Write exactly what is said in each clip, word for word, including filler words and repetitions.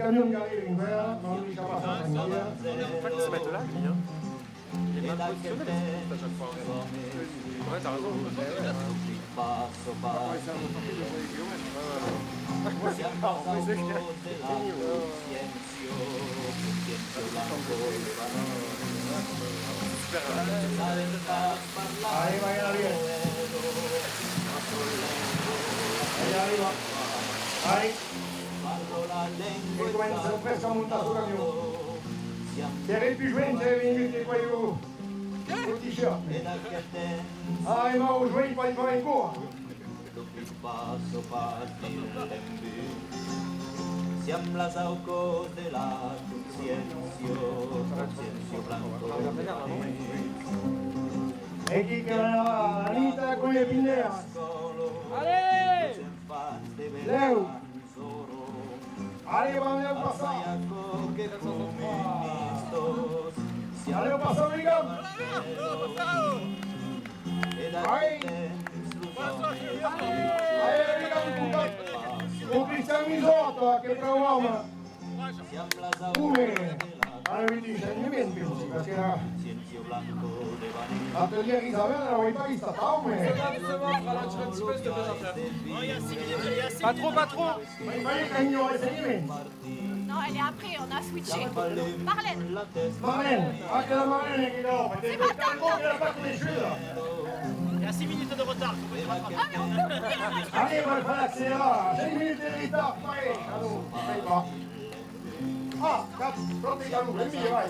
Camion qui arrive en guerre, on ne laisse pas sa famille. En fait, se mettre là, lui, hein. Il est mal positionné, mais c'est juste à chaque fois. Ouais, t'as raison. Allez, va, allez. Allez, allez, va. Allez. E comença presque a montar sul camion. Seré pus joen, seré vengut de quò, lo t-shirt. Ah, e mau joen, pas, pas encara. Siam las aucors de la consciéncia, consciéncia blanca de la nit. E qui que la, la nit a colhe pinderas. Allez! Lèu! Allez, va, anèu passar! Anèu passar, William! Vai! Allez, William, combat! O Cristian Misòta, que pr'òme! Come? Ara, vedi, sentiment, pensi, perque la... L'autre jour, Isabelle, elle n'avait pas vu ça, mais... Pas trop, pas trop. Mais il fallait qu'il y ait un sentiment. Non, elle est après, on a switché. Marlène. Marlène. Ah, c'est la Marlène qui est là. C'est pas tant. Il y a six minutes de retard, faut pas se rattraper. Ah, mais on peut courir, hein. Allez, on va faire l'accélérateur. Cinq minutes de retard, allez, allons, on y va. Ah, quatre, trente et un, le mille, ouais.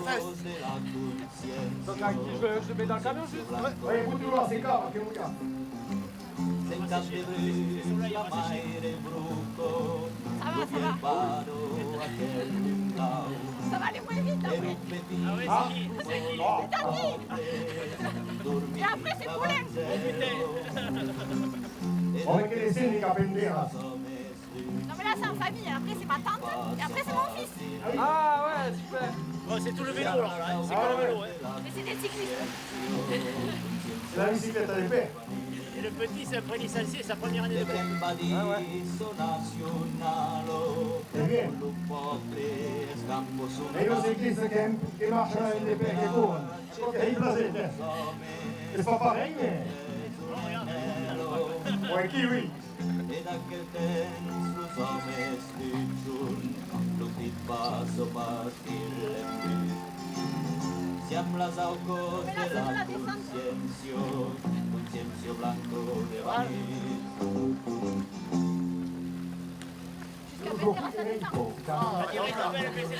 Donc, à qui je, je le mets dans le camion, juste ? Ouais, écoute, tu vois, c'est grave, que vous gars. Ça va, ça va. Ça va aller moins vite après. Ah oui, c'est qui ? C'est qui ? C'est Tati. Et après, c'est Poulain. Oh, putain. Oh, que les scènes, les gars, penderas. Non, mais là, c'est en famille. Après, c'est ma tante. Et après, c'est mon fils. Ah ouais, super. Bon, c'est tout le vélo, alors, là. C'est que le vélo, hein. Mais c'est des cyclistes. C'est la bicyclette à l'épée. Et le petit, c'est un vrai licencié, sa première année de cours. Ah ouais. C'est bien. Et le cycliste qui, qui marche à l'épée, qui court. Et il place, tiens. C'est pas pareil, mais... Ouais, qui, oui. E d'aquel temps los òmes dujorn lo pit passa pas dins l'embut. Siam las aucors de la consciéncia, consciéncia blanca de la nit. Jusqu'à vingt heures, ça descend. C'est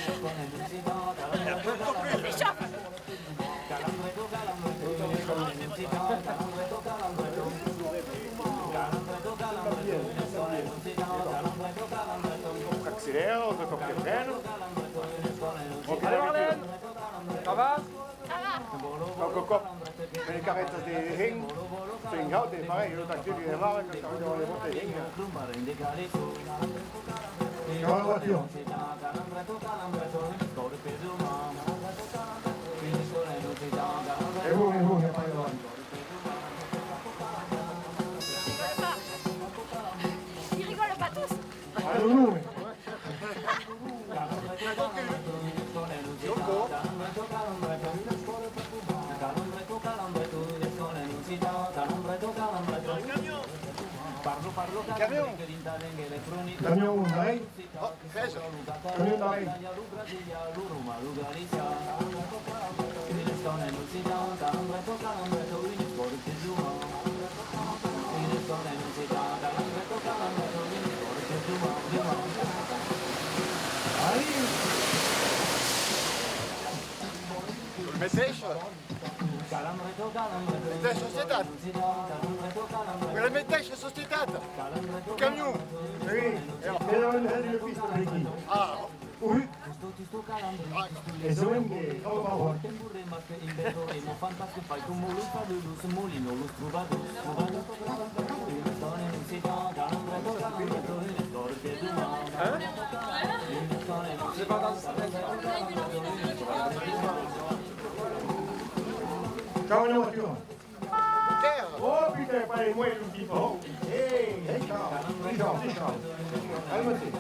chaud. Accélère, on peut faire. Allez, Marlène, ça va ? Ça va. Quauque còp, de carretas de, de hèn, se engaute, pareil, lo tactil de barra, que s'arriba a les botes de hèn. Dans la voiture. Et vous, et vous, il n'y a pas de... Ils rigolent pas tous. Ah, non, non, mais... Camion. Camion, ouais. Oh, treize. Camion, ouais. Ai. Lo meteis. Meteis societat. Quela meteis societat. Lo camion. Oui. E la pista, aquí. Ah. Oui. E sovent que cau pas fòrt. Hein ? C'est pas dans... Ciao, les voitures. Oh putain, pas les moyens, le petit pont. Hey, hey, Charles, hey, Charles, hey, Charles. Calme-toi.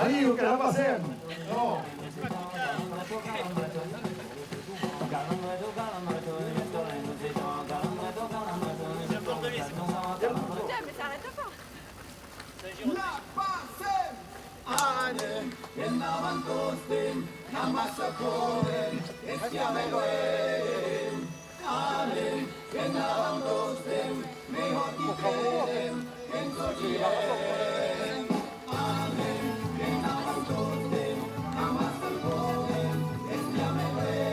Adiu, que la passem! Putain, mais ça arrête pas. La passem! Anem, endavant tostemps, amassa corrent, espiam e luèlhem. Anem, endavant tostemps, mejor qu'i credem, en çò qu'i hèm. Anem, endavant tostemps, amassa corrent, espiam e luèlhem.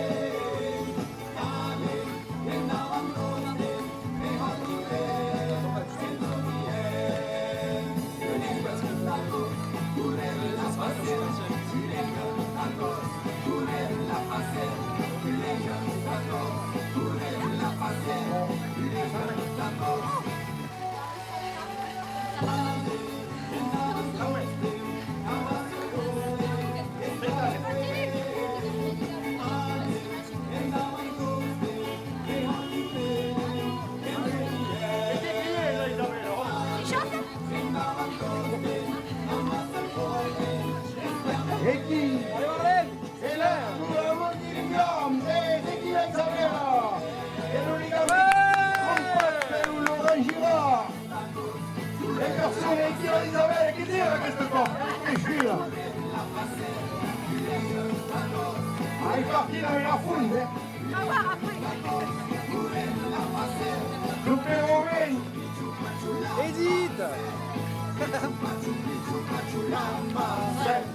E qui? E là, tu la mòrt di Guillaume, e, e qui la Isabella? E non li cambi, non pas per un Laurent Girard. E personne, e qui la Isabella, qui tira aquesta còp? Que tira. Ai, partida de la font, eh? Lo Perrorin! Edith! La Passem!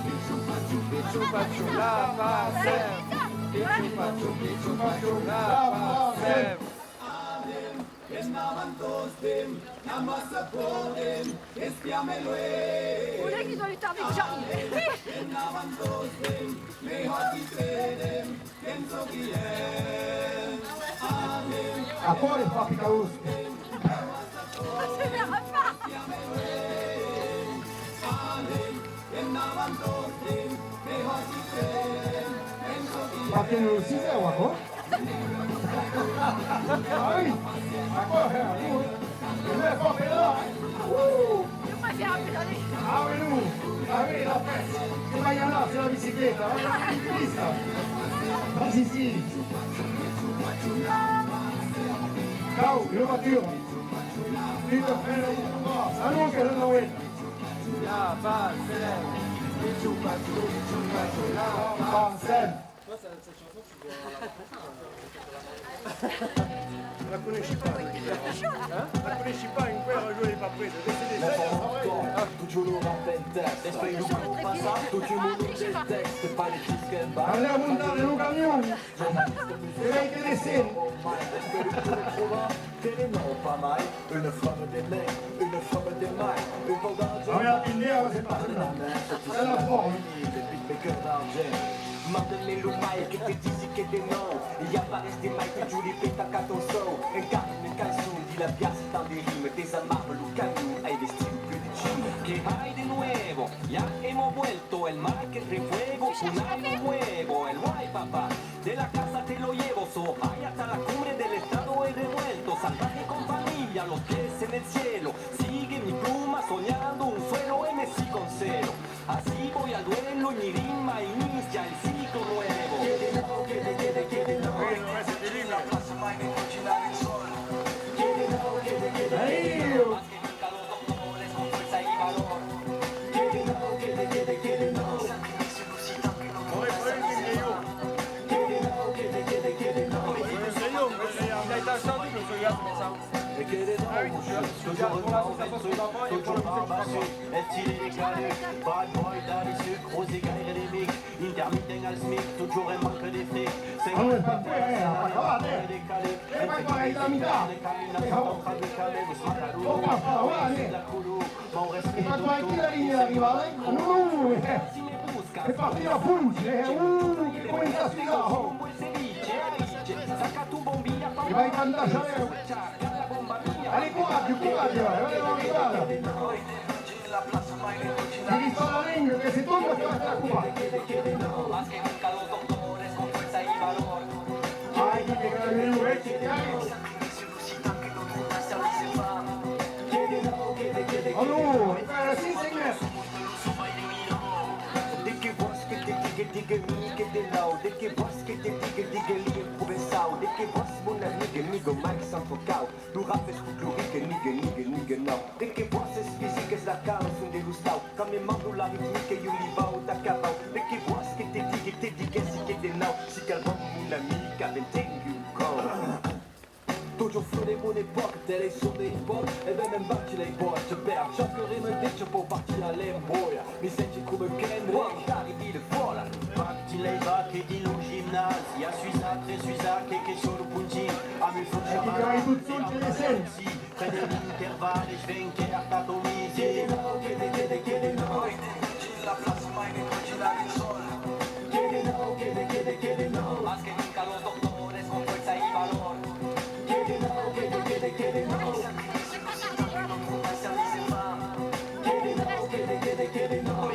Pichu pachu, pichu pachu, la Passem! Pichu pachu, pichu pachu, la Passem! Endavant tostemps, amassa corrent, espiam e luèlhem. Oleg, il doit lui tarder que j'arrive. Endavant tostemps, mejor qu'i credem, en çò qu'i hèm. Anem. Aquò es pas picarós. Anem, endavant tostemps, mejor qu'i credem, en çò qu'i hèm. Pas que non lo sisèu, aquò? Ah oui! Aquò, eh, aquò, eh. Lo mèn pas per là, eh. Uh! Ah oui, non. Ah oui, la pressa. Que vai anar, c'est la bicicleta, eh. Pista. Vas ici. Cau, lo voiture. Tu te fais le bras. Ah non, que la naveta. La Passem. Pichu pachu, pichu pachu, la Passem. La coneissi pas. Hein? La coneissi pas, enqüèra jo l'ai pas presa. L'ai presa, sabré. Totjorn lo rapèl, despuèi lo còp passat, tot lo monde del tèxte, pas de disc en bas. Allez, a montar en lo camion. E vai que descend. Mai, despuèi lo trobar, que de nòu, pas mai. Una flor de mai, una flor de mai, un pauc d'argent. Ah, mais la pindière, c'est pas ça. C'est la forme. De beatmaker d'argent. Manda-me lo mai que te disi que de nòu i a pas res de mai que joli per tancar ton sòu. Encara una cançon dins la piaça, tant de rimas, desamarra lo camion, ai l'estiu que de gym. Que hai de nuevo? Ya hemos vuelto, el mar que refuego, con aire nuevo, el guay papá. De la casa te lo llevo, so, hai atat la cumbre del estado, he revuelto, salvaje con familia, los pies en el cielo, sigue mi pluma soñando un suelo, M C Concero, así voy al duelo y mi rima inicia el ciclo nuevo. E que de nòu, totjorn en nòu, totjorn en nòu, estil decalé, bad boy, Daddy Sucre, Rosie Gaire, les mics, intermitent al smic, totjorn en manca de fric. Ah ouais, pas de quoi, hein, pas capable, hein. Decalé, c'est pas pareil, la mitad. Opa, pas mal, hein. C'est pas toi qui la ligne d'arrivée, hein. Ah non, non, mais c'est parti à fond, hein. Ouh, que comença a sugar, oh. E vai cantar Xalèu. Allez, coratge, coratge, allez, on y va, là. Tira pas la lenga, que se tomba, te vas te la copar. Ai, que te calme, eh, que te calme. Allô, encara cinc, cinc mètres. Lo mic s'entrocau, lo rap es folcloric, nigue, nigue, nigue, nau. De que vòs es fisic, es la cançon de l'ostau. Quand me mando la ritmica, ieu li vau tà cavau. De que vòs que te digue, te diguèssi que de nau. Si calmam mon amic, avèm tengut còu. Totjorn flor de mon epòca, de l'ei son de hip-hop, e ben me'n vaig lei bòrds, per çò que rima de çò pòu partir a l'embòia, mi senti coma Kendrick. Wow, t'arribi de fòla. Vac dins lei vac e dins lo gimnàs, i a Suzac, tres Suzac e que son lo pontin, amb un fons. E que carai tot sol, que descens. Prene l'interval e venquèr t'atomisi. Que de nau, que de, que de, que de nau. La plaça mai de còp la sol. Que de nau, que de, que de, que de nau. Mas que nunca los doctores con fuerza y valor. Que de nau, que de, que de, que de nau. Que de nau, que de, que de, que de nau.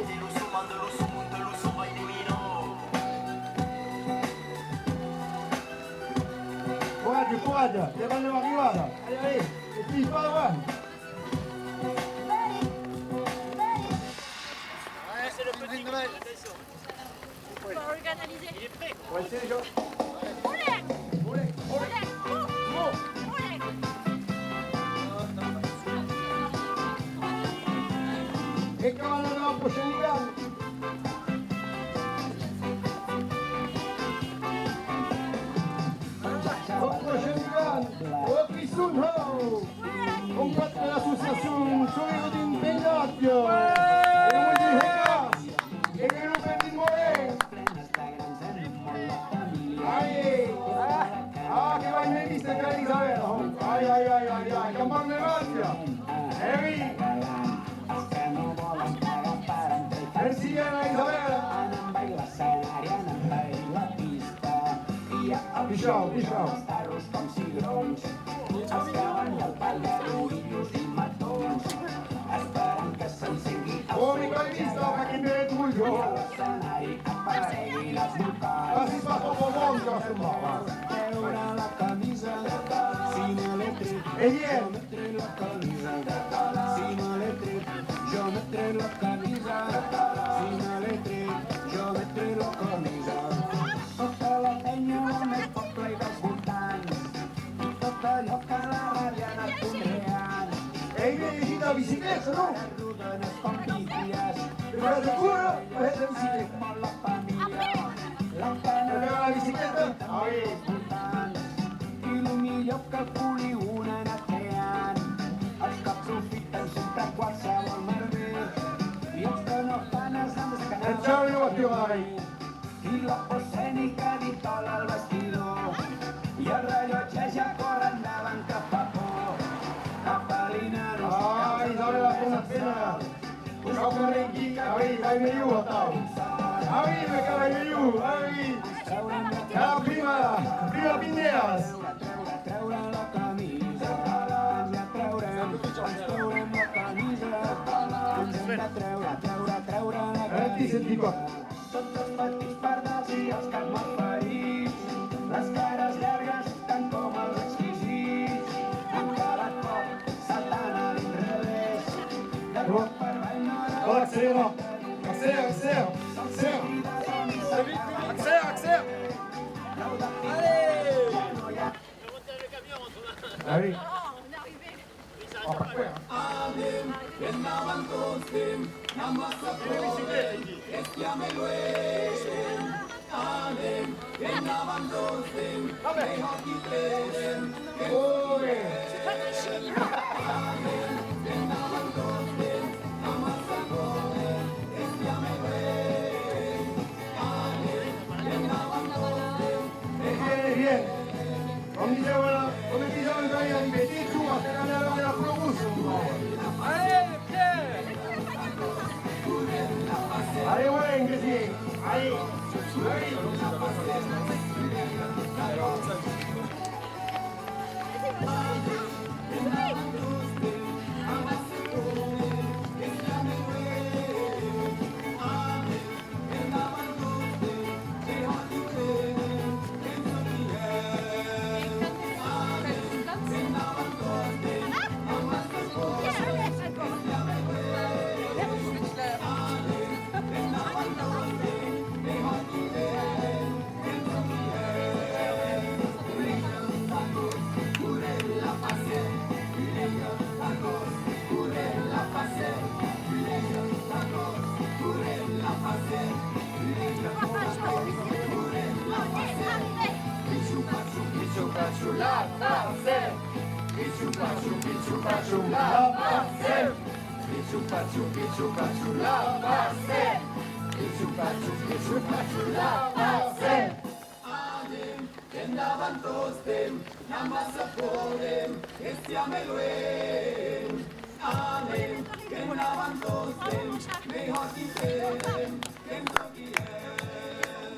Coratge, coratge, que vam arribar. Allez, allez, et puis pas loin. C'est le petit. Faut organiser. Il est prêt. Ouais, c'est les gens. Olé ! Olé ! Olé ! Olé ! E que van anar al prochain ligan. Al prochain ligan. Au Pisson Hall. Comprat per l'associacion Sourire d'un Peïnat. E lo Moisin Hecas. E que lo petit Morin. Ai! Ah, que vai me viste, que Isabel. Ai, ai, ai, ai, ai, que parle gràcia. Eh oui. Merci bien, Isabel. Pichau, pichau. Oh, me cae vista, fucking bad boy, oh. Vas-y, pas trop, trop bon, tu vas se mordre. Eh bien. Ei, me llegit la bicicleta, non? Te fas de córrer, te fas de bicicleta. Te fas la bicicleta? Ah oui. E ciao, io, a tu, dai. Ai, Isabela, com pena. Cau que arrenqui. Ah oui, vai melhor, atau. Ah oui, me cau vai melhor. Ah oui. Ah, prima, prima Pindeas. Eh, ti senti qua. Tots els petits pardals i els cap malferits, les cares llargues tant com els exquisits, amb cada cop saltant a l'inrevés, de cop per avall. Oh, accelera, accelera, accelera, accelera. Accelera, accelera. Allez. Allez. Anem, endavant tots, anem, amassa corrent, estiam e luènh. Anem, endavant tots, anem, e hòti plen, que... Anem, endavant tots, anem, amassa corrent, estiam e luènh. Anem, endavant tots, anem. E bien, e bien. Com disèm, com disèm, quand il y a un petit tour, après on a la promotion. Allez, Pierre. Allez, ouais, Gauthier. Allez. Allez. Pachu, pichu, pachu, la Passem! Pichu, pachu, pichu, pachu, la Passem! Pichu, pachu, pichu, pachu, la Passem! Anem, qu'endavant tostemp, amassa podem, estiam e luènh. Anem, qu'endavant tostemp, mei hòrt quin temps, que'ns lo guièm.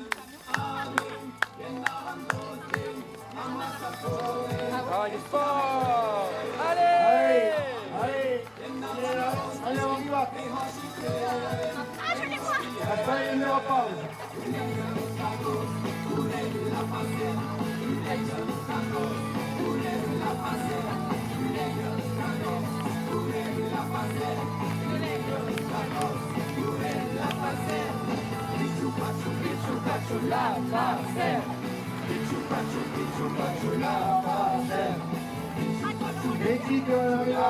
Anem, qu'endavant tostemp, amassa podem. Travaille fort. Allez. Allez, allez. Allez, on y va. Ah, je les vois. Après, il y aura pause. Equipe arriba,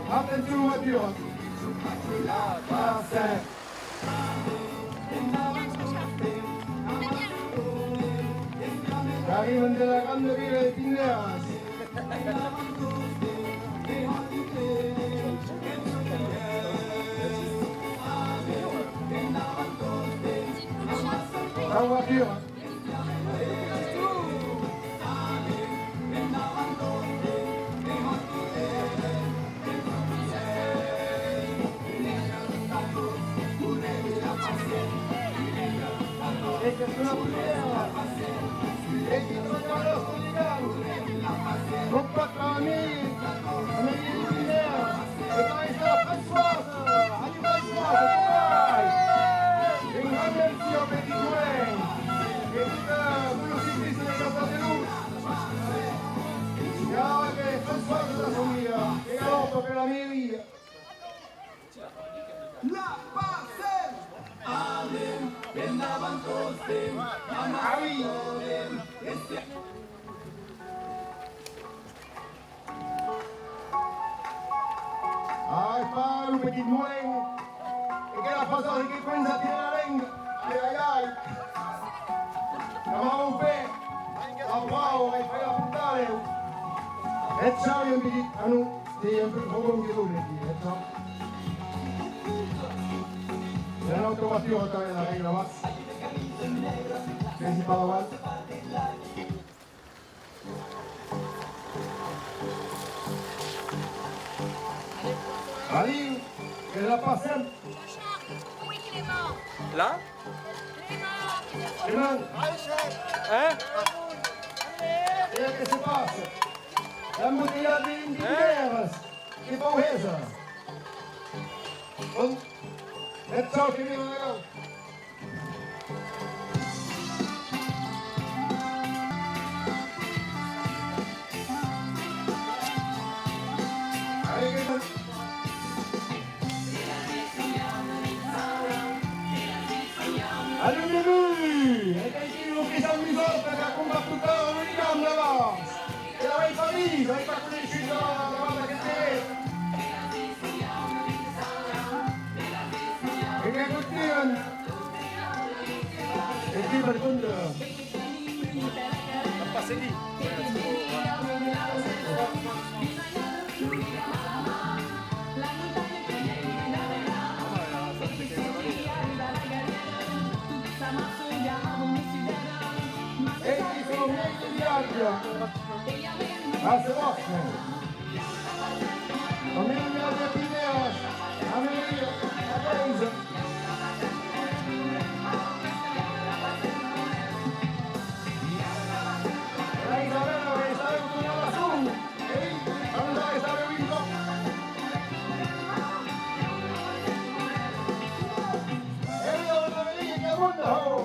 atencion, voiture. Arriban de la grande vila de Pindèras. La voiture. Bon, quatre amis, amis de Pindèras, e Marie-Françoise, adiu Marie-Françoise, bon coratge! Un grand merci au Petit Molin e tot, eh, tot lo ciclista de Castèl de Lutz. E ara que Françoise e sa familha que galòpan per la mairia. La Passem! Anem, endavant tostemp, amassa podem, estiam. Ai, pas lo Petit Molin, e que la fasa de que comença a tirar la lenga. Ai, ai, ai. Cama au pè, la prau, ai, fai la puntale. E ciao, un petit, ah non, c'est un peu trop bon que vous le dites, hein. Hi a una auto voiture darrèr, darrèr, là-bas. Principal avant. Allez, que la Passem. Là? Clément. Hein? E que se passa? L'embotelhat de vint-e-uèch òras. Que pauhesa! Bon, e ciao, que me va. Allez, Lulu! E qu'aquí lo que s'amusa, que a combat tota la ligam, là-bas! E la vai pas vist, vai pas coneishut la, la banda que té. E que continuan. E que per contra. Pas seguir. Ei, que son miei de viatge. Ah, c'est bon. Família de Pindèras, Amelia, la Paisa. La Isabela, la Isabela, una bessona. Ei, anda, Isabela, un còp. Ei, la Isabela, que monta, oh!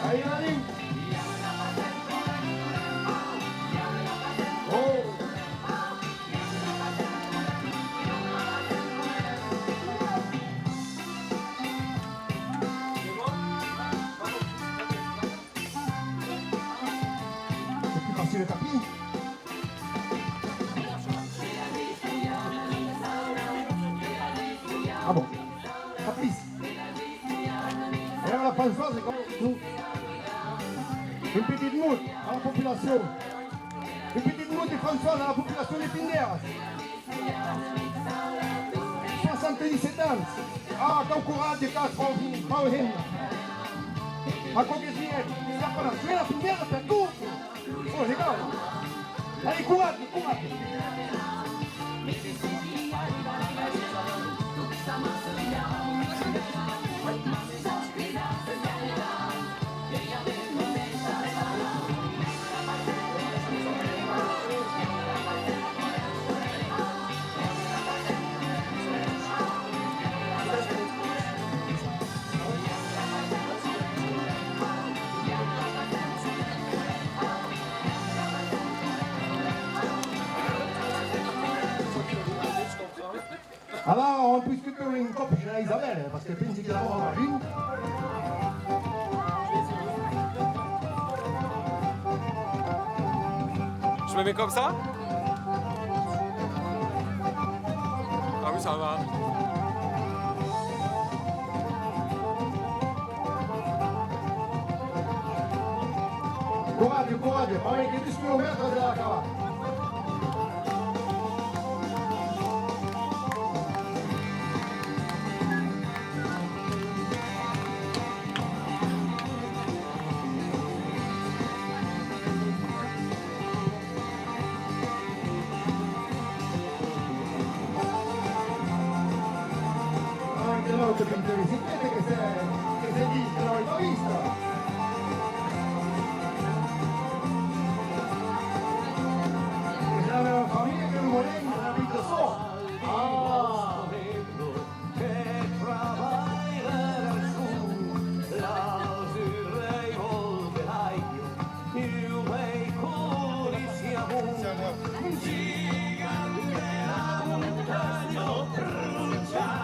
Allez, allez. Oh. C'est plus facile le tapis. Ah bon. Tapis. E ara la Françoise, com tu. Un petit mot a la populacion. Un petit mot de Françoise a la populacion de Pindèras. Soixante-dix-sept ans. Ah, quau coratge qu'a, pròpi, pròpi hemna. Aquò qu'es bien. S'a pas nascut a Pindèras per tu. Oh, legal. Allez, coratge, coratge. Ara, en plus que tu un còp, serà Isabelle, parce que pensi que la mòra va viu. Je me mets comme ça ? Ah oui, ça va. Coratge, coratge, pareis que dus quilomètres de l'acabar. Anche l'autre che mi visi, che se, che se dice, l'avete vista? Questa è una famiglia che non vuole niente, capito? So. Ah.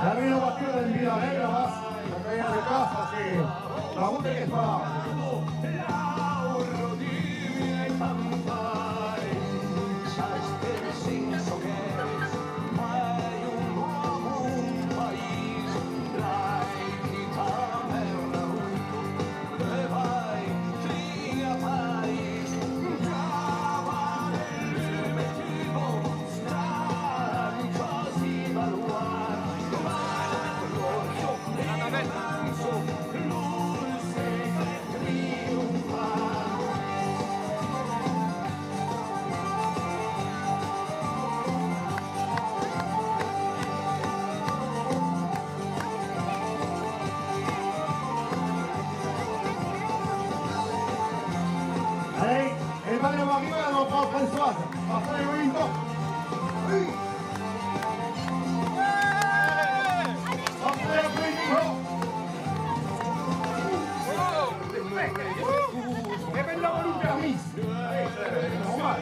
La renovazione del Villarreal, la basta, la renovazione che fa. Allez, e ben, anem arribar a la Françoise. Après, oui, non. Oui. Après, après, non. E ben, la volonté. Normal.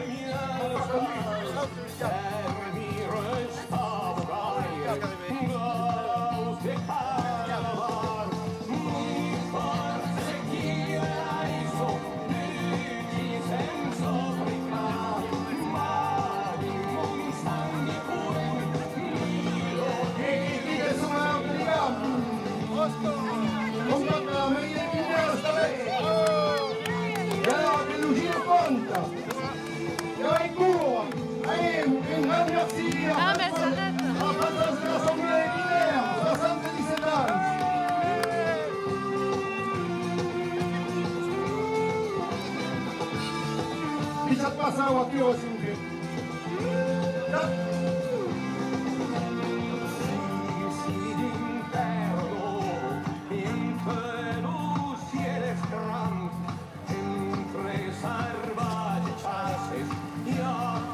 Conta la meia de Pinèl, sta ben. E ara que lo giro conta. Aigua! Aigua! Un grand merci a la Françoise de la Familha de Pinèl, soixante-dix-sept ans. Deixatz passar la voitura, s'il vous plaît. Entre sarvatges chasses, i a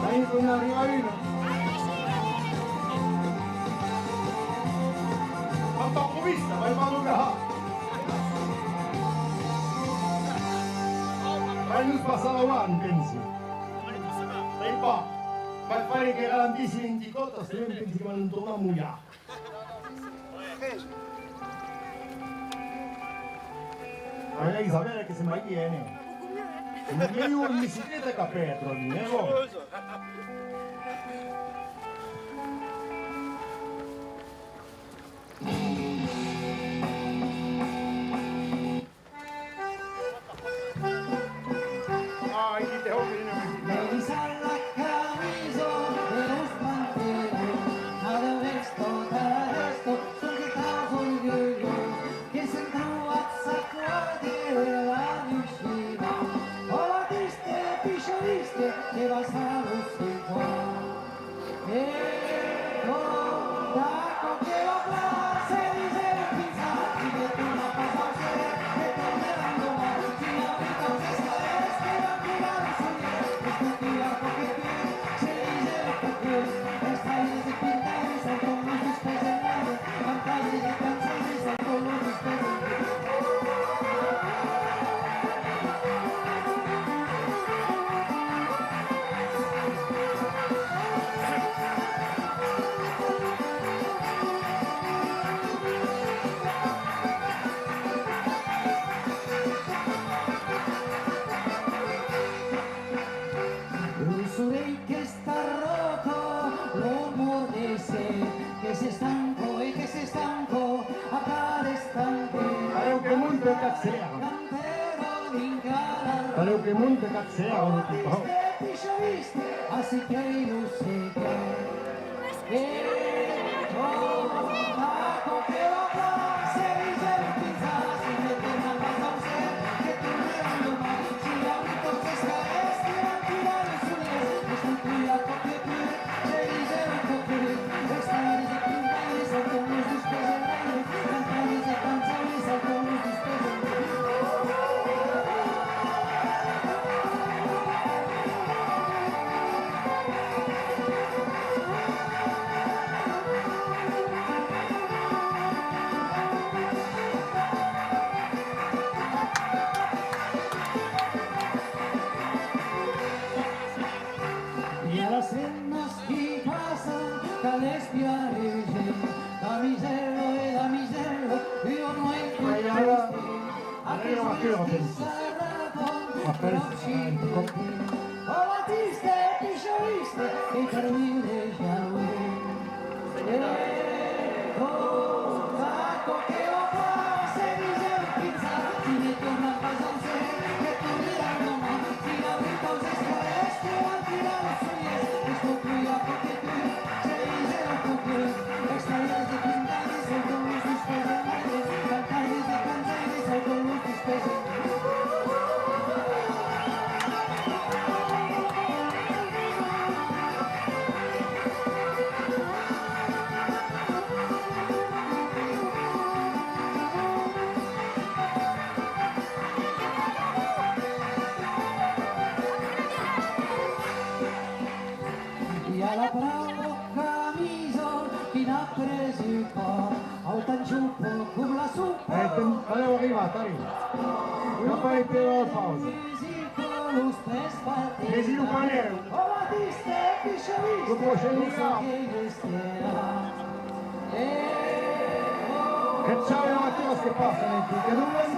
Ahí con la rivalina. M'an pas provista, vai pas lo gahar. Vai nos passar davant, pensi. Sai pas. Vai far que ralentissi vint còps, se non pensi que van tornar molhar. Ai, Isabela que se mai viene. Ma io in bicicleta capetro, eh, bon. Ai, qui te hòc, Melissa, la camisa e los pantalons, nada resto, nada resto, son que causa orgulhós, que s'an trobat sa quartièra la nuishida. Oh, Batiste, pichadiste, que vas a los cinquanta. Lo sorelh qu'està ròta, lo mordèsse, que s'estanca e que s'estanca, a cada estant. Pareu que monta cap sèra. Pareu que monta cap sèra, lo pipau. Ací qu'ei lo secret. I a las hemnas qui passan, qu'a l'espiar regent, damisèla e damisèla, ua nueit. Ai, ara, ara, ara, ara, ara. Après, euh, un peu comme... Oh, Batiste, pichadiste, e per viure ja lo... I a la brava camisa qui n'a presi pas, autant jo pas com la sopa. Eh, te'n, aneu arribar, t'arriba. Cap a l'E P O al pausa. Musica, los pès batents. Mesi lo panèu. Oh, Batiste, pichadiste. Lo prochain liga. Que chau de voituras que passan aquí, que donan...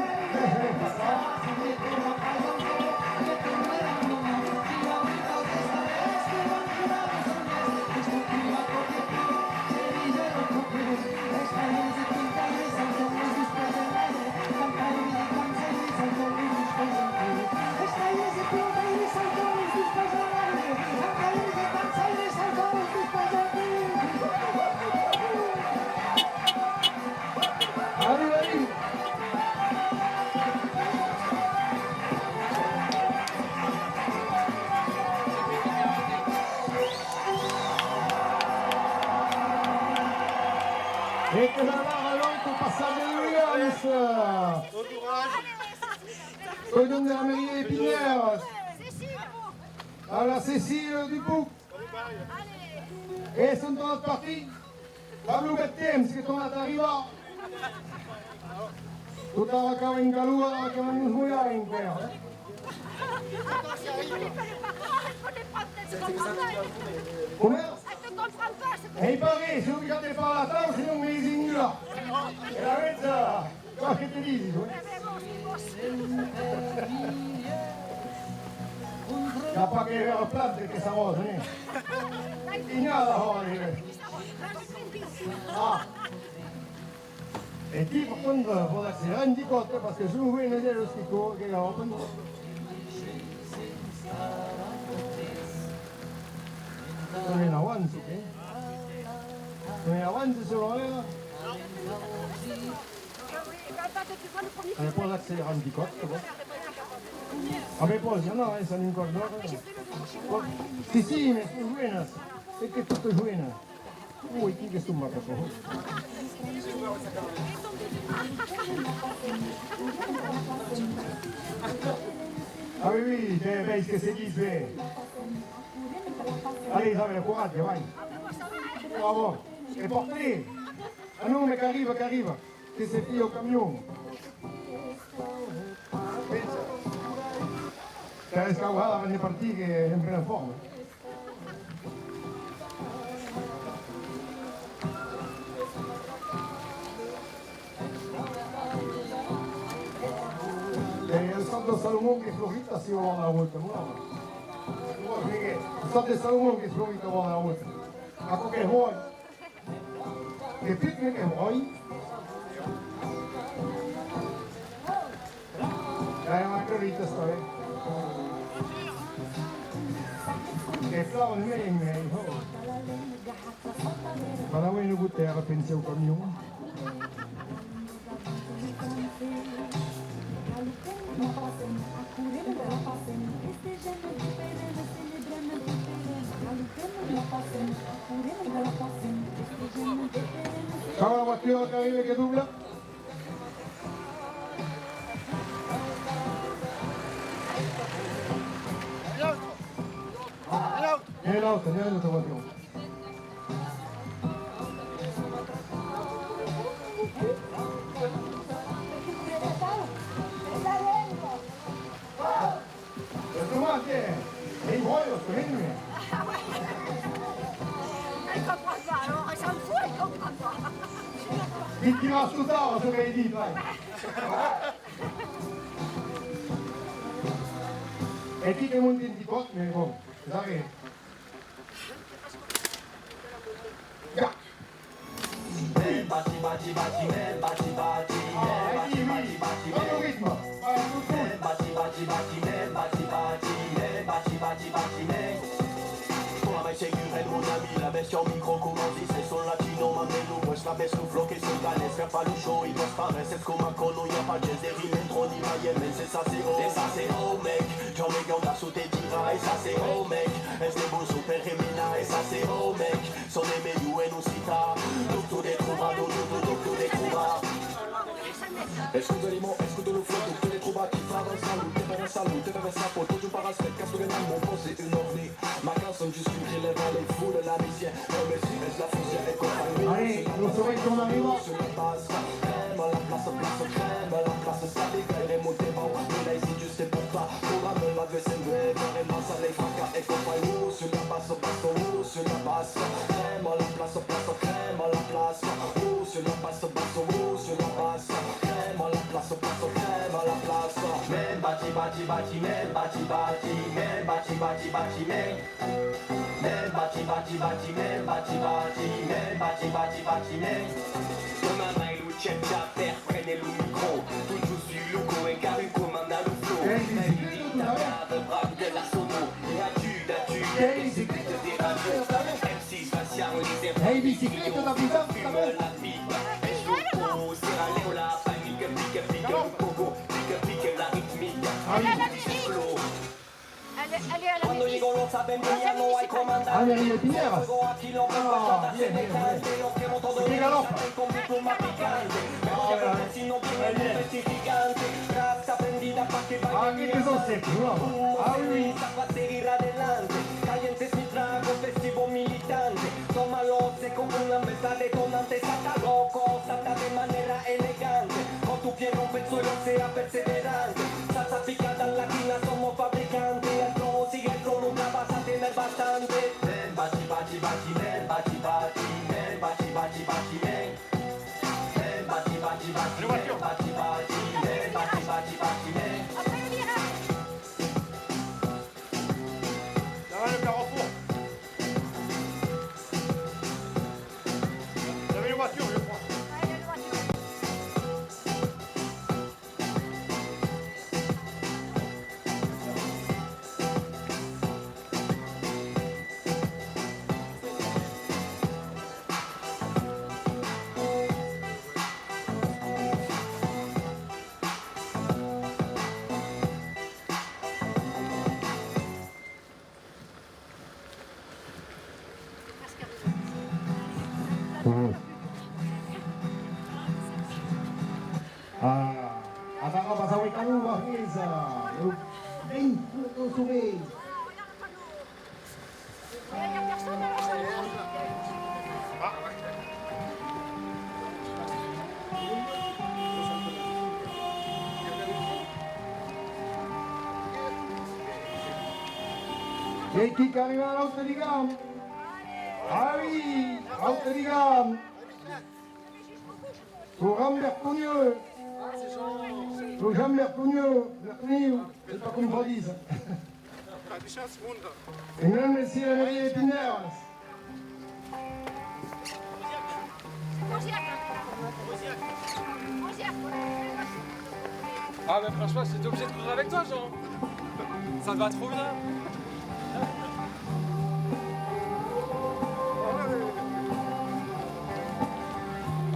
Allez, allez. E que la barra, donc, au passage de Williams. Au nom de la mairie d'Épinay, à la Cécile Dupouc. E son tornats partir. Amb lo bèth temps que tornat arribar. Tot ara cau encalor, ara que van nos molhar enqüèra, eh? Coma? Ei pas res, soi obligat de parlar atau, senon me disi nul. E alavetz, eh, quò que te disi, eh? N'i a pas que hèr plantes que s'arròsen, eh? N'i a d'arròses, eh? Ah! E ti, per contra, pòdes èsser rendicòt, parce que son joenas, los que co-, que gavan. Son en avança, eh? Son en avança, se volèra. E pòdes èsser rendicòt, tu vois. Ah, mais pòdes, non, eh, son un còp d'ora. Si, si, mais son joenas. E que totas joenas. Ui, qui que son maca, po. Ah oui, oui, te veis que seguís ben. Allez, Isabelle, coratge, vai. Bravo. E portez. Ah non, mais qu'arriba, qu'arriba. Que se fia au camion. Pensa. Qu'es cau ara avant de partir, que en plena forma. E lo sòt de Salomon qu'es florit ací au bòrd de la rota, voilà. Lo sòt de Salomon qu'es florit au bòrd de la rota. Aquò qu'es bòn. Que pic, que bròi. Dai, ma que vita sta ben. Que flava de mei en mei, ho. Para avui no gotèra, pensi au camion. Cau la voitura qu'arriba, que dobla. N'ei l'auta, n'ei l'auta voitura. Esto más que, ei, voy, los que vienen. Ah oui. Elle comprend pas, alors, elle s'en fout, elle comprend pas. Li diràs tot ara, çò qu'ai dit, vai. E qui que monte un picòt, mais bon, zarré. Ja. Mem bati, bati, bati, mem bati, bati, mem bati, bati, bati, mem. Mem bati, bati, bati, mem bati, bati, mem bati, bati, bati, mem. Coma mai segurèt mon ami, la bèstia au micro, coma dise son latino, m'amenèt lo boès, la bèstia, lo flòc e son galès, per far lo show, i dòs pares, es coma quand non i a pas ges de rime, en tròni, mai e mens, e ça c'est oh, e ça c'est oh, mec, Jean-Mec Gauda, sou te dirà, e ça c'est oh, mec, es de bon super remena, e ça c'est oh, mec. Son de melhor en occitan. Doctor de trobador, doctor, doctor de trobar. Escuta l'emo, escuta lo flòc, doctor de trobar, qui fa avançar lo, te fa avançar lo, te fa avançar, per tot un parasfet, qu'as tu ganhat mon pòst e un ovni. Ma cançon jusqu'un cri lèva les foules, la missia, oh, mais si es la fusia e compagnie. Allez, lo sorell qu'on arriba. Sur la base, crème la place, place, crème la place, ça dégage, remonte, bon, mais là ici, juste pour toi, pour la me la veut, c'est vrai, vraiment, ça les fracas, e compagnie, sur la base, base, oh, sur la base, crème la place, place, crème la place, oh, sur la base, base, oh, sur la base, crème la place, place, crème la place. Mem bati, bati, bati, mem bati, bati, mem bati, bati, bati, mem. Mem bati, bati, bati, mem bati, bati, mem bati, bati, bati, mem. Coma mai lo chef Japper prene lo micro, totjorn sus lo coent, car un comanda lo flow. Ei, bicicleta, tu sabes? Brave, brave de la sono, e a tu, da tu, ei, bicicleta de ràdio. M six, Bastian, Olivier, ei, bicicleta, da puta, tu sabes? Fume la pipa, es lo pro, serra l'eula, panica, pica, pica, lo pogo, pica, pica, la ritmica. Ai. Lo flow. Elle, Allez, à la mairie. Allez, allez, les Pinèras. Ah, bien, bien. C'est qui galope ? Ah, ouais, ouais. Ah, qu'est-ce que c'est que ça ? Ah, oui, oui. Après le virage. Là-bas, le carrefour. Il y avait une voiture, je crois. Ouais, il y a une voiture. Ah, ara va passar un canon, va, mesa. Lo vent, lo soleil. E qui qu'arriba a l'Aute Ligam? Ah oui, Aute Ligam. Lo Jean Bertonieu. Lo Jean Bertonieu, Bertonieu, c'est pas comme on dit ça. E non, mais c'est la mairie de Pinèras. Ah, mais franchement, j'étais obligé de courir avec toi, Jean. Ça va trop bien.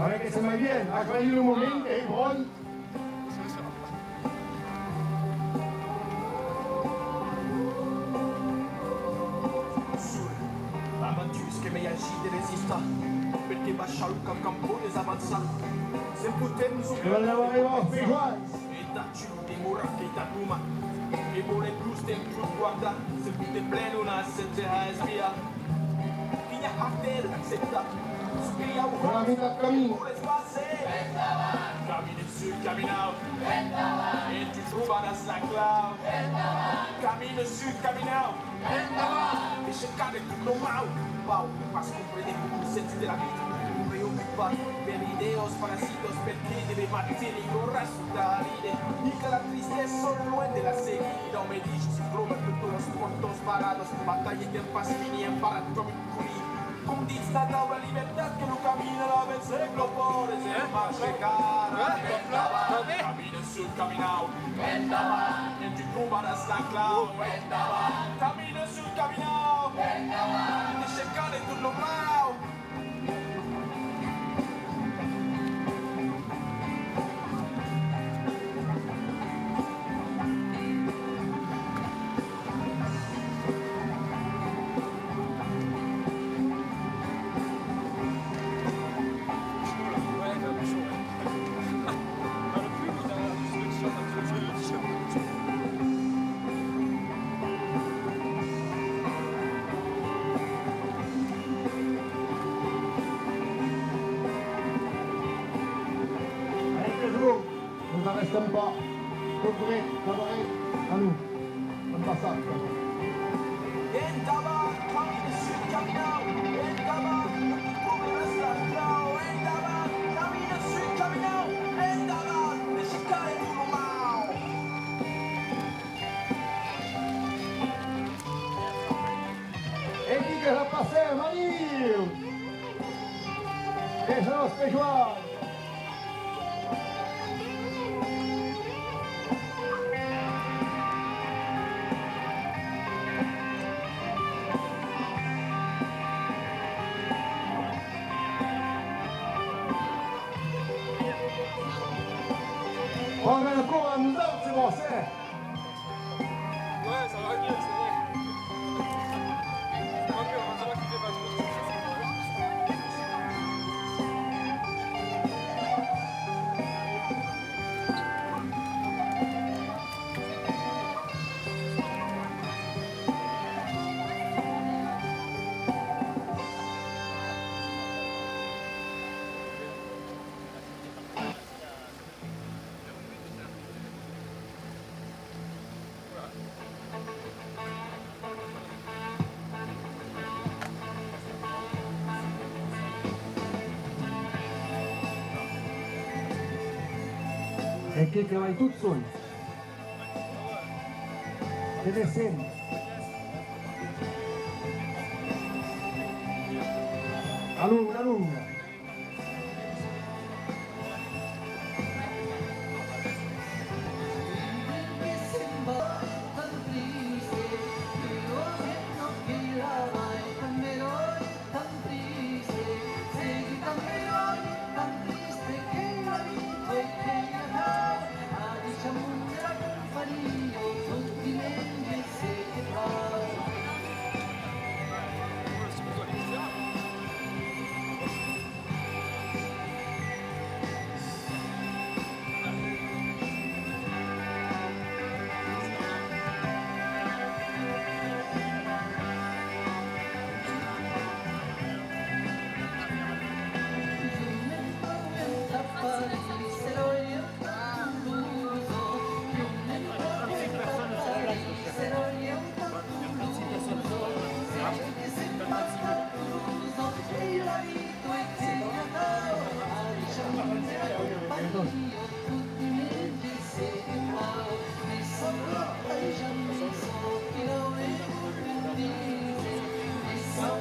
Avec ce maillot, à le moment, et bon. Solo, aventura que me agita de resistar, perque baishar lo cap quand pòdes avançar. Se'n fotem, nos... E ben, arriba, Pijoans! E tà tu lo demorar que tà l'uma, e volet los temps tot guardar, se'n fotem plen una setera espia. Quina artèl acceptar, sucriau. Voilà, mitat camin. Voles pas ser. Endavant! Camina sul caminau. Endavant! E tu trobaràs la clau. Endavant! Camina sul caminau. Endavant! Deixa caber tot lo mau. Pau, pas comprene lo sens de la vita. Preocupat per idèas parasitas, perque de matin lo rèsta de la vida. Mica la tristesa, luènh de la seguida. Au medièg, si tròba totas las pòrtas barradas. Batalha que pas fini, emparat com un Condits Nadau, la libertat que lo camina, la vencer, glopores e marche cara. Endavant, camina sul caminau. Endavant, e tu trobaràs la clau. Endavant, camina sul caminau. Endavant, e deixa caler tot lo mau. Nos arrestem pas. Tot dret, tot dret. A nous. Hem passat. Endavant, camina sul caminau. Endavant, trobaràs la clau. Endavant, camina sul caminau. Endavant, deixa caler tot lo mau. E qui que la passem, adiu! E se nos que Joan! Bon, ben, encore à nous autres, c'est bon, c'est... Ouais, ça va mieux, c'est vrai. Que trabalha tot sol. Que descend. A longa, a longa.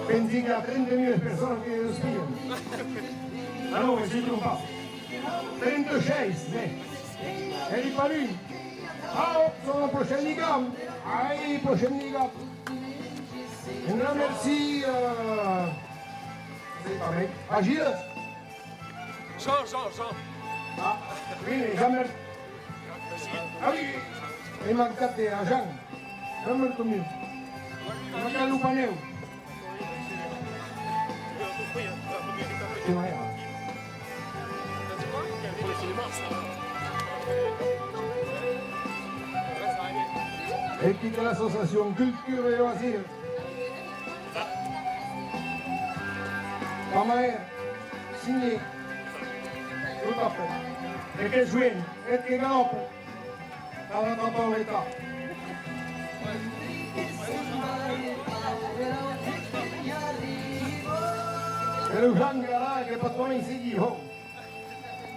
Pensi que i a trenta mila personas que espien. Ah non, me soi trompat. Trenta-sheis, ben. Èri pas luènh. Ah, òp, son al prochain ligam. Ai, prochain ligam. Un grand merci, euh, c'est pas vrai. A Gilles. Jean, Jean, Jean. Ah, oui, mais Jean-Mer-, ah oui, ai mancat de, a Jean. Jean Mercomiu. Manca lo panèu. E quittar l'associacion Cultura e Loisirs. Pas mal, signé. Tot a fait. E que joen, e que galòpa. Ara t'apareta. E lo Jean Gara que pas plan seguir, ho.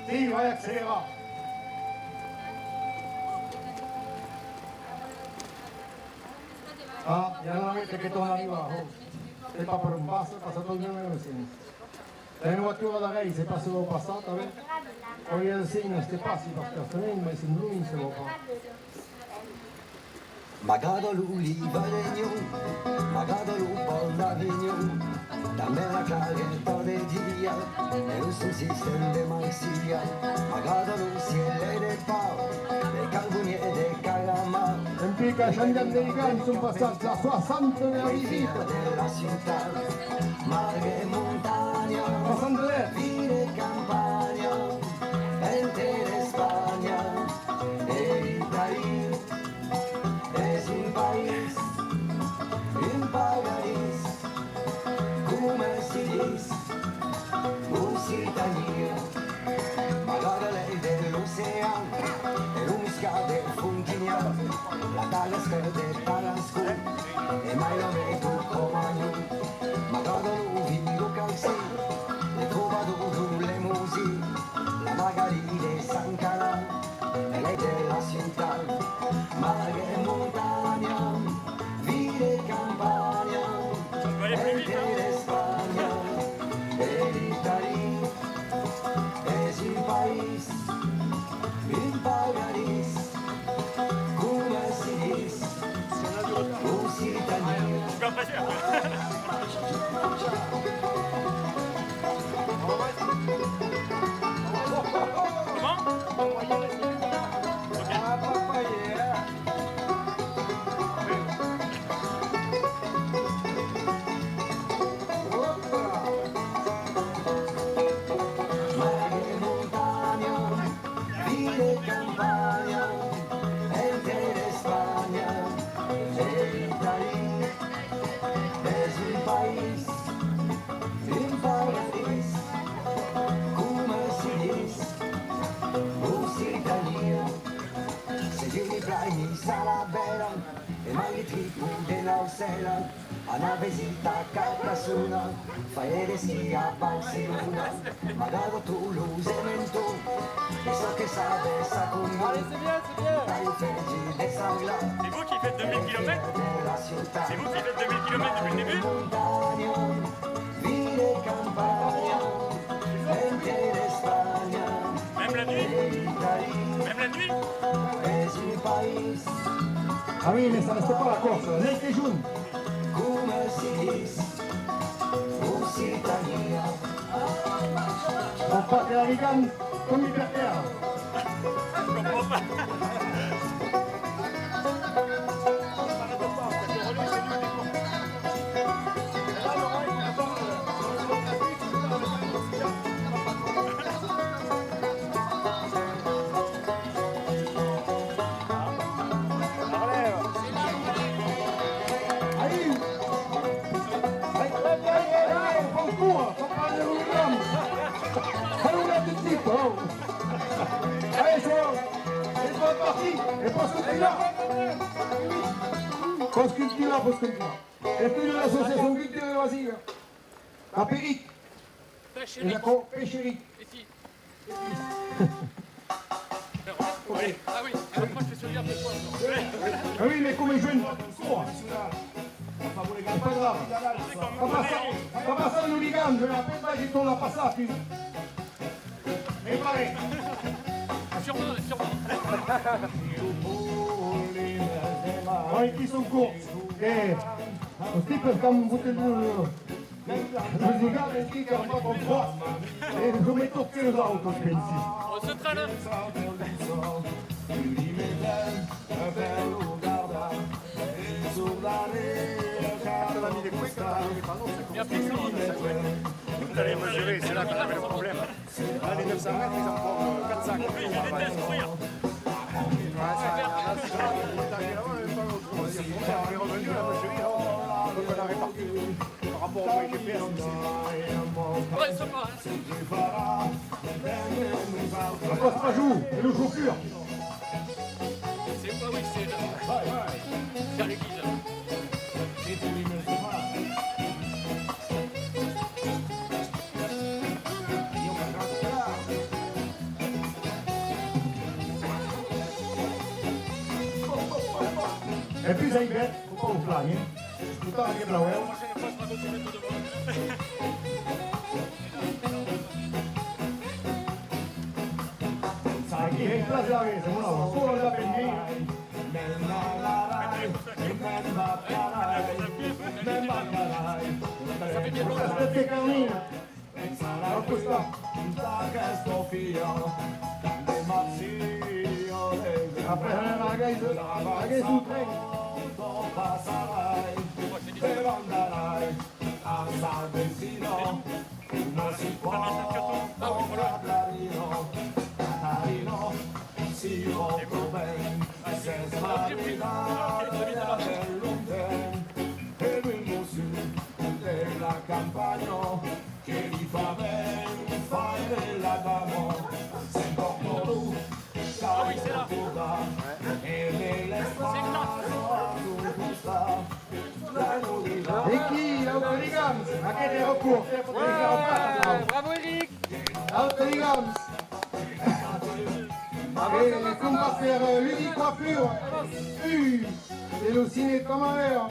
Si, vai accelerar. Ah, i a la naveta que torna arribar, ho. Es pas per un pas, passa tot de mèmes. Tè, una voatura darrèr, se passa lo passat, tanben. Auriá de ser un estepassi, parce que astament, mai sembla un, se vòl pas. M'agrada lo Livre de Nyon, m'agrada lo pòrt d'Avinyon, tanben la clareta de dia e lo son sistèm de Marsilha. M'agrada lo cièl de Pau, de Carbonièr, de Calamar. En pica, Jean-Yann Deligan, son passats a soixante de la visita. De la ciutat, mar e montanha, passant de l'èr, vida e campanha, entre l'Espanha e l'Italia. Es un país, un paradís, coma se ditz Occitània. M'agrada l'èr de l'ocean e lo muscat de Fonquilhan, la tarasca de Tarascon e mai la Mèto Cromagnon. M'agrada lo vin, lo calcit, le trobador, lo lemosin, la margarida de Sant Calan. E l'èr de la ciutat, mar e montanha, vida e campanha, entre l'Espanha e l'Italia. Es un país, un paradís, coma se ditz Occitània. Comment ? Ok. Mar e montanha, vida e campanha, entre l'Espanha e l'Italia. Es un país, un paradís, coma se ditz Occitània. Se giri plan a la vela e mai li tripo de l'aucèla. Anar visitar Carcassona, faire d'esquí a Barcelona, m'agrada tot lo cemento, e çò que sabes a Condó, tai fegi de sangla, c'est vous qui faites deux mille kilomètres ? C'est vous qui faites deux mille kilomètres depuis le début ? Montanha, vida e campanha, entre l'Espanha e l'Italia. Même la nuit ? Même la nuit ? Es un país. Ah oui, mais ça reste pas la Corse, les que jouent. Coma se ditz Occitània. Faut pas que la ricane tombe per terra. Je comprends pas. Allez. Allez, allez, allez, faut courir, faut pas le rendre. Allez, là, tout de suite, oh. Allez, c'est bon. C'est bon, parti. Et parce que tu l'as. Parce que tu l'as, parce que tu l'as. Et puis de l'association culturelle, vas-y, hein. La Périque. Et la co-, pêcherie. Ah oui, ah oui, mais comme je viens de voir ton cours. C'est pas grave. Pas passar, pas passar le ligand, je l'appelle pas, j'ai ton la passar, puis. Mais pareil. Sûrement, sûrement. Bon, et qui sont courts. Eh, los tipes qu'an botat lo, lo, los ligams aquí, qu'an pas comprés. E lo meton que los autres, pensi. On se traîne. Et après, ça va. Vous allez mesurer, c'est là qu'on avait le problème. Là, les neuf cents mètres, ils en font, euh, quatre cents. Oui, je déteste courir. Ouais, ça, là, c'est ça. On est arrivé là-bas, on est pas trop, on est revenu, là, moi, je dis, oh, donc on a réparti par rapport au G P S, c'est... Ouais, ça va, hein. La passe pas jour, et le chauffeur. C'est où ? Ah oui, c'est là. C'est à l'église. E puèi, ai bèth, faut pas lo flar, hein. Escota, aqueth blauèu. Aquí, en plaça de la mesa, mon òme, coma la pendent. Après, on a la gueule de, la gueule sous train. E qui, l'autre ligam? Aqueth èra cort, eh, fotut la pata. Bravo, Eric. L'autre ligam. E com va per, euh, Ludi Coiffure, uh, e lo Ciné Tamarèra,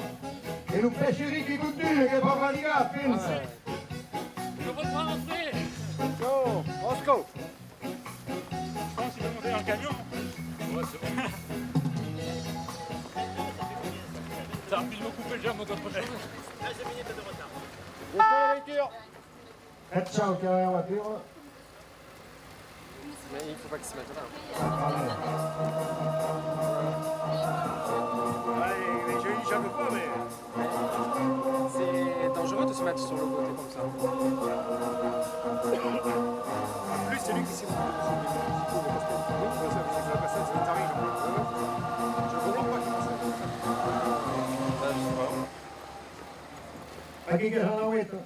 e lo Pêcherie qui continue, que va fatigar, pensa. Je reprends après. Go, Roscoe. Je pense qu'il va monter dans le camion. Ouais, c'est bon. Ça a plus beaucoup fait le geste d'autre chose. Quinze minutes de retard. Faites ça au carré en voiture. Mais il faut pas qu'il se mette là. Ah, il est joli, j'aime pas, mais c'est dangereux de se mettre sur le côté comme ça. En plus, c'est lui qui s'est... Aquí que la naueta.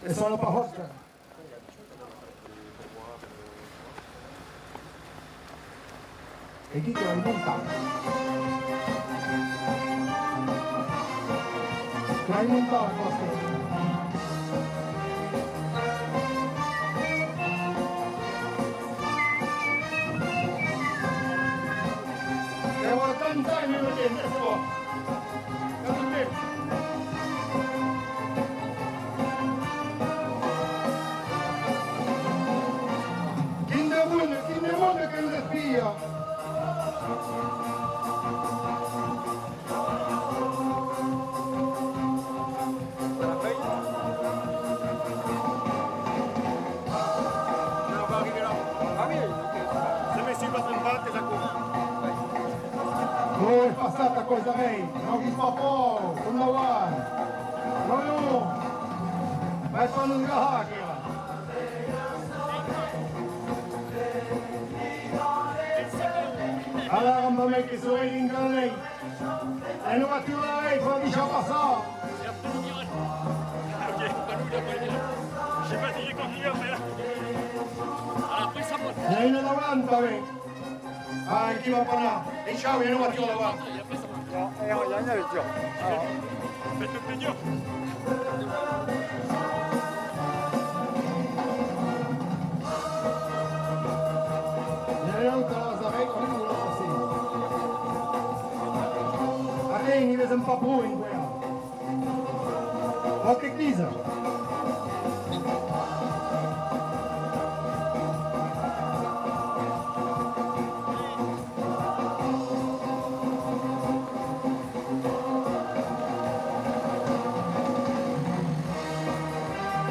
E sona pas hòsta. E qui que la monta? Vai montar la còsta. E voilà, trenta ans, me metem, es bon. Quant de temps? Quin de monde, quin de monde que nos espia! Ò, es passat aquò, es darrèr. N'aguètz pas paur, son davant. Non, non. Vai pas nos gahar, aquela. Alara, amb mai que seré dins Canlei. E non aturarèi, fa, deisha passar. N'ai una davant tanben. Ai, qui va pas anar. Deisha, e non atura davant. Atendi, ne vesèm pas pro enqüèra. Ò, que crisa!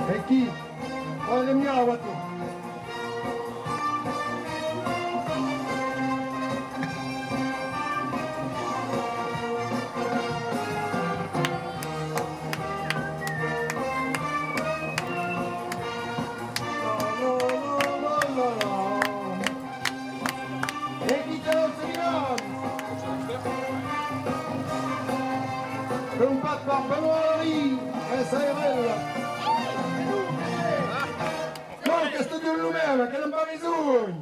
E qui? Ò, de miau, ato. E qui te lo signal? Crompat per Benoît Larry, S A R L. Non, qu'estó d'un lo mème, que n'èm pas besonh.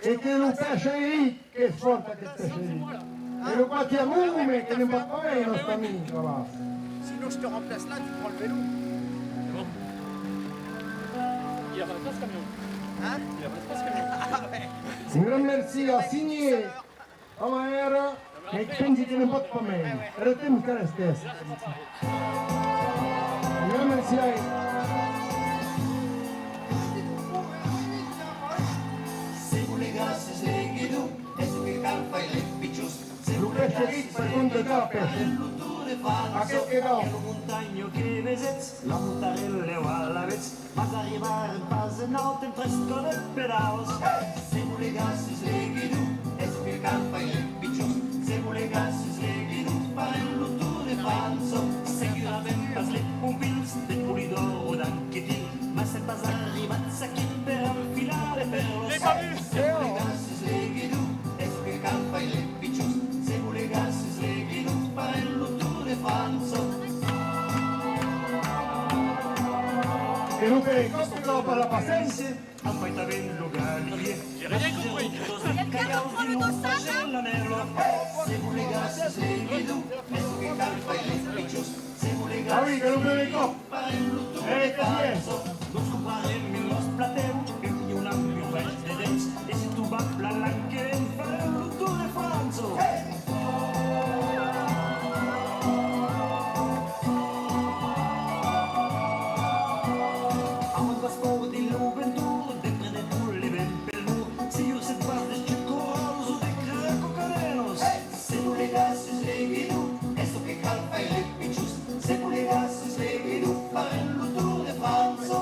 E que lo pèish Eric, qu'es fòrt aqueth pèish Eric. E lo quatièm òme, que n'èm pas pas mei, nòste amic, là-bas. Sinon, je te remplace là, tu prends le vélo. C'est bon. Il y a pas de place camion. Hein ? Il y a pas de place camion. Ah ouais. Un grand mercí a Signé. Home, èra, me pensi que ne'n pòt pas mei. Èra temps qu'èra estès. Merci, ai. Se volegas les guidons, es çò que cal faire les pichons. Se volegas les guidons, es çò que cal faire. Aqueth que cau. La montanha que vesètz, la montanha lèu alavetz. Mas arribarem pas en naut en tres còps de pedals. Se volegas les guidons, es çò que cal faire les pichons. Se volegas les guidons, farem lo Tour de França. Segurament pas les pompils de Polidor o d'Anquetil, mas sèm pas arribats aquí per enfilar de pèrlas. Se volegas les guidons, es çò que cal faire les pichons. Se volegas les guidons, farem lo Tour de França. E lo que còsta, que cau pas la paciéncia. Apaita ben lo galier. J'ai rien compris. Quelqu'un comprend le dos ça, là ? Se volegas les guidons, es çò que cal faire les pichons. Se volegas... Ah oui, que lo primièr còp. Eh, qu'es bien. Nos comprarem un nòst platèu, un miulam, un bèl de dents, e se tu vas plan, plan que en farem lo Tour de França. Amont vas paur dins lo vent, de prene tot le vent pel mur, si urset pas de chucoròls o de cracocadenas. Se volegas les guidons, es çò que cal faire les pichons. Se volegas les guidons, farem lo Tour de França.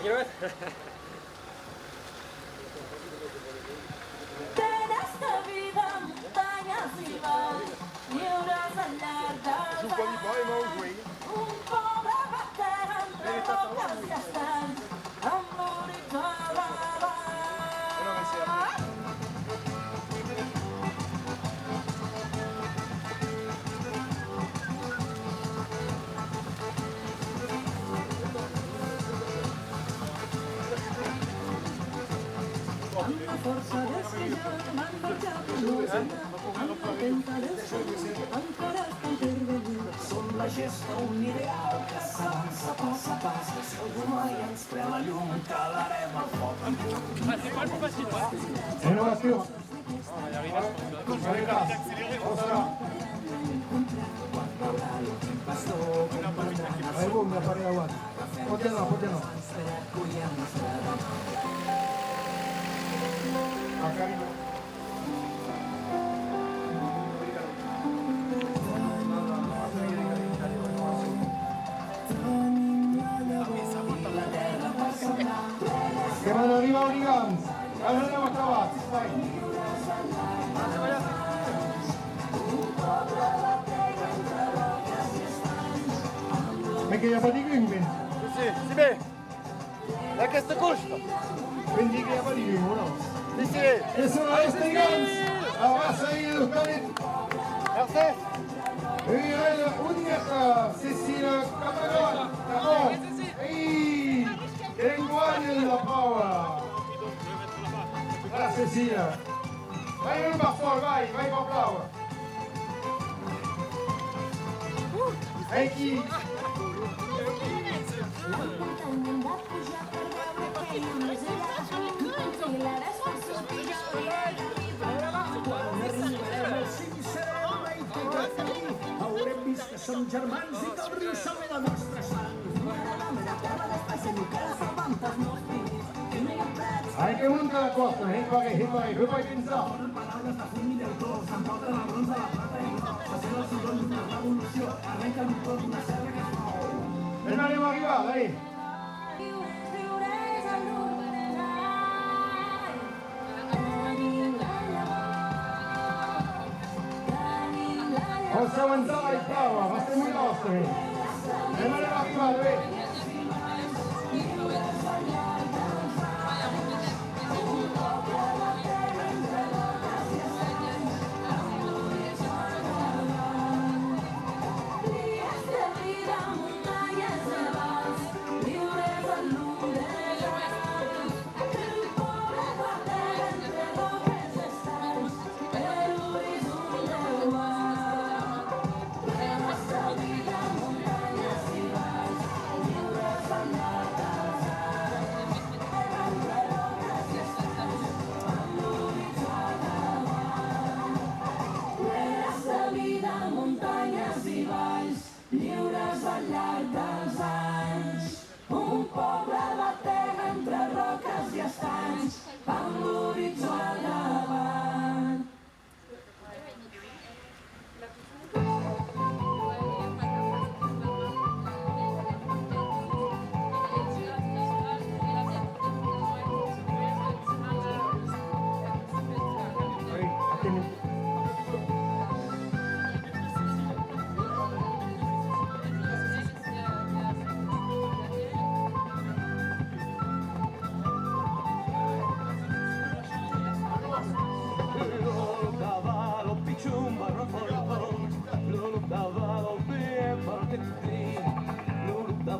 Te n'has de vida, montanhas i valls, viuràs al llarg dels anys. Un pobre bater entre roques i estanys, amb l'horitzó davant. Amb la força dels que ja m'han marcat, amb la tempta dels que encara estan per venir. Som la gesta, un ideal que s'avança pas a pas. Si algú mai ens pren la llum, calarem el foc. Innovació. Allez, bon, la parella, ouais. Portez-la, portez-la. Que van arribar Hooligans! Anem acabar, sisplau. Mès que i a pas ningú, mès. Si, si, ben. D'aquesta costa. Ben, dic que i a pas ningú, non? Si, si. E son los Hooligans! Abraça-i los calits! Mercés! Irene Ungueta, Cécile Capagon, Caron, ei, enguanha la Paula. Ah, Cécile. Vai, un per sol, vai, vai per Paula. Aquí. Haurem vist que som germans i que el riu salva la nostra sang. Ai, que monta la còsta, eh, paguei, eh, paguei, eh, paguei, pensar. Paraules de fum i d'autor, s'emporten el bronze, la plata i l'or. Se sent el soroll d'una revolució, arrenca el motor d'una serra que es mou. Anem, anem arribar, allez. On s'avançava i prava, va ser molt nostre. Anem a arribar, bé. Lliures al llarg dels anys, un poble batega entre roques i estanys, amb l'horitzó al davant.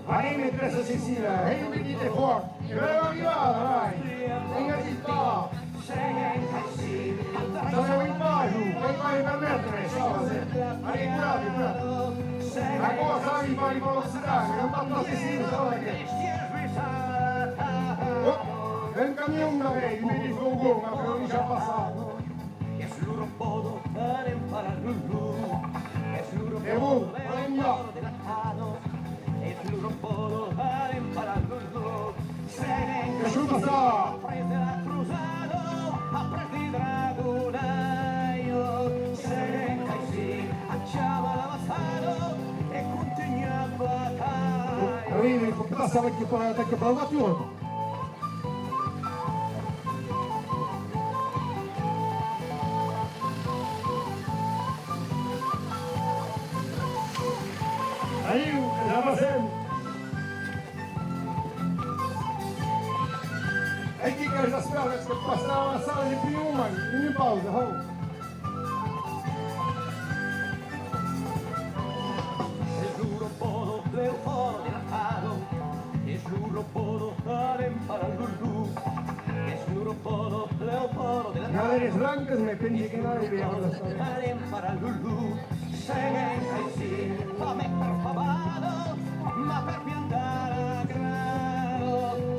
Anem, maîtressa Cécile, un petit effort. Que vau arribar, vai. Venga, vite. Sabeu un pajo, quai pas per metre, sabes? Allez, coratge, coratge. Aquò sabi pas parlar occitan, que non parla Cécile, sabes que. Oh, un camion darrèr, un petit fourgon, après lo deixar passar. E bon, anem ja. Escolta ça! Oui, mais il faut pas savoir qu'il parle, attaque par la voiture. Avancem! Aquí que les espèrdas que passarà a la sala de prumèr moment, una pausa, hò! Es lo robodo, leu fòra de la casa, es lo robodo, anem parar Lulú. Es lo robodo, leu fòra de la casa. Una de les blancas me pensi que n'arriba a la sala. Anem parar Lulú. Seguèm aicí, fam per fabada, mas per piantar la grana.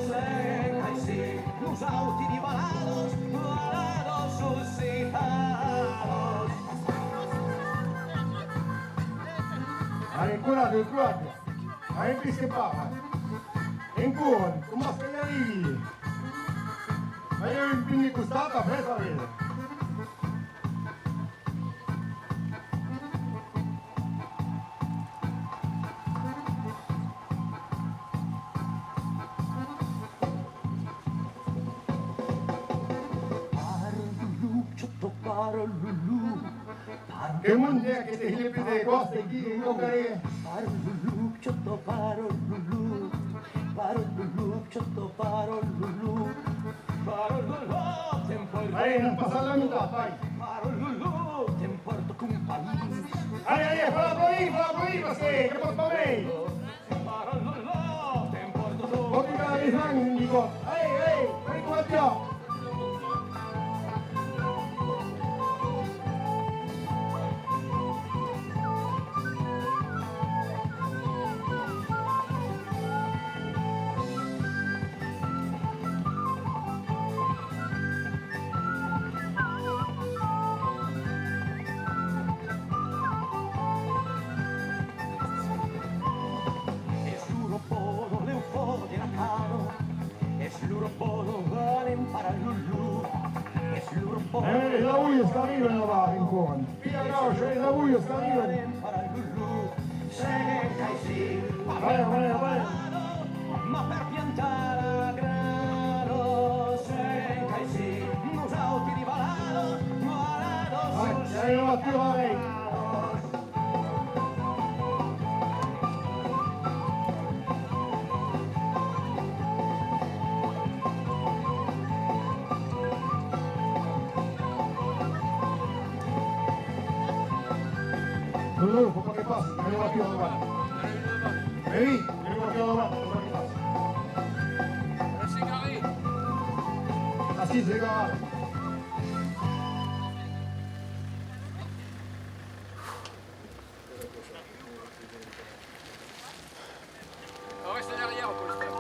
Seguèm aicí, nosauti de Valadas, Valadas occitanas. Allez, coratge, coratge. Allez, plis que pas. En courant, coma se i arribi. Allez, un punt de costat, après, ça va. Para Lulú, chotó, para Lulú. Que monte aqueste hilipit de còste aquí, que jo carré. Para Lulú, chotó, para Lulú. Para Lulú, chotó, para Lulú. Allez, n'èm passat la mitat, vai. Allez, allez, fau aplaudir, fau aplaudir, parce que, que pòt pas mei. Pòt ficar la bislang un còp. Allez, allez, allez, coma tu. Es lo robodo, leu fòra de la casa. Es lo robodo, anem parar Lulú. Es lo robodo. Eh, las agulhas qu'arriban là-bas, en courant. Pia gauche, las agulhas qu'arriban. Anem parar Lulú. Seguèm aicí. Vai, vai, vai. Mas per piantar la grana. Seguèm aicí. Nosauti de Valadas, Valadas. Vai, vai, vai, vai. Non, non, faut pas qu'elle passe, il y a une voiture devant. Mais oui, il y a une voiture devant, faut pas qu'elle passe. Ah si, c'est grave. On reste derrière, on peut le faire.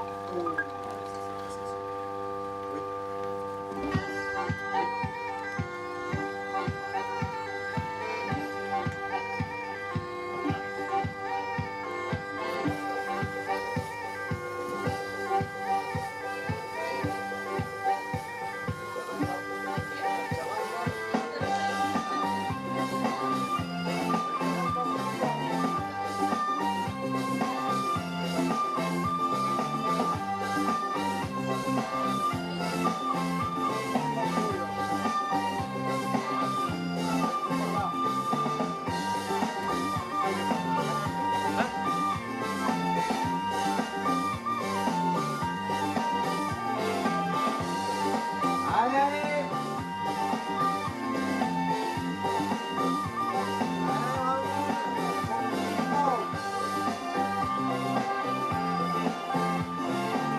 Allez, allez.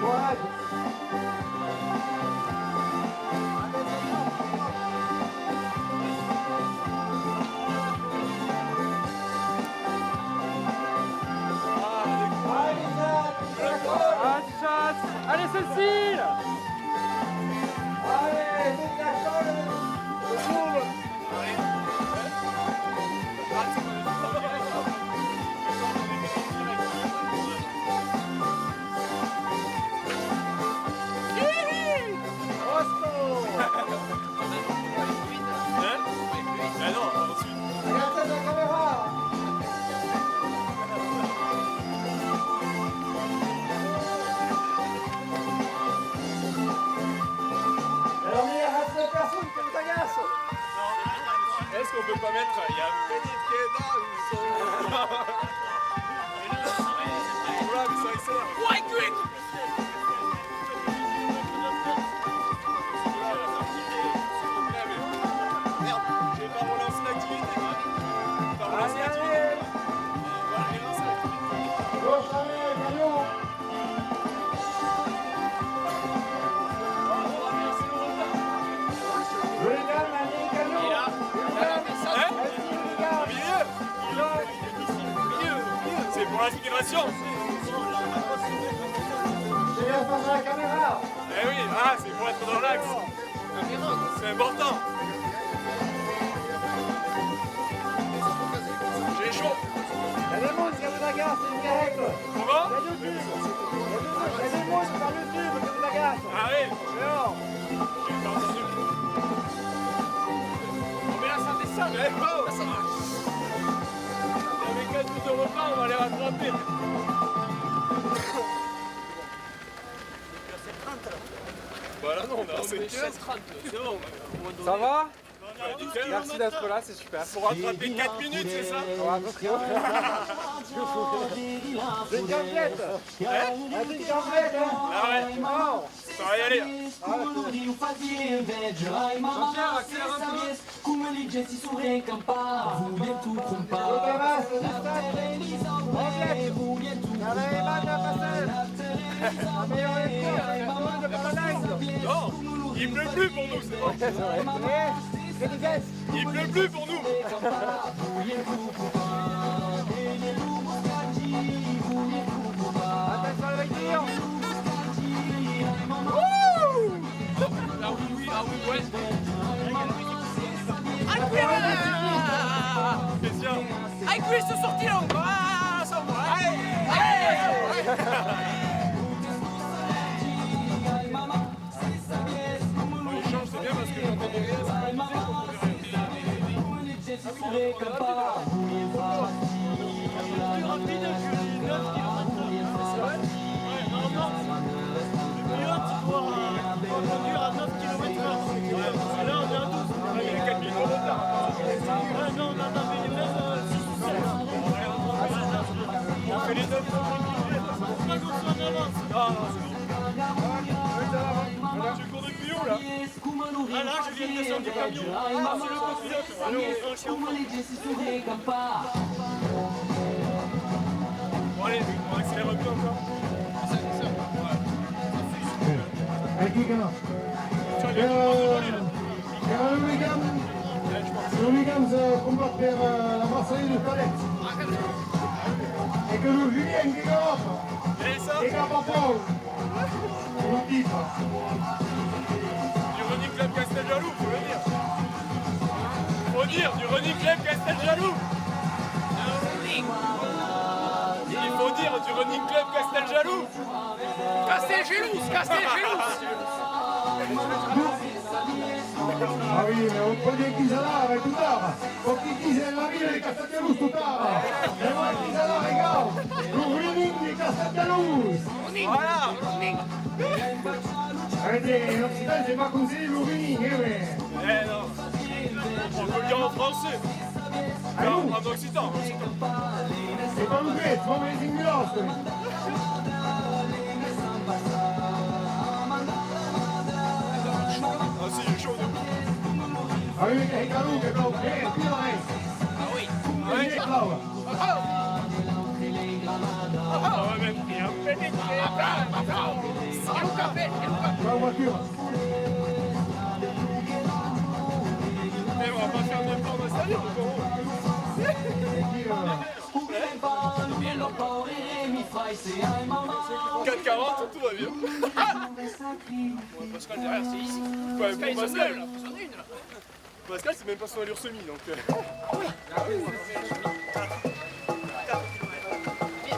Courage. Allez, Cécile ! Allez, c'est la chance. Hein ? Ben non, ensuite. Regarde la caméra. Alors, mais il reste personne, t'es un tagasse. Est-ce qu'on peut pas mettre, il y a Philippe qui est dans le son. Inspiration. Je viens face à la caméra. Eh oui, ah, c'est pour être dans l'axe. C'est important. J'ai chaud. Il y a des monstres qui vous agacent, c'est une direct. Comment ? Il y a des monstres, il y a des monstres sur YouTube qui vous agacent. Ah oui. Mais non. J'ai pas entendu. On met la santé ça, mais oh, ça marche. Il y avait quatre minutes de retard, on va les rattraper. Voilà, non, on a sept heures. Ça va ? Merci d'être là, c'est super. Pour rattraper quatre minutes, c'est ça ? Ouais, à peu près. C'est une gamblette. Hein ? Ah, c'est une gamblette, hein ? Ah ouais. Ça va y aller. Jean-Pierre, accélère un peu. Non, il pleut plus pour nous, c'est bon. Il pleut plus pour nous. Wouh ! Ah oui, ah oui, ouais. Spécial. Ai cuèi se sortirà un... Ah, ça va. Ai, ai, ai. On échange, c'est bien parce que j'entends rien, c'est pas difficile pour poser rien. Plus rapide que les neuf kilomètres heure. Ouais, normalement, le pilote, il doit, euh, il doit conduire à neuf kilomètres heure. Et là, on est à douze. Ah, il y a quatre minutes de retard. Ouais, non, on en avait même, euh, six ou sept. On fait les neuf. Faut pas qu'on soit en avance. Non, non, c'est bon. Tu cours depuis où, là ? Ah, là, je viens de descendre du camion. Ah, c'est le copilote. Allez, on, on, on. Bon, allez, on accélère un peu encore. Aquí que no. Tiens, il y a du monde devant lui, là. Era l'Hurrigan, l'Hurrigan se combat per, eh, la Marseillaise du Palais. E que lo Julien que galopa. E ça ? Que galopa fòrt. Lo titre. Du Running Club Casteljaloux, faut le dire. Faut dire du Running Club Casteljaloux. Il faut dire du Running Club Casteljaloux. Casteljaloux, Casteljaloux. Ah oui, mais on peut dire qu'ils en avaient tout à l'heure. Faut qu'ils disent la ville de Casteljaloux tout à l'heure. Mais ouais, qu'ils en avaient, gars. Le running de Casteljaloux. Voilà. Arrêtez, en occitan, c'est pas comme si le running, hein, mais... Eh non. On peut le dire en français. Ah non. En occitan, en occitan. C'est pas l'anglais, c'est pas les English. Ah si, il est chaud. Ah oui, mais t'as un canon, t'es pas au clair, tu vois, hein. Ah oui. Oui, c'est grave. Ah ouais, même, il y a un petit... Sans le café, sans le café. La voiture. Eh, on va pas faire n'importe quoi, quoi. Quatre quarante, tout va bien. Ouais, Pascal, derrière, c'est ici. Ouais, Pascal, bon, ils sont Pascal. Deux, là. Ils sont une, là. Pascal, c'est même pas son allure semi, donc, euh.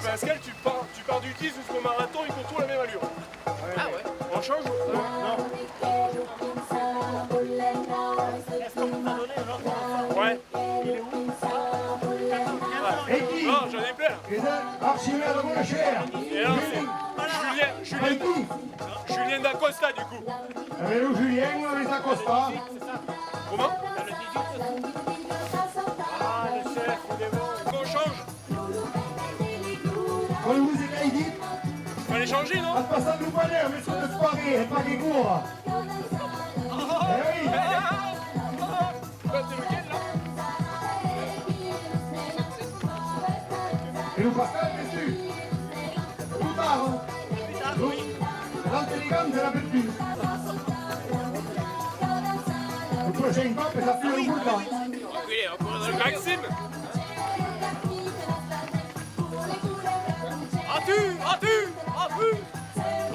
Pascal, tu pars, tu pars du dix jusqu'au marathon, il court tout la même allure. Ah ouais. On change ou... Non. Ouais. Non, j'en ai plein. Et là, c'est Julien, Julien Dacosta, du coup. Avec le Julien, on les accosta. Comment ? On change. Quand vous êtes dit, fallait changer, non ? En passant nous parler, mais sur le soirée, et pas des cours. Eh oui. Bah, c'est lequel, là ? Et nous passons dessus. Plus tard, hein. Nous, l'intelligence, elle a plus. Le prochain pas, ça fait un bout de temps. C'est Maxime.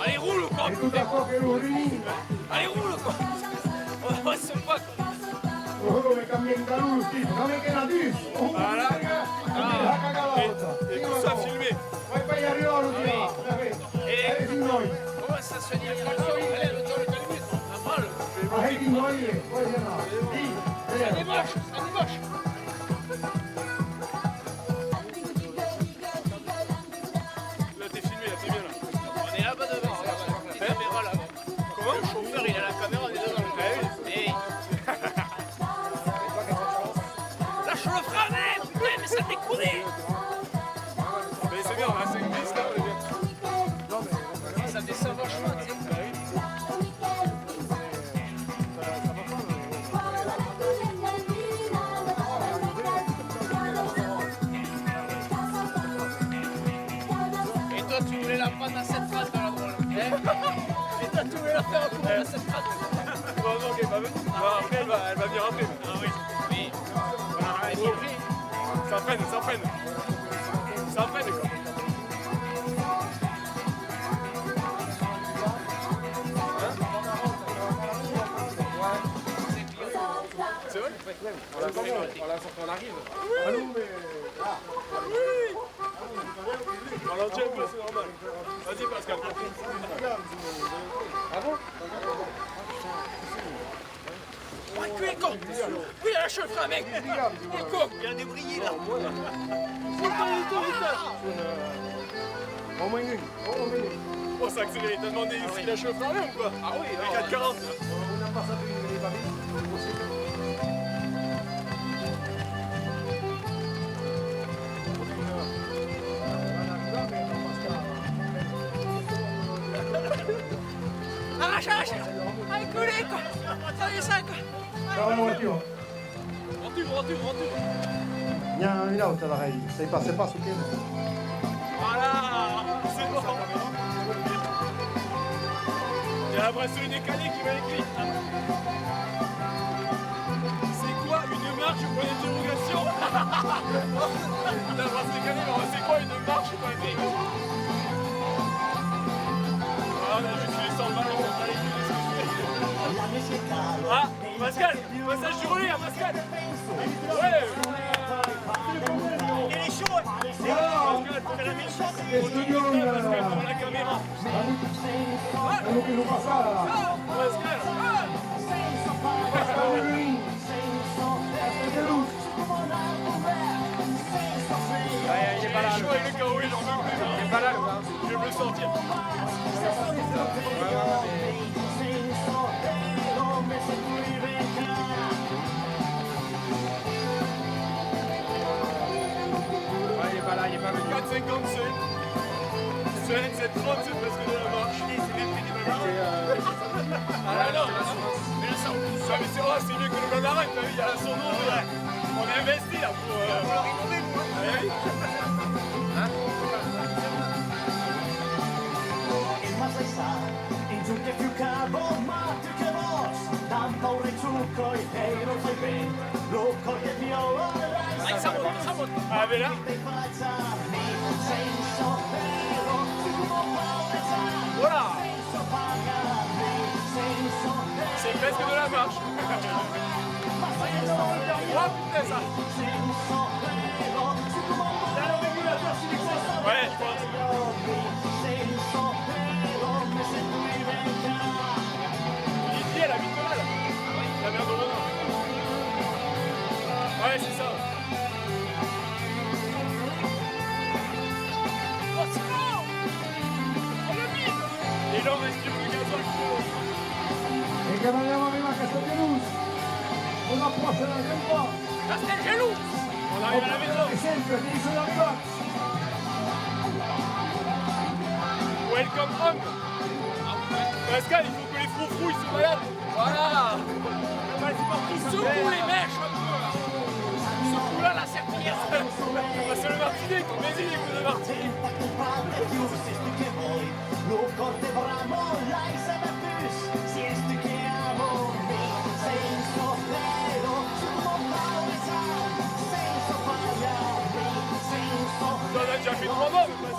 Allez, roule, quoi. Allez, roule, quoi. On va se voir, quoi. Oh, me cambien de calor, Steve. Dame que la dis. Voilà. Ah. Et, et tout ça filmé. Vai pas y arriver, le gars. Allez, sinon. Comment ça se dit? Allez, le gars, le gars, le gars. Normal. Allez, sinon, il est. Ouais, il y en a. Dis, allez. Ça débauche, ça débauche. Là, t'es filmé, là, t'es bien, là. On est là-bas devant, on a la caméra, là. Comment ? Le chauffeur, il a la caméra, on est devant. Eh oui. Eh. Lâche le frein, mais, mais, mais ça déconne. Mais c'est bien, là, c'est une piste, là, on est bien. Ça descend vachement, tu sais. Et toi, tu voulais la prendre à cette patte, la drôle, hein ? Et toi, tu voulais la faire prendre à cette patte. Heureusement qu'elle est pas venue. Non, après, elle va, elle va venir après. Ah oui. Oui. Voilà, allez, c'est pris. Ça freine, ça freine. Ça freine, quoi. C'est vrai ? On la sent, on la sent quand on arrive. Ah non, mais... Ah. Oui, oui. On l'entend un peu, c'est normal. Vas-y, Pascal. Ah bon ? Reculez, con. Oui, lâche le frein, mec. Le con. Il a débrayé, là. Putain, putain, putain. Au moins une. Au moins une. Oh, ça accélère. T'as demandé s'il lâche le frein ou quoi ? Ah oui, non. Quatre quarante. On n'a pas ça depuis les Paris. Arrache, arrache. Allez, coller, quoi. Allez, ça, quoi. Ciao, la voiture. Rentre, rentre, rentre. N'hi a un autre à l'arrêt. Ça y passe pas, ok. Voilà, c'est bon. Il y a la brasserie des Calais qui m'a écrit. C'est quoi une marche, point d'interrogation ? La brasserie des Calais, c'est quoi une marche, point d'interrogation ? Ah, on a juste les cent balles, on s'en bat les couilles de ce que je fais. Ah, Pascal, passage du relais à Pascal. Ouais. Il est chaud, hein. Pascal, fais la méchante. Pascal, devant la caméra. Pascal. Ouais, il est pas là, le gars. Il est chaud, il est K O, il en peut plus. Il est pas là, le gars. Je vais me le sortir. Ouais, il est pas là, il est pas venu. Quatre cinquante-sept. Sept, sept trente, c'est presque de la marche. C'est les prix du ballon. Ah non, mais là, ça, on pousse. Ah, mais c'est, oh, c'est mieux que le Mandarin, t'as vu, il y a son nom, là. On a investi, là, pour, euh... On va le rénover, nous, hein. Eh oui. Hein ? Ah, ça monte, ça monte. Ah, mais là. Voilà. C'est presque de la marche. Oh putain, ça. Ouais, je pense. Lydie, elle habite là, là. La mère de Renan. Ouais, c'est ça. Oh, c'est bon. On le vide. Et là, on va suivre le gazon. E que non anam arribar a Castelldefels. On approche la rampa. Castelldefels. On arrive à la maison. E sempre, que i son arribats. Welcome home. Pascal, il faut que les froufrous, ils sont malades. Voilà. Secoue les mèches un peu, là. Secoue-la, la serpillière. Ah, c'est le Martinique. Vas-y, écoute le Martinique. On a déjà fait trois morts, mais pas...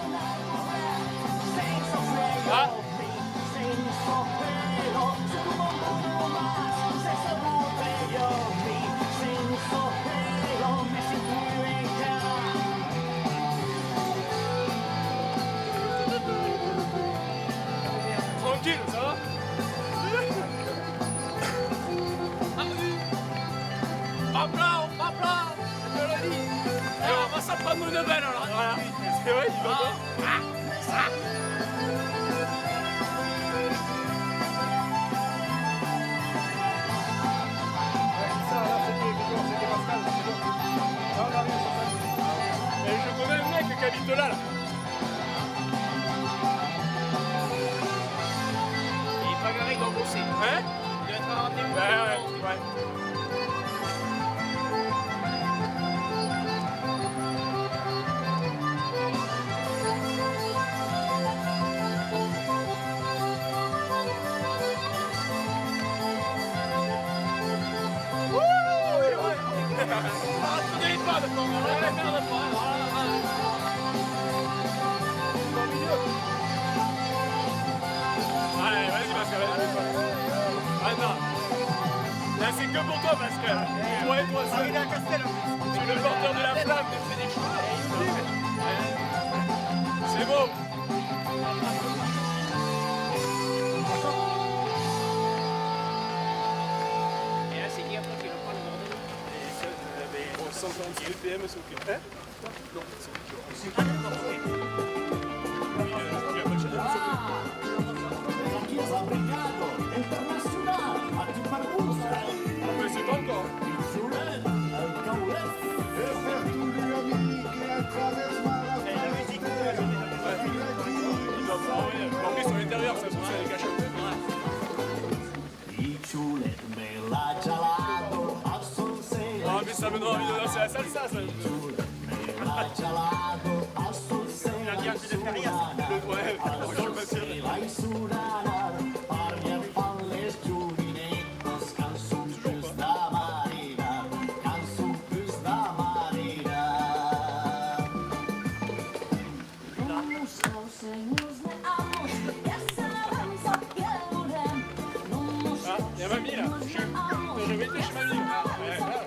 Plan, pas plan, je le dis. Et on va s'en prendre une belle, là. Voilà. C'est vrai, dis donc. Ah, ah, ah. Et je connais le mec qui habite là, là. Il est pas garé, il doit bosser. Hein ? Il doit être à un rendez-vous. Ouais, ouais, ouais. Allez, vas-y, Pascal, vas-y. Attends. Là, c'est que pour toi, Pascal. Pour toi seul. Tu es le porteur de la flamme. C'est beau. Et là, c'est qui après qui reprend le bordel ? Bon, cent quarante-six B P M, s'il vous plaît. Hein ? Mais c'est pas encore. En plus, sur l'intérieur, ça se trouve, ça les cache un peu. Ah, mais ça me donne envie de danser la salsa, ça. La viande de Ferrias. Le, ouais, je suis pas sûr. Toujours pas. Ah, il y a mamie là. Je, je vais chez mamie. Ah, ouais, ouais.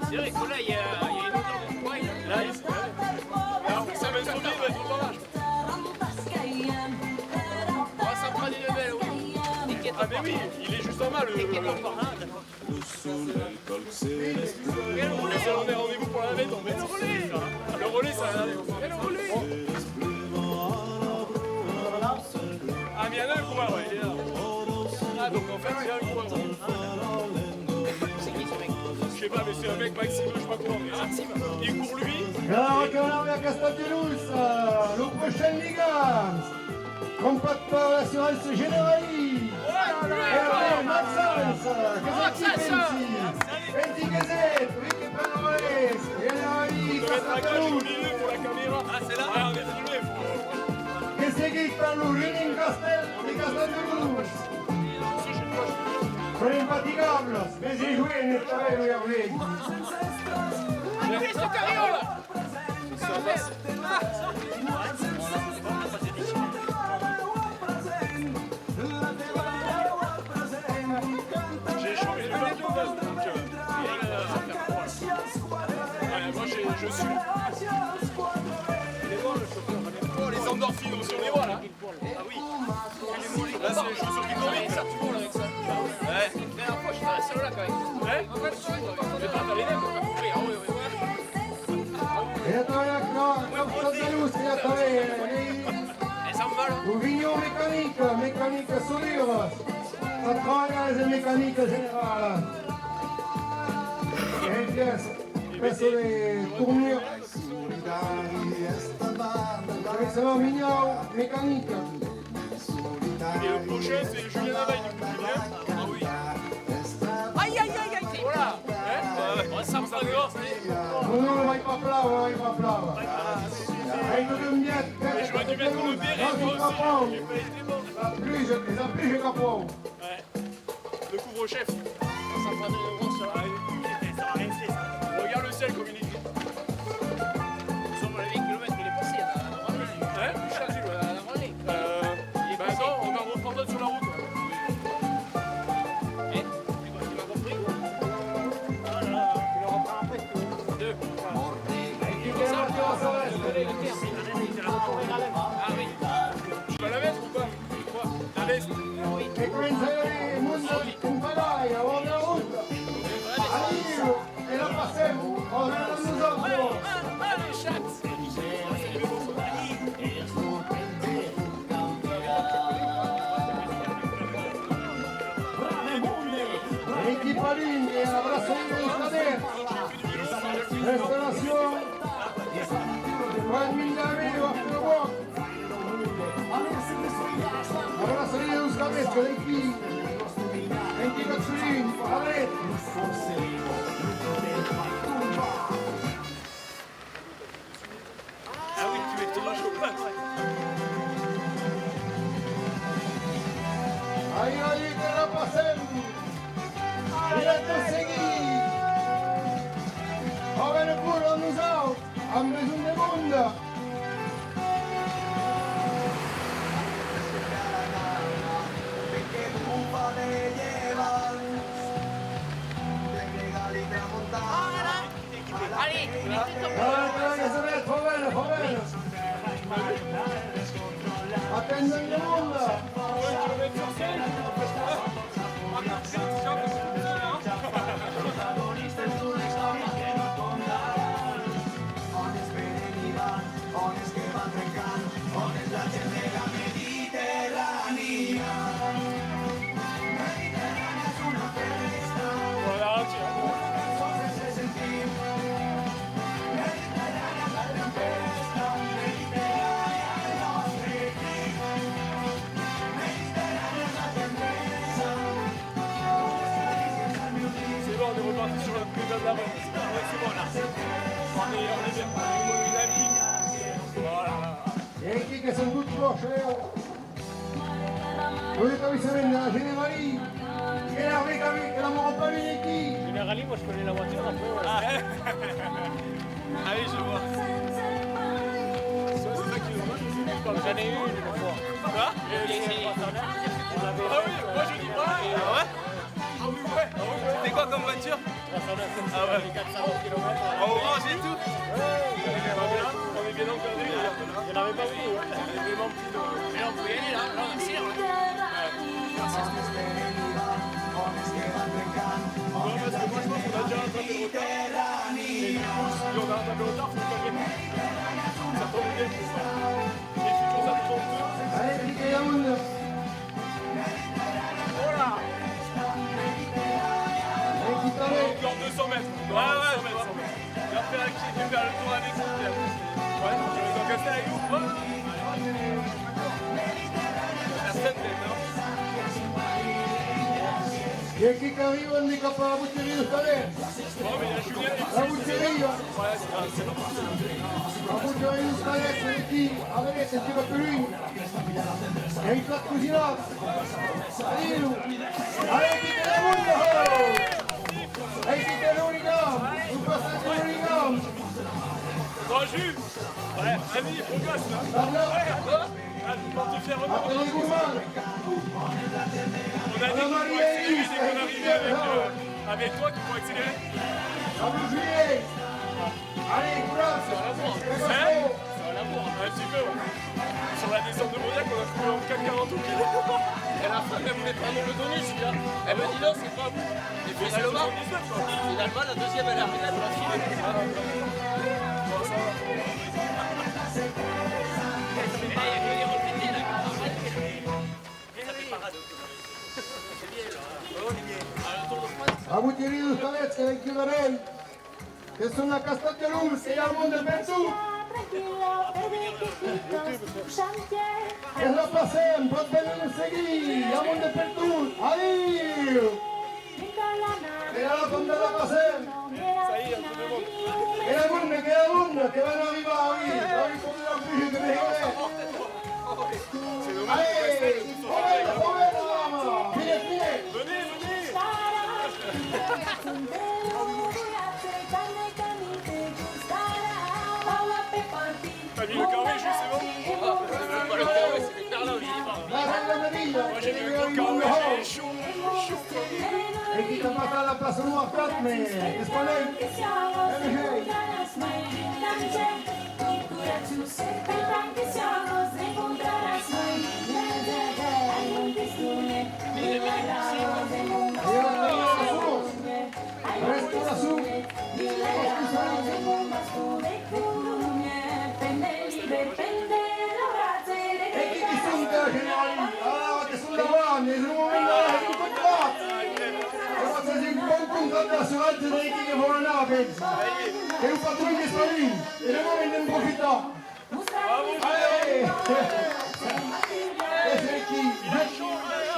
C'est vrai que là, il y a, il y a une odeur de foie. Là, il, là, ça va être horrible, il va être au barrage. Ah, ça prend une belle, oui. T'inquiète pas. Ah, mais oui, il est juste en bas, le, le, le, Nous avons un rendez-vous pour la navette, en fait. Le relais, ça a un rendez-vous. Ah, mais il y en a un coureur, ouais, il est là. Ah, donc en fait, il y a un coureur. C'est qui ce mec ? Je sais pas, mais c'est un mec, Maxime, je sais pas comment, mais il court lui. Gara, gara, Castelldefels, le prochain Liga. Trompat per l'assurance Generali. Hervé Maxence, qu'est-ce que tu penses ? Pensi que c'est, oui, que prend le relais. Generali, Castelldefels. Ah, c'est là. Ah, on est filmé, faut... Que seguit per lo Running Castell de Castelldefels. Son infatigables, mais ils jouent, n'est-ce pas, Hervé ? Christ Carriol. J'ai chaud, mais je vais pas tout faire, donc, euh, ouais, moi, j'ai, je suis. Oh, les endorphines, on les voit, là. Ah oui. Là, c'est les chaussures qui tournent. Ça tourne avec ça. Ouais. Mais la dernière fois, je suis dans la salle là quand même. Ouais. Mais toi, t'as les mêmes, t'as compris. Ah oui, oui, oui. E atanben, Castelldefels, e atanben, eh, lo vinhon Mecanic, Mecanic Soudure, sa tròia es Mecanic General. E pièça, pièça de tournure. Avec sa main Mecanic. Et le prochain, c'est Julien Navaille, du coup, Julien. Ah oui. Aïe, aïe, aïe, aïe. Voilà. Hein ? On s'en prend dehors, ça y est. Non, non, vai pas plan, vai pas plan. Aïe, tout de suite. Mais j'aurais dû mettre le béret, moi aussi. J'ai pas été bon. La pluie, je, la pluie, je comprends. Ouais. Le couvre-chef. Ça va faire des ronds sur la... Ça va rincer, ça. Regarde le ciel comme il est gris. Sur le vingt kilomètres, il est passé, là, à la randonnée. Hein ? Il charge, là, à la randonnée. Euh, bah attends, on va reprendre sur la route. Hein ? Tu m'as compris ? Ah là là, tu le reprends après, si tu veux. Deux. Ah oui. Tu vas la mettre ou pas ? E comença a aver monde en pagaia, a bòrd de la rota. Equipa Lin, e la braçaria deus cadets. Restauracion. Juan Millavé, Barcelona. La braçaria deus cadets, que d'aquí. Vinti-quatre Lin, cadets. Ah oui, tu es toujours chaud. Ai, ai, que la passem! Viatge seguit! Aurem cura a nosauts! Am besonh de monde! Allez, Calma, calma, que se met, fau veire, fau veire. Atén, le monde. Voilà, tiens. C'est bon, on est reparti sur le coup de la main. Ouais, c'est bon, là. On est, on est bien. On est dans la ligne. Voilà. E aquí que son tots pròches, eh? Le rétablissement de la Generali. Quel arrêt qu'avec la mort pas venu qui? Generali, moi je connais la voiture, après, ouais. Ah. Ah oui, je vois. C'est ça qui est dommage, c'est que j'en ai eu une fois. Quoi? Et c'est... Ah oui, moi je dis pas. Ah ouais? Ah oui, ouais. C'était quoi comme voiture? Ah ouais. En orange et tout. On est bien encadré, regarde. Il y en avait pas beaucoup, hein. Il y avait vraiment plus de... Mais là, on peut y aller, là. Là, on accélère, là. Ouais. Non, parce que moi, je pense qu'on a déjà rattrapé le retard. Et du coup, si on a rattrapé le retard, faut le calmer. Ça tombe bien. Les futurs habitants de... Allez, piquez la moule. Oh là. Allez, piquez. Encore deux cents mètres. Ouais, ouais, deux cents mètres. Et après, là, qui fait faire le tour avec nous, là. Ouais, tu veux t'encasser avec nous? Ouais. La scène, elle, non? E aquí qu'arriban de cap a la boteria deus cadets. La boteria. La boteria deus cadets, aquí, a dreta, un petit peu plus loin. E un plat cosinat. Adiu. Allez, quite le monde, ho! Allez, quite le hooligan. Vous passez le hooligan. Grand jus. Ouais, vas-y, progresse, là. Pardon? Ouais, quoi? Ah, tu portes fièrement. Après les gourmands. On a dit qu'il faut accélérer dès qu'on arrivait avec, euh, avec toi, qu'il faut accélérer. Allez, courage. Hein? Un petit peu, ouais. Sur la descente de Mauriac, on a trouvé en quatre quarante au pied. Et à la fin, elle voulait pas nous le donner, celui-là. Elle me dit non, c'est pas à vous. Et finalement, finalement, la deuxième, elle est arrivée, elle nous l'a filé. La boteria deus cadets, que l'encudarem. Que son a costat de l'Ours, que i a monde pertot. Que la passem, pòt venir nos seguir, i a monde pertot. Adiu! Que la, la passem! Que la monde, que la monde, que van arribar, oui. Oui, oui, oui, oui, oui, oui. Allez, faut venir, faut venir, là. Venez, venez. T'as mis le carré, juste, c'est bon? Moi, j'ai mis le gros carré, j'ai chaud, chaud. E qui t'a pas la place au noir, mais c'est pas... E qui, qui son, que generali? Ah, que son davant, es lo moment de la... L'assurança de qui que vòl anar, pensi. Que lo patron qu'es pas lluny. E demà vèm d'en profitar. Allez! E es aquí,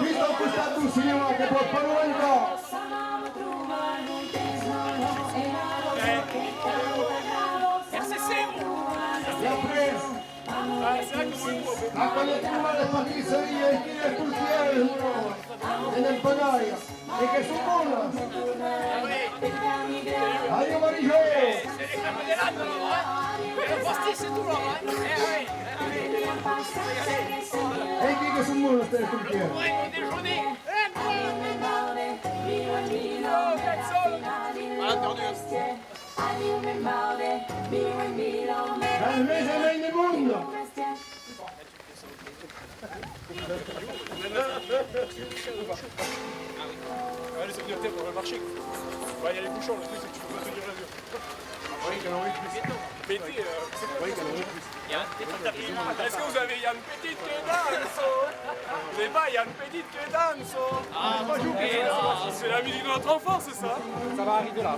just al costat d'un cinèma que pòt pas lo mancar. E après, la collectiva de pastisseria e qui es tot fièr, en empanalha. E que son bonas! Adiu, Marie-Jo! E qui que son bonas, tè, Turquia? Las mesa mai de monde! Ah, les ordinateurs pour le marché, quoi. Bah, il y a les bouchons, le truc, c'est que tu peux pas tenir les yeux. Pété, euh, c'est quoi ? Est-ce que vous avez Yann Petit qui danse ? Vous n'avez pas Yann Petit qui danse ? Ah, c'est la musique de notre enfance, ça. Ça va arriver là.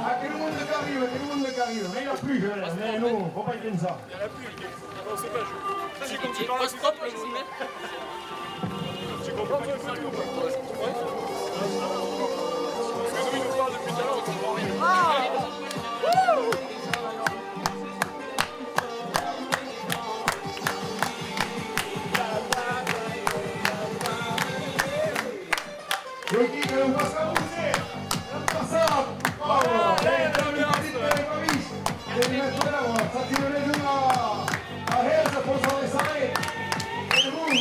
Ah, que lo monde qu'arriba, que lo monde qu'arriba. Mai la pluja, eh, non, faut pas y pensar. Il y a la pluie. Non, c'est pas, je, si tu parles, tu comprends pas, tu comprends pas. Parce que nous, il nous parle depuis tout à l'heure, on comprend rien. E aquí que l'an passat, l'an passat! Bravo! Allez, l'ambiance! L'an passat, l'an passat! L'an passat, l'an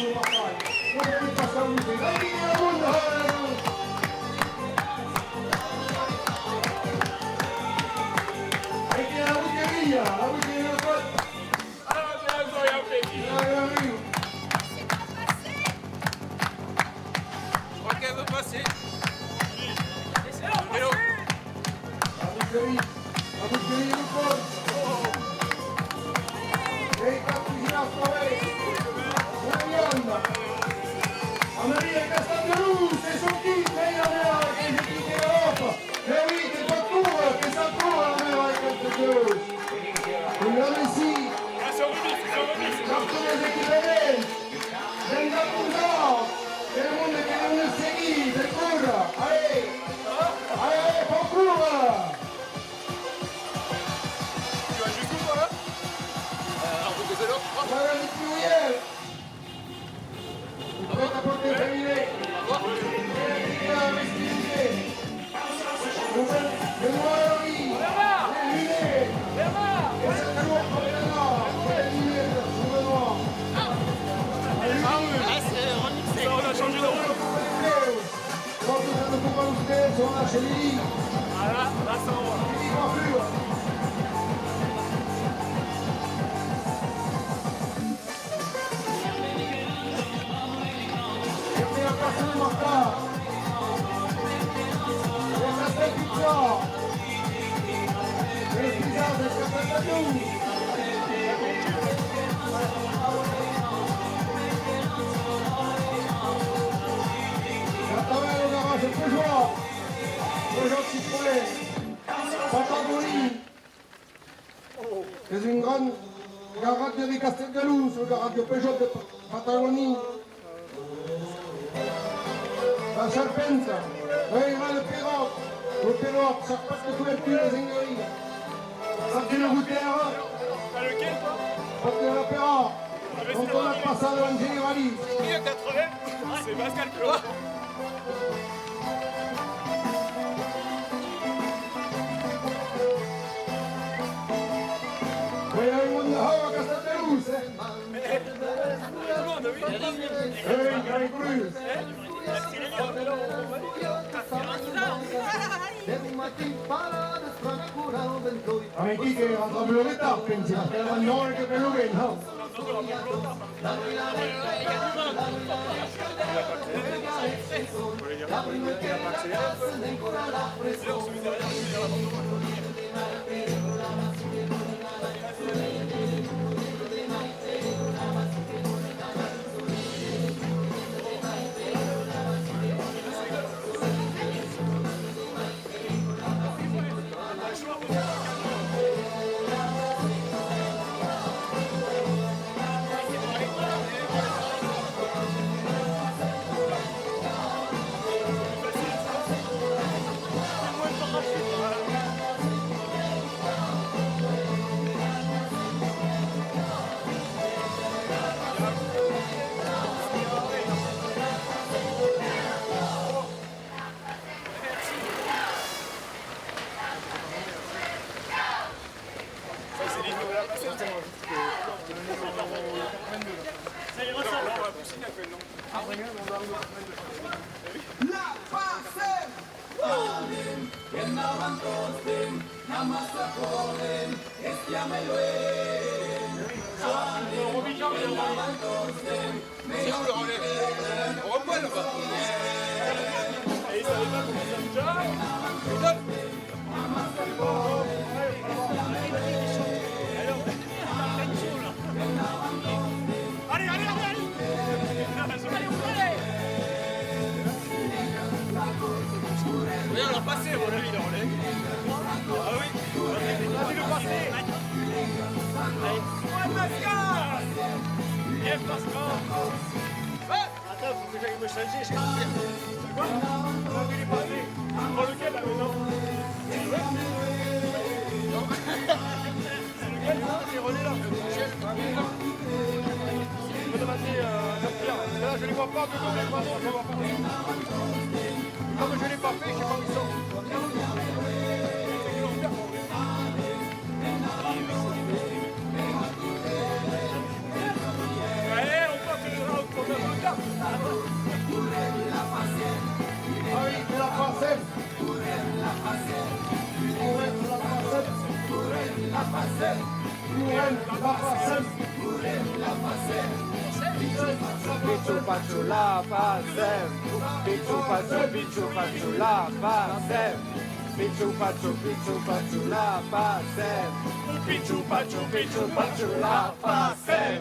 passat! Qu'est-ce qui s'est passé ? Je crois qu'elle veut passer. Hello. La boucherie, la boucherie du Pont. Ei cap Pirinèus tanben. Una vianda. A Maria Castelldolus, e son quinze, e la meva, que se quinze Europa. E oui, que s'acura, que s'acura la meva Castelldolus. Un grand merci. Cap de les equipaments. Venga, Pujol! Que lo monde que vòl nos seguir, de córrer! Allez! Allez, allez, faut courir! Tu vas jusqu'où, toi, là ? Euh, un peu des autres. Voilà les pluriels. Prêt-à-porter féminin. Prêt-à-porter féminin. Ah, c'est remixé. Ça, on a changé de rôle. Ah, là, là, ça envoie. Peugeot Citroën, Patagoni. Es un grand garatge de Castelldolus, lo garatge Peugeot de Pa-, Patagoni. La charpenta, l'airal de Peròt, lo Peròt, charpent de cobertura, zengaria. Sartine routera, pòt de la Peròt, on torna passar davant Generali. C'est Pascal Peròt. Voyons, on a Castelldolus, eh. Amb aquí que rentra lo retard, pensi, perque l'avantnòva que per lo vent, non? La Passem! Anem, endavant tots, anem, la massa correm, estiam e luènh. Anem, endavant tots, anem, mès... C'est où le relais ? On reprend là-bas. Et ça va pas comme ça. Putain. Allez, allez, allez, allez. Allez, on peut aller. Oui, on l'a passé, on l'a vu, là, on l'a vu. Ah oui, on a vu le passer. Allez. Ouais, Pascal. Bien, Pascal. Ouais. Attends, faut que j'aille me changer, je... C'est quoi ? On a vu les passer. On prend lequel, là, maintenant ? C'est lequel, là ? C'est René, là. Je vais demander, euh, à Jean-Pierre. Parce que là, je les vois pas, mais je les vois pas, je les vois pas. Comme je l'ai pas fait, je sais pas où ils sont. Allez, on porte le drapeau, on porte le drapeau. Ah oui, c'est la Passem. Pichu pachu la Passem. Pichu pachu, pichu pachu la Passem. Pichu pachu, pichu pachu la Passem. Pichu pachu, pichu pachu la Passem.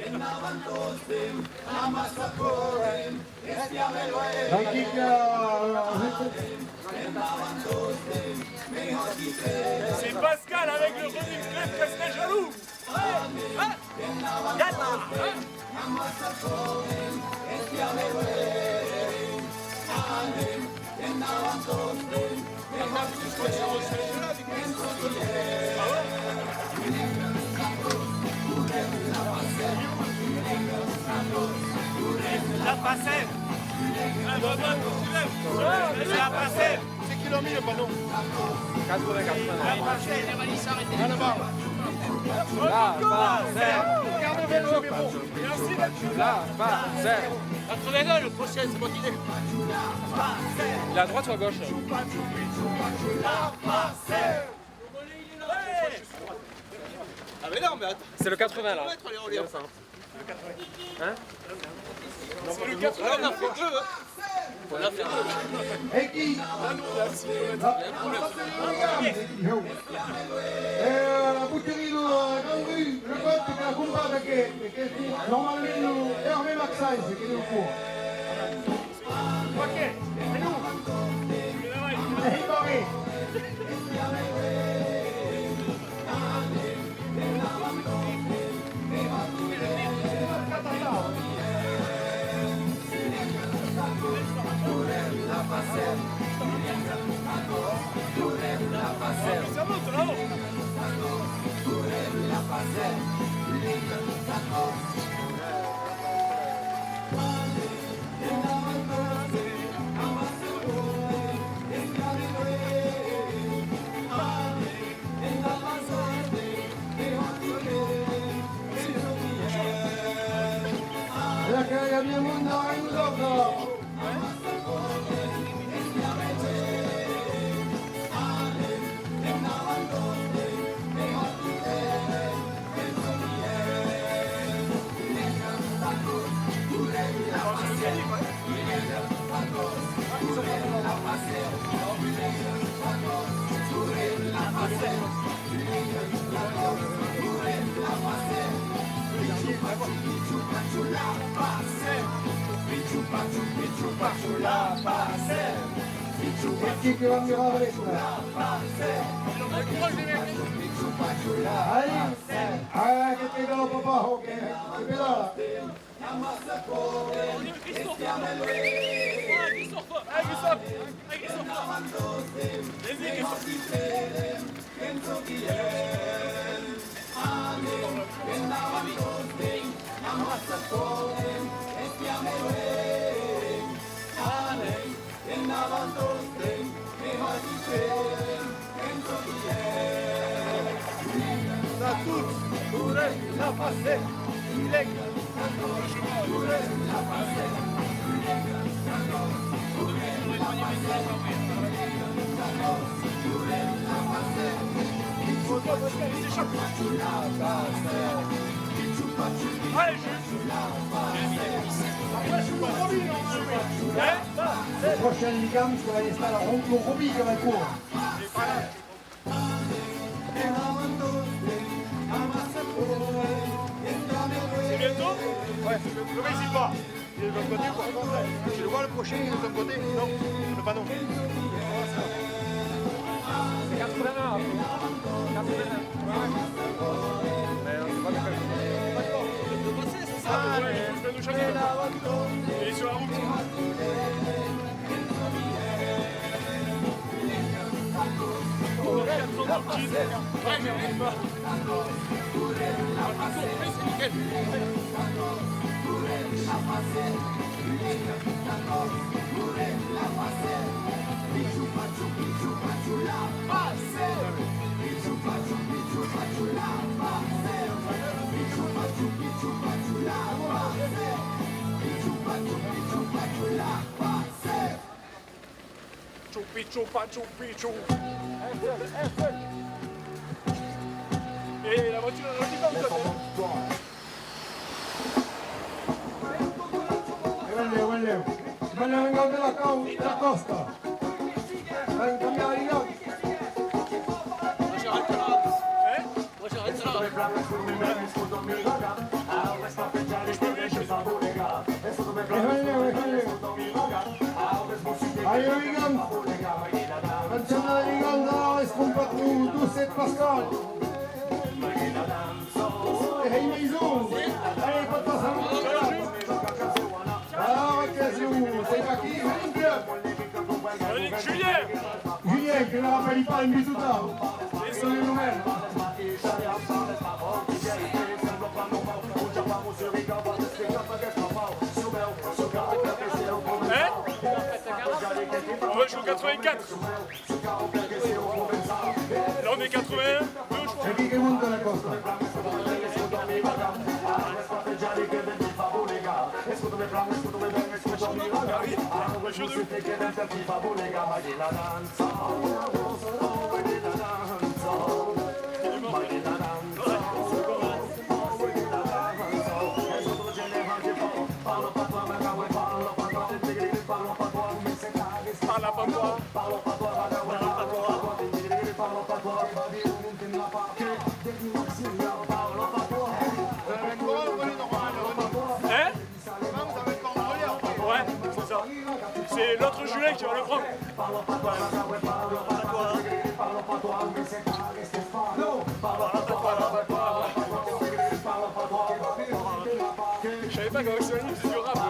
Endavant tots, anem, la massa correm, estiam e luènh. Aquí que... C'est Pascal avec le Running Club Castel Jaloux. Hein ? Hein ? Gata. Hein ? La Passem. La Passem. C'est qui l'a mis le panneau ? Quatre-vingts, quatre-vingts. La Passem. Là-bas. La Passem. Regarde vers le numéro. Merci d'être là. La Passem. Quatre-vingt-un, le prochain, c'est moi qui l'ai. Il est à droite ou à gauche ? Ah, mais non, mais attends. C'est le quatre-vingts, là. Hein ? C'est le quatre-vingts. Là, on a fait deux, hein. On a fait deux. E qui? Eh, la boucherie de la Grande Rue, le pote que la comprada que, que normalment Hervé Maxence que deu cor. Ok, c'est nous. Eh, pare. Allez, que i a bien monde davant nosautres. Qui que va mirar avec ça? Allez, ah, que te galopa pas, ok, que pedala. Lo prochain ligam, ça va estar la Rom-, lo Robi que va córrer. C'est bientôt ? Ouais, c'est bientôt. Mais il est pas. Il est de l'autre côté ou pas ? Tu le vois le prochain, il est de ton côté ? Non, le panneau. C'est quatre-vingt-un après. quatre-vingt-un. Ouais, ouais. Mais on sait pas lequel. Ah, mais il faut que je le louche à quelqu'un. Il est sur la route. Choupi choupa choupi chou. Et la voiture, elle dit pas où ça fait. Allez, allez. Allez, venga de la cau-, de la costa. Allez, cambia de ligam. Hein ? Allez, ligam. Cançon de ligam, ara es compat lo Docet Pascal. E hei maison. Allez, pas passar. Ara qu'es lo, sei pas qui, un club. Julien. Julien, que me rapèli pas en bituta. Son le numèro. Hein ? On va jouer au quatre-vingt-quatre. Là, on est quatre-vingt-un, deux, je crois. E qui que monta la costa? Ah oui, bien sûr, de ouf. Parle patois. Hein ? Ouais, c'est ça. C'est l'autre Julien qui va le prendre. Je savais pas qu'avec ce livre, c'est durable.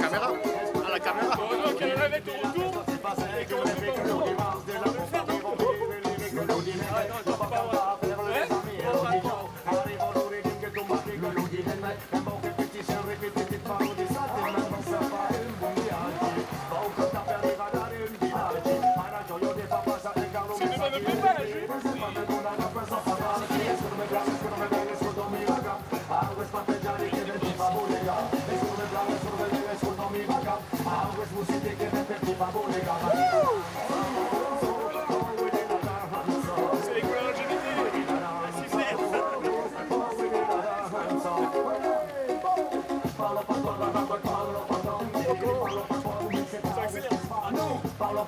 Caméra. À la caméra. Heureusement qu'il y en a avec ton retour et qu'on se fait pas. C'est une bonne prépa, là, Jules. C'est les couleurs L G B T. Ça accélère. Parle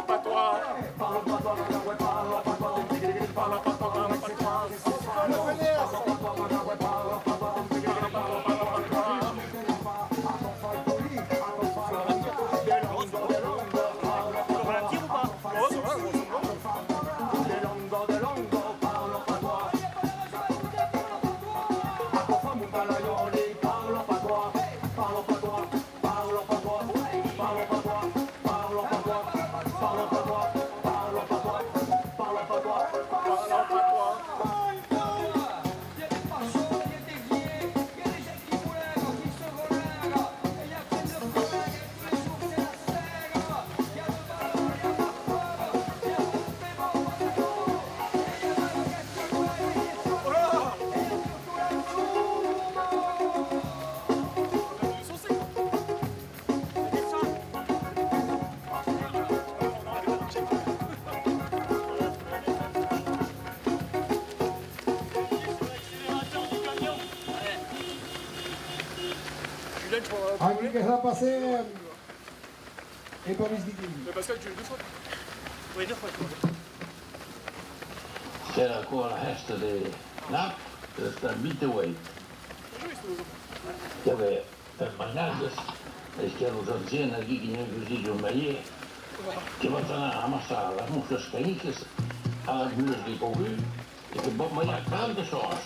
patois. Aquí que fa passer, eh, e pas vist d'aquí. Mais Pascal, tu veux deux fois ? Oui, deux fois, je crois. Qu'èra aquò la hèsta de Nap, de Stan Vite Wade. I avè per mainatges, es que los ancians aquí que n'i a un fusil d'un velièr, que van anar amassar las moscas canicas a las mulas de Paulus e que van balhar quaranta sòs.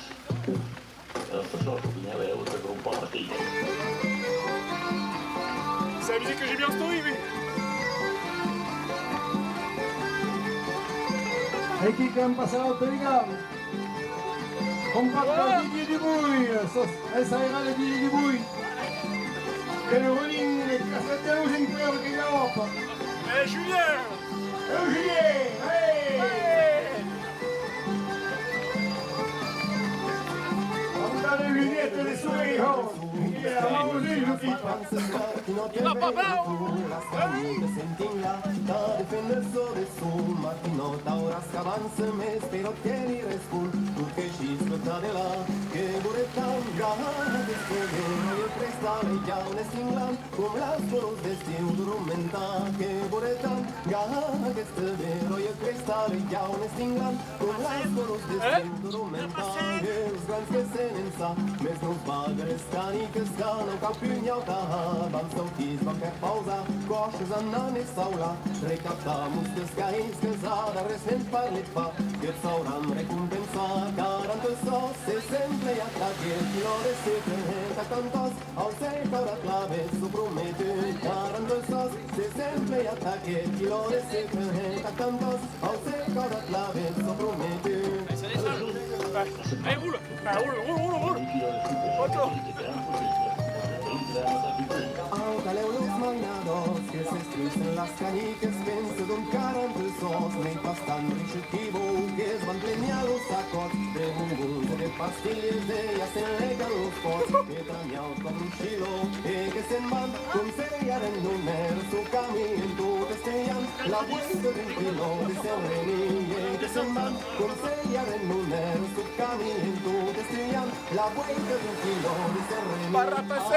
Quaranta sòs, que n'i avè autre que lo papatic. C'est la musique que j'ai bien entendu, oui. E qui qu'an passat au Telegam? Comparta Didier Dubuy, sos, es airà de Didier Dubuy. Que le running, le cascateus en cuèr que galòpa. Eh, Julien! Eh, Julien, hey! Hey! Conta le Juliette de Sourire. Martinòta, auras qu'avança, mès peròt que li respond tot que shisca de la que voretan, gahar de cristal e jaune singlant com las flors d'estiu dormentat, que voretan, gahar de cristal e jaune singlant com las flors d'estiu dormentat, e los grans que sèm ençà, mès nos bagres canicas qu'an au cap un aut ahar, van sautir, van per pausar, còchas anant e saular, recaptar moscas caiscas, adarrèrs ne'n parle pas, que sauràn recompensar quaranta sòs, se sempre i ataque, quilò de sucre, e tactan tòs, au se caurà clavet, s'o promete, quaranta sòs, se sempre i ataque, quilò de sucre, e tactan tòs, au se caurà clavet, s'o promete. Allez, roule. Ah, roule, roule, roule, roule. Autre. Au talèu los mainadors que s'estrussen las canicas, pensa donc quaranta sòs, n'ei pas tan riche qui vòu, que's van pleniar los sacòts de bombons e de pastilhas, e ja se'n legan los pòts, e tramiaut com un shilò, e que se'n van, com se i aren, non èra suu camin, en tot estudiant la vuelta d'un quilò de serreni, e que se'n van, com se i aren, non èra suu camin, en tot estudiant la vuelta d'un quilò de serreni.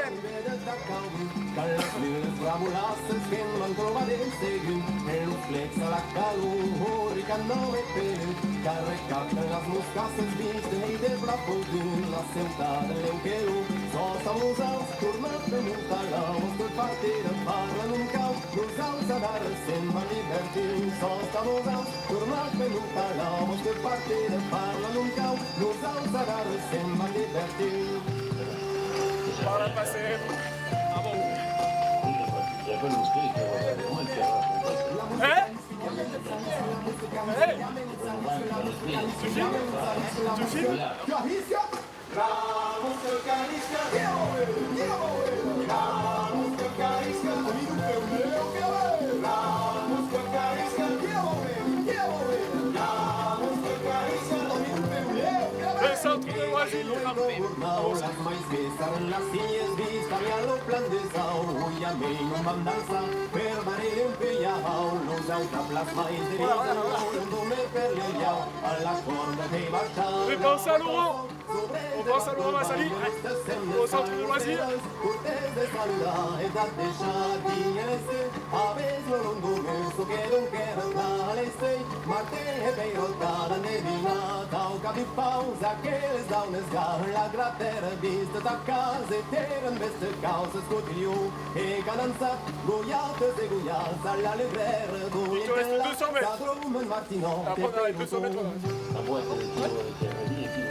Arribèt a Tacaubut, quand las mulas bravolasses que'n van trobar de segur, e los plecs a la calor, rica nòve pelut, qu'arrecaptan las moscasses viste, e de plan fortun la ciutat lèu que lo sòs a vosauts, tornatz de montar la vòsta partida, parla non cau, nosauts adarrèrs se'n van divertir, sòs a vosauts, tornatz de montar la vòsta partida, parla non cau, nosauts adarrèrs se'n van divertir. Voilà, passem. Ah bon. Eh? Eh? Tu filmes? Tu filmes? Le centre de loisirs. Las mais que s'arran las hilhas vist, aviá lo plan de sau, uia mei non vam dançar, per barrir un puiau, los autres las mais de vida, lo dome per le liau, a la còrda de baixar. Repensa a Laurent. On pense à Laurent Massali, au centre de loisirs. Cortès de saludar e d'ac deishar dins l'èster, avètz lo long dome, çò que donc èra plan a l'estei, Martin e Peirota l'an devinat, au cap de pausa, aqueles daunes gars, la gratèra vista, ta casa e tèrra en veste causa, escotilhon e cadançat, goiatas e goiats a la librèra, doni que la cadroma en Martinòta e Peirota. La boîte de Pierrot, Pierre Lhermitte,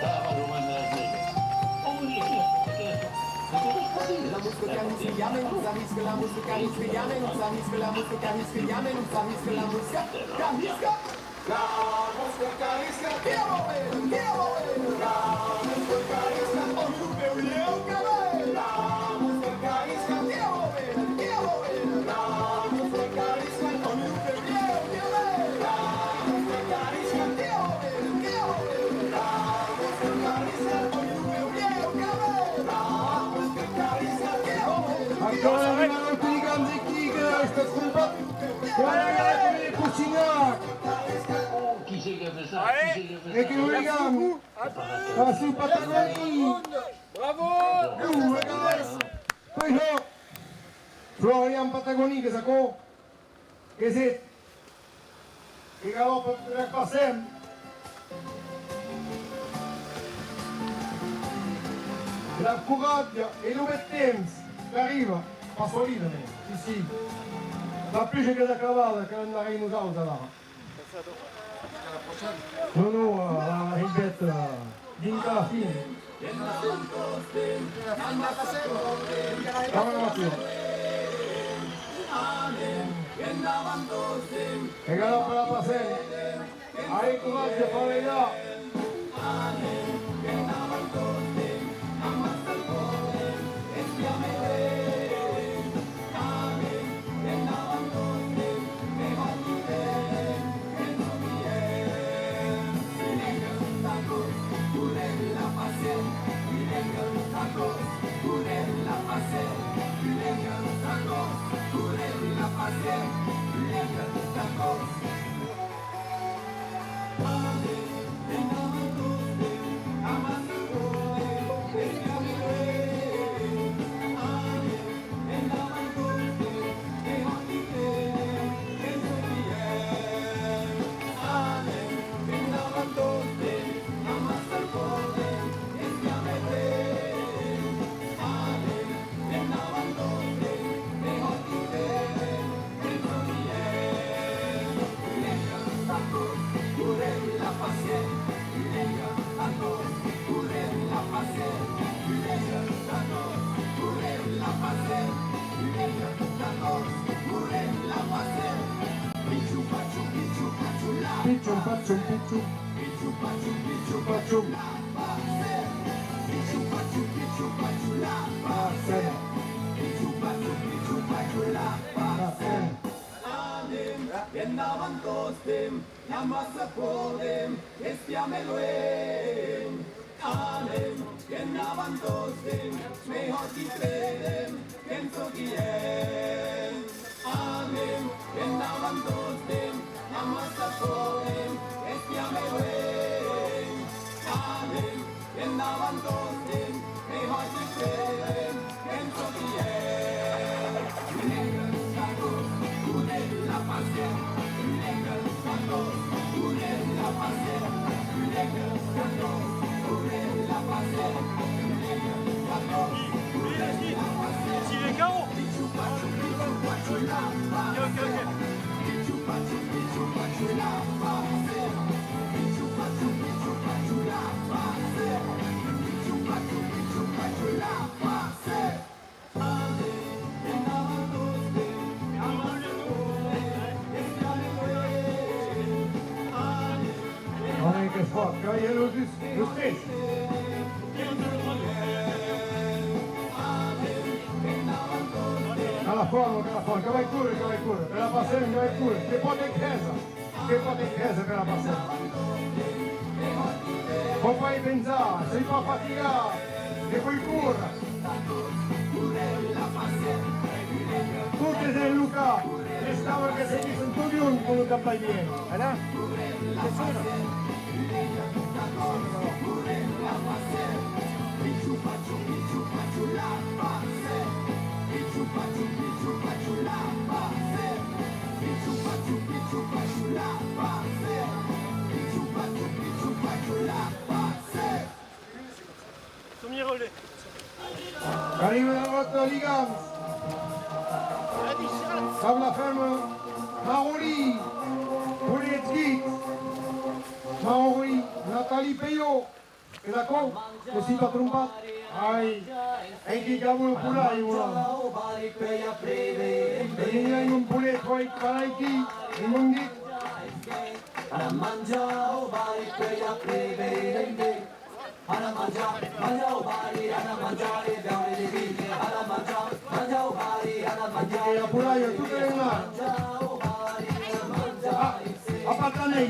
ça va, Romain de las Negras. On veut dire que, que, La mosca qu'arrisca, i a mens, arrisca la mosca qu'arrisca, i a mens, arrisca la mosca qu'arrisca, i a mens, arrisca la mosca qu'arrisca. La mosca qu'arrisca, tira-la ben, tira-la ben. La mosca qu'arrisca, on lo peu lèu que ven. La mosca qu'arrisca, tira-la ben, tira-la ben. La mosca qu'arrisca, on lo peu lèu que ven. La mosca qu'arrisca, tira-la ben, tira-la ben. La mosca qu'arrisca, on lo peu lèu que ven. La mosca qu'arrisca, tira-la ben. Encara una vegada, Ligams, aquí, que estàs trompat. Que va anar a comer cocinat. Qui c'est qui a fait ça ? Qui c'est qui a fait ça ? E que Ligams. Merci beaucoup. Merci, Patagoni. Bravo. Bravo. Bravo. Florian Patagoni, qu'es aquò? Qu'es eth? Que galòpa per la Passem. La coratge e lo bèth temps qu'arriba, pas solide, mès, ici. La pluja qu'es acabada, que l'andarem nosaus alara. Non, non, eh, la, la ribèt, eh, dinc a la fin. Ara la fin. E galòpa la Passem. Ai, coratge, far-la. Pichum, pachum, pichum. Pichum, pachum, pichum, pachum. Passem. Passem. Anem, endavant tostemp, amassa podem, espiar mès luenh. Anem, endavant tostemp, mès hòrt i credem, qu'en çò qui hèm. Anem, endavant tostemp, amassa podem, espiar mès luenh. Anem, endavant tostemp, mès hòrt i credem, qu'en çò qui hèm. S'il est K O. Ok, ok, ok. Anem, qu'es fòrt, que balhen los dus, los tres. A la forma, a la forma, que vai córrer, que vai córrer, que la Passem, que vai córrer, que pòt en crèser. Que pòt en crèser per la Passem. Pòt pas i pensar, soi pas fatigat, que pòi córrer. Totes en lo cap, les cames que seguisson tot jorn con lo cap vai bien. Voilà, c'est sûr. Arriba la ròta, Ligams. Dab la fèrma Marolí, Bonet Guit, Marolí, Nathalie Peyo. E d'aquò, me soi pas trompat. Ai, aicí qu'avem lo polai, mola. Veni, ai mon polet, vai, para aicí, e mon dit. E a polai, tot e una. Ah, a patanei.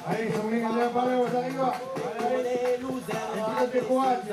Allez, son amic Andrea Paleo, s'arriba. Allez, allez. Equipa de coatge.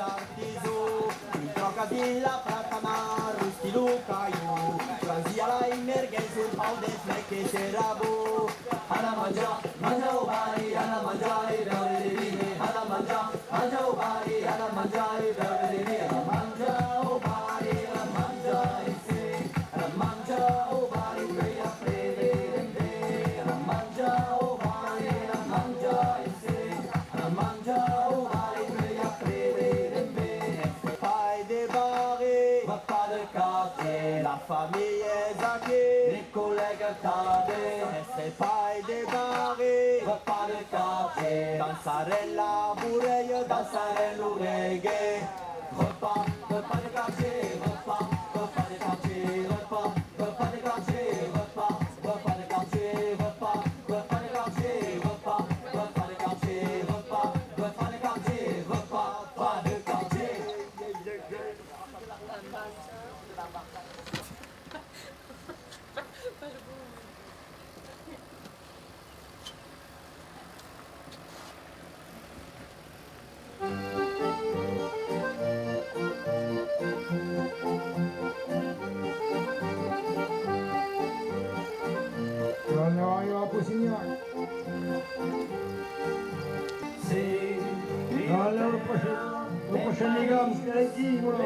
Allez, lo prochain, lo prochain ligam, c'est ici, voilà.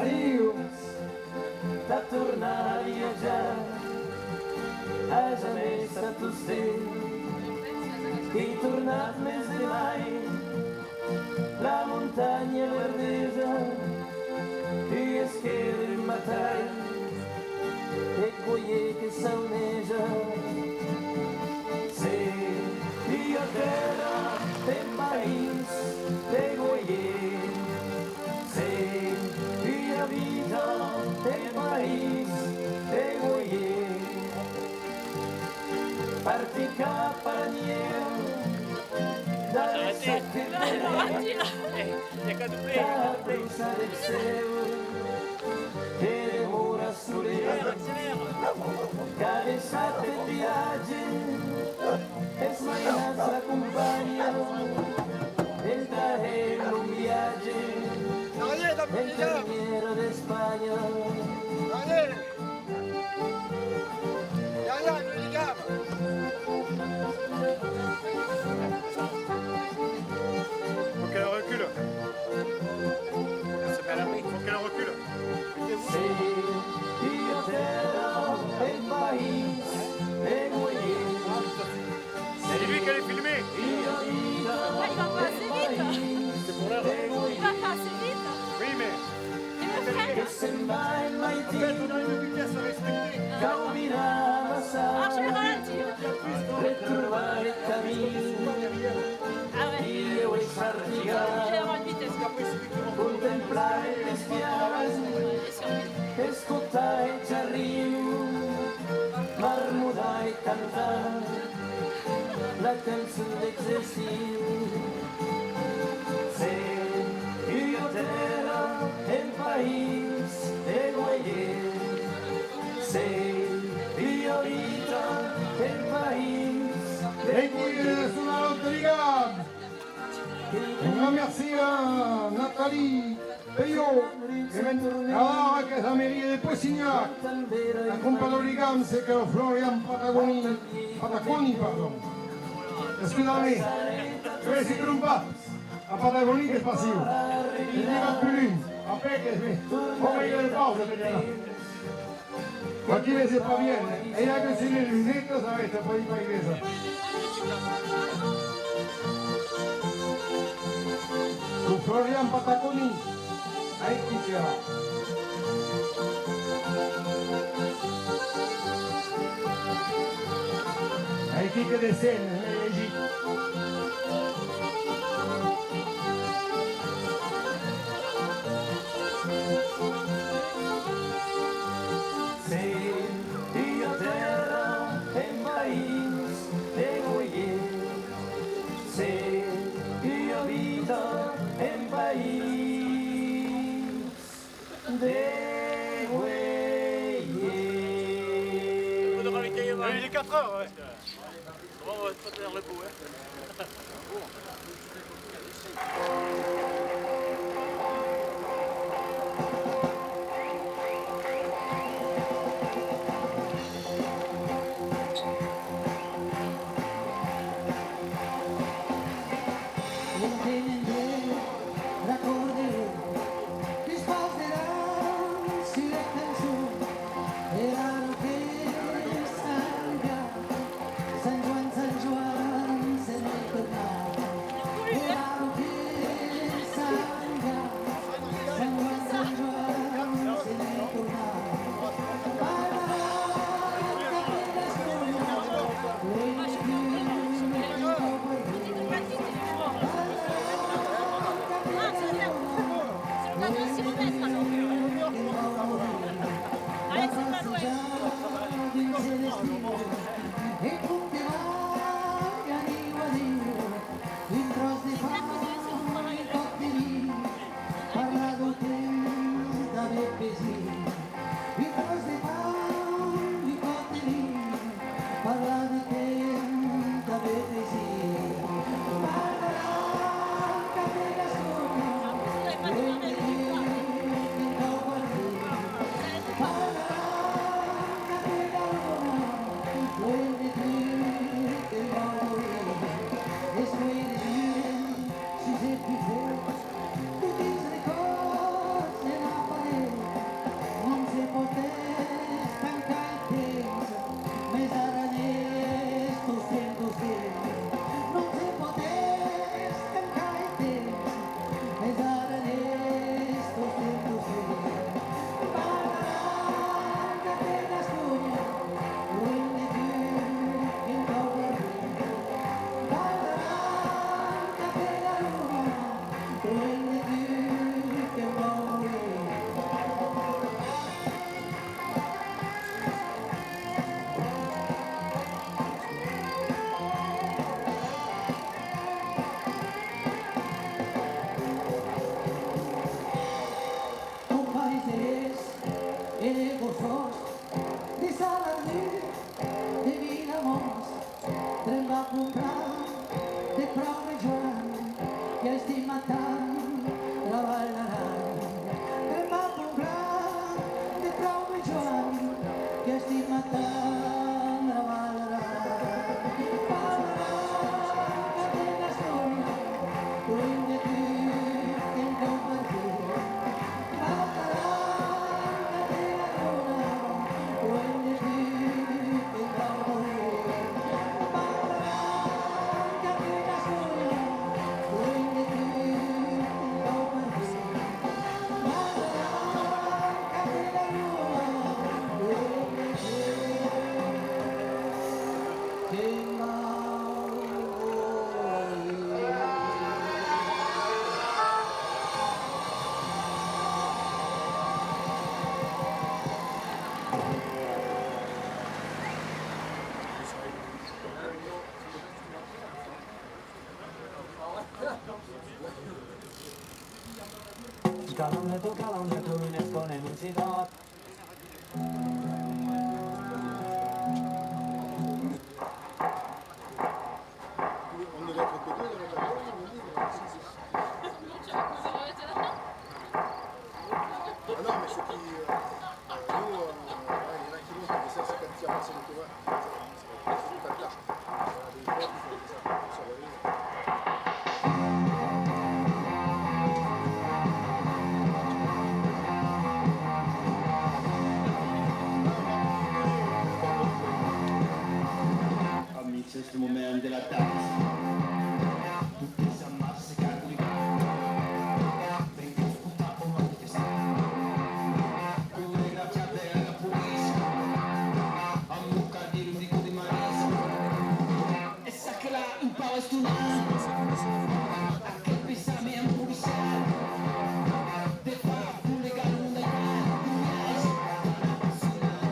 Adiu. Tostemp, qu'ei tornat mes de mai, la montanha verdeja, ua esquer un matai, e coier que sauneja. Se ua tèrra en país de Goier, se ua vita en país de Goier. Parti cap a Nieu, dab eth sac de pèl, tà la pressa deth cèu, que demora solèr. Qu'a deishat eth viatge, es mainats l'acompanhan entà hèr lo viatge entà Nieu d'Espanha. Faut qu'elle recule. Faut qu'elle recule. C'est lui qu'elle est filmée. Ah, il va pas assez vite. Il va pas assez vite. Oui, mais... Et le frein. En fait, on a une vitesse à respecter. Ah, je vais ralentir. Ah ouais. Je vais avoir une vitesse. Escotar eth jarriu, marmodar e cantar la cançon deth Cecil. Se ua tèrra en país de Goier, se ua vita en país de Goier. Un grand merci à Nathalie Peyo, que ven ara, qu'es la mairie de Poissignac, la compa d'Oligam, c'est que Florian Patagoni, Pataconi, pardon. Excusez-moi, je me suis trompé. A Patagoni qu'es pas sûr. Je dirai plus loin. Après que je vais, on va y aller, pause, peut-être. Aquí vese pas bien, eh? Ei que se les lunetas, a veure, pòdi pas véser. Lo Florian Pataconi, aicí que va. Aicí que descend, eh, legit. Se ua tèrra en país de Goier, se ua vita en país de Goier. Il est quatre heures, ouais. Bon, on va pas tenir le coup, hein. E de Bossòst, de Salardú, de Vilamòs, tremba comprar de Praube Joan, que estima tant la Val d'Aran. Tremba comprar de Praube Joan, que estima tant la Val d'Aran. Val d'Aran, que te n'estòria, luenh de tu, que en cau per tu. Calonge tu, calonge tu, n'es conegut sidòt. On ne devait être que deux dans la bataille, on dit, mais si, si. Ah non, mais ce qui, euh, euh, nous, euh, ouais, il y en a qui montent, mais ça, c'est quand il y a passé le tour, hein. C'est, c'est, c'est tout à l'heure. Voilà, des fois, il faut que ça, ça revienne. Amics, es lo moment de la dança. Totes amassa se cal coligar. Ven escotar o manifestar. Colega, chapèla la polícia. Amb lo cardillo, dico de Marisa. E ça que l'a un pauc estonat, aquel pensament policial, de far bolegar lo monde aital, lo viatge apassionat.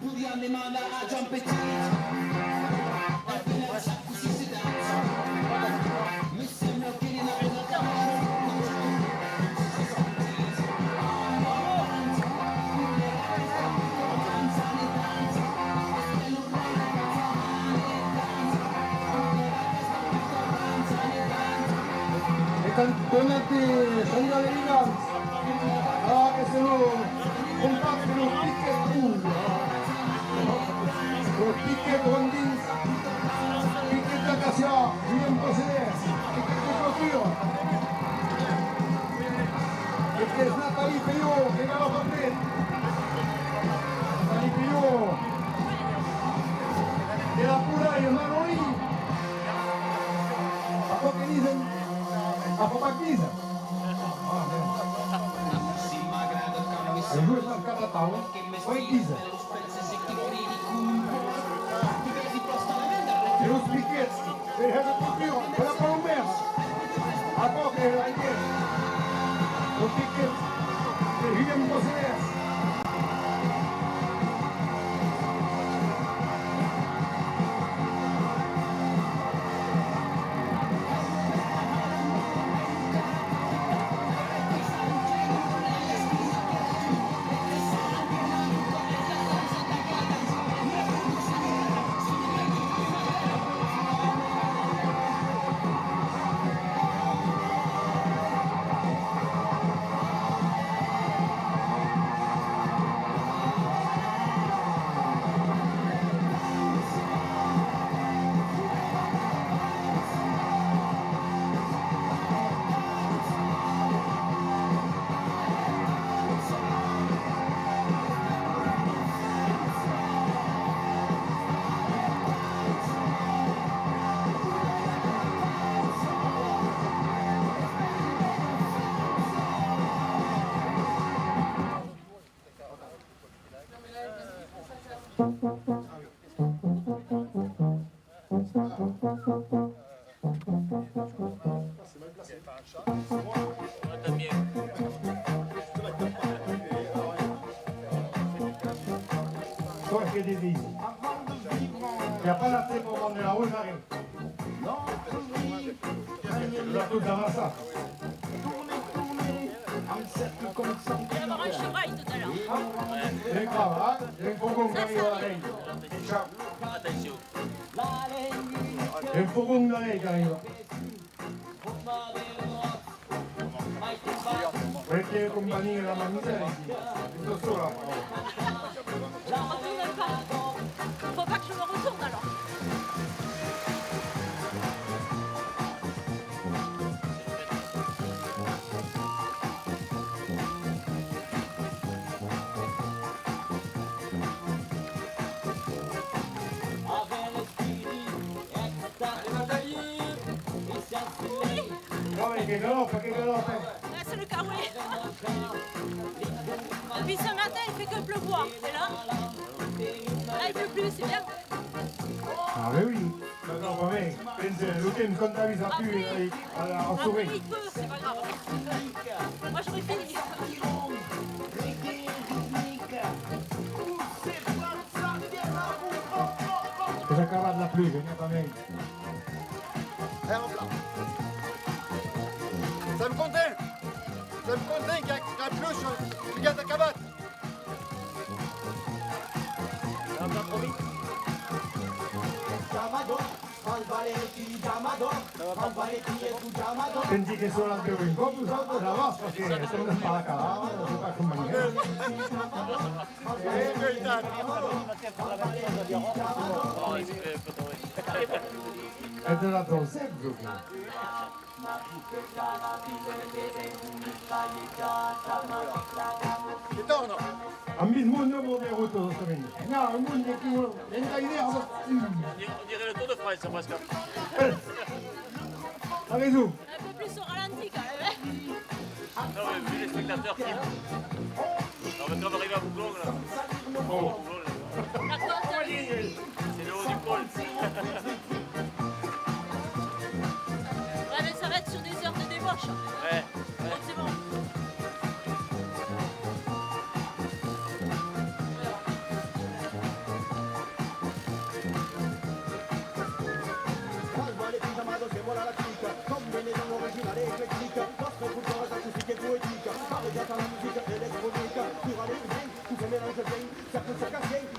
Podiam demandar a Joan Petit. E cantonat de Salida de Vigas. Ah, que se lo compàs de los Piquets Cool. Los Piquets van dins. Piquets d'Acacià, Guillem Passerès, Piquets de Clôture. E qu'es Nathalie Peyo, que galòpa pet. Nathalie Peyo. De la Poulaille, Maroni. Aquò que disen, aquò pas disen. Ajuda cap atau, eh? Uèi disen. E los Piquets, per hèr de cultiu, per la Palomèrs. Aquò que era Piquets. Los Piquets, per Guillem Passerès. Toi, que te dis? Y a pas la tête au moment de la rue, Marie. Nous avons tous dans la salle. Il va y avoir un chevreuil tout à l'heure. Les cravates, les faucons qui arrivent à la reine. Attention. Un fogon darrèr qu'arriba. Perqué compagnia la mamisa ici? Tota sola. Je me retourne pas. Faut pas que je me retourne alors. Non, mais que galope, que galope. Ah, c'est le carré. Depuis ce matin, il fait que pleuvoir. Et là, là, il pleut plus, c'est bien. Ah, mais oui. Non, non, pas bien. Pense, le temps, quand t'as vu ça pue, après, euh, à la, au après, sourire. Il pleut, c'est pas grave. Moi, j'aurais fini. S'es acabat la pluja, n'i a pas mei. E hòp là. Sèm contents! Sèm contents que la pluja siga acabat! Pensi que son las deu un còp, nosautres, là-bas, parce que son pas acabat, je sais pas comment dire. E te la tonsèm, donc. Que torna! An vist mon nombre de routes, justament. Non, un monde qui... On dirait, on dirait le Tour de France, presque. T'as raison. Un peu plus au ralenti, quand même, hein. Non, mais vu les spectateurs qui... Non, mais quand on arrive à Bouclon, là. Oh. Bouclon, là. C'est le haut du pôle. Ouais, mais ça va être sur des heures de débauche. Ouais, ouais. Forcément.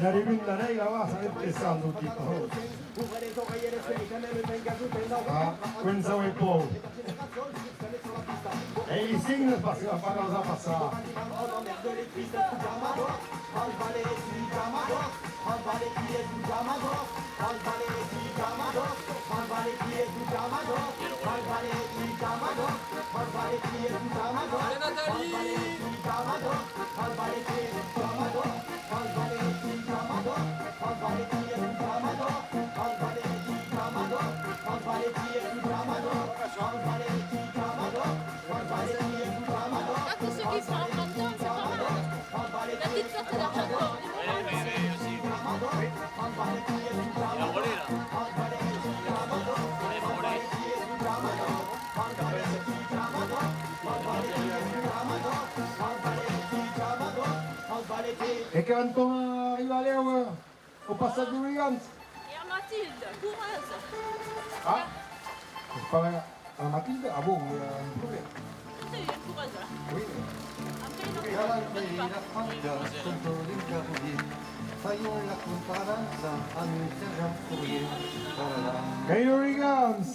N'arribin darrèr, là-bas, ça va être pesant, donc, il faut... Ah, comença a aver paur. E i signes, parce que la paga els a passat. Allez, Nathalie! Ah, pour ceux qui sont en train de... La petite porte d'argent. Il a volé, là. Il a volé. E quand on arriba lèu, euh, au passage d'Hooligans. Et à Mathilde, coureuse. Ah, c'est pas la, la Mathilde? Ah bon, il y a un problème. C'est une coureuse, là. Oui. Après, il en fait pas. Qu'ei Hooligans!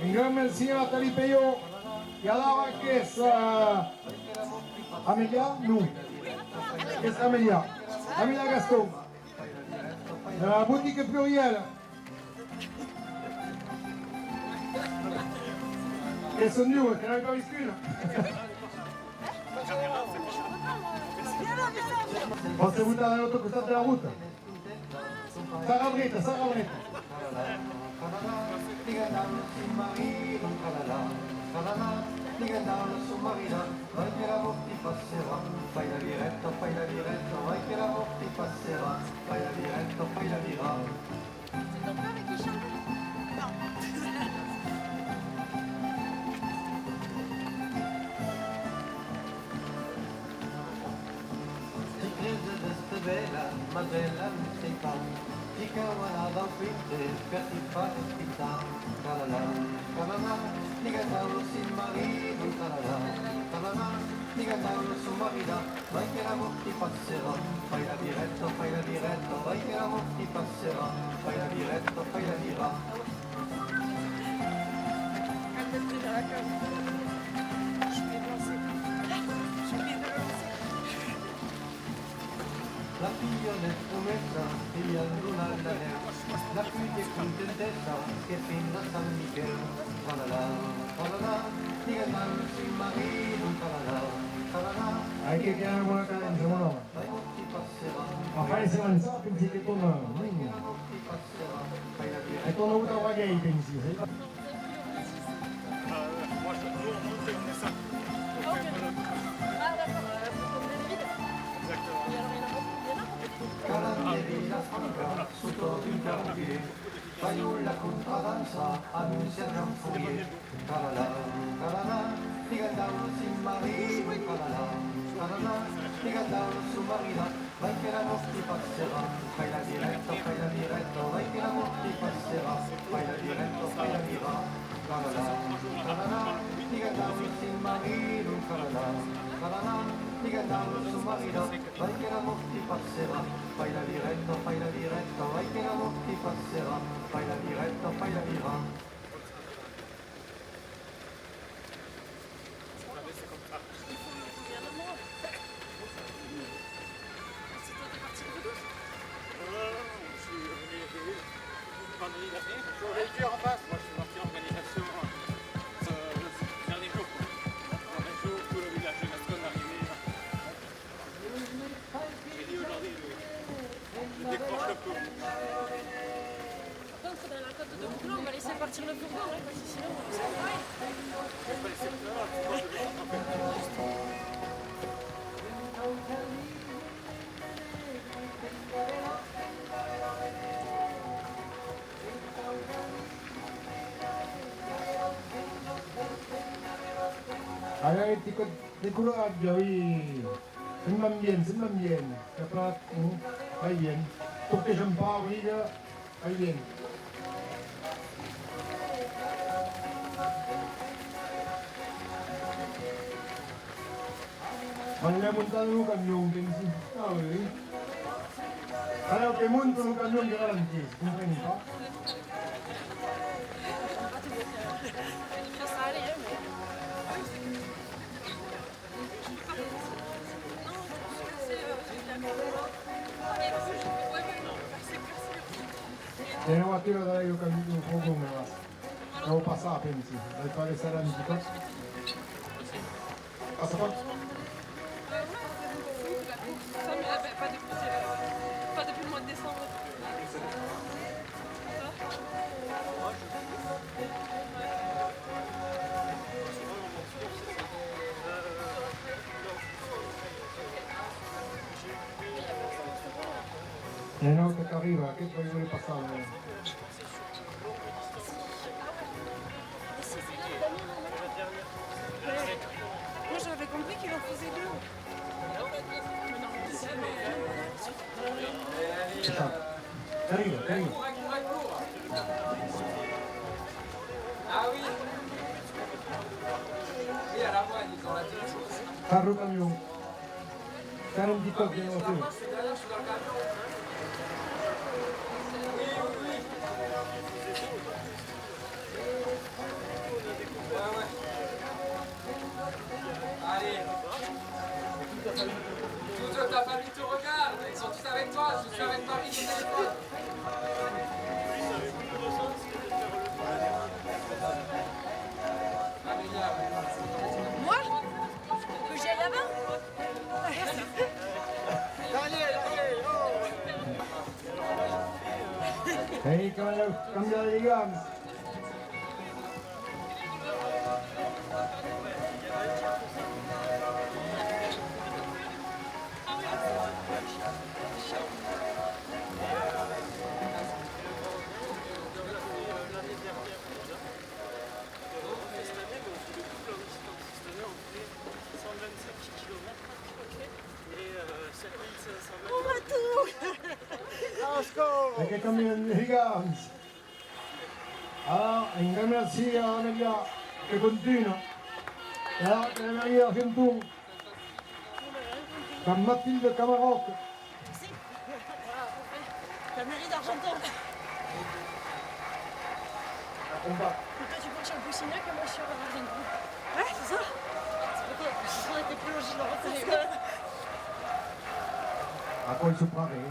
Un grand merci a Nathalie Peyo. I a d'ara qu'es, euh, Amelia? Non. Qu'es Amelia. Amelia Gaston. De la boutique Pluriel. Que son duas, que n'avèm pas vist qu'una. Vos se botar de l'autre costat de la rota. Sarra dreta, sarra dreta. C'est ton père qui chante ? Adela Luceta, fica-la dau pinte per ti far espitar. Tralala, tralala, liga dau sin marido, tralala, tralala, liga dau su marida, vai que l'amor ti passerà, fai la vireta, fai la vireta, vai que l'amor ti passerà, fai la vireta, fai la vira. La filha de promesa, filha luna de neu, la pluja contentesa que finda Sant Miquel. Tralala, tralala, liga dau sin marido, tralala, tralala. Ai que queda bona cadença, mon òme. Enfin, se lança, pensi que torna. Mm. Que torna un trabalhèr, pensi, eh? Ah, ouais. Moi, je, nous, on monte et on descend. On fait un peu le... Ah, d'accord. Exactement. Et alors, il y en a beaucoup, il y en a beaucoup. Cada dia Vilafranca, sota un carrier, balha la contradança amb un sergent Fourier. Tralala, tralala, liga dau sin marido, tralala, tralala, liga dau su marida, vai que l'amor ti passerà, fai la vireta, fai la vireta, vai que l'amor ti passerà, fai la vireta, fai la vira. Tralala, tralala, liga dau sin marido, tralala, tralala, liga dau su marida, vai que l'amor ti passerà, fai la vireta, fai la vireta, vai que l'amor ti passerà, fai la vireta, fai la vira. C'est toi, t'es parti le douze ? Non, non, non, je suis revenu vendredi dernier. J'aurais dû en face, moi je suis parti en organisation, euh, le dernier jour, quoi. Dernier jour, tout le village de Gascogne arrivé. J'ai dit aujourd'hui, je, je décroche un peu. Après, on sera dans la côte de Boulogne, on va laisser partir le fourgon, hein, parce que sinon, on sera pareil. Allez, un petit coup de courage, oui. Semblan bien, semblan bien. Capaz, mm, vai bien. Toquejan pas, briga. Vai bien. Van anar montar lo camion, pensi. Ah, oui, oui. Ara que monta lo camion que ralentís, compreni pas. E la voatura de l'aerocampionat, la vau passar, pensi. Vai pas laissar un petit còp. Passa pas. E non, que t'arriba, que pòi voler passar, eh? Moi, j'avais compris qu'il en faisait deux. Attends. T'arrives, t'arrives. Far lo camion. Far un petit toc de la voatura. Allez. Toute ta famille te regarde. Ils sont tous avec toi. Je suis avec Marie au téléphone. Moi ? Que j'y aille là-bas ? Ei, cambia, cambia de ligams. Cette année, on fait cent vingt-cinq kilomètres. Ok. Et, euh, sept mille cinq cents mètres. On va tout. E que cambien de ligams. Ara, un grand merci a Amelia, que contunha. E ara, que la Maria Argenton, qu'amb Mathilde Camaroc. Merci. Voilà, à peu près. La mairie d'Argenton. Et toi, tu penches sur le Boussinet que moi sur Argenton. Ouais, c'est ça. C'est peut-être, c'est peut-être plus logique dans votre... Aquò es supraré.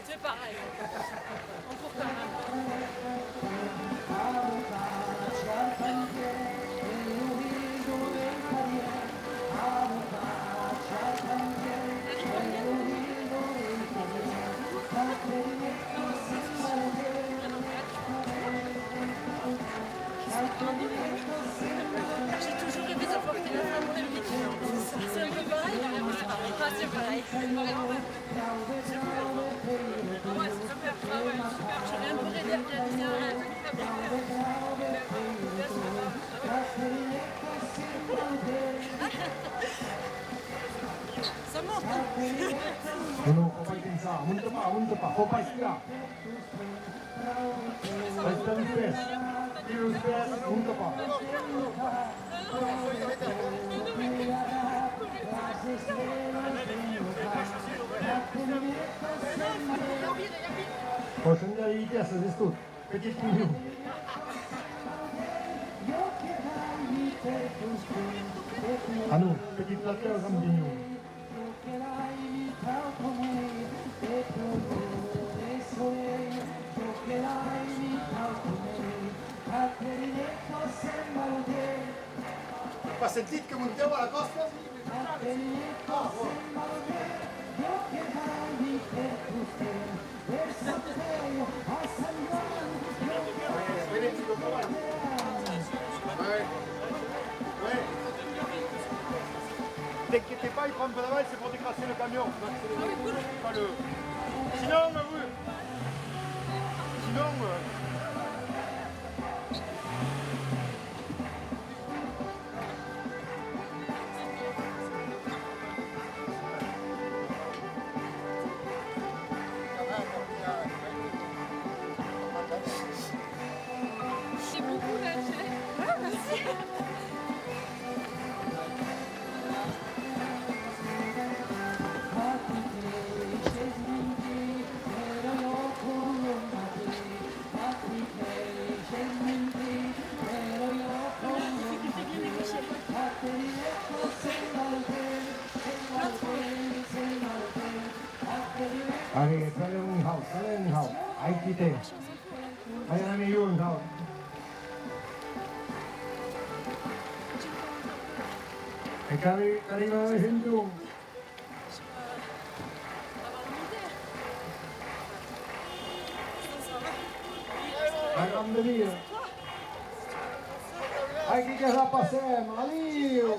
C'est pareil. On court quand même. J'ai toujours rêvé d'avoir un téléphone public. C'est un peu pareil, mais c'est pas pareil. Enfin, c'est pareil. Ça monte, hein ? Non, non, faut pas éteindre ça. Monte pas, monte pas, faut pas estirar. Resta los pès. Tira los pès, monte pas. Faut changer la vitesse, c'est tout. Petit pignon. Ah non, petit plateau, grand pignon. Pas sentit que montèu a la còsta? Ah, bon. T'inquiète pas, il prend un peu d'avance, c'est pour décrasser le camion. Pas le... Sinon, euh, oui. Sinon, euh, C'est beaucoup là, tu sais. Ah, merci. Allez, fai-le un hau, fai-le un hau. Ai quitè. Ai anar milhor un hau. E qu'arri-, qu'arriba la gent. La grande ville. Ai, que, que la passem, adiu!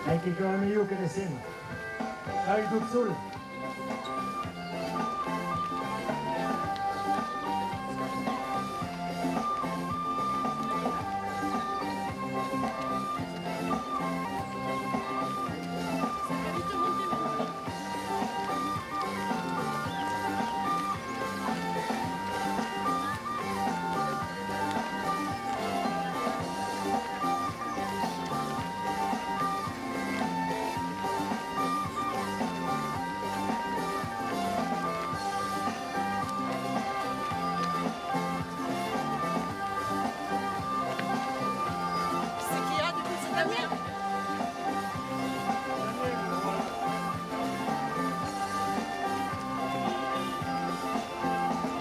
Ai, que quò es melhor que de cent. Ai, tot sol.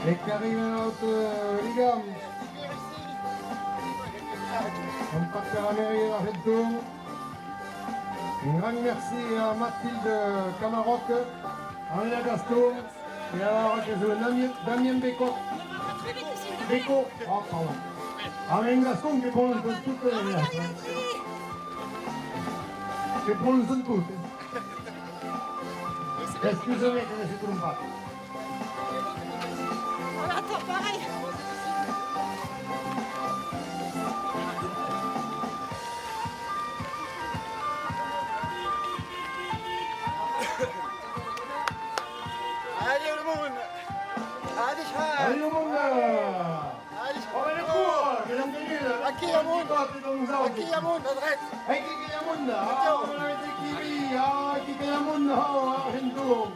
E qu'arriba un aute ligam. Un pauc per la mairie d'Argenton. Un grand merci a Mathilde Camaroc. Amé la Gaston, e ara que son Damien, Damien Becot. Becot, oh, pardon. Amé un Gaston que prononça tot, eh, que prononça tot, eh. Excusez-moi, je me suis trompé. Voilà, attends, pareil. Adiu, lo monde! Adiu, adiu, lo monde! Adiu! Òme de cor, que l'an venut! Aquí i a monde! Aquí i a monde, a dreta! Aquí que i a monde! Aquí i a monde! Ah, aquí que i a monde! Oh, Argenton!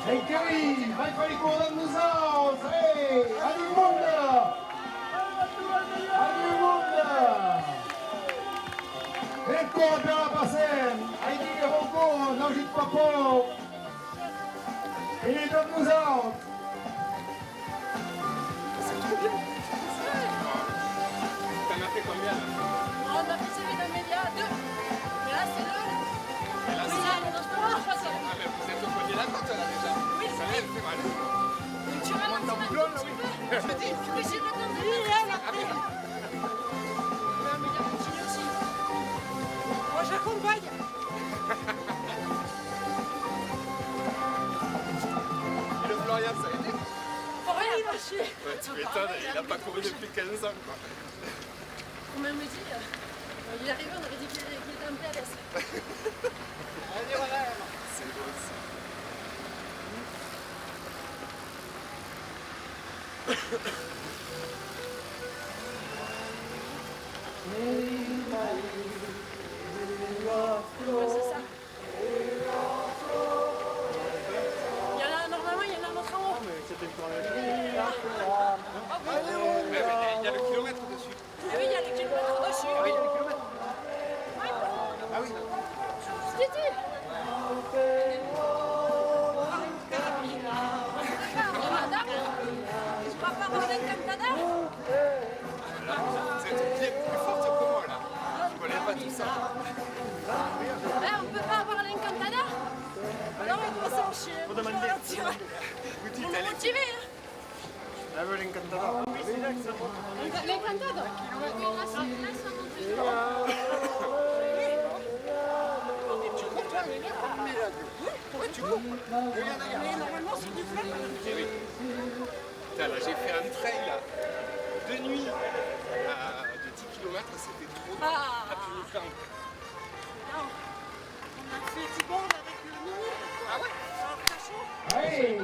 Ei, que oui, vai far cor damb nosauts, ei, adiu monde! Adiu monde! E cor per la Passem, ai dit que vau cor, n'augitz pas paur, veni dab nosauts! T'en as fait combien, là ? On a fait celui de Média deux. Mais là, c'est le... Et là, c'est... Ah, mais vous êtes au premier de la côte, là, déjà. Oui. Ça va, elle fait mal. Tu vas monter en boulot, là, oui. Je dis, mais j'ai le temps de... Oui, elle a fait. Ah, mais... Moi, j'accompagne. Et le Florian, ça a été ? Florian, il a chié. Ouais, tu m'étonnes, il a pas couru depuis quinze ans, quoi. Comme on me dit, euh, il est arrivé, on aurait dit qu'il était, qu'il était en P L S. C'est beau, ça. Ouais, c'est ça. Il y en a, normalement, il y en a un autre en haut. Ah, mais c'était le tournage. Ah, oui. Ouais, mais il y a le kilomètre dessus. Ah oui, il y a le kilomètre dessus. Ah oui, il y a le kilomètre. Ah oui. Titi. Madame, tu vas pas avoir l'Encantada ? Là, vous êtes bien plus forte que moi, là. Je connais pas tout ça. Hein, on peut pas avoir l'Encantada ? Alors, on commence à en chier. Faut demander. Vous dites, vous me motivez, hein. Là, l'Encantada. L'Encantada. Tu cours, toi, Amélie ? Oui. Ouais, tu cours. Mais normalement, c'est du fleuve. Eh oui. Putain, là, j'ai fait un trail, là, de nuit, euh, de dix kilomètres, c'était trop dur. Ah. Ah, tu nous fais un... Non. On a fait du bord avec le mini. Ah ouais ? Un cachot. Hey.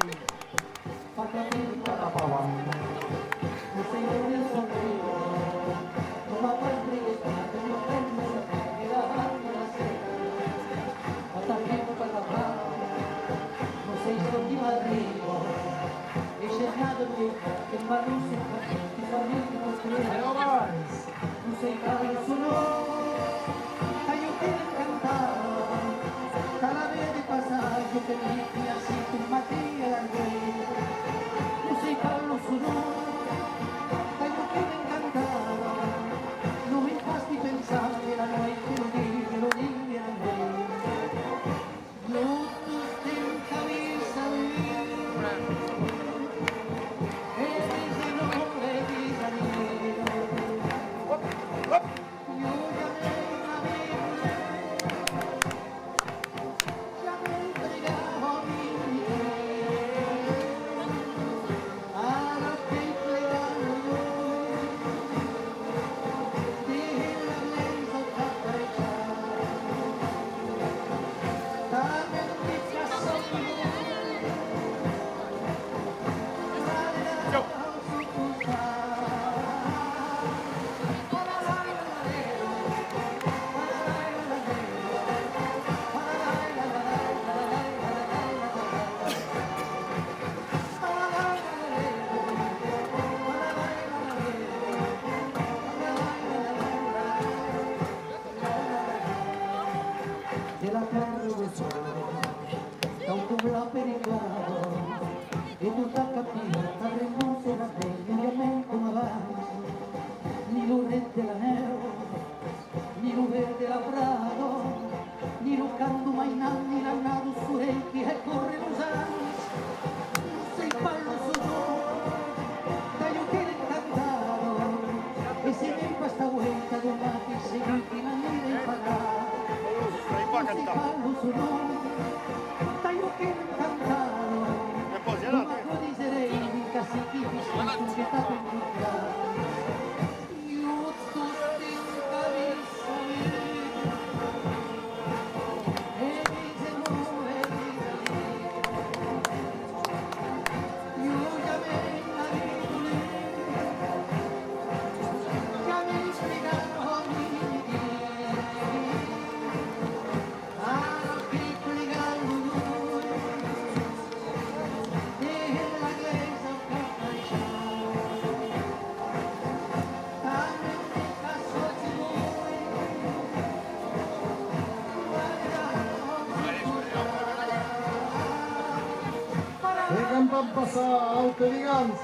E quand vam passar a Auteligans,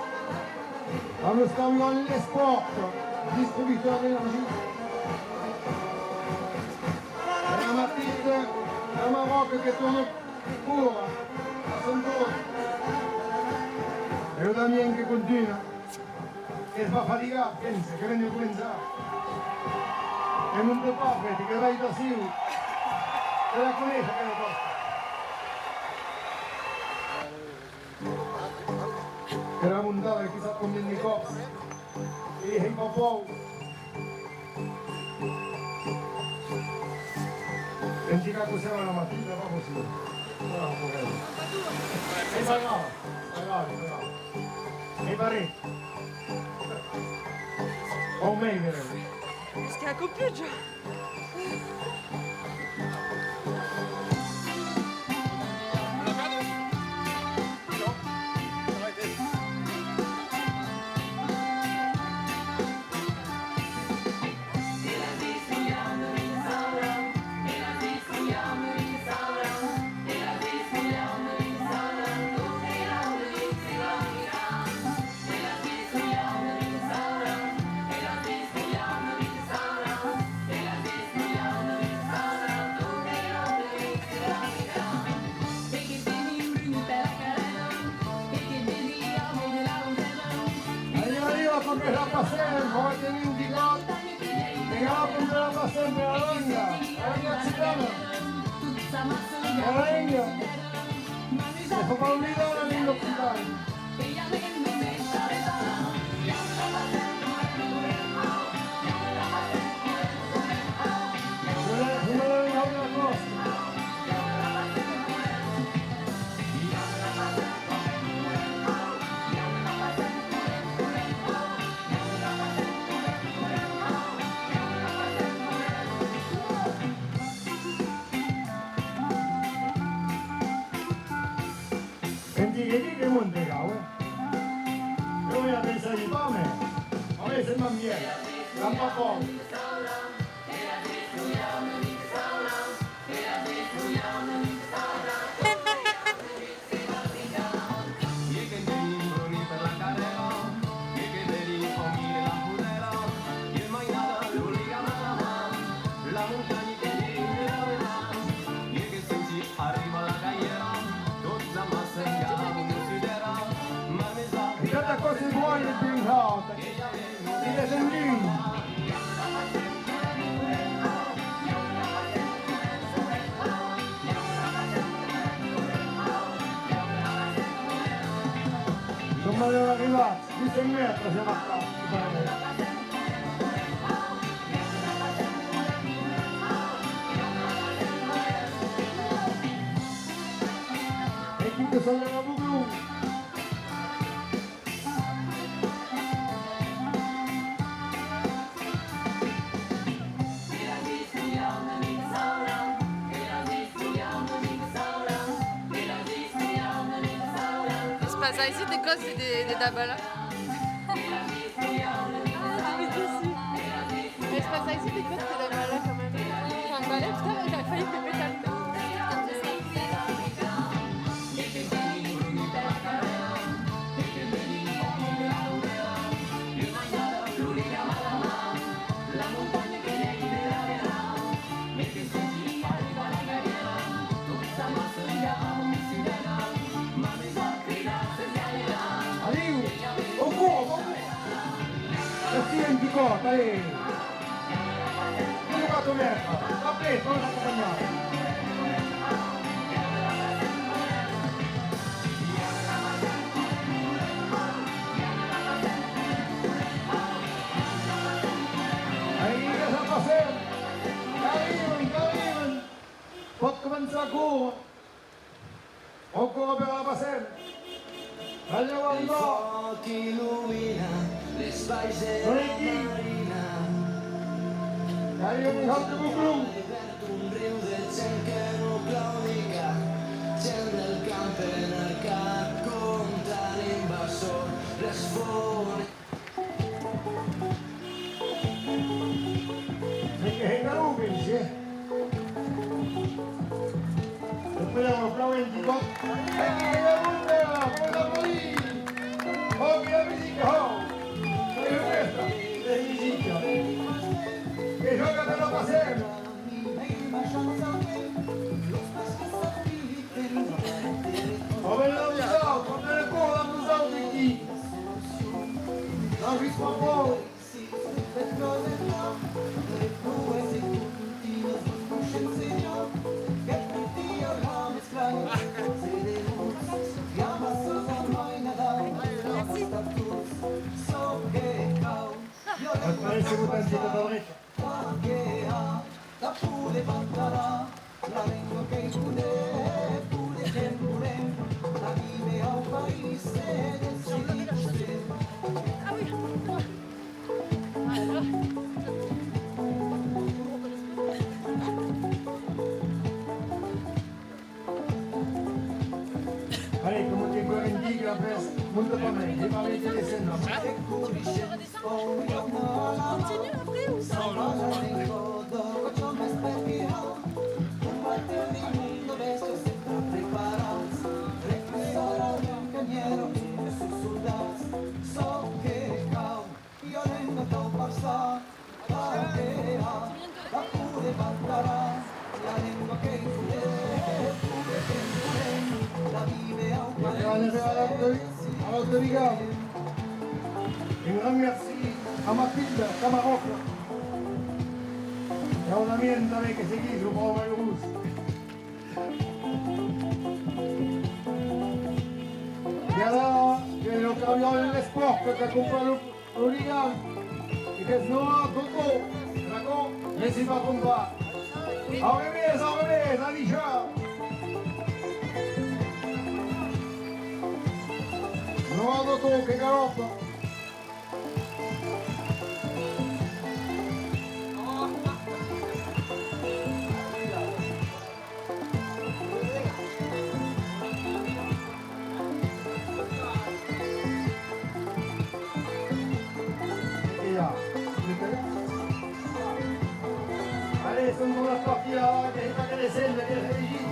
amb los camions L'Esport, distributors d'energia. E la Matilde, la Maroc que torna córrer a son torn. E lo Damien que contunha. Qu'es pas fatigat, pensa, que ven de començar. E monta pas, Peti, que vai d'aciu. Que la coneis, aquela còsta. Era montada, qui sap combien de còps. E hèi pas paur. Pensi qu'a cossèu a la Matilde, pas possible. Voilà, problèma. Es pas grave, pas grave, pas grave. E pare. Au mei, vereu. Jusqu'à la copuja. Anem, anem, a comprar la passem, on va tenir un picot. Vinga, a comprar la passem per la lenga, la lenga occitana. La lenga. E faut pas oblidar la lenga occitana. Senti que aquí que monte cau, eh? Io me la pensavi pas, mè. A mi se m'ambienta, la pa pau. E cata còs e boire ben haut, aquí. Digues en lin. Son malèu arribats, dètz-e-sèt mètres, ja va. E qui que salta la buclon? Es pas aisit de còps de, de davalar. Es pas aisit de còps de davalar quand même. Enfin, balèu, putain, il a failli me péter le Adiu! Au courant, au courant! Merci un petit corps, allez! Allez, va ton mère! Après, on va s'accompagner. Ancora per la Passem. Anem arribar. Solequí. Anem un hau de Boclon. Mès que hè calor, pensi, eh? Lo podèm aplaudar un petit còp. E que i a un de la, podèm aplaudir! Oh, que la musica, oh! Que la fèsta de musica! Que jòga per la Passem! Oh, ben, la musica, com de cor, la musica aquí! La musica, oh! Parèisse botar un petit a ta drecha. Allez, comme on dit, encore une digue, après, monte pas mal, j'ai pas arrêté les scènes, là. Continue après ou ça? E per arribar a l'Autoriga, un grand merci a Matilde Camaròfla e a Damien tanben que seguís lo brave Malurós. E ara, que lo carriòl de l'Espòrt que qu'a comprat lo Lo ligam, e qu'es Noa Dotto, d'acòrd? Me soi pas trompat. Au revés, au revés, adissiá! Noa Dotto que galòpa. Allez, son pour la partie là, que pas que les scènes, que les régies.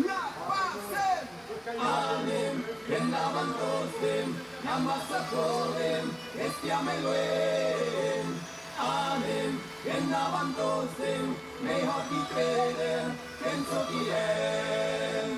La Passem! Anem, endavant tostemps, amassa correm, estiam e luènh. Anem, endavant tostemps, mei hòrt i creder, qu'en sortirem.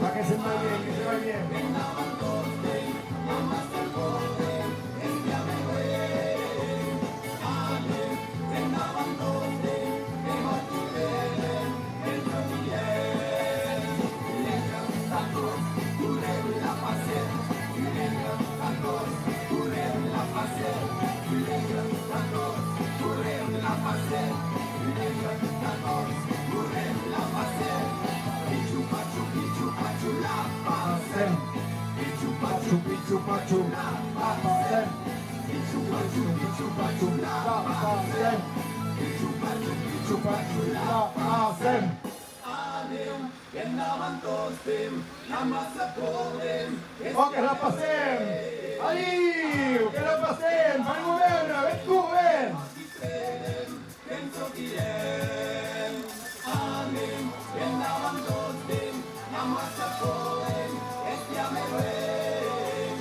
Ah, que se va bien, que se va bien. Pachu, la Passem. Pichu pachu, pichu pachu, la Passem. Pichu pachu, pichu pachu, la Passem. Anem, endavant tostemps, la massa podem. Oh, que la Passem! Adiu, que la Passem! Fan un govèrn, ven corrent! Penso que anem, endavant tostemps, la massa podem, estiam e ben.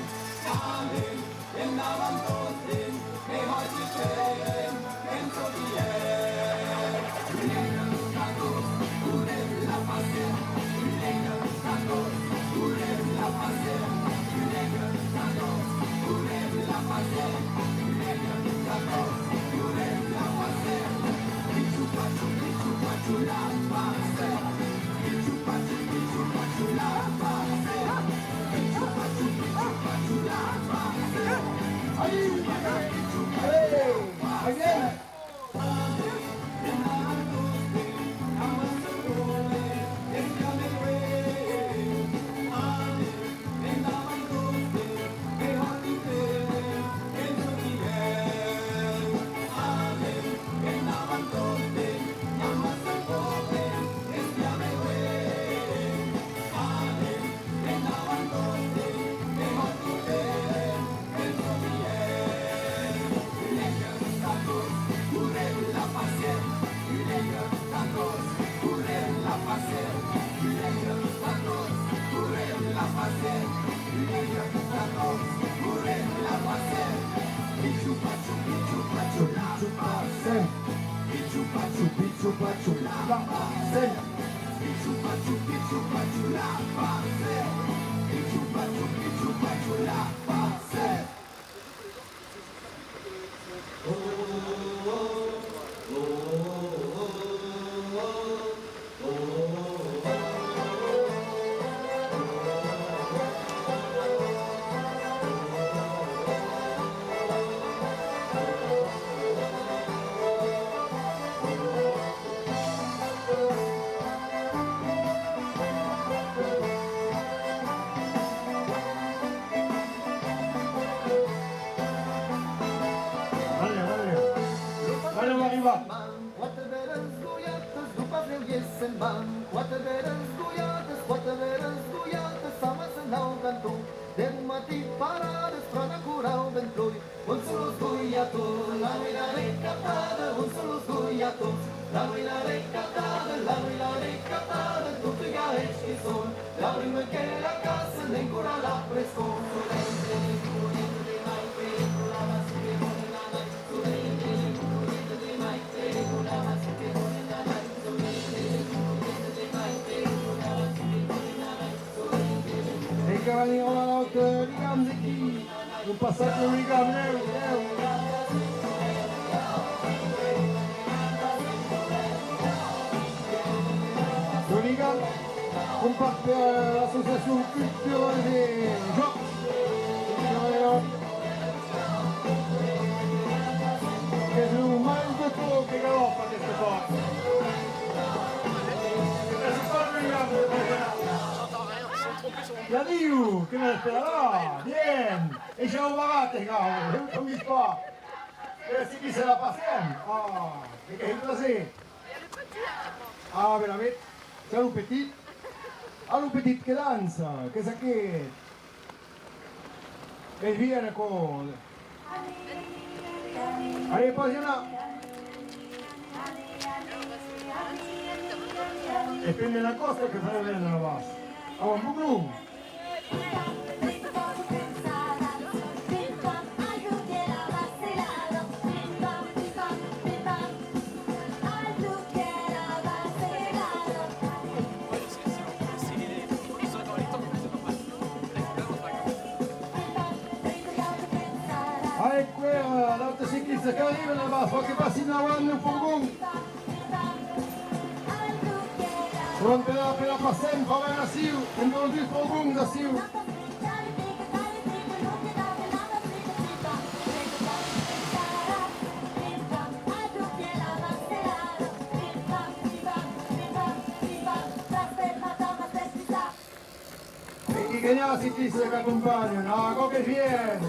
Anem, endavant tostemps, e hòsti creen, penso que anem. Lèga los tacons, correm la Passem. Lèga los tacons, correm la Passem. Lèga los tacons, correm la Passem. Lèga los tacons, correm la Passem. Pichu pachu, pichu pachu, la Passem. Pichu pachu, pichu pachu, la Passem. Pichu pachu, pichu pachu, la Passem. Allez, allez, allez. Allez, allez. Allez, on arrive. Quate bèlas golhatas, lo pabrèu i se'n va. Quate bèlas golhatas, quate bèlas golhatas, s'amassa en nauganton. De bon matin paradas, pròna corau ben ploi. On son los golhatons? La vila recatada, on son los golhatons? La vila recatada, la vila recatada, tot gaèch que son. La bruma que la caça, n'encora la prescon. E que va venir un autre ligam d'aquí. Un passatge ligam, lèu, lèu. Lo ligam, compacte per l'associacion culturala de Jòcs. Qu'es lo mal de tot que galòpa aquesta còp. Adiu, que m'esperarà. Bien. E ja au barat, e gau, eu t'au dit pas. E si que se la passem. Ah, e qu'ei un plaser. Ah, ben, a veure, c'est lo petit. Ah, lo petit que dança, qu'es aqueth? Qu'ei bien, aquò. Allez, pas i anar. E pendent la còsta que farà vendre la bas. Au, un boclon. Ai, quera, d'autres ciclistas qu'arriban, la bas, fau que passin davant lo fourgon. Pronte per la Passem, coma aciu, entre los dus fogons aciu. E que Que n'i a ciclistas qu'acompanhan, aquò que vien!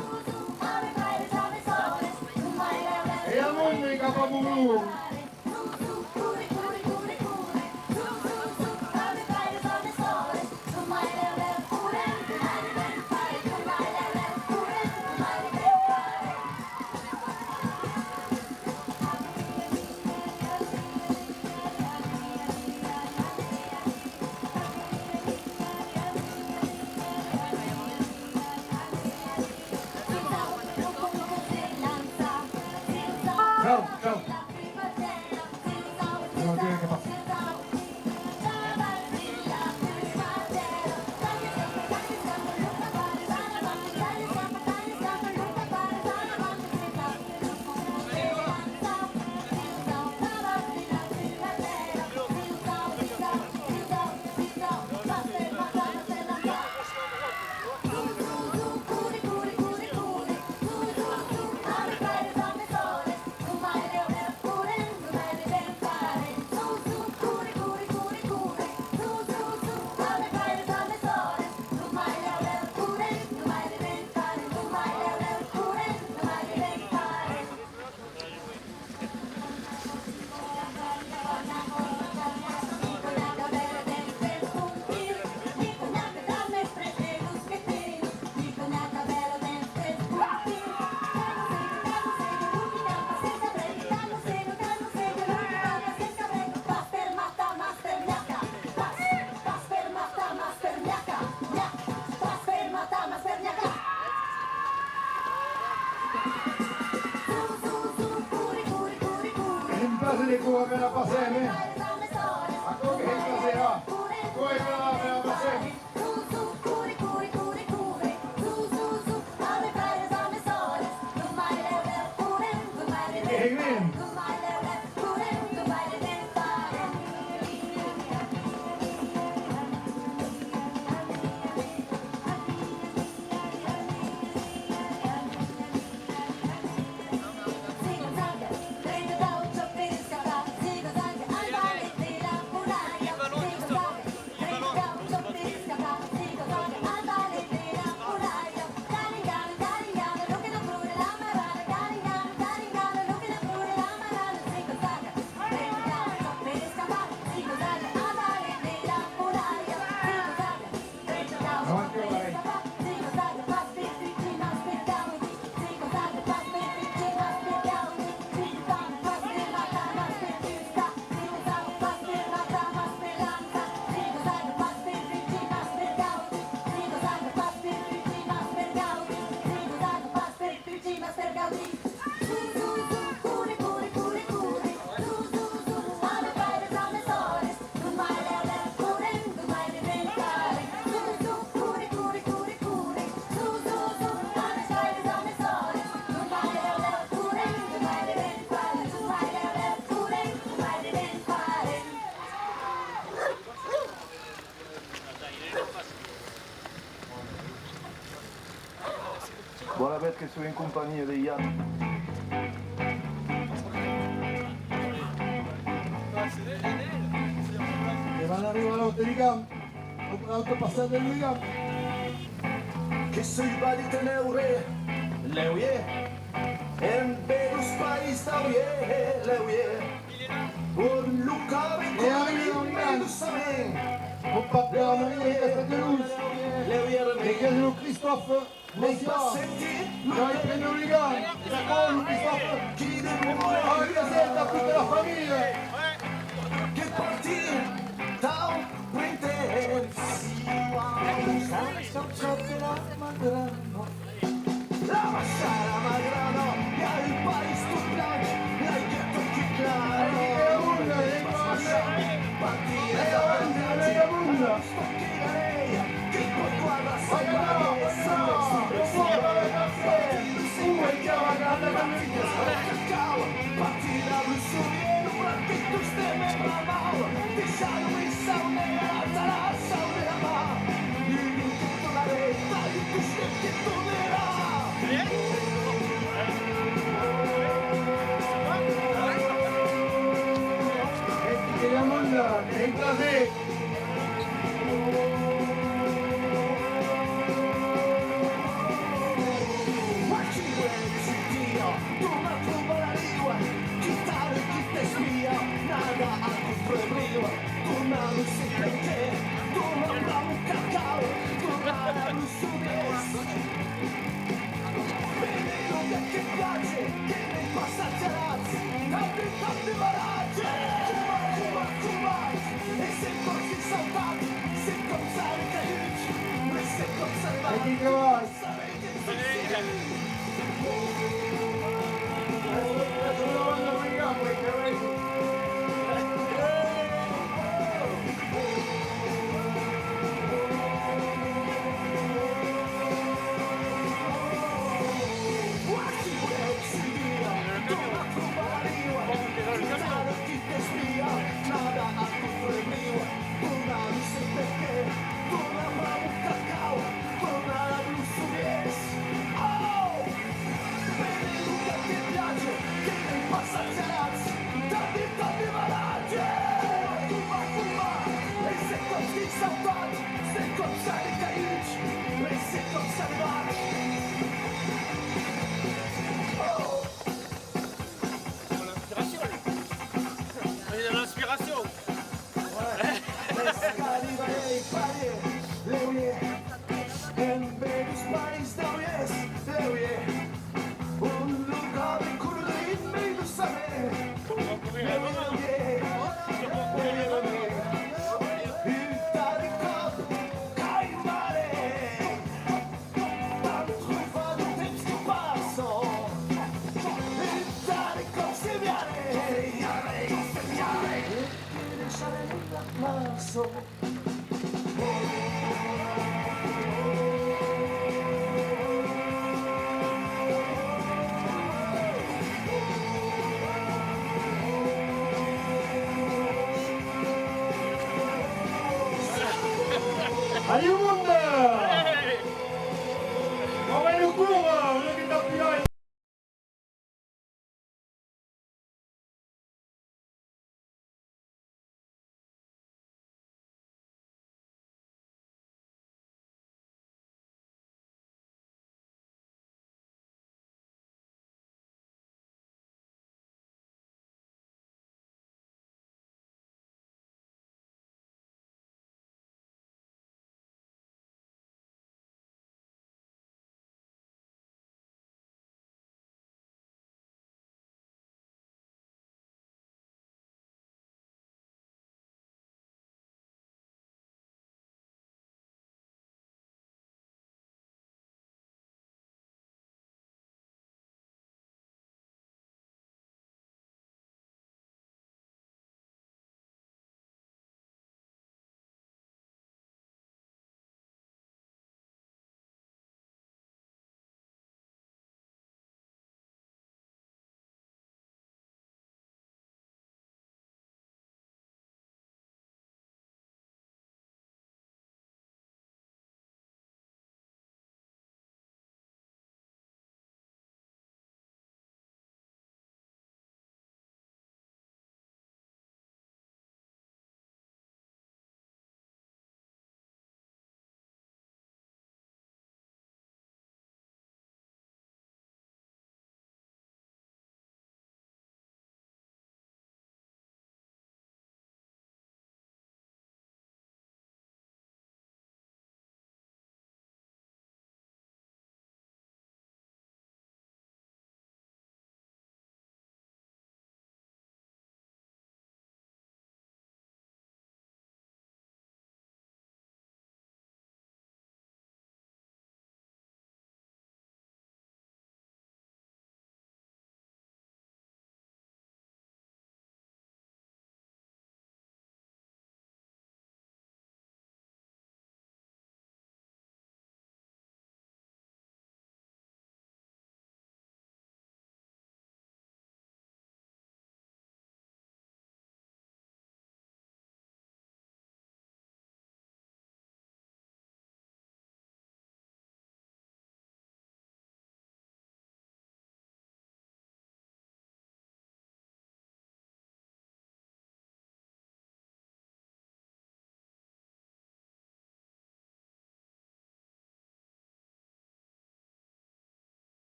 E amont cap a Moulon! Ciao, ciao. Hèm pas de còr que la passem, eh? Aquò que hèm pas de ra. Aquò que la, que la passem. E que hèm? Vòla, vètz que soi en companhia de Yann. Que van arribar a l'Auteligam, au, au passat de Ligam. Que soi vadit en Eure, lèu i è, en Bedus país d'Auier, lèu i è. E arriba Oligan, mon papè, Maria, que fèt de luz, e qu'es lo Christophe Bossiat. Jai pren Oligan, d'acòrd, lo Christophe. Ai que sèt a tota la familha. Que partim tau printemps. La massara m'agrada, i a un país tot blanc, l'aigua tot que clara. Partida de la granja, que pot guardar. Partida de la granja, partida de la granja. Partida de la granja, partida de la granja. L'inspiracion! L'inspiracion! Adiu monde! Bravo lo cor, una que t'apilai.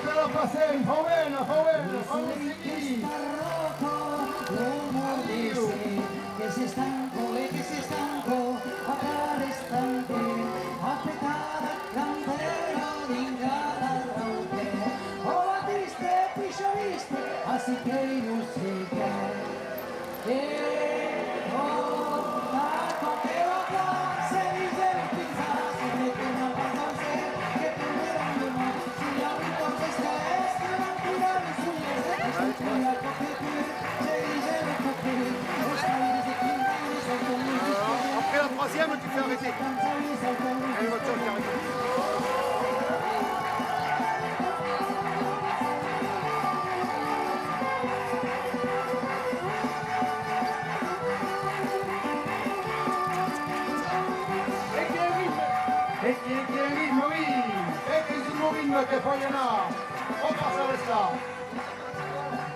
Que la passem, fau ben, fau ben, fau seguir. Que s'estanco e que s'estanco, a cada instante, a petar la cantera dins cada raute. O Batiste, picha viste, ací qu'ei lo sequèr. Après la troisième, tu fais arrêter. Allez, voiture, tu arrêtes. E que ritme! E que, que ritme, oui! E que ritme que fai anar! On passa l'estar?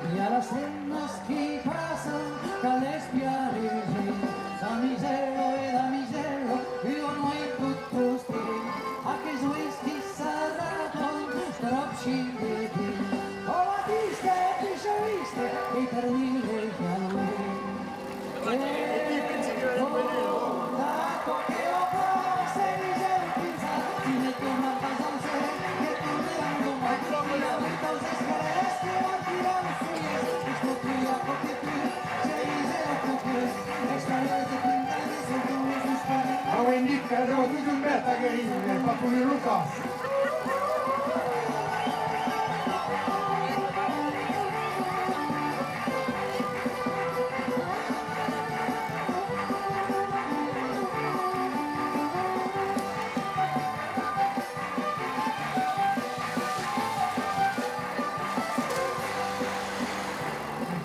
I a las hemnas qui passan, cal espiar, damisèla e damisèla, ua nueit tot triste, aqueles uelhs qui s'arrapan, tròp chic de ti. O Batiste, picha viste, e per dire ja lo Auem dit que era tot un bèth aquerò, eh, per polir lo cas.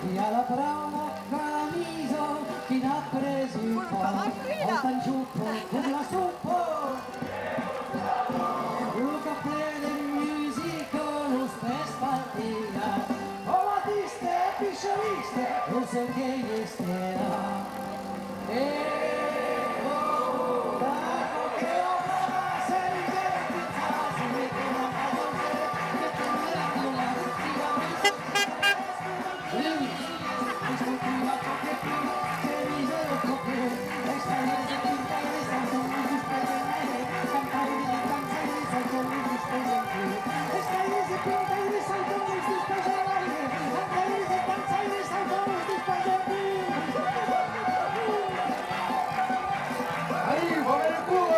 I a la pròva camisa qui n'a pres un pau, autant jupa com la sopa. Lo cap ple de musica, los pès fatigats. O Batiste, picha viste, lo cèu qu'ei estelat. Allez, on va le cours.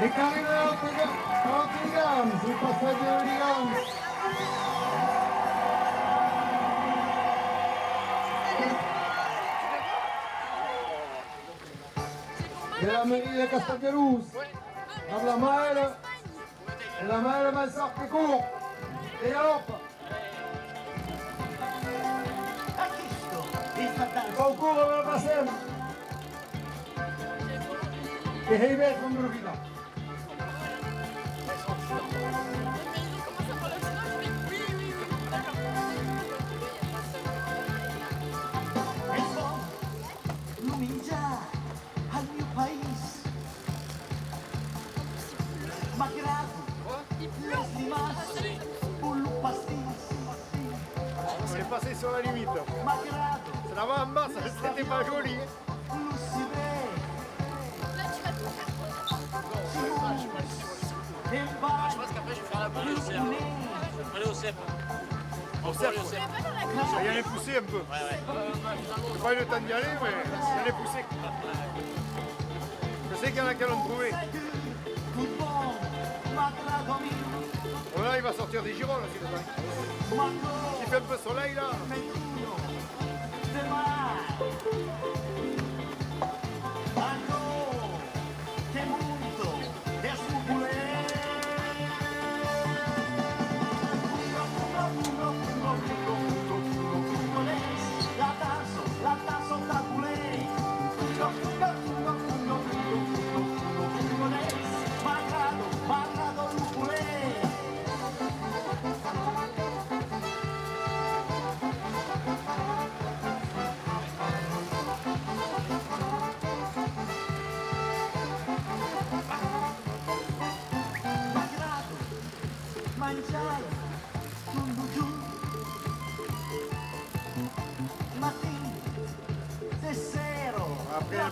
E qu'arriba a Oligans, lo passatge d'Oligans. De la mairie de Castelldefels, amb la maire, e la maire Mansart que cour, e galòpa. Aquò, aquò, la passem. Que hèi bèth, en profita. Lo minjar al miu país. M'agrada les limaças o lo pastís. On est passé sur la limite. M'agrada. C'est là-bas en bas, ça, c'était pas joli, hein. Lo cibrèr. En bas. Je pense qu'après, je vais faire la boule au cèpe. Allez au cèpe. Au cèpe, ouais. Il y en a poussé un peu. Ouais, ouais. J'ai pas eu le temps d'y aller, mais il y en a poussé. Je sais qu'il y en a qui l'ont trouvé. Voilà, il va sortir des girolles, c'est le temps. Il fait un peu soleil, là.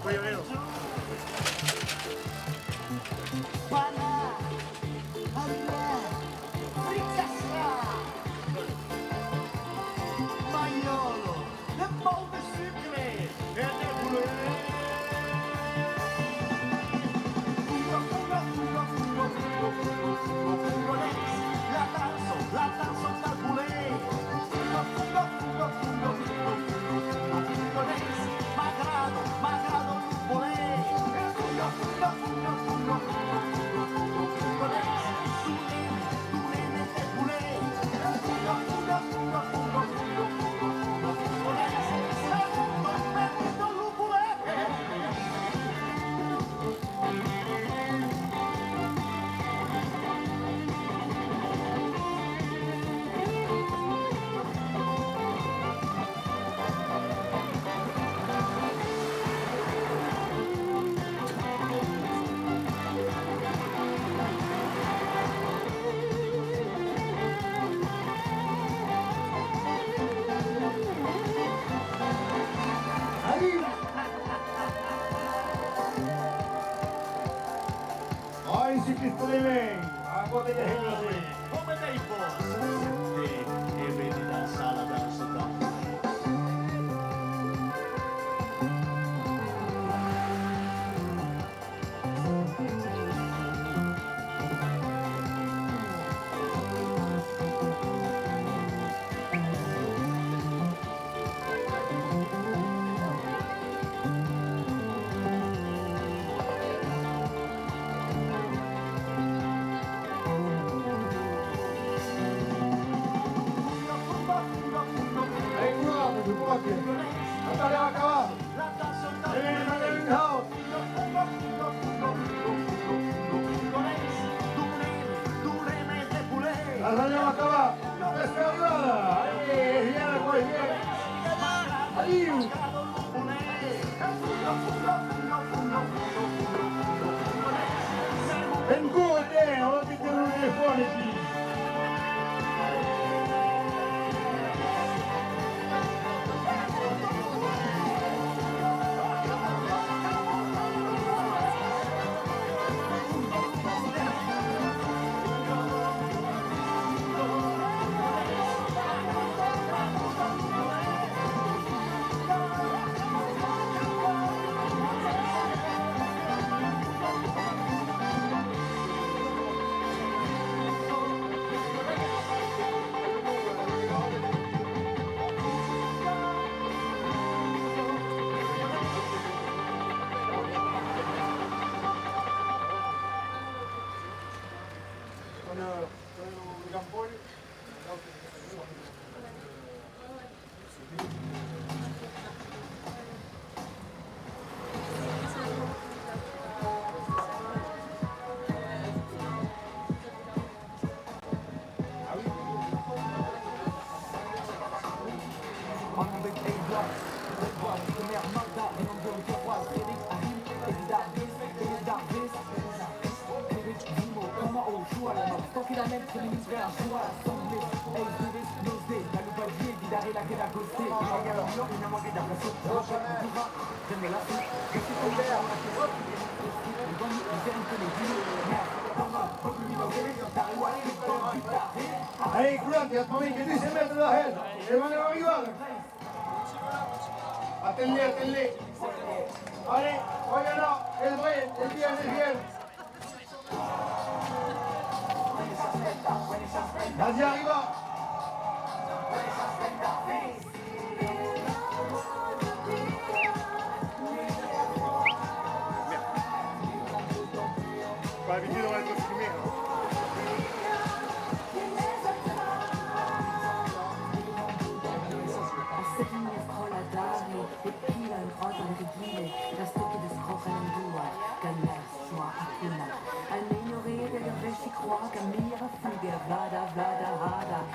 Voyons, voyons. Panà, alimènt, fricassà, malhòla, de pòu de sucre e de bolet. Fuga, fuga, fuga, fuga, fuga, fuga, fuga, fuga, la dança, la dança del bolet. Fuga, fuga, fuga, fuga, fuga, fuga, fuga, fuga, m'agrada, m'agrada lo bolet. Fuga, fuga, fuga, fuga, fuga, fuga, fuga, fuga, dona'm, dona'm de bolet. Fuga, fuga, fuga, fuga, fuga, fuga, fuga, fuga, fuga, dona'm, dona'm lo bolet. Ai, si que tremem, aquò de que hèm la fe. Come dei vos? De, e veni dançar la dança del bolet. Allez, courage, je crois que... Attendez, on va acabar. Allez, Madame House. Las anem acabar! Fèsta arribada! Allez, viens, quoi, viens! Adiu! En cours, on va te telefòne aquí! Allez, Coulon, t'es pas que tu sais mettre la haine. Et on est arrivé. Attendez, attendez. Allez, voyons là. Et le vrai, et bien, et bien. Vas-y, arriba. Pas habitué d'être filmé, hein.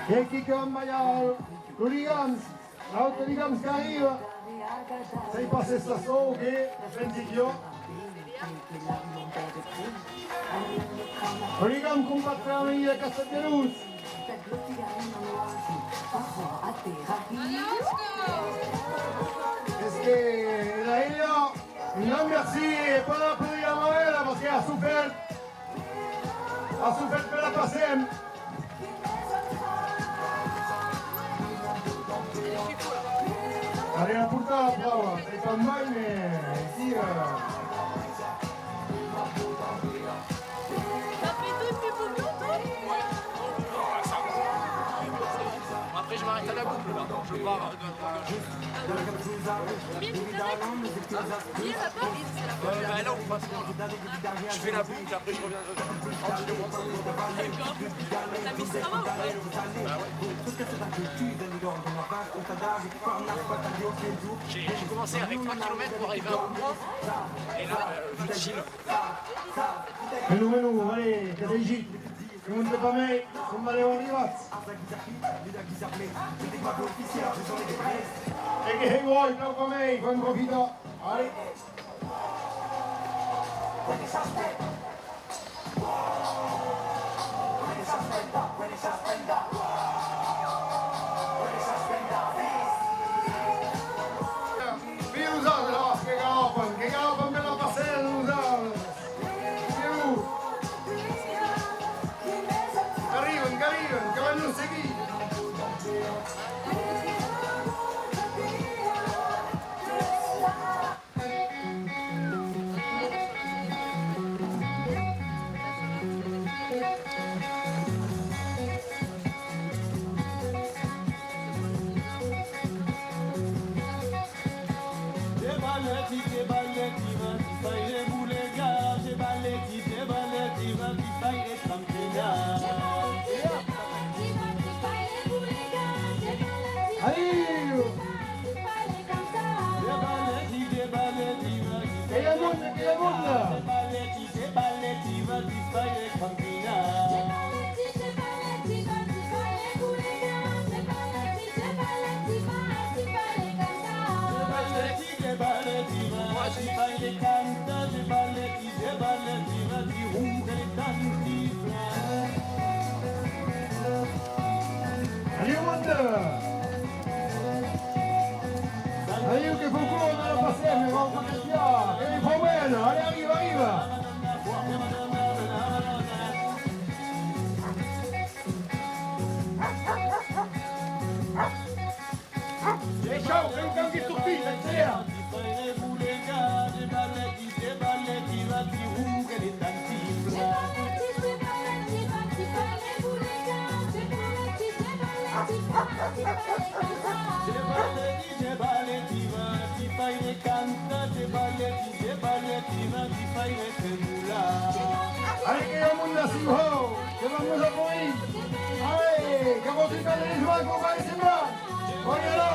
E quicòm balhau, lo ligam, l'autre ligam qu'arriba. Sai pas se sta sol o qué, pensi que jo. Lo ligam compacte amb la Caçadieros. Es que la ella, la Pas aplaudir a Maëla parce que a sofert, a sofert per la Passem. Allez, la porta, brava, c'est pas mal, mais ici, euh, T'as fait deux petits bouillons, toi ? Ouais. Après, je m'arrête à la boucle, là. Je pars, euh, de... Combien tu t'arrêtes ? Hein ? Combien t'as pas ? Euh, bah, là, on passe loin, là. Je fais la boucle, après, je reviens. D'accord. T'as mis ça va ou pas ? Bah ouais. J'ai, j'ai commencé avec trois kilomètres pour arriver à Rouen. Et là, euh, je chill. Menon, menon, allez, que s'agit. Que monte pas mei, son malèu arribats. E que hei uòi, cau pas mei, fam profitar. Allez. Via los arbres, que galopan, que galopan per la Passem, los arbres. Via-los. Qu'arriban, qu'arriban, que van nos seguir. Aïu! Que i a monde, que i a monde! Adiu, monde! Adiu, que fau córrer a la Passem, e vau coquetejar, que li fau ben! Allez, arriba, arriba! E chau, que lo cangi tot, accelèra! Allez, que i a monde ací, ho! Que vam nos aplaudir! Allez, que vòs un còp de les mans, que vau pas les mans! Olha là!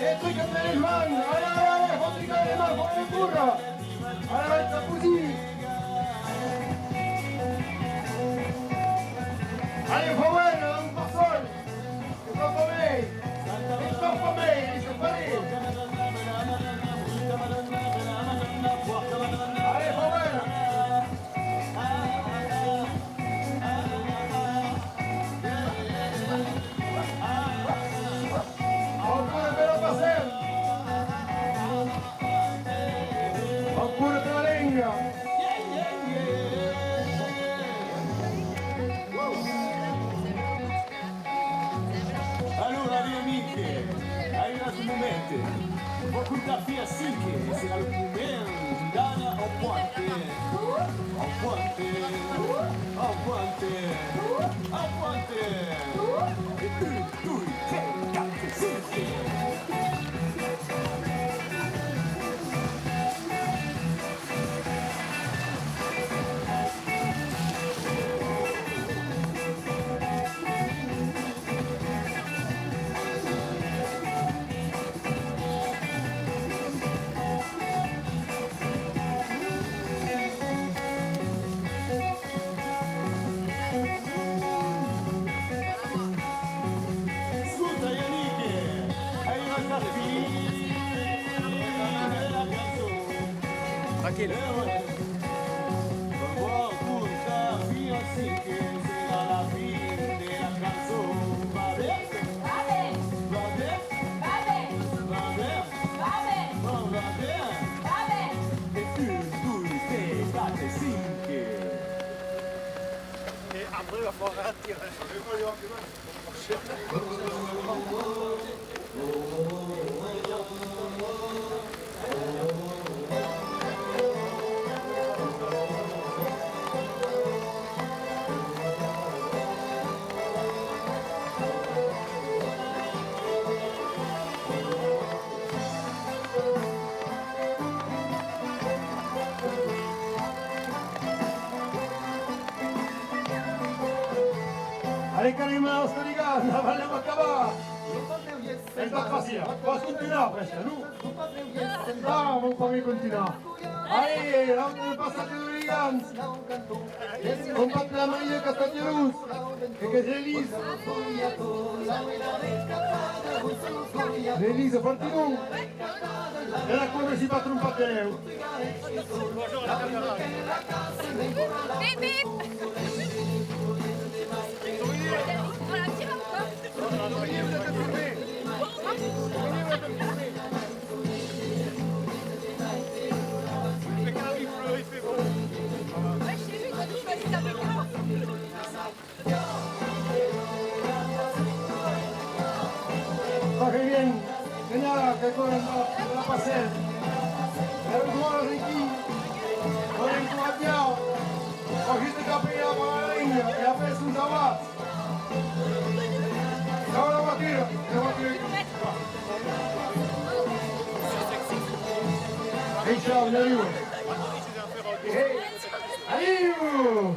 E truca de les mans! Allez, allez, allez, fau un còp de les mans, fau una corra! Allez, allez, t'aplaudis! Allez, fau un, un parçòl! Alora, amis e amics, aira un moment. Vau contar fin a cinc, e serà lo primièr d'anar au pointe. Au pointe. Au pointe. Au pointe. E un, dos, tres, quatre, cinc. Escota, Yannick, aira la fin de la cançon. Tranquille. E ouais. Vau contar fin a cinc, que serà la fin de la cançon. Va ben? Va ben? Va ben? Va ben? Va ben? Bon, va ben? Va ben? E un, dos, Allez, calma, Oscar Ligan, avalem acabar! Es pas facil, pòs continuar, presque, non? Ah, vau pas mai continuar. Allez, l'autre passatge de Ligans. Combat la Maria Castañeros, que qu'es l'Elisa. L'Elisa Partidon. E la còrre si pas trompat de lèu. Vite, vite. Voilà, tira encore. Pas que bien, senhora, que corren la, la Passem. E los moros aquí, per encoratjar, per juste capir la lenga e après son sauvat. Cau la voitura, la voitura. Ei, ciao, adiu. Ei, adiu.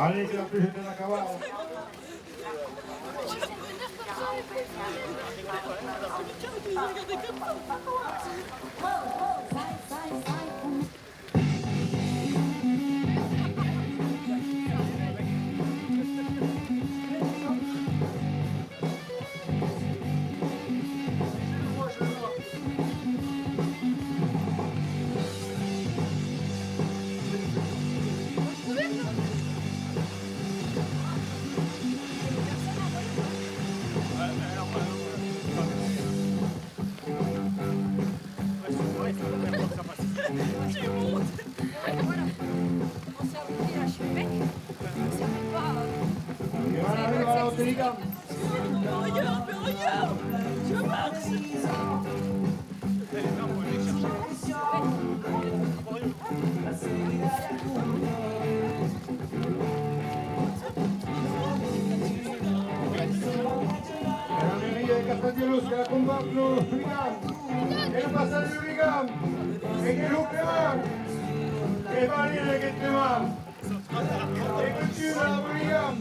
Allez, que la pluja t'en acabar. Combat lo ligam, e lo passatge lo ligam, e que lo peman, e va dire que peman, e que tu la lo ligam.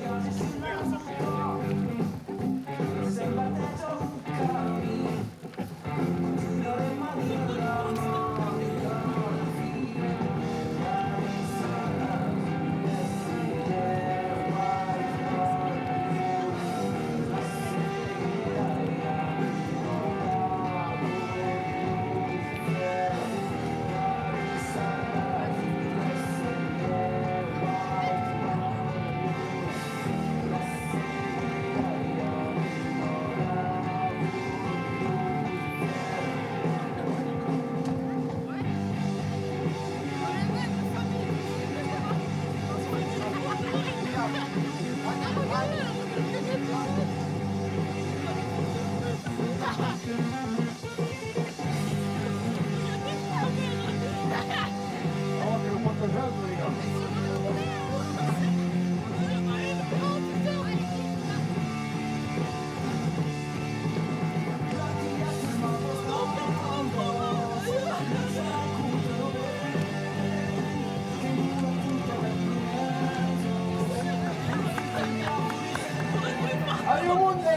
Adiu, monde!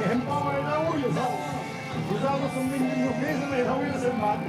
E un pauc de naulha, non? Nosautres som venguts lo mes de mai, naulha se'n van.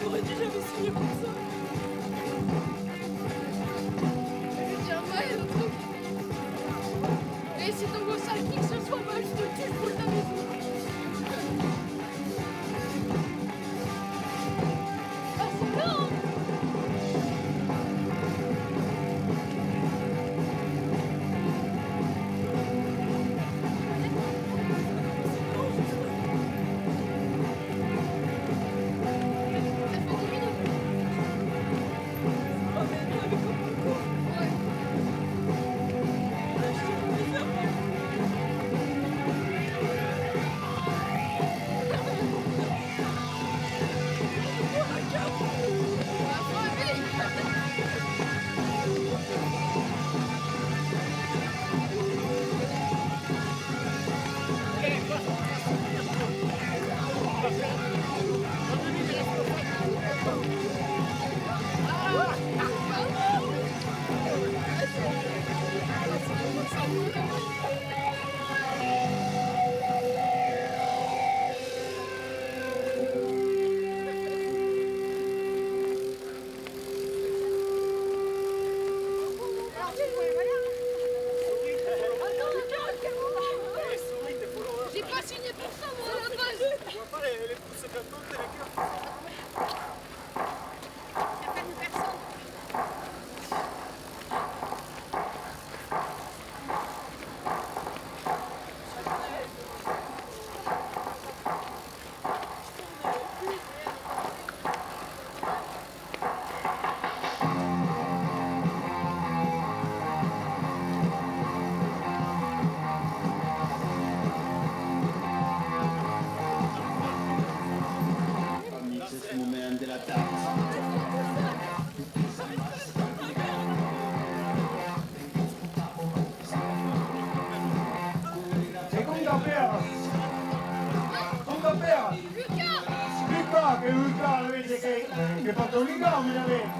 J'aurais dit, j'avais signé pour ça. Et si t'envoies ça à qui que ce soit, bah, je te tue, je brûle ta maison. Ah, c'est là, hein. J'ai pas signé pour ça, moi, à la base. E com t'apèras? Com t'apèras? Lucas! Lucas, que Lucas, alavetz, que, que fa ton ligam, alavetz.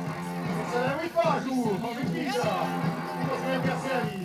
Que se lève pas, jo, fa pipisa. Pas que la percèbi.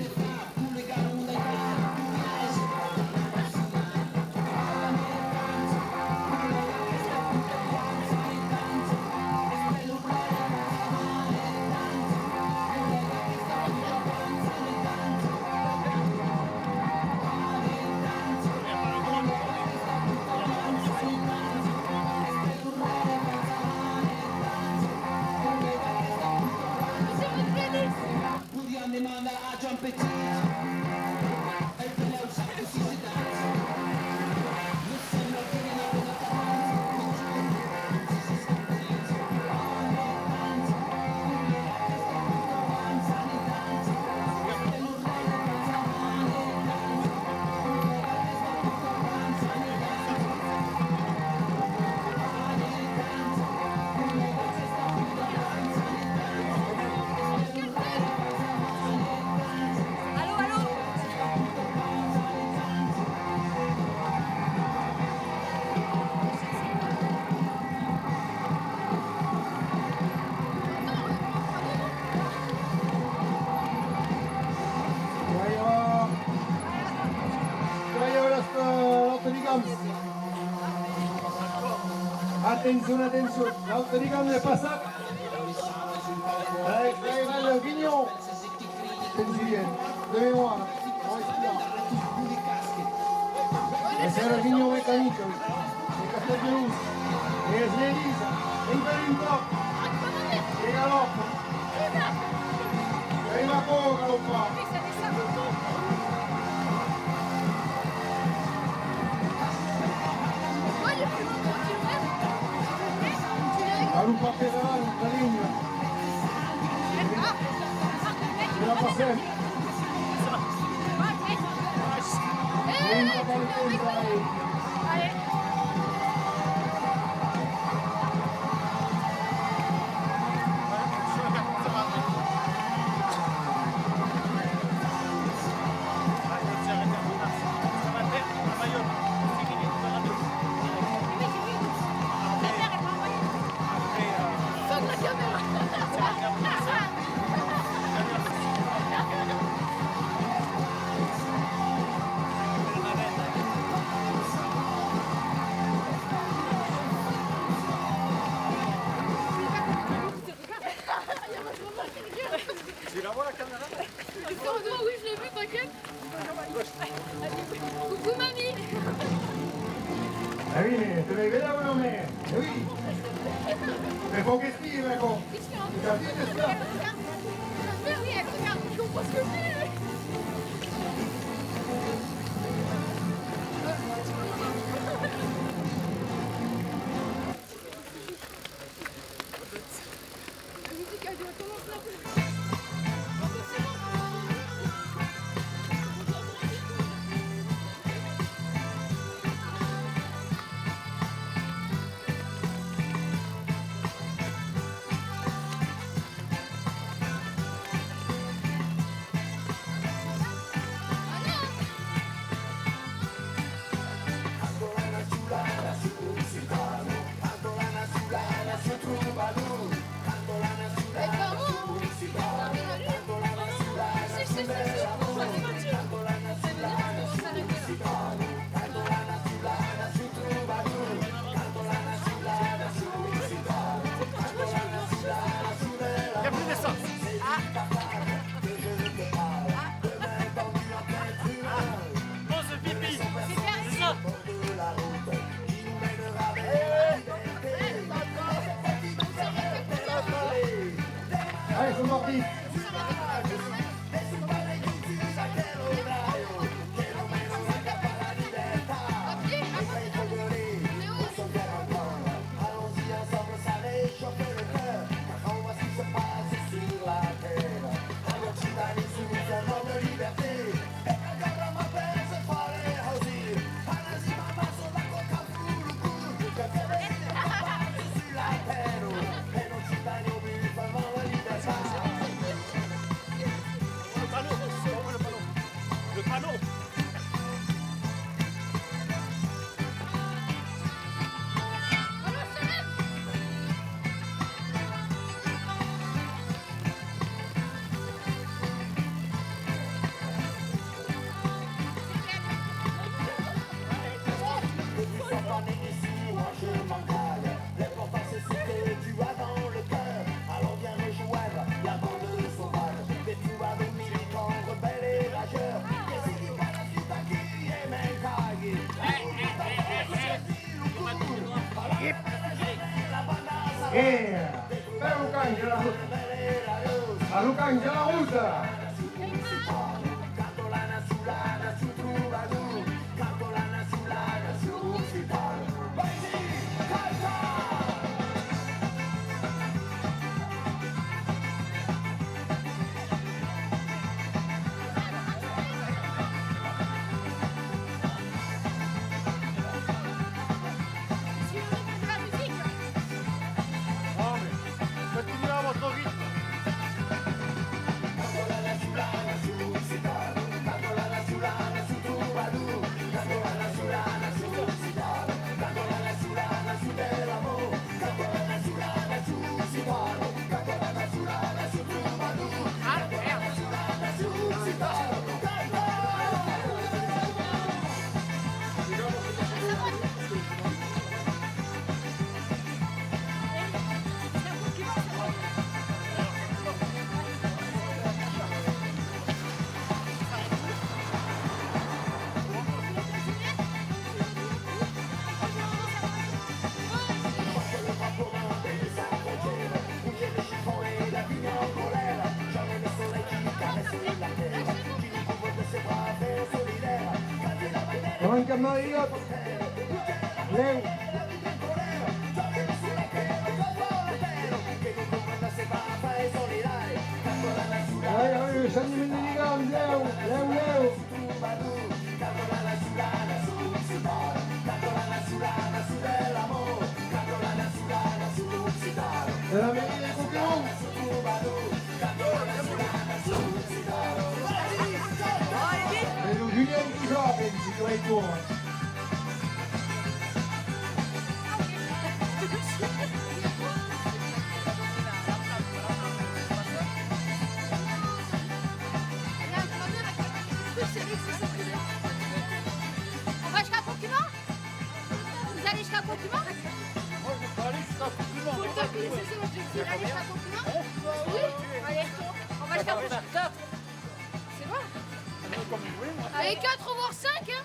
Atencion, atencion, l'autre ligam l'es passat. Ai, ai, ai, le guinhon. Atencion, de memòria. E serà guinhon mecanic, oui. E Castèl de Luz. E es l'Elisa. E i va un còp. E galòpa. Ei, va, còr, galopar! Galopar per davant, la linha. De la Passem. Allez. Tu la vois, la caméra ? Oui, je l'ai vu, t'inquiète. Coucou, mamie. Ah oui, mais tu l'as vu là ou non, mais... Eh oui. Mais faut qu'elle suive, là, quoi. T'as vu, n'est-ce pas ? Mais oui, elle regarde, je comprends ce que je dis. Il y a plus d'essence. Pause pipi. C'est ça. Allez, c'est parti. Le panneau, le panneau. Le panneau. L'important, c'est ce que tu as dans le cœur. Alors viens rejoindre la bande sauvage des troubadours militants, rebelles et rageurs. Qu'est-ce qui va la suite à qui est Menkagi ? Eh, feu lo can, que la ruta. A lo can, que la ruta. Non, mais continuez à votre rythme. Encara mai, lèu. Ai, ai, Sandri Mendigan, lèu, lèu, lèu. E la mèria de Coqueron. E lo Julien Pujol, pensi que vai córrer. On va jusqu'à Concubin ? Moi, je peux aller jusqu'à Concubin, mais pas plus. Vous connaissez l'objectif, aller jusqu'à Concubin ? Oui. Allez, on va jusqu'à Concubin. C'est loin. Allez, quatre voire cinq, hein.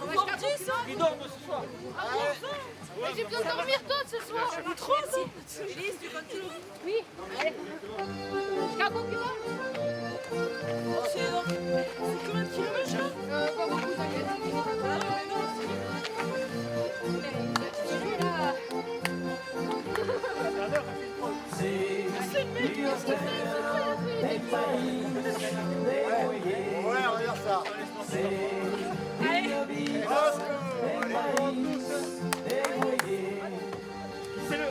On va jusqu'à Concubin. Ils dorment ce soir. Ah bon ? Mais j'ai besoin de dormir tôt ce soir. Trop tôt. Elise, tu continues ? Oui. Allez. Jusqu'à Concubin ? C'est, c'est combien de kilomètres, là ? Euh, pas beaucoup, t'inquiète. Ah, non, c'est... Celui-là. C'est le meilleur. Ouais, on regarde ça. Allez. Qui c'est le...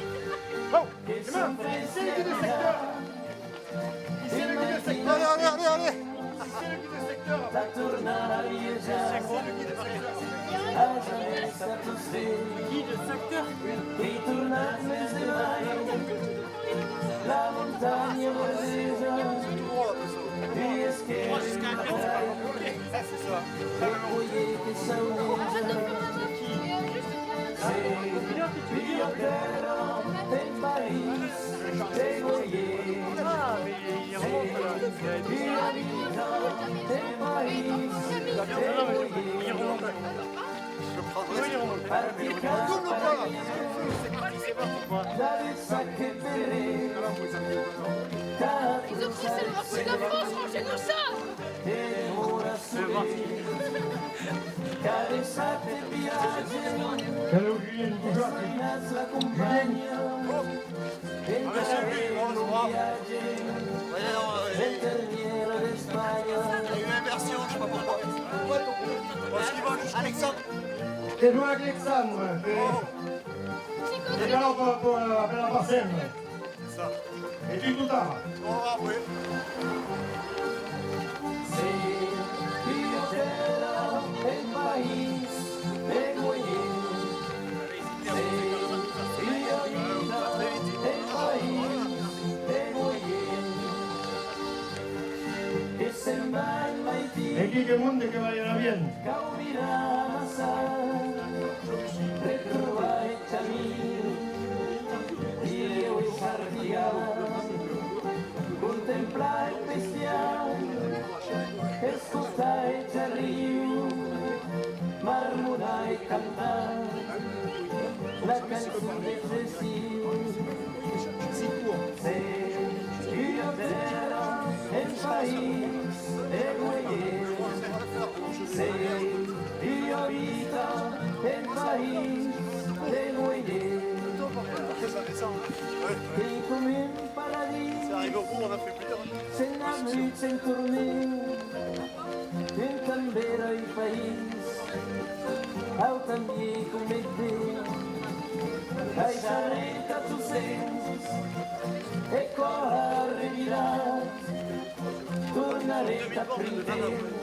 Oh, Emma, qui c'est le guide de secteur ? Qui c'est le guide de secteur ? Allez, allez, allez, allez. Qui c'est le guide de secteur ? C'est quoi le guide de secteur ? Guide de secteur ? Trois, de toute façon. Trois jusqu'à quatre, c'est pas compliqué. Ça, c'est ça. Je prendrai... On double pas. Ils ont pris le morceau de la France, rangez-nous ça. Allô, Julien, bonjour. Julien. Ah, monsieur, oui, bonjour. Ouais, non, euh, il y a eu inversion, je sais pas pourquoi. Parce qu'il va jusqu'à Alexandre. Edouard Alexandre. Oh. Et alors, pour, pour, euh, pour la parcelle. Ça. Et tu tout à l'heure. On va après. E aquí que monde que va anar bien. Contemplar eth bestiau, escotar eth jarriu, marmonar e cantar la cançon deth estiu. Se ua tèrra, un país, e guenhèr. Se ua vita, un país, e guenhèr. Qu'ei com un paradís. C'est arrivé au bout, on a fait pire. Se'n a muit, se'n tornèr, un tanben ei país, au tanben com eth ben, baisharè tà tostemps, e cò arrevirat, tornarè tà printemps.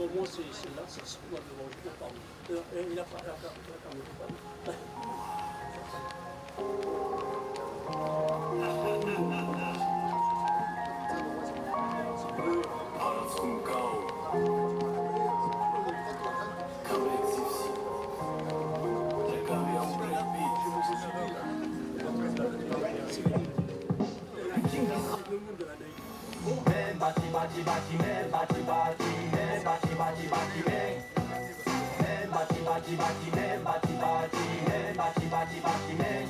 Pour moi, c'est c'est là, ça se voit devant le papa. Euh, euh, il a pas, il a pas, il a pas mis le papa. Men bati, bati, bati, men bati, bati, men bati, bati, bati, men. Men bati, bati, bati, men bati, bati, men bati, bati, bati, men.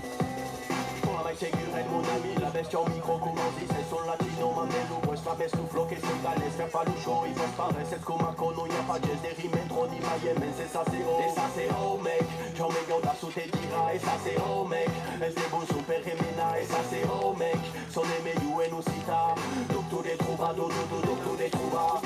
Oramai seguirem, mon ami, la bèstia au micro coma dise son latino, mande lo vòstre bèstia flor que son galès, que fa lo show, i pòs pas res, es coma quand non i a pas ges de rime, tròni mai e mens, e ça c'est oh, e ça c'est oh, mec, jaume gauda sota e dira, e ça c'est oh, mec, es de bon son per remenar, e ça c'est oh, mec, son de melhor en occitan, doctor de trobar, do, do, do, doctor de trobar.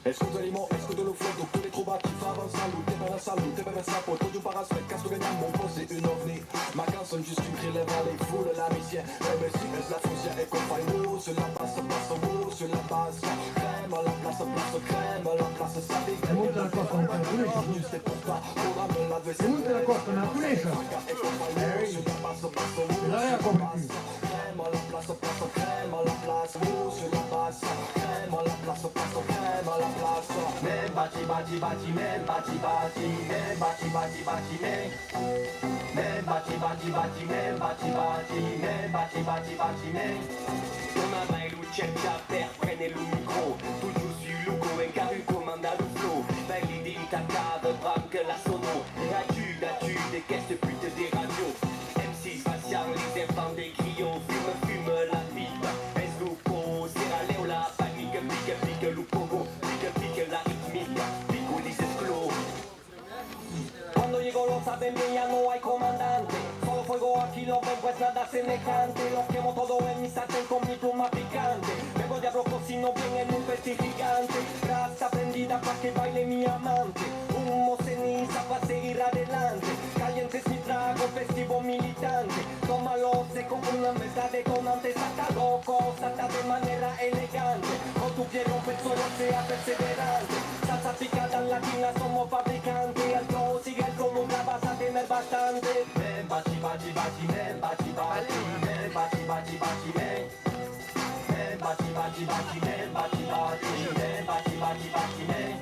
Escota l'emo, escota lo flòc, doctor de trobar qui fa avançar lo temps per la salut, temps per la sapo, tot un parasmec, qu'as tu ganhat mon pòst de un ovni. Ma cançon just un cri lèva les foules, la misia, M C es la fúcia e com fai lo, sur la bassa, bassa, oh, sur la bassa, crèma la plaça, plaça, crèma la plaça, sabi que monta la còsta, monta la còsta. Just e porta, ora me la vesse. Monta la còsta, la coneish? E com fai lo, sur la bassa, bassa, oh, sur la bassa. Crèma la plaça, plaça, crèma la plaça, oh, sur la bassa. Crèma la plaça, plaça, crèma la plaça. Men bati, bati, bati, men bati, bati, men bati, bati, bati, men. Men bati, bati, bati, men bati, bati, men bati, bati, bati, men. Dona mai lo chèp per prene lo micro. Totjorn sus lo còp, encara un comanda lo flow. Vai-li dins ta cava, branca la sono. Atud, atud, de queste puta de ràdio. M C Facian, les enfants de Crio, fume, fume la pipa, es lo pogo, serra lèu la panica, pica, pica lo pogo, pica, pica la ritmica, pico les esclos. Cuando llego lo saben bien, ya no hay comandante, solo fuego aquí, lo ven pues nada semejante, lo quemo todo en mi sartén con mi pluma picante, vengo diablo cocino bien en un festín gigante, rasta prendida pa que baile mi amante, humo ceniza pa seguir adelante, caliente es mi trago, festivo militante. Tómalo seco, una mezcla de donantes, salta loco, salta de manera elegante. Con tu piel rompe el suelo, sea perseverante. Salsa picada en latina, somos fabricantes. El flow sigue el flow, nunca vas a tener bastante. Men bati, bati, bati, men bati, bati, men bati, bati, bati, men. Men bati, bati, bati, men bati, bati, men bati, bati, bati, men.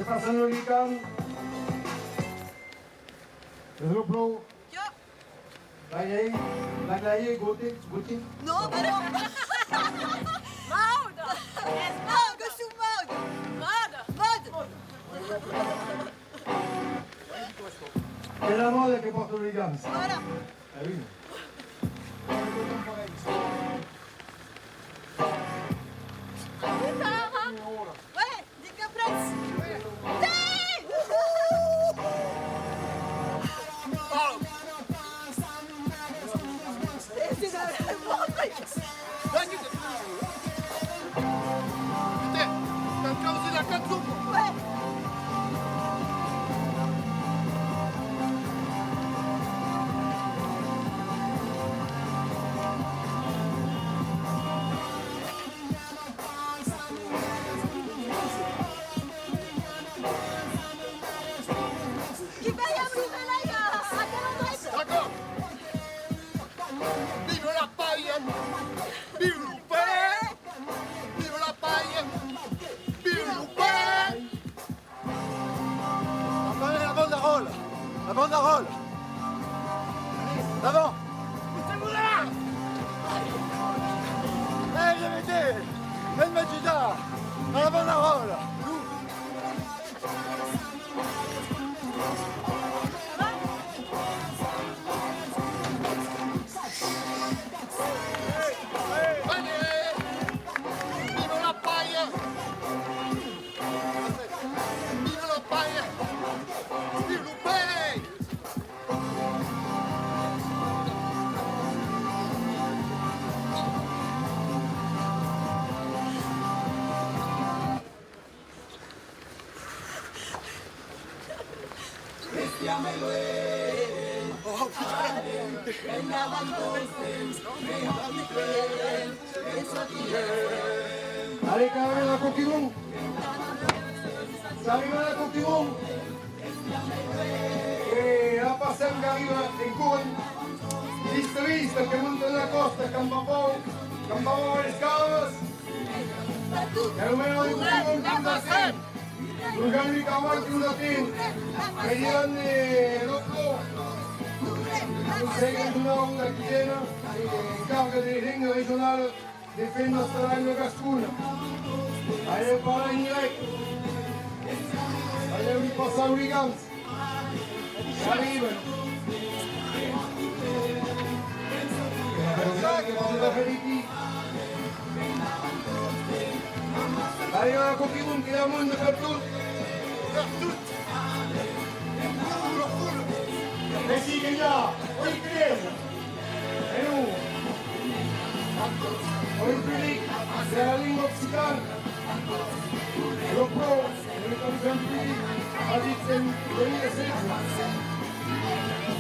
Que passa, Nolican? Es lo plou. Jo. Vai aí, vai aí, goti, goti. Non, mais non. Maude. Maude, que sou maude. Maude. Maude. Es la mòda que pòrta los ligams. Voilà. Ah oui. Sarah. Ouais. Dic après! Tè! Putain, t'as causé la cançon, quoi. Ouais. Qui veille à l'ouvre l'aïga, à quel endroit? D'accord. Vive la paille. Vive le pain. Vive la paille. Vive le pain. Allez, la banderole. La banderole. L'avant. Allez, viens m'aider. Viens m'aider. À la banderole. Allez. Vive la paille. Allez, qu'arriba la Coquilhon! Qu'arriba la Coquilhon! E la Passem qu'arriba en corrent. Vista, vista, que monta la còsta, qu'an pas paur, qu'an pas paur les cabras. E lo mèra de Coquilhon que nos atend. Lo Jean-Louis Carval que nos atend. President de l'OPLO, lo Conselh Cantonau d'Aquitània, e en carga de lenga regionala. Defend nòstra lenga gascona. Allez, parla en dirècte. Allez, li passar los ligams. Arriba. Allez, la Coquilhon, que i a monde pertot. Pertot. Coquilhon, coquilhon. E si que i a, oi, que i a. E non. Oi, public, de la lenga occitana. Lo pro, de l'Economia Public, a dit en dos mil setze,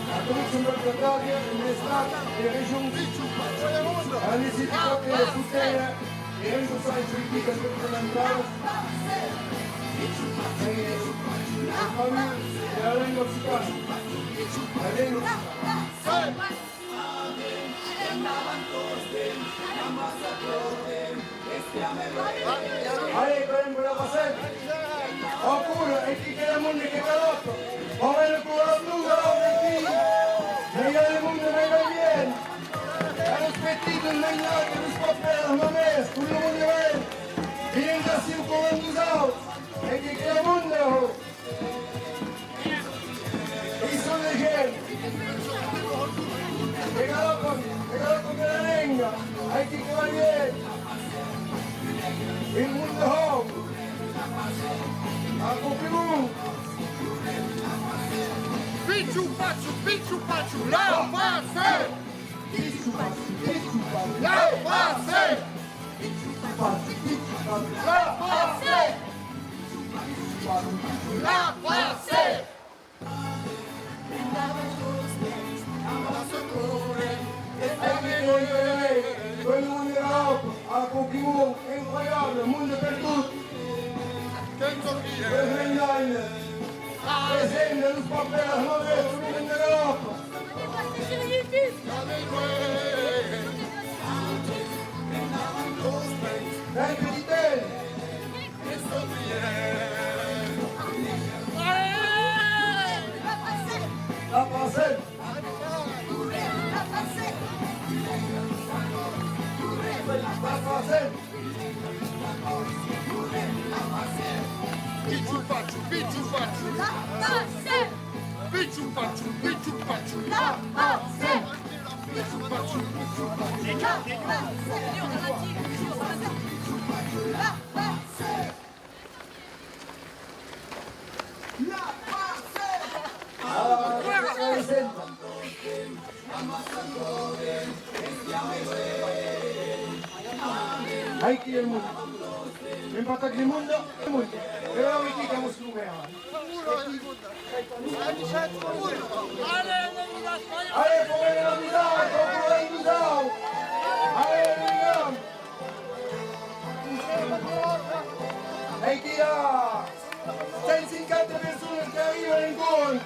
la Comission Paritaria de l'Estat e de Regions a la necessitat de sostenir e reforçar las politicas complementaras en, en favor de la lenga occitana. La lenga occitana. Allez, quand même, la Passem. Ancora, e aquí que i a monde que galòpa. Bon, ben, lo galòp, lo galòp, aquí. Mai i a de monde, mai va bien. A los petits, los mainats, los papèrs, las mamès, tot lo monde ven. Vien ací, au corrent, nosauts. E aquí que i a monde, oh. Qui son les gents que galòpan, que galòpan de la lenga, aquí que va bien. Un monde hòu, a Coquilhon. Pichu pachu, pichu pachu, la Passem! Pichu pachu, pichu pachu, la Passem! Pichu pachu, pichu pachu, la Passem! La Passem! Oi, oi, oi, oi, lo monde d'Euròpa, a Coquilhon, incroyable, monde pertot. Los mainats, los papèrs, las mamès, lo monde d'Euròpa. Dai, petit! La Passem! La Passem! Pichu pachu, pichu pachu. La Passem! Pichu pachu, pichu pachu. La Passem! Pichu pachu, pichu pachu. La Passem! La Passem! La Passem! Ai, que i a lo monde. Me'n partatz lo monde, lo monde. E ara, aquí, qu'avèm lo maire. Allez, fòrça, los nosauts! Allez, les gars! E aquí i a cent cinquanta personas qu'arriban en corrent.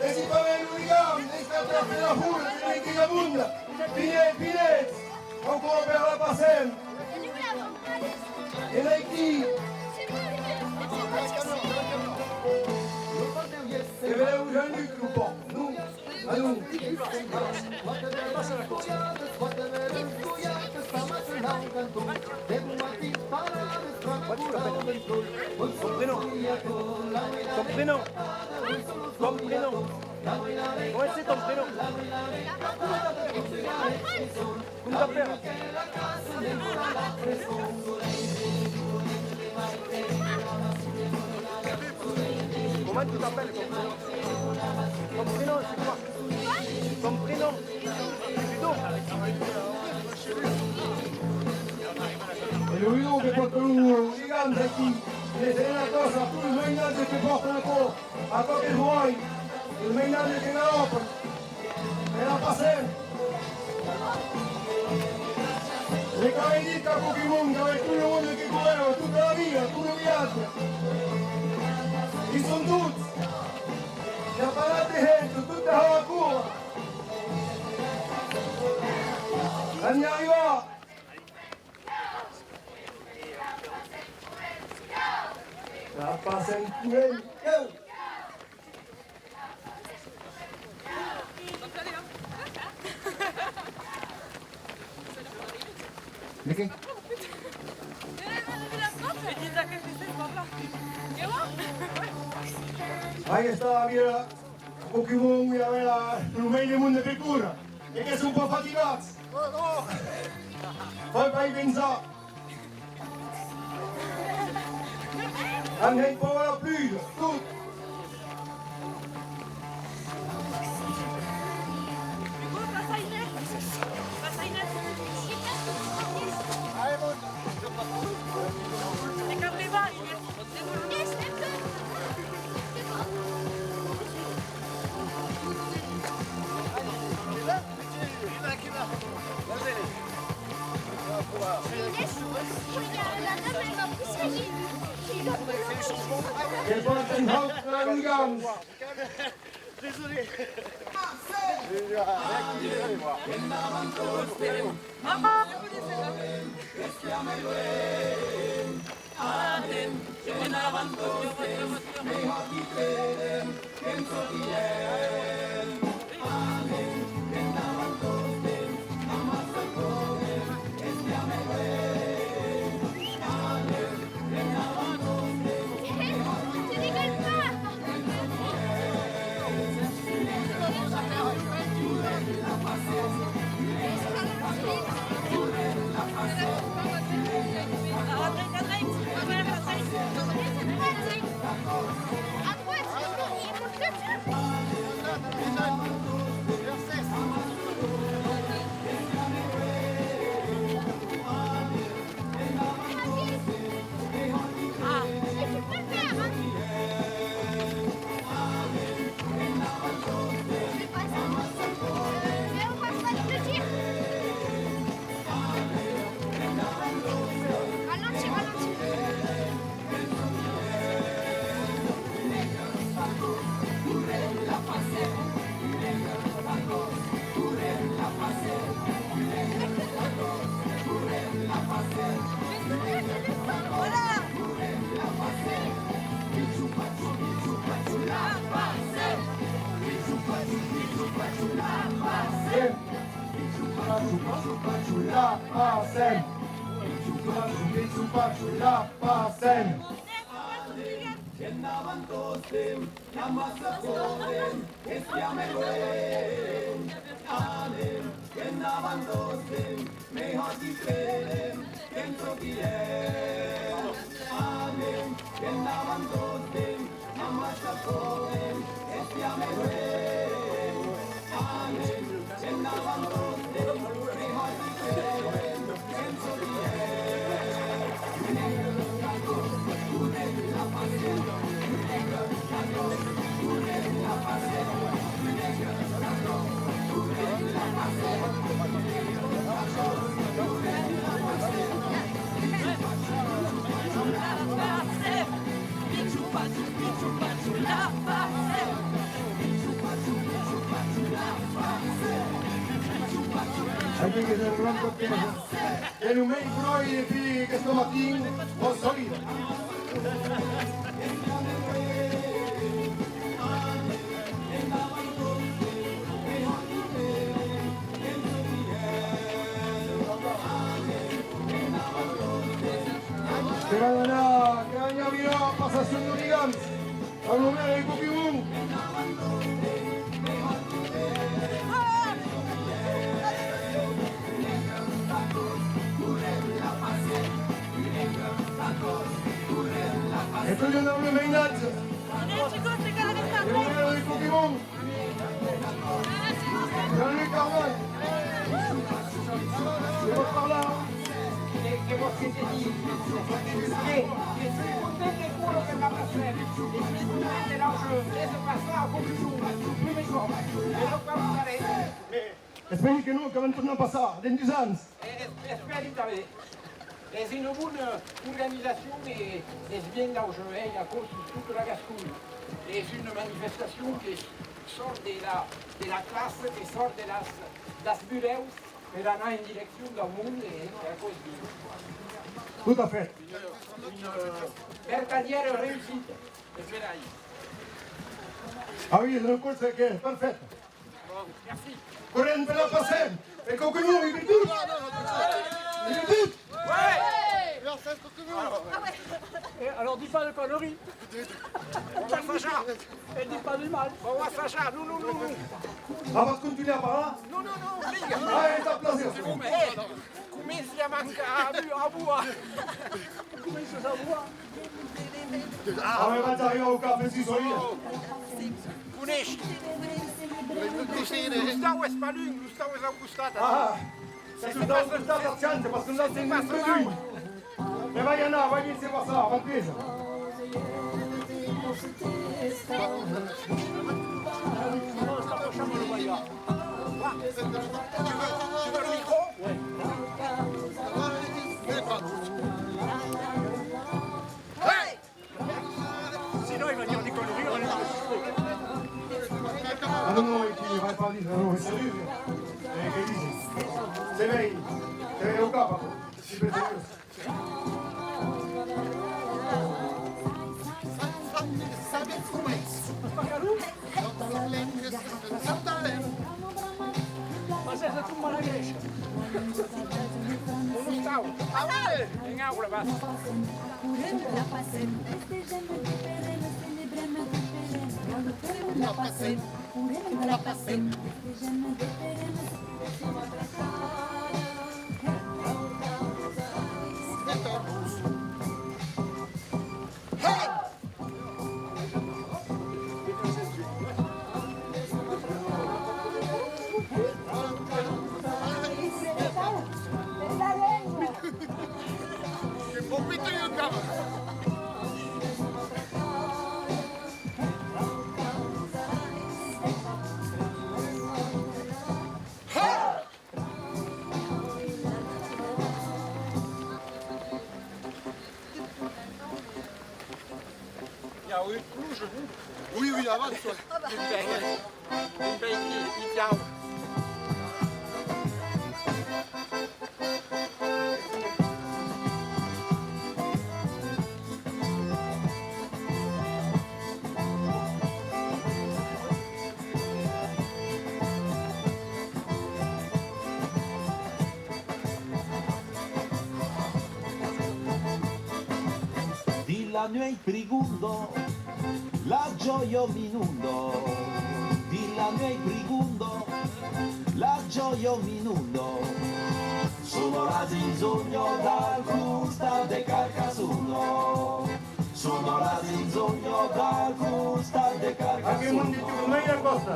E si parlem lo ligam, es qu'atrapem la fola, que mai que i a monde. Vinètz, vinètz, ancora per la Passem. E aquí. E benlèu Jean-Luc lo pòrc, non? Allons. Comment tu t'appelles ? Ton prénom. Ton prénom. Ton prénom. Comment c'est ton prénom ? Comment tu t'appelles ? Comment tu t'appelles, ton prénom ? Ton prénom, c'est quoi ? Ton prénom, c'est Ludo. E lo Ludo que pòrta lo ligam aquí. E es una causa, tots los mainatges que pòrtan aquò, aquò que voi. El mainatge que galòpa, e la Passem. Le qu'avèi dit qu'a Pokémon, qu'avèi tot lo monde que corrèva, tota la vila, tot lo vilatge. I son tots. I a pas de hènt, tot a la cua. L'an i arribar. La Passem correm. De qué? Ai, està la vila. Pokémon, i avèm la, lo mei de monde per córrer. E que son pas fatigats. Fai pas pensar. An hèit paur a la pluja, tot. Que porten haut la ligams. Désolé. La Passem! Pichu pachu, pichu pachu, la Passem! Pichu pachu, pichu pachu, la Passem! Endavant tostemps, qu'amassa podem, espiam e luèm. Anem, endavant tostemps, mei hòrt i credem, que'ns sortirem. Anem, endavant tostemps, amassa podem, espiam e luèm. Aquí que se rompe. E lo mei bròi de pi qu'estó matin, vos saludi. Que van anar, que van anar mirar, passacion d'Oligans. Amb lo mèri Pokémon! E tot lo mainatge! E lo mèri Pokémon! Jean-Luc Arnold! Que vòs parlar? Que, que vòs que te digui? Que, que soi content de córrer per la Passem. E finalament, l'auge es passar a Coquilhon, lo prumèr còp. E lo vam saber. Espèri que non, que vam tornar passar, dens dus ans. E es-, espèri tanben. Es una bona organizacion e es bien d'auge, eh, aquò sus tota la Gasconha. Es una manifestacion que sòrt de la, de la classa, que sòrt de las, das burèus per anar en direccion dau monde e, e aquò es bien. Tot a fèt. Una, una vertadièra reüssida. E per ahí. Ah oui, es una corsa que es perfècta. Bon, merci. Correm per la Passem! E Coquilhon, i virtut! I virtut! Ouais! Alors, c'est Coquilhon. Eh, alors, dis pas de conneries. On va sajar. Et dis pas du mal. On va sajar. Non, non, non, non. Ah, vas continuar a parlar? Non, non, non, vinga. Ah, es un plaser. C'est bon, mais, eh, comenci a mancar a bu-, a boire. Comences a boire? Ah, me vaig arribar au cap, si solia. Coneishi. L'ostau es pas luenh, l'ostau es au costat. Ah, se l'ostau es au costat, chance, parce que là, c'est pas très luenh. Me vai anar, vai bien se passar, va presa. Tu veux, tu veux le micro ? Ouais. Hey ! Sinon, il va dire des conneries, on est dans le micro. Ah non, non, e qui va pas dire, non, c'est sérieux. Eh, que disi? Se vei, se vei au cap, aquò. Super seriós. Sabes coma es? Passètz tot mal a greish. On estau? Ah ouais! En aula, vas. Correm la Passem, festegem, recuperem, celebrem, recuperem. Correm la Passem, correm la Passem, festegem, recuperem, celebrem. Hey! I a agut pluja, non? Oui, oui, avança. Un pèl, un pèl qui, qui cau. Dins la nuèit prigonda, la jòia m'inonda. Dins la nuèit prigonda, la jòia m'inonda. Sona la zinzonha dal costat de Carcassona. Sona la zinzonha dal costat de Carcassona. Aquel monde que tu mai la còsta.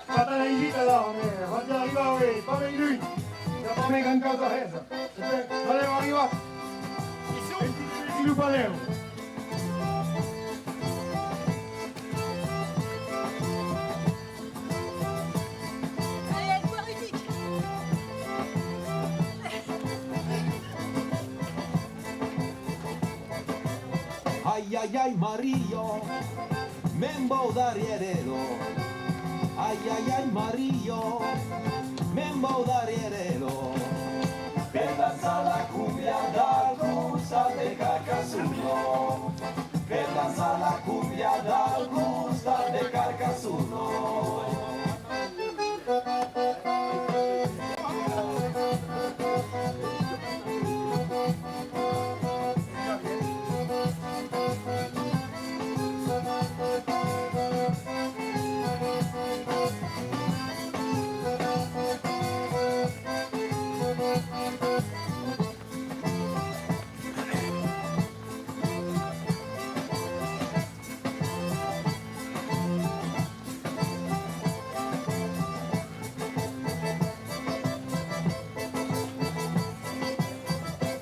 Pas tan aisit, alara, mès vaig arribar, uèi, pas mei lunh. I a pas mei grand causa hèsa. Valèu arribat. Benlèu, benlèu. Ai, ai, ai, Maria, me'n vau darrièr ela. Ai, ai, ai, Maria, me'n vau darrièr ela. Per dançar la cumbia dal costat de Carcassona. Per dançar la cumbia dal costat de Carcassona.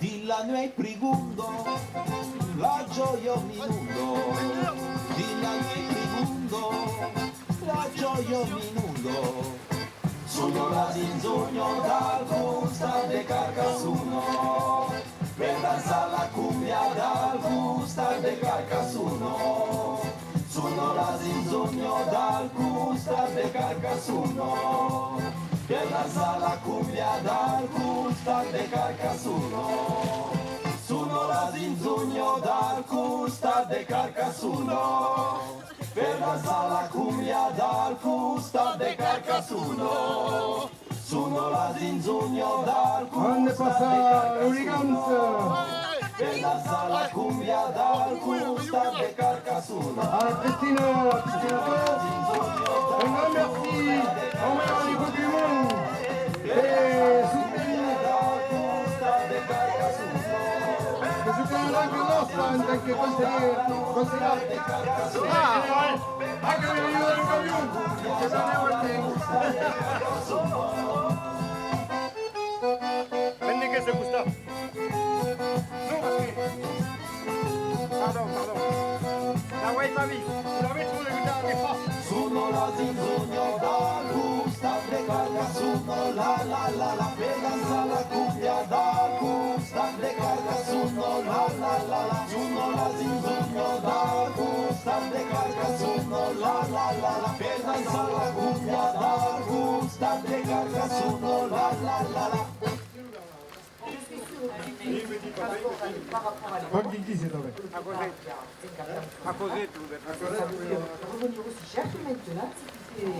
Dins la nuèit prigonda, la jòia Minundo, dins la nuèit tribunda, la jòia minundo. Sonan las insonas dal costat de Carcassona, per dançar la combia dal costat de Carcassona. Sonan las insonas dal costat de Carcassona, per dançar la combia dal costat de Carcassona. Sonan las insonas dal costat de Carcassona, per dançar la combia dal costat de Carcassona. Sonan las insonas dal costat de Carcassona, per dançar la combia dal costat de Carcassona. A Cristina, Cristina, un grand merci au maire de Coquimont de soutenir, de soutenir la langue nostra en tant que conseller, conseller. Ah, ouais. Ah, que me arriba del camion. Que ça arrive. Vende que se gusta. Non, parce que... Pardon, pardon. La voix est pas vite. Vous l'avez trouvé, putain, on est pas. Sonan las insonas dal costat de Carcassona, la, la, la, la, per dançar la combia dal costat de Carcassona, la, la, la, la. Sonan las insonas dal costat de Carcassona, la, la, la, la, per dançar la combia dal costat de Carcassona, la, la, la, la. Bon, qui dit, c'est vrai. À causer. À causer, tout. Ça veut dire revenir aussi cher que maintenant, c'est...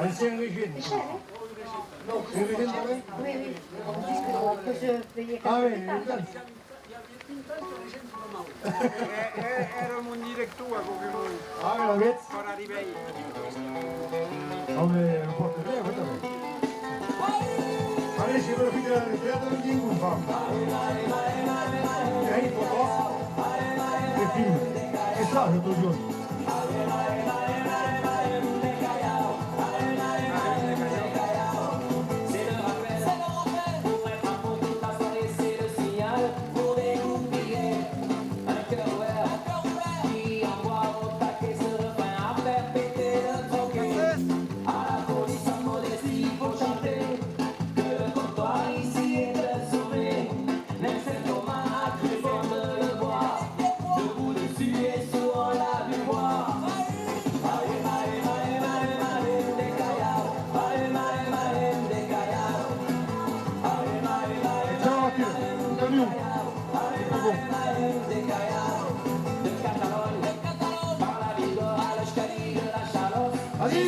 Ancien régime. C'est cher, hein ? Ancien régime, c'est vrai ? Oui, oui. On dit que, que je payais... Ah oui, quatre cents. Eh, eh, èra mon director a Coquimont. Ah, la vètz? Per arribar ahí. Home, lo pòrta ben, aquò tanben. Allez, se profita del teatre, un dia, un fam. E ahí, fotòs. E film. E ça, l'autre jour. Adiu!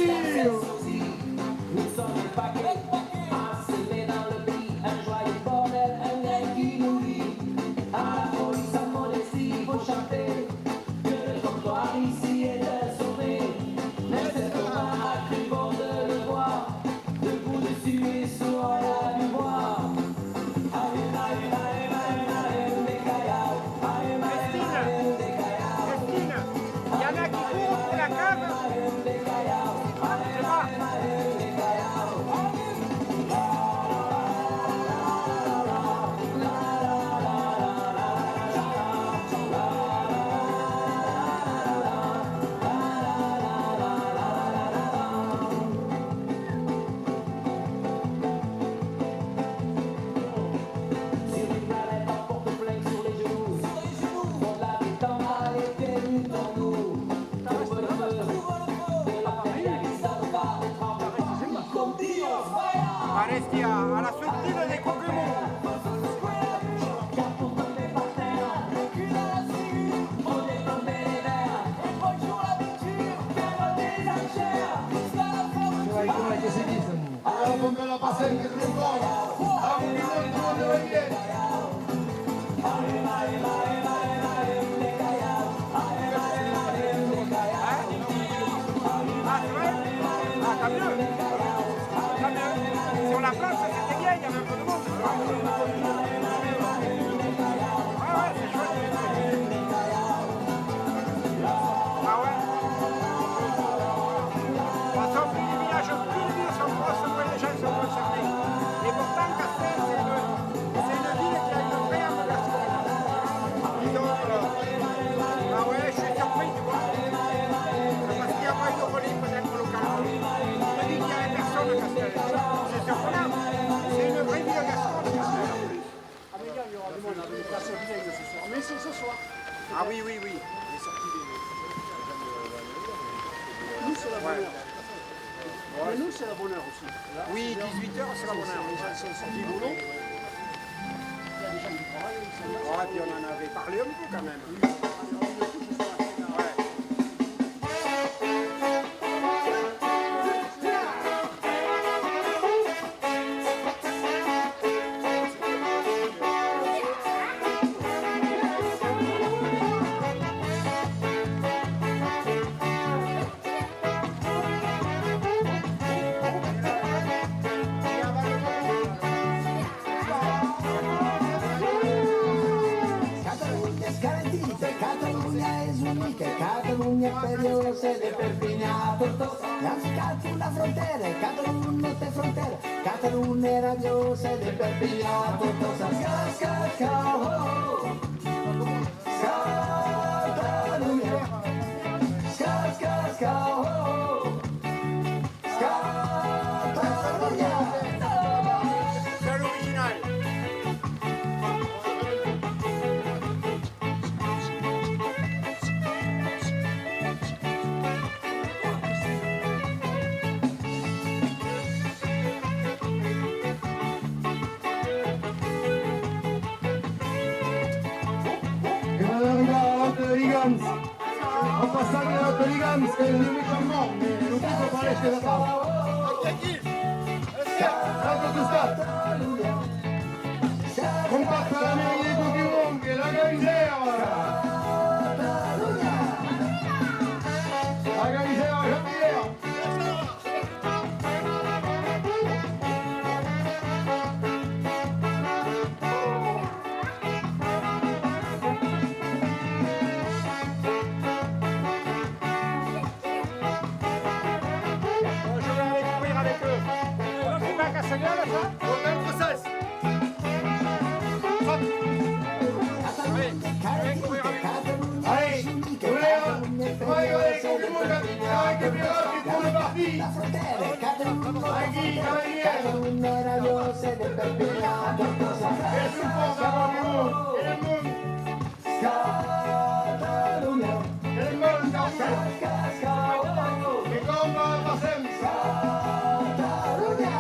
Christine, Christine, il y en a qui courent pour la cave. Arresti a, a la sortida de Coquimont. Ara, com la passem, que trobam. Au, que no, no, no, no. Ah, c'est vrai ? Ah, tant mieux. Tant mieux. Sur la plage, c'était bien, il y avait un peu de monde. Ah ouais, c'est chouette. Ah ouais. Passons plus de villages, plus de villages sont proches, moins les gens sont concernés. Et pourtant, quand Ah oui, oui, oui. Les sorties des... Nous, c'est la bonne heure. Ouais. Mais nous, c'est la bonne heure aussi. Oui, dix-huit heures, c'est la bonne heure. Les gens sont sortis au boulot. Il y a des gens qui travaillent, ils sont là. Ouais, puis on en avait parlé un peu quand même. Oui, on en a parlé un peu jusqu'à la fin. Ouais. Catalonha es calentit, Catalonha es unic, Catalonha es periòse de Perpinhan a Tortòsa. N'an ficat una frontèra, Catalonha non te frontèra, Catalonha es rabiòsa de Perpinhan a Tortòsa. Ska, ska, ska, oh, oh. Ska, Catalonha. Ska, ska, ska, oh, oh. Ska, Catalonha. Ska l'original. Que van arribar a l'Òta de Ligams. En passant a l'Òta de Ligams, que es limite amb mòrt, mais lo tipe parèis que s'acaba. A l'autre costat. Comparse de la mairie de Coquimont, que la Galisèra. La Galisèra, Jean-Pierre. Bon, je vais aller courir avec eux. C'est pas Castagnol, ça ? Bon, ben, process. Hop. Allez, je vais courir avec eux. Allez, allez, allez, que tu le parti. Aquí, cavalier. Es un fons de Coquimont. Catalonha. Anem veure un cavall. Ska, ska, ska, oh, oh. Que com, eh, passem. Catalonha.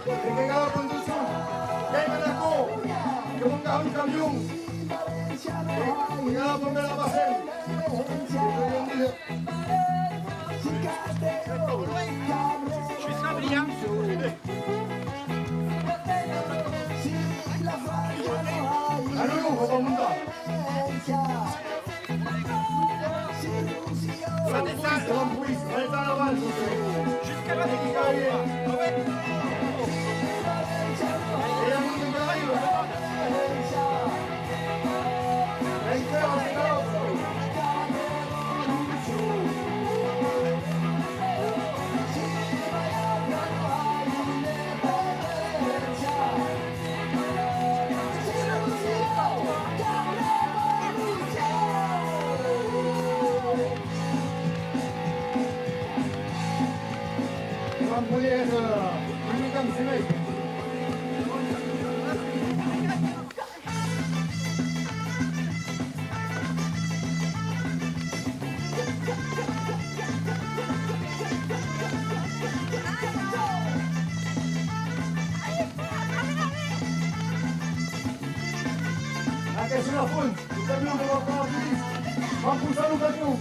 E que cau la conduccion, qu'ei manacó, que monta un camion, e que la bomba la passem. Allons, on va monter. Ça descend. Jusqu'à la... Aqueste es la font, lo camion que va far la policia. Van posar lo camion.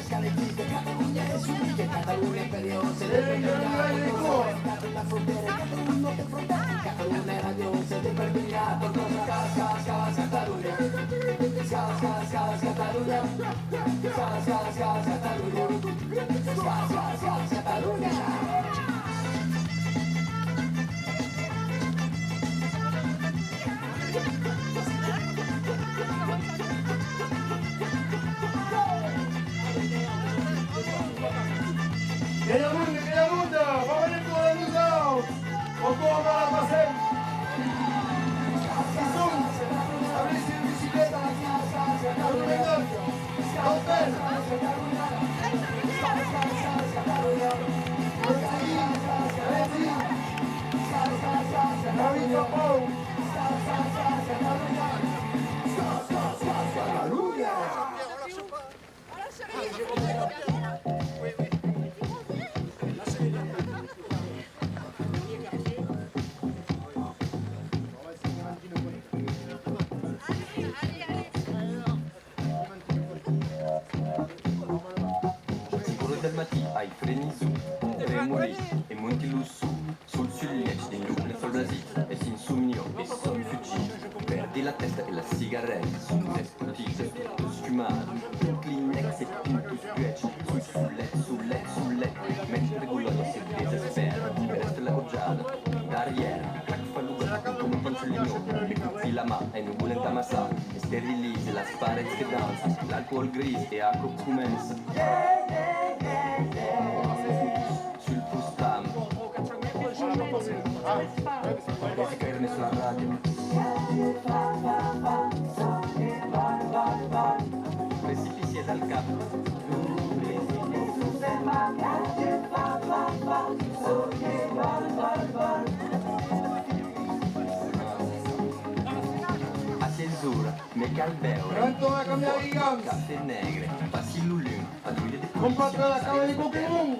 Catalonha es unic, Catalonha es periòse de Perpinhan a Tortòsa. La frontèra, Catalonha non te frontèra, Catalonha es rabiòsa de Perpinhan a Tortòsa. Ska, ska, ska, ska, Catalunya, sa, sa, sa, Catalunya, sa, sa, sa, Catalunya. Que i a monde, que i a monde, va venir tot amb nosauts! Encore dans la passem! Qui sont? Avec une bicyclette à la Cinc oras del matin, ai frenit zo, tremoli e monti lo son, sol sul lièch dins lo plec faubrasit, e s'insomnio e sòm fugit. Pèrdi la tèsta e la cigareta, son despotit, tot escumat, tot Kleenex e pintus puèch, soi solet, solet, solet, mentre Bolonha se desespèra, rèsta la gojada, darrièr, clac, fa lo gat, coma Pancelino, e copti la man en volent amassar, esteriliza las parets que dança, l'alcoòl gris e aquò comença. Sul fustam. Musica Ernest la ràdio. Precipici del cap. A ses oras, me cal beure. Pronto a cambiar ligams. Cafè negre, passi lo lum. Compatra la cava de Pokémon.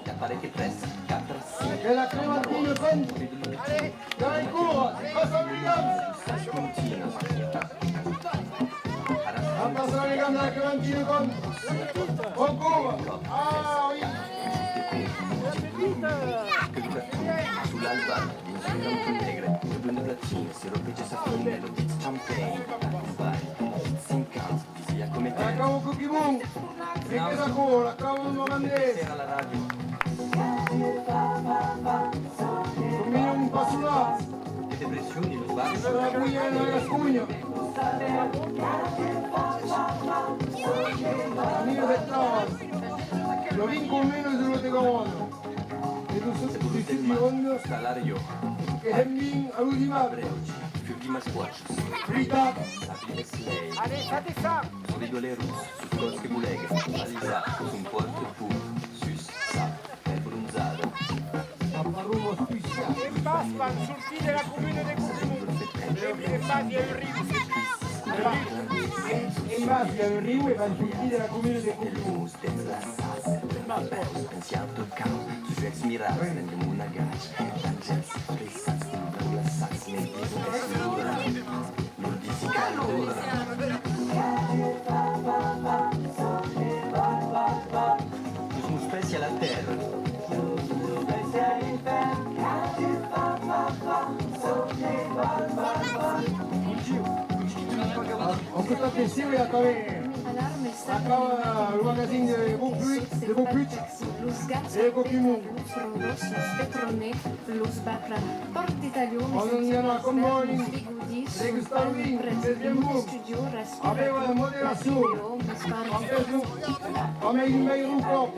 Que la Clementine compte. Dai, cora, passa un ligam. Passa un ligam de la Clementine compte. Bon cora. Ah, oui. Sul albar, dins un lampon negre, lo blond de platine, se ropeja sa femna, lo dit champagne, acompanha, cinquanta. Acaba Pokémon! E que d'aquò, l'acaba un olandés! Combina un passolat! Una vergonha en la Gasconha! Amics de Tavas, lo vint con menos de lo de Garonne! E lo sud de Gironda, que hèm vin a l'Audimat! Veritat! Allez, fate ça! Soi dolorós, sus còps que bolega, balisar, sus un pòrtre pur, sus sa pèl bronzada. Paparromos puissant. Que pas van sortir de la comuna de Coquimont. E que pas i a un riu. E pas i a un riu e van sortir de la comuna de Coquimont. Dens las sas, peus pensiau tot cau, sus ex mirats, rende mon agach, d'angèls frissats, glaçats, me dison es l'ora, lor disi qu'es l'ora. Sus nos pès i a la tèrra. On peut pas te suivre à travers. Acaba lo magazine de Beaupuig, de Beaupuig e de Coquimont. On en a com vòlin degustar lo vin, mes bien bon, a béver amb moderacion, amb un, amb un veire un còp.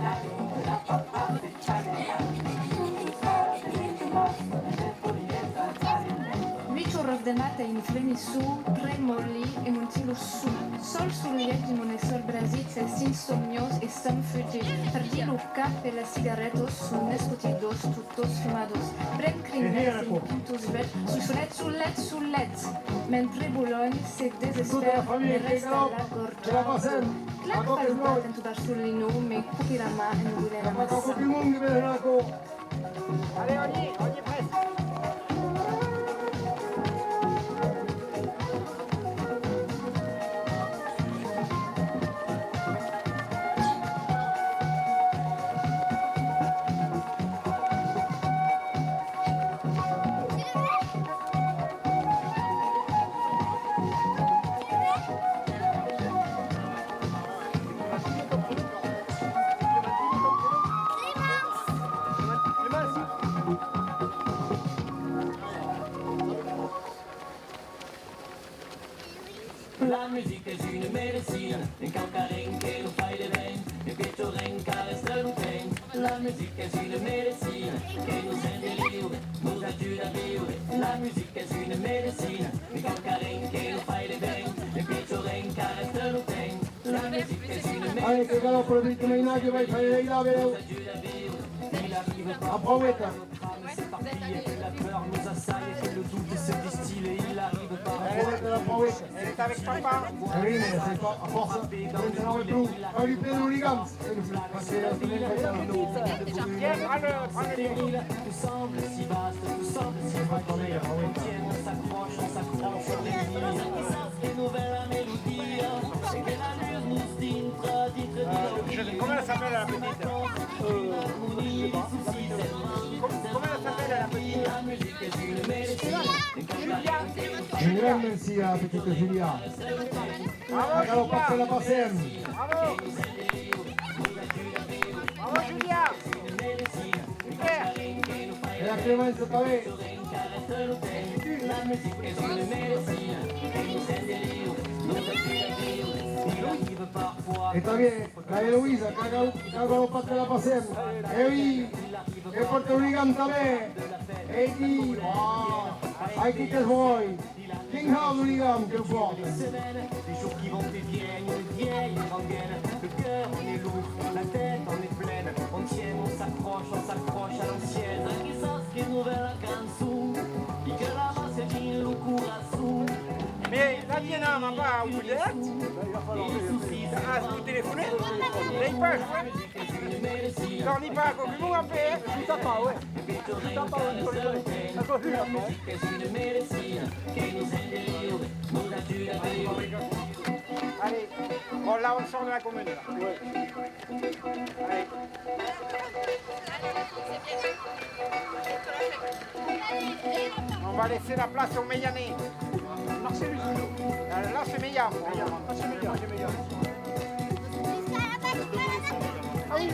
Uèch oras de matin, frenissó, tremòli e monti lo son. Sol sul lièch de mon èsser brasit, s'insomniós e sòm fugit. Perdi lo cap e las cigaretas son escotidós, totos fumados. Pren Kleenex, pintus vètz, soi solet, solet, solet. Mentre Bolonha se desespèra, me rèsta la gòrja. Clac, fa lo gat en tobar sul linò, me copi la man en volent amassar. Allez, on y est, on y est presque. Es una medecina, en quauquarren que nos fai de ben, en pichorren qu'arrèsta lo temps. La musica es una medecina que nos rend liure, nos ajuda a viure. La musica es una medecina, en quauquarren que nos fai de ben, en pichorren qu'arrèsta lo temps. La musica es una medecina. Allez, que galòpa lo vite mainatge, vai far l'aiga, benlèu. Aprèp, la peur nous assaille, que le doute se distille, il arrive par... Elle est avec papa. Ah oui, mais c'est pas, à force, on ne peut plus. Ah, lui, plein de hooligans. Parce que la semaine prochaine, on... Tiens, prends le, prends le micro. Tout semble si vaste, tout semble si fragile. On tient, on s'accroche, on s'accroche, on est... Comment elle s'appelle, la petite ? Euh, je sais pas. Com-, comment elle s'appelle, la petite ? Julia. Julia, merci à la petite Julia. Bravo, Julia. Bravo. Bravo, Julia. Super. E la Clémence tanben. E tanben la Eloïsa, qu'a gal-, qu'a galopat la Passem. E oui, e pòrta un ligam tanben. E di, oh, ai qui que's voi. Quin hau de ligam que pòrta. Les jours qui vont et viennent, une vieille rengaine. Le cœur en est lourd, la tête en est pleine. On tient, on s'accroche, on s'accroche à l'ancienne. Quizás que novèla cançon, e que la massa dins lo corason. Mais la Diana m'a pas oublié. Ah, vous téléphonez ? N'ai pas joué. Torni pas, que m'ho a fait. Je t'attends, ouais. Je t'attends, ouais. Je t'attends, ouais. Allez, bon, là, on sort de la commune, là. Ouais. Allez. On va laisser la place au Meillanais. Marcellus, toujours. Euh, là, c'est Meillan. Meillan. Ah, c'est Meillan, c'est Meillan. Ah oui, oui.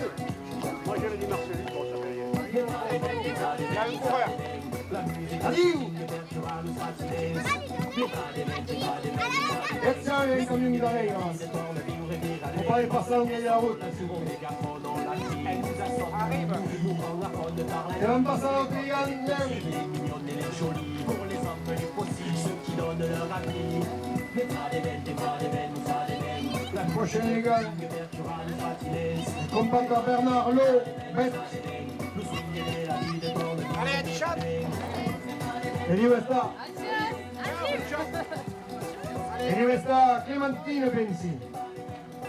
Moi, j'avais dit Marcellus, bon, ça fait rien. Il y a un coureur. Adiu! Eth an en camion darrèr, hein. Faut pas les passer en vieille route. Arrive. E van passar lo client, la prochaine, les gars. Combat à Bernard Lo, maître. Allez, Adichat. E diu estar. E diu estar Clementina, pensi.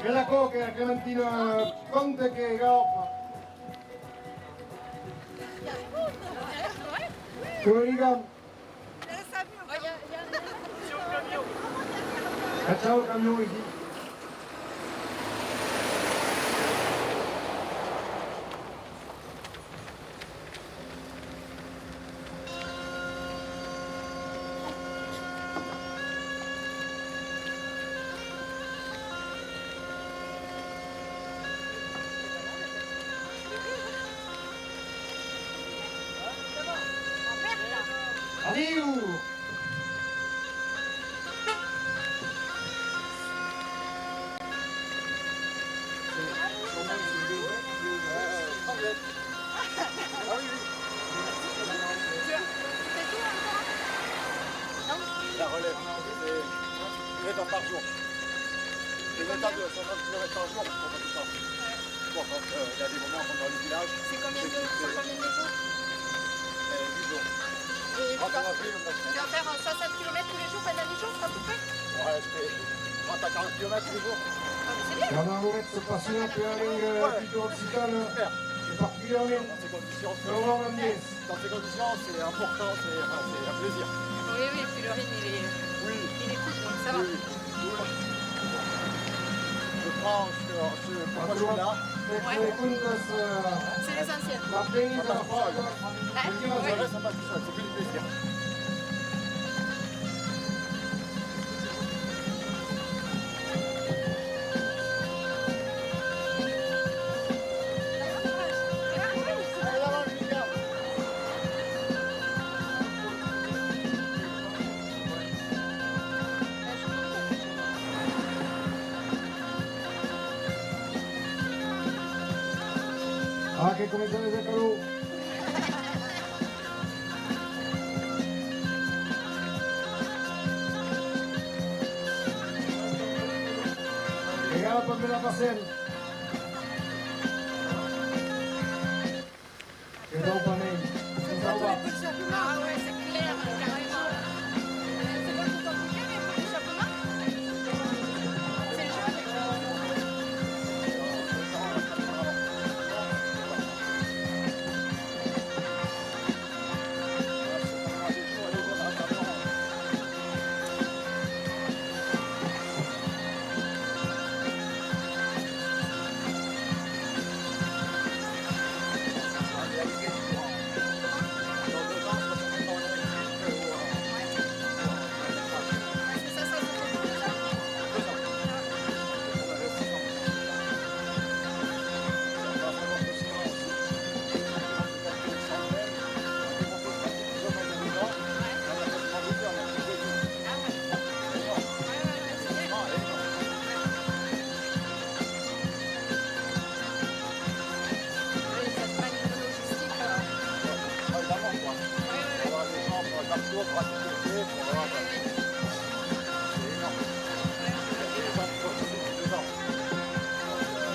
E la coca, Clementina, compte que galòpa. Que lo ligam. Cachau lo camion aquí. Adiu! La relève, c'est deux temps par jour. Des étapes de soixante kilomètres par jour, on peut pas tout le temps. Bon, donc, euh, il y a des moments comme dans le village. C'est combien de, c'est combien de jours ? Euh, huit jours. Et tu vas, tu vas faire, euh, soixante kilomètres tous les jours pendant huit jours, à peu près ? Ouais, je fais trente à quarante kilomètres tous les jours. Ah, mais c'est bien. Bernard Lo, maître, se passiona per la lenga, eh, cultura occitana, e particularament lo romanés. Dans ces conditions, c'est important, c'est, enfin, c'est un plaisir. Oui, oui, et puis le rythme, il est, oui, il est cool, donc ça va. Oui, oui. Je prends, je, je, pourquoi je suis là. Ouais. C'est l'essentiel. Hein ? Oui. Ça passe tout seul, c'est que du plaisir. Ah, que començan les escalons. E ara, quan me la passem. Que dau panèi. Que dau va. Ah ouais, c'est clair, carrément. C'est pas tout en tout cas, mais pour l'échappement, c'est le jeu.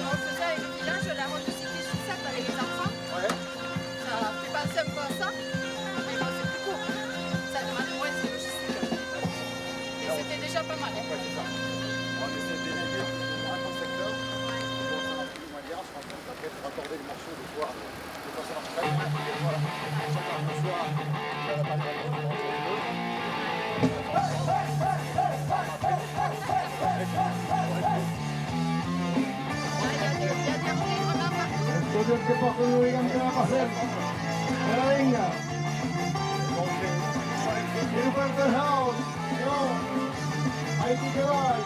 On faisait avec le village la ronde du cycliste, tu sais, avec les enfants. Ouais. Ça fait penser un peu à ça, mais bon, c'est plus court. Ça demande moins de logistique. Mais c'était déjà pas mal, hein. Ouais, c'est ça. On essaie de déléguer pour un grand secteur. Ouais. Bon, ça marche plus ou moins bien, je pense qu'on va peut-être raccorder les morceaux de bois. Esto es que pasa, no digan que va a pasar. Venga. Quiero cantar house. Yo. Hay que quedar.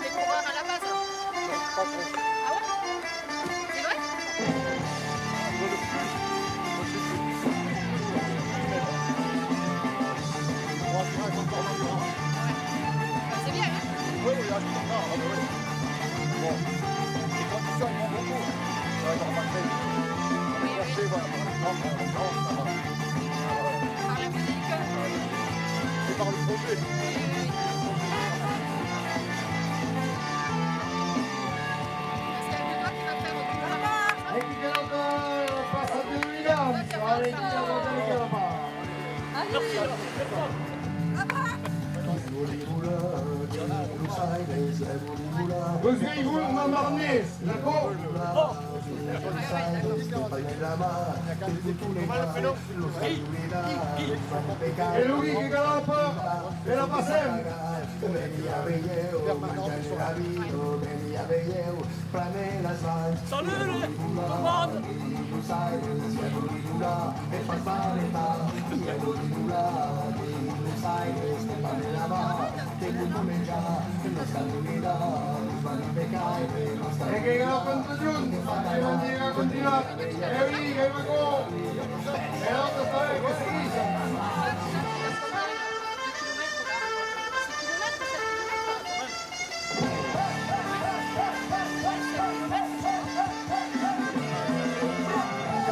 Les coureurs à la base. Ah ouais ? C'est vrai ? C'est bien, hein ? Oui, oui, là, je suis d'accord. Ah, mais oui. Bon. Les conditions, ils vont beaucoup. Ça va être en fait. Oui, oui. Voilà, par exemple, en France, ça va. Par la musique. C'est par le projet. Oui, oui, oui. Parce qu'il y a que toi qui va faire du... Equipe de l'auto, passa de Williams. Allez, qui va monter les galops. Allez. Los uèlhs, Marnés, d'accord ? E lo Guy que galòpa, e la passem! Salut tout le monde! E que galòpan totjorn, que van continuar. E oui, que va com! E l'autre, sabe que seguís.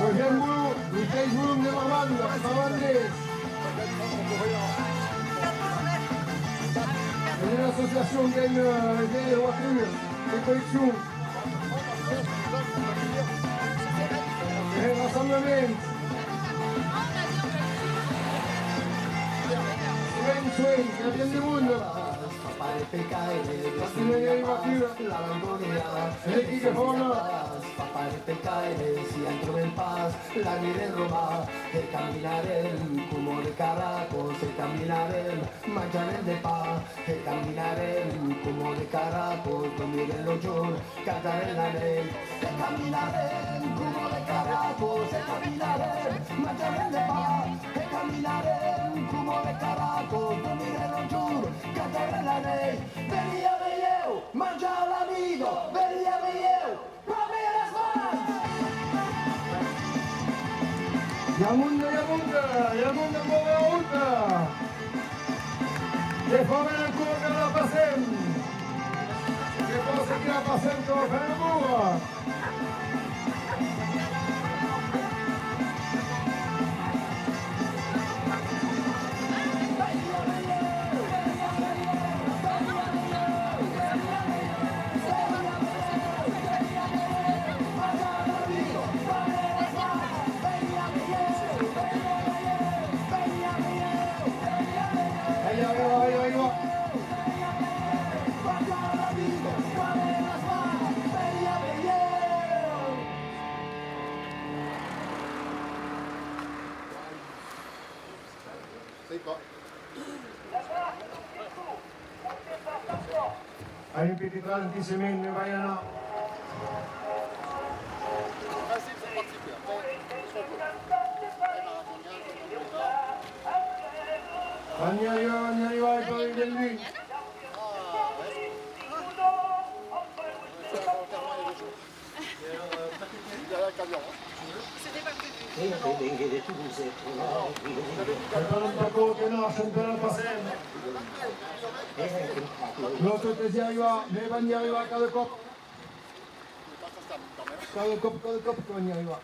Deuxième boulot, le deuxième boulot de Marmande, Marmande. Et l'association gagne, euh, les voitures, les collections. E rassemblament. Soent, soent, que i a bien de monde. Pas de pecaire, la melancolia, l'equipe fòrta. Pas de pecaire, si en trobem pas, l'anirem robar. E caminarem coma de carracos, e caminarem, manjarem de pan. E caminarem coma de carracos, dormirem lo jorn, catarem la nèit. E caminarem coma de carracos, e caminarem, manjarem de pan. E caminarem coma de carracos, dormirem lo jorn, catarem la nèit. Veni a veire, manjar l'amigo, veni a veire. I a monde, i a monde, i a monde, mòre a onda. Que fa ben el cor que la passem. Que fa seguir la passem, que la fem boa. A un petit ralentissement, me vai anar. Anèu, anèu, anèu, anèu, anèu. C'était pas prévu. Pendent aquò que nos sèm per la passem. Lo tot es i arribar, me van i arribar cada còp. Cada còp, cada còp que van i arribar.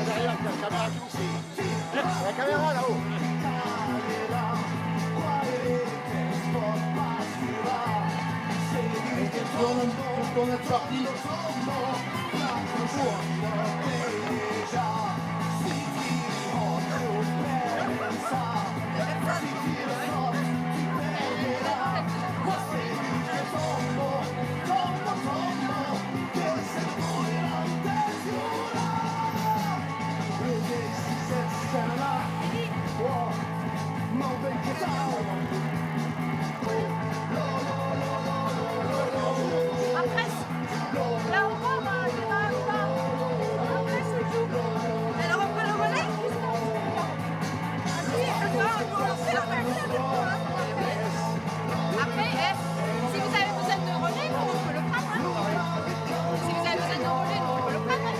Derrière, t'as la caméra qui bouge. La caméra là-haut. Tourne, tourne, tourne, sorti. Après, là encore, euh, il va, il va. Après, c'est le jour. Elle reprend le relais. Ah si, elle doit relancer la machine. Après, eh, si vous avez besoin de relais, nous, on peut le prendre, hein. Si vous avez besoin de relais, nous, on peut le prendre, hein.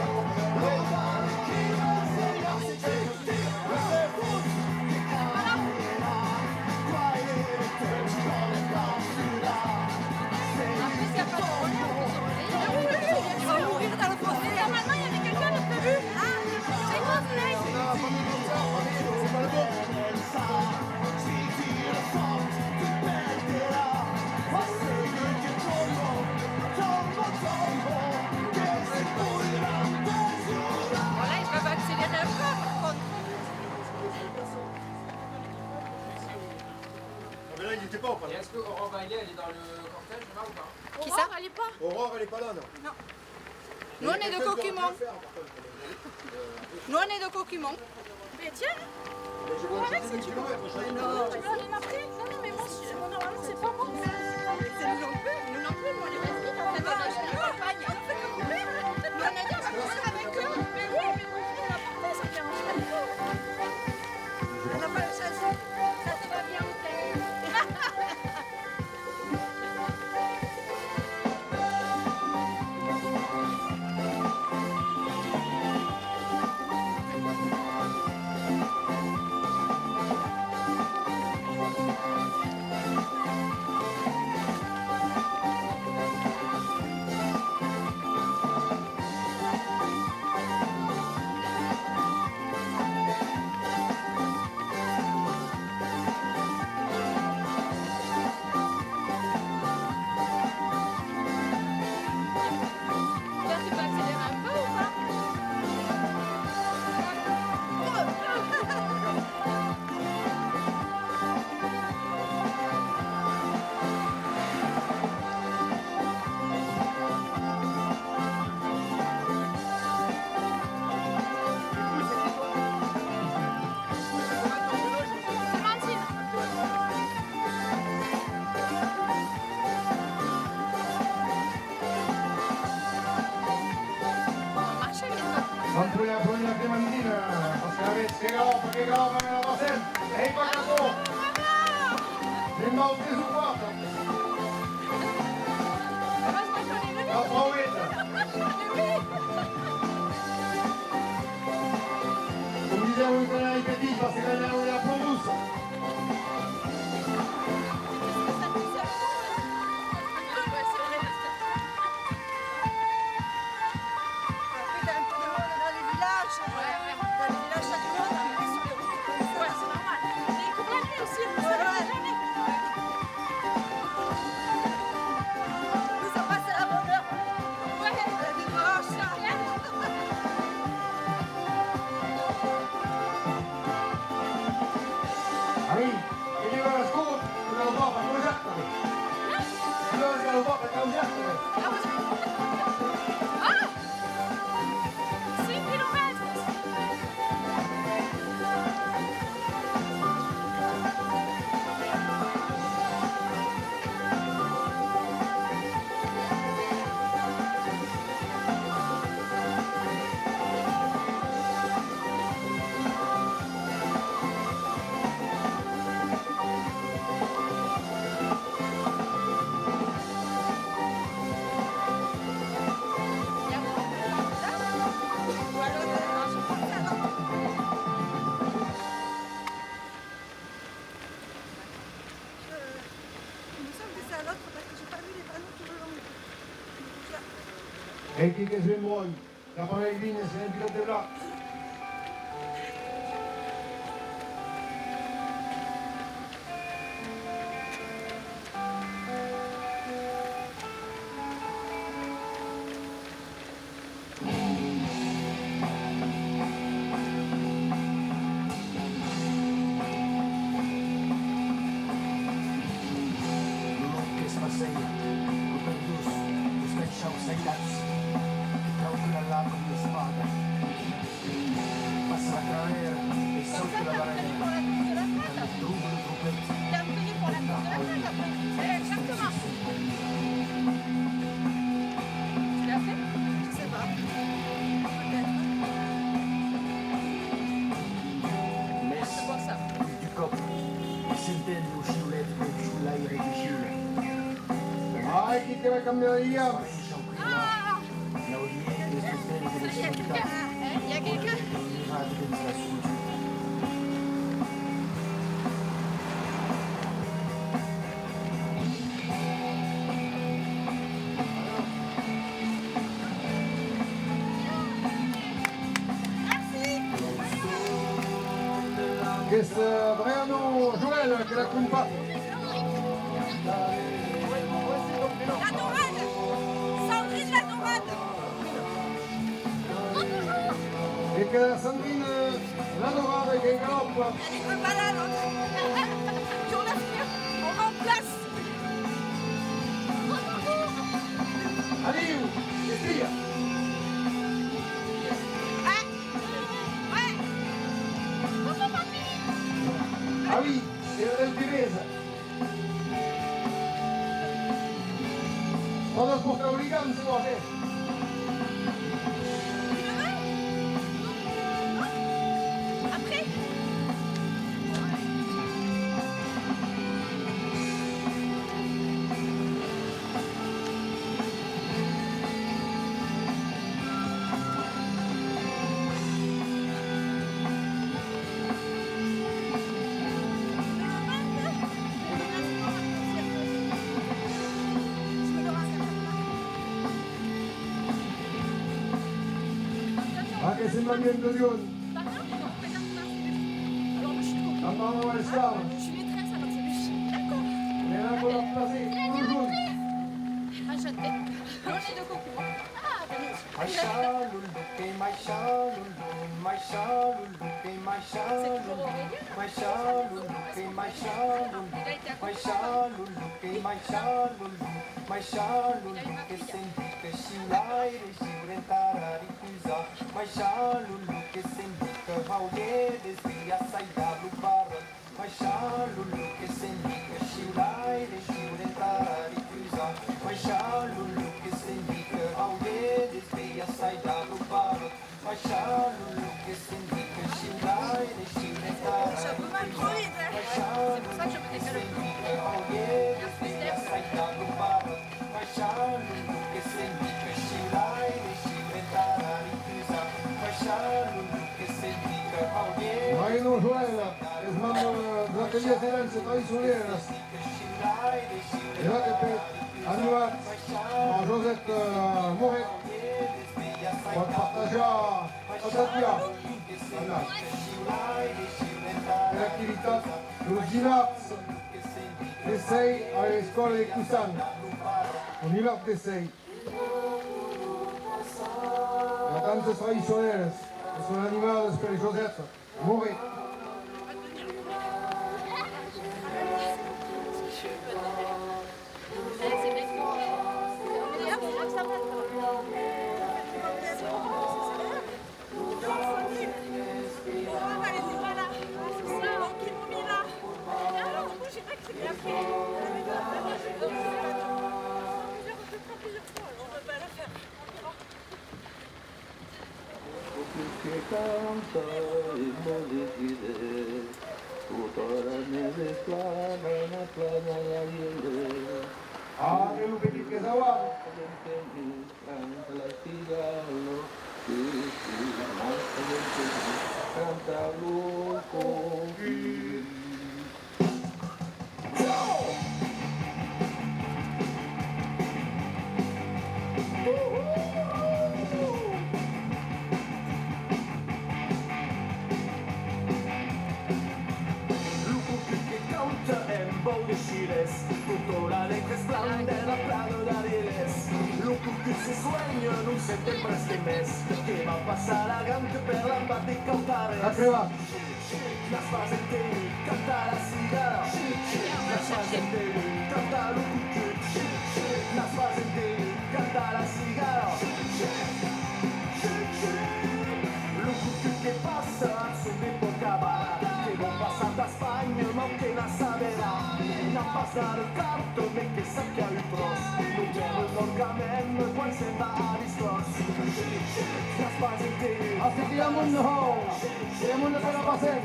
Mais là, il était pas au palais. Et est-ce que Aurore Bailey, elle est dans le cortège, là, ou pas ? Qui ça ? Aurore, elle est pas. Aurore, elle est pas là, non. Non. Nous, on est de Coquimont. Nous, on est de Coquimont. Mais tiens, mais je vois juste dix kilomètres, je sais pas. Non, non, mais moi, je- moi, normalement, c'est pas moi. C'est nous non plus. Nous non plus, mais on est pas venus, on fait pas de campagne. On fait comme on peut. Nous, on a dit, on va courir avec eux. Mais oui, mais on va porter, ça dérange pas du tout. On n'a pas le chance. Ça, c'est pas bien, on fait. Amplora, amplora, Clementina, parce que la bête, que galop, que galop, la passem, ei pas capó. N'en vau tres o quatre. La praueta. Com disèm, un canal petit, parce que la nau èra pro doça. Après, t'as un peu de monde dans les villages. Ouais, ouais. Dans les villages, t'as du monde, après, sur les routes comme ça. Ouais, c'est normal. Mais il court la nuit aussi, vous savez jamais. Nous, ça passe à la bonne heure. Ouais. Il y a des vaches, là. Allez, il y va, la scout, la va, la va, la va. Hein ? Là, la va, la va. Ah, vous avez... Ah ! Cinq kilomètres. Euh, il me semble que c'est à l'autre parce que j'ai pas vu les panneaux tout le long. E qui qu'es ben bòn, la pelegrina, se n'en pilòt de blat. Lo long qu'es passeja, lo pendós, los caishaus sailats, trauca la lama amb l'espada, passa la cranèra e sauta la barrèra, quand tròba lo tropèth. Exactement. Tu l'as fait ? Je sais pas. Peut-être. Mès, dins un còp, s'entend lo shiulet de l'aire que shiula. Ai, qui te va cambiar de lligam! Ah ! Ça y est, quelqu'un ? Hein ? Il y a quelqu'un ? Qu'es, euh, Adriano Joel que l'acompanha. La Dorada! Sandrine la Dorada! E que Sandrine la Dorada que galòpa. Elle est pas là, l'autre. Sur la figure. Pas de portar lo ligam, se vòls, eh? Après. Ah, que se m'aviam de Dion. Amb Maman Esclava. Je suis maîtresse, alors c'est lui. D'accord. Mira, aquò d'a plaser, toujours. Ah, j'adore. Moi, je suis de Coco. Ah, ben, Maisha lulu que maisha lulu, maisha lulu que maisha lulu, maisha lulu que maisha lulu, maisha lulu que maisha lulu, maisha lulu que senti que shiulaire, shiure en tarari cusa, maisha lulu que senti que hauye desvia saida blu parot. Maisha lulu que senti que shiulaire, shiure en tarari cusa, maisha lulu que senti que hauye desvia saida blu parot, maisha lulu que senti que shiulaire, shiure en tarari cusa, maisha lulu que senti que hauye desvia saida blu parot. Marino Joel, es membre dels atelièrs de dança tradicionals. E l'A T P, animat per Josette, eh, Moret, per partatjar, atatia, l'activitat los dimars de sei a l'escòla de Cossan, lo dimars de sei. Las danças tradicionalas que son animadas per Josette Moret. Lo cuc que canta e mos diguire, tota la nèu es plana, plana la lièire. Ah, que lo petit qu'es aval! Canta la cigala, que se mata, canta lo cuc. Lo cuc que canta en vòu de Shirés, tota la nèit es plan de la plana d'Arilés. Lo cuc se suenha, non se te'n prèste mès, que va passar la ganta per l'embat de Cautarés. Las pas entenut, canta la cigala. Las pas entenut, canta lo cucut. Las pas entenut, canta la cigala. Lo cucut que passa, son de pòca bala, que vòu passar d'Espanha, mau que n'a saberà. N'a pas nada de carta, mès que saquèt un tròç. Lo père l'orgament, quan se'n va a Bistòs. Las pas entenut. Así que i a monde, ho! Lo monde per la passem!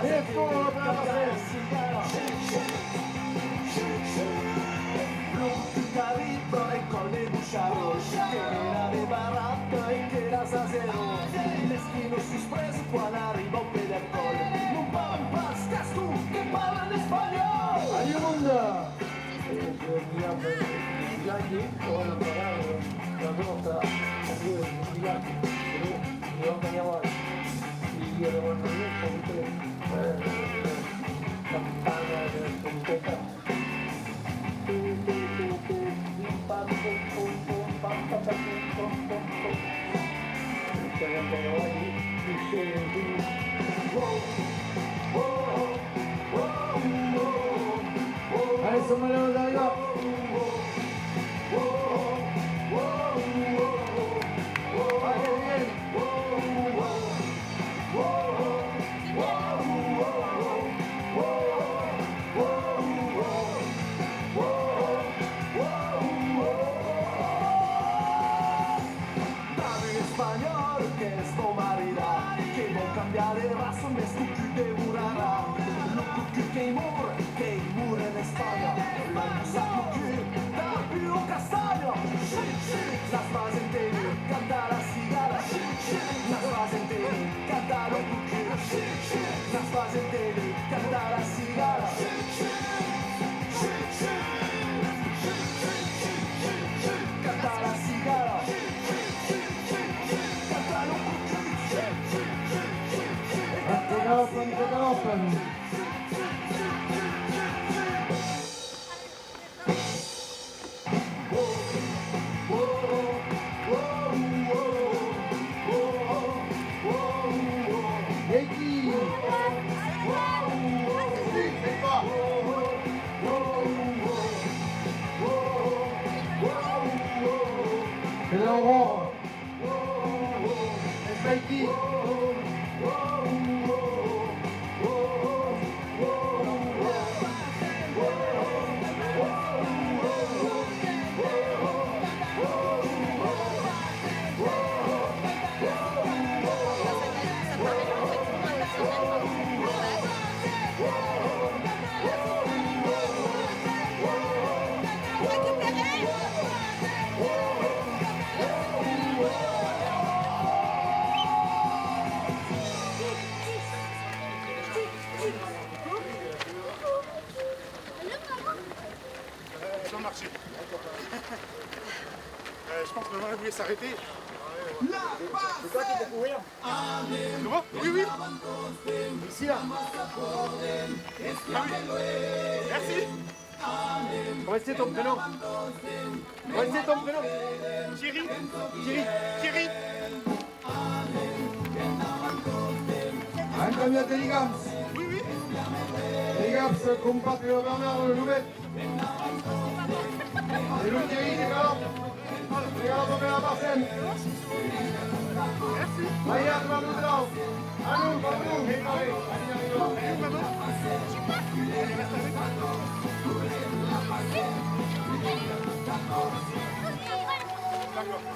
E fòra per la passem! Lo cuc qu'arriba en còl de Bocharon, que era de barata e que era a zèro. L'esquina suspresa quan arriba al pè del còl. Non parlan pas cascon, que parlan espanhòl! Adiu, monde! Es un diable de vilatge, on a pagat la nòta, adiu, de vilatge, però, i a un diable, i a un diable, eh, campana de trompeta. Pim, pam, pum, pum, pum, pam, pam, pam, pum, pum, pum. Queda un diable, i se, Mor, qu'ei mor en Espanha, l'an bossat lo cul dab ua castanha. N'as pas entenut cantar la cigala? N'as pas entenut cantar lo cucut? N'as pas entenut cantar la cigala? Cantar la cigala. Cantar lo cucut. Quante galòpan, quante galòpan. Quina auròra! Es Mikey! Ils ont marché. Euh, je pense que maman voulait s'arrêter. C'est toi qui peux courir ? Comment ? Oui, oui. Ici, là. Ah oui. Merci. Comment c'est ton prénom ? Comment c'est ton prénom ? Thierry. Thierry. Thierry. An cambiat de ligams. Oui, oui. Ligams, compatre de Bernard Lubet. E lo Thierry que galòpa. Que galòpa per la Passem. Merci. Aïa, va lo trau. Allons, va lo. D'accord.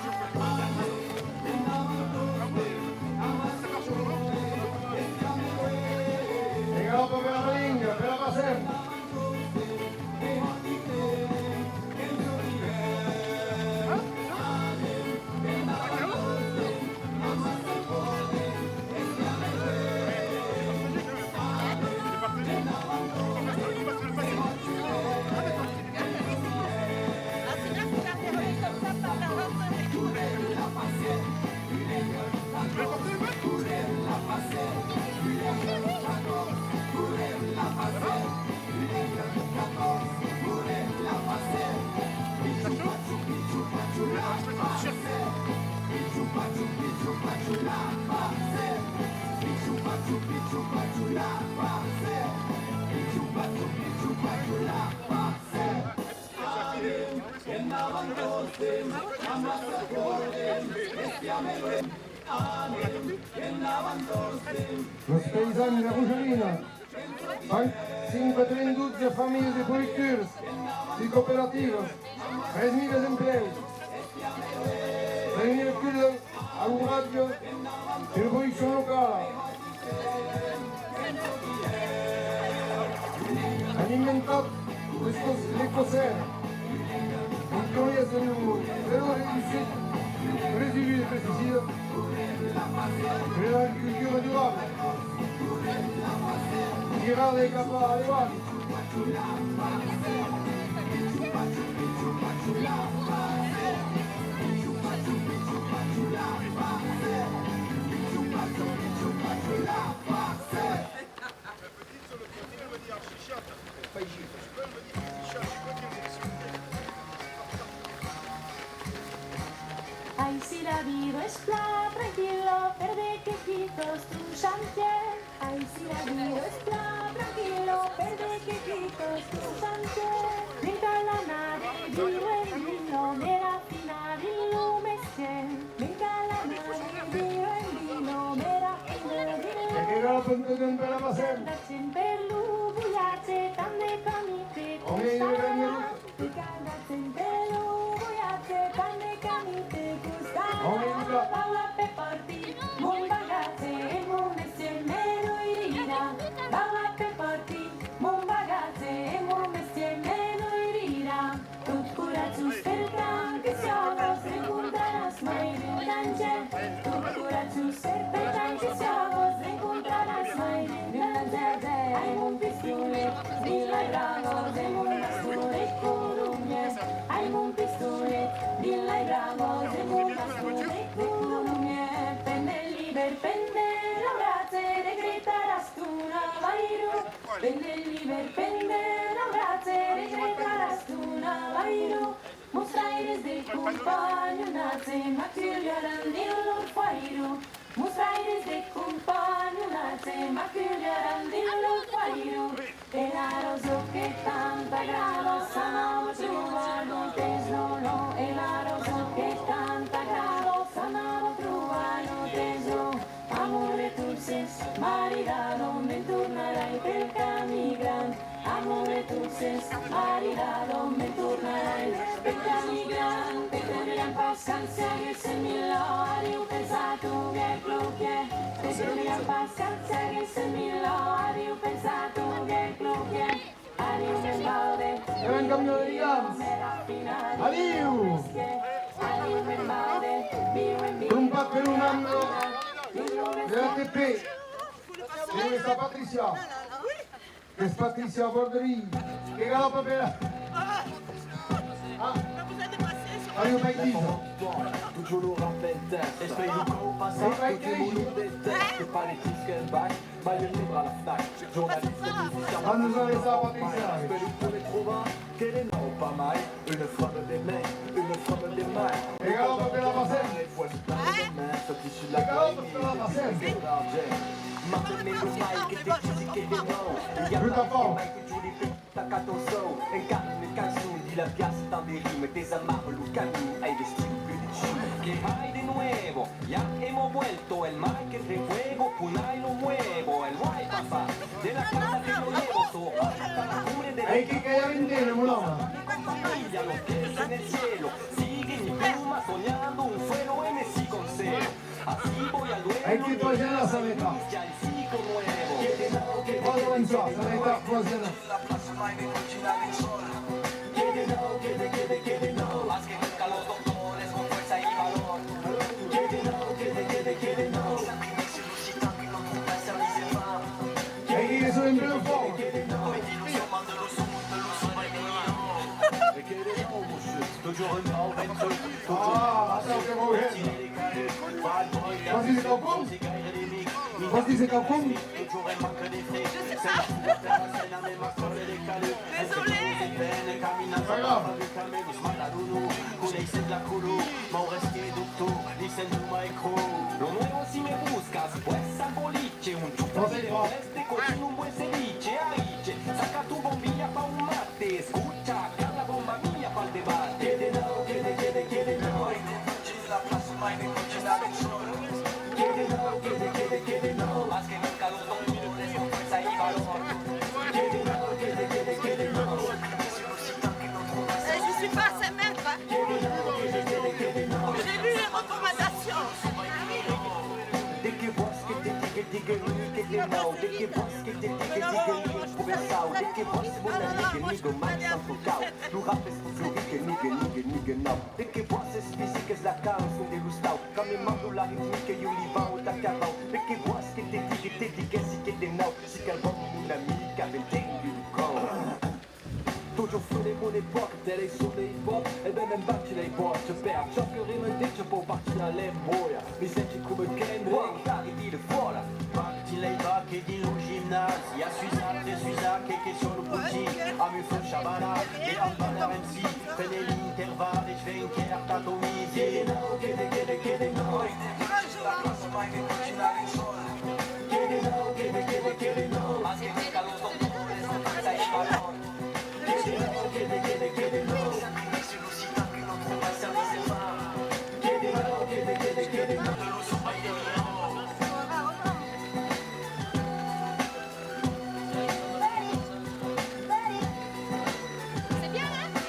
E galòpa per la Malinga, per la Passem. Los païsans de Rojalina, fan cinquanta-dotze familhas de productors e cooperativas, tres mila emplèus, tres mila culs a l'obratge de produccion locala. An inventat l'escos-, l'ecocèr. Contròlas lo zèro reducit residus de pesticidas per l'agricultura durabla. Tirada cap a l'avant. Aicí la vida es plan tranquilla, per de quequitas tu chantièr. Aicí la vida es plan tranquilla, per de quequitas tu chantièr. Me'n cal anar de vila en vila, de rafinar dins lo mestièr. Me'n cal anar de vila en vila, de rafinar dins lo mestièr. D'argent per lo voiatge, tant de camins te costarà. Picar d'argent per lo voiatge, tant de camins te costarà. Vau la per partir, mon bagatge e mon mestièr me doirà. Vau la per partir, mon Pendent l'ivèrn, pendent la bratge, recargaràs ton alairo, mostraires de companhonatge m'aculharàn dins lor foiro, mostraires de companhonatge m'aculharàn dins lor foiro. E la rosa que tant t'agrada, sa nòva tròba non tens lo nom, e la rosa que tant t'agrada, sa nòva tròba non tens lo nom. Amor de torces, maridado, me'n tornarai pel camí gran. Amor de torces, maridado, me'n tornarai pel camí gran. Te tremolarián pas quand se aguèsse mila, auriá pensat un vièlh cloquièr. Te tremolarián pas quand se aguèsse mila, auriá pensat un vièlh cloquièr. Anem en camion de ligams. Adiu! Trompat per un an de l'A T P. E esta Patricia. Qu'es Patricia Borderie. Que galòpa per... Ah! Adiu, Paitisa. Adiu, Paitisa. Van nos arrestar, Patricia. E galòpa per la Passem. E galòpa per la Passem. Bruta fòrt. Taca ton sòu, encara una cançon dins la piaça, tant de rimas, desamarra lo camin, ai vestit lo pus de chum. Que hai de nuevo? Ya hemos vuelto, el mar que refuego, punai lo muevo, el guai papá de la casa que no llevo, so, para cure de... Ai que callar vintena, mon òme. Brilla lo que es en el cielo, sigue mi pluma soñando un suelo en el cielo. Así voy al duelo. Ai que callar la saleta. Ya el ciclo nuevo. Vado avançar, saleta, troisième. Ah, attends, que vau hèr. Vòs díser quaucòm? Vòs díser quaucòm? Pas grave. Lo nuevo si me buscas, pues al boliche, un chupa de oeste con un buen ceviche, aiche, saca tu bombilla pa un mate, escucha, acá la bomba mía pa'l debate. Eh, je suis pas à cinq mètres, hein. J'ai lu les recommandations. De que vòls que te digue, digue-li que de nau. De que vòls que te digue, digue-li en provençau. De que vòls, mon amic, que nigue mai sans lo cau. Lo rap es pro florit que nigue, nigue, nigue nau. De que vòls, es fisic, es la cançon de l'ostau. Quand me mando la ritmica, ieu li vau tacar rau. De que vòls que te digue, te diguèssi que de nau. Si qualqu'un, mon amic, a ben entendu lo còu. Totjorn feu de mon epòca, de l'ai son de hip-hop, e ben me'n bati lei bòts. Per çò que rima ditge, pòu partir a l'embòia. Mi senti coma qu'en rei, cari dins le fòla. Parti lei vaque dins lo gimnàs, i a Suzac, de Suzac, que, que son lo putin, amb un feu chavana, e amb Bana M C, prenent l'interval, e venquèr tatomizi. Que de nau, que de, que de, que de nau. Que de nau, que de, que de, que de nau.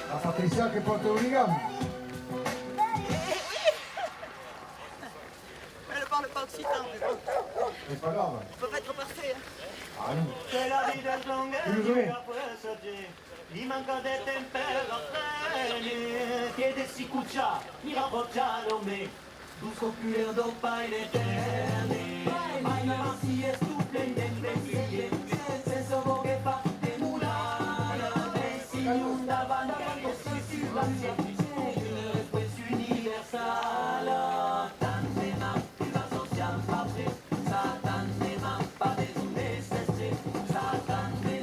La Patricia que pòrta lo ligam. Elle parle pas occitan, mais bon. C'est pas grave. On peut pas être parfait, hein. Ah non. Que la vida es longa, désolé. Li manca de temps per aprene, que de s'i cochar, ni rabochar lo me. Dos còps culèr dau Paire Etèrne. Mai, mai, si es tot plen d'enveja, se, se sabó que fa de molada, ben, si un davant, davant, si, si, si, universala, tant de mal, tu vas au ciel, pas vrai, Satan ne ment pas, de jour ne s'estret, Satan ne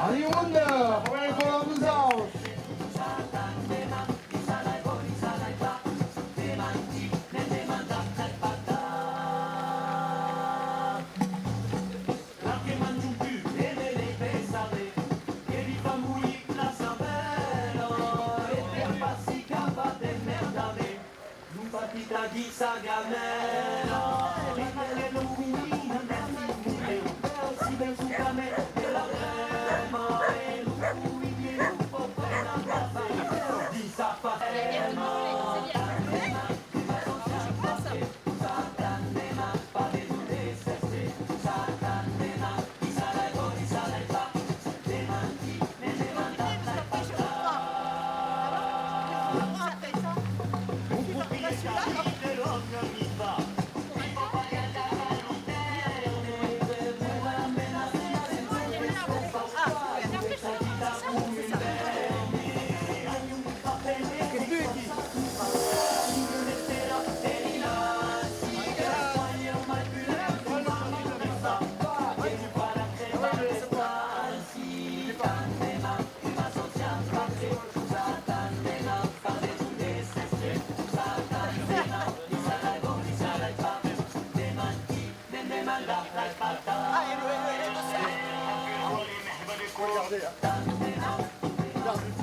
Adiu monde, promèra còp a vosauts!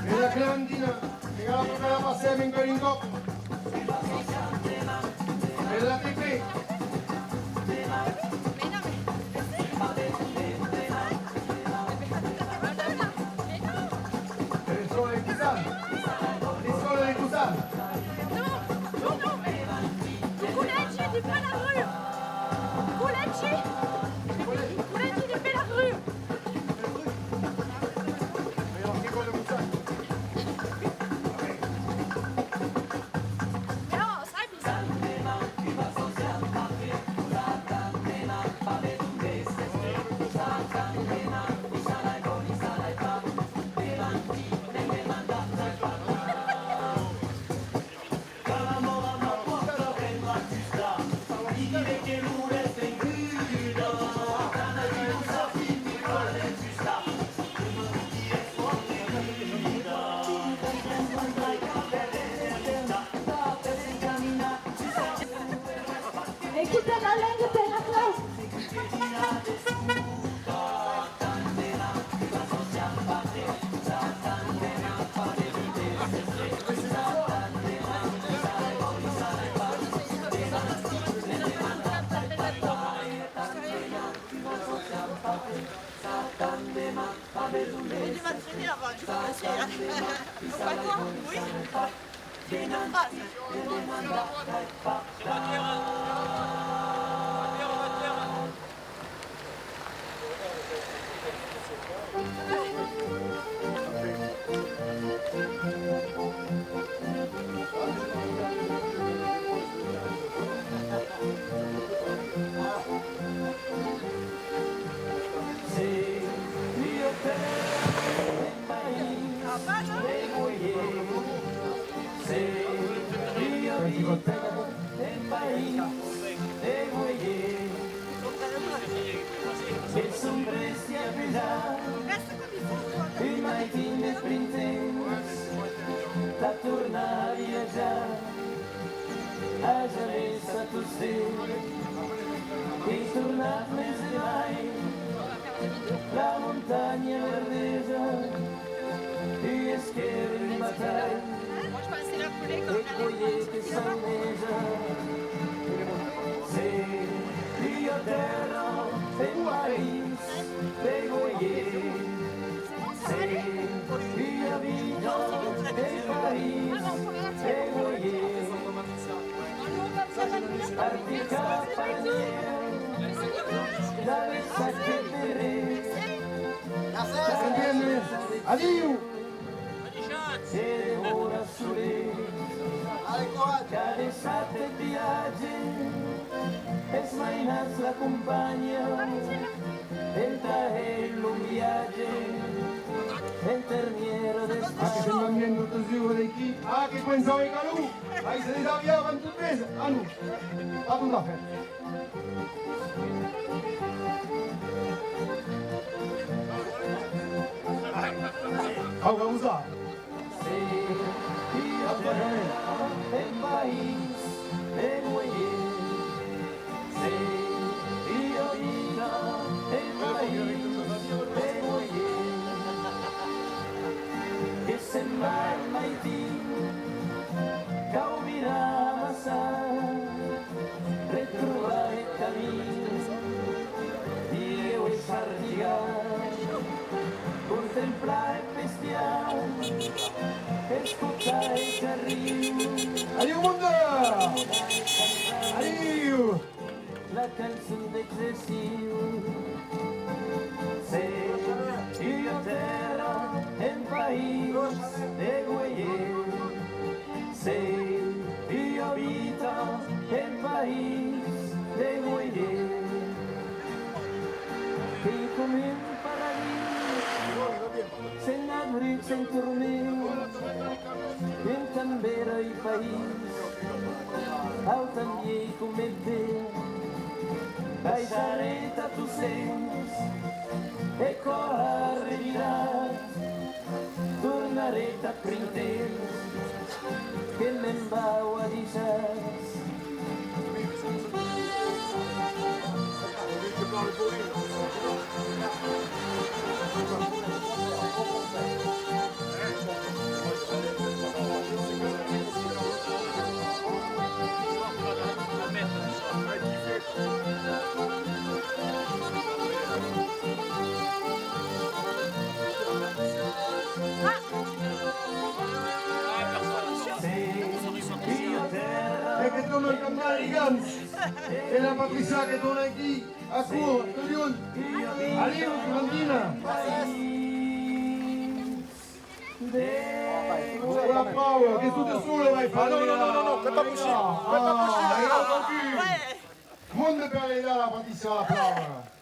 Bella Clementina, que la propèra passem encara un còp. Bella T P. L'escòla de Cossan. L'escòla de Cossan. Non, non, non. Lo collègi de Pelarue. Collègi. Collègi de Pelarue. Non, sai. E quita la lenga per la claus. Aujourd'hui, ma traînée avant, je peux essayer. Pourquoi toi ? Oui. Ah, c'est bon. Un maitin de printemps, tà tornar viatjar, as a laissar tostemps, e tornar mes de mai, la montanha verdesa, ua esquèrra en batalha, e colheta saunesa, se ua tèrra en país, de goier. Se ua vida de país, de goier. Partir cap a Nièu, d'aver saquet de res. Adiu! Se demora solet, cada sat eth viatge, es mainats l'acompanhan entà hèr lo viatge, e Ah, que se'n van bien totes duas d'aquí. Ah, que començava a calar. Ai, se desaviavan tot mes. Ah, non. Pas tot a fait. Au, vamos lá. Se ua tèrra en país de Boyer, se ua vita en país de Boyer, que se'n va el maitin, cau virar amassar, retrobar eth camin, dilhèu e sartigar, contemplar eth bestiar, escotar eth arriu. Adiu, monde! Adiu! La cançon d'excessiu. Se ua tèrra en país de Boyer, se ua vita en país de Boyer, qu'ei com un paradís, sens abrut, sens torment, un tan beròi país, au tan vielh com eth ben. Baisharè tà Tossens, e quora revirat, tornarè tà Printemps, que me'n vau a Dishas. E que torna cantar elegants. E la Patricia que torna aquí, a cor, tot lluny. Adiu, Clementina. Ora, Paula, qu'ès tota sola, vai, parla. Non, non, non, non, non, qu'ei pas possible, qu'ei pas possible. Ah, e ara, tu. Monde per aidar la Patricia, la Paula.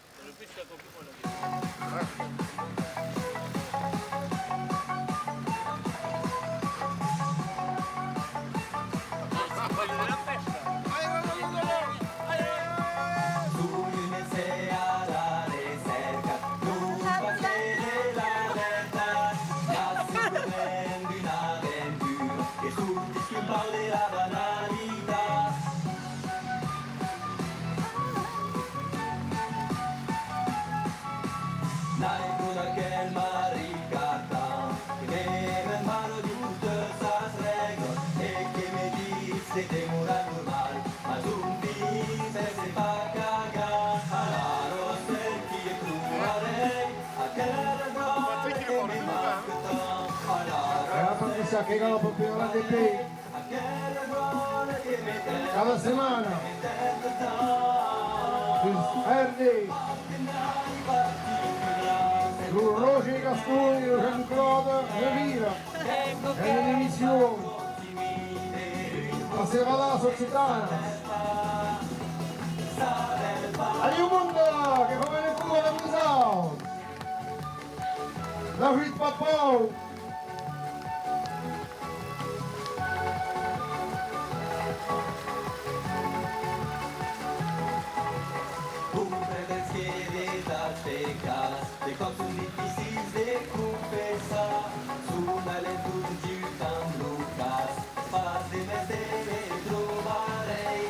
Nairo d'aquel Marie Cartan, que me demana totas sas règlas e que me ditz de demorar normal, mas un dia me se fa cagar. Alara senti e trobarèi aquela glòria que me manca tant. Alara senti e trobarèi. Cada setmana sus R D, lo Roger Gascon e lo Jean-Claude Revira, en una emission a Serradas Occitanas. Adiu monde, que fa ben cor de vos. David Papau. Comprendes que de tants pecats, de còps son dificils de confessar, son a l'entorn d'un tan lo cas. Pas de mès de me trobarèi.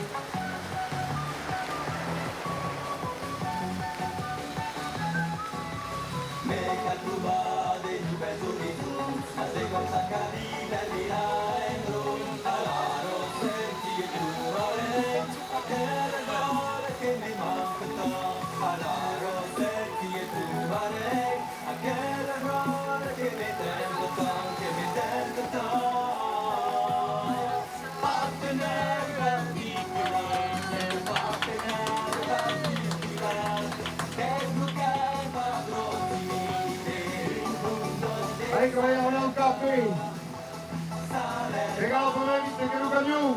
Me cal trobar de novèls orizonts, mas de còps aquò arriba e vira en dròlle. Alara senti e trobarèi aquela glòria que me manca tant. Alara senti e trobarèi aquela glòria que me tenta tant, que me tenta tant. Ai, que vai anar un cafè. Regala per me, viste, que lo camion.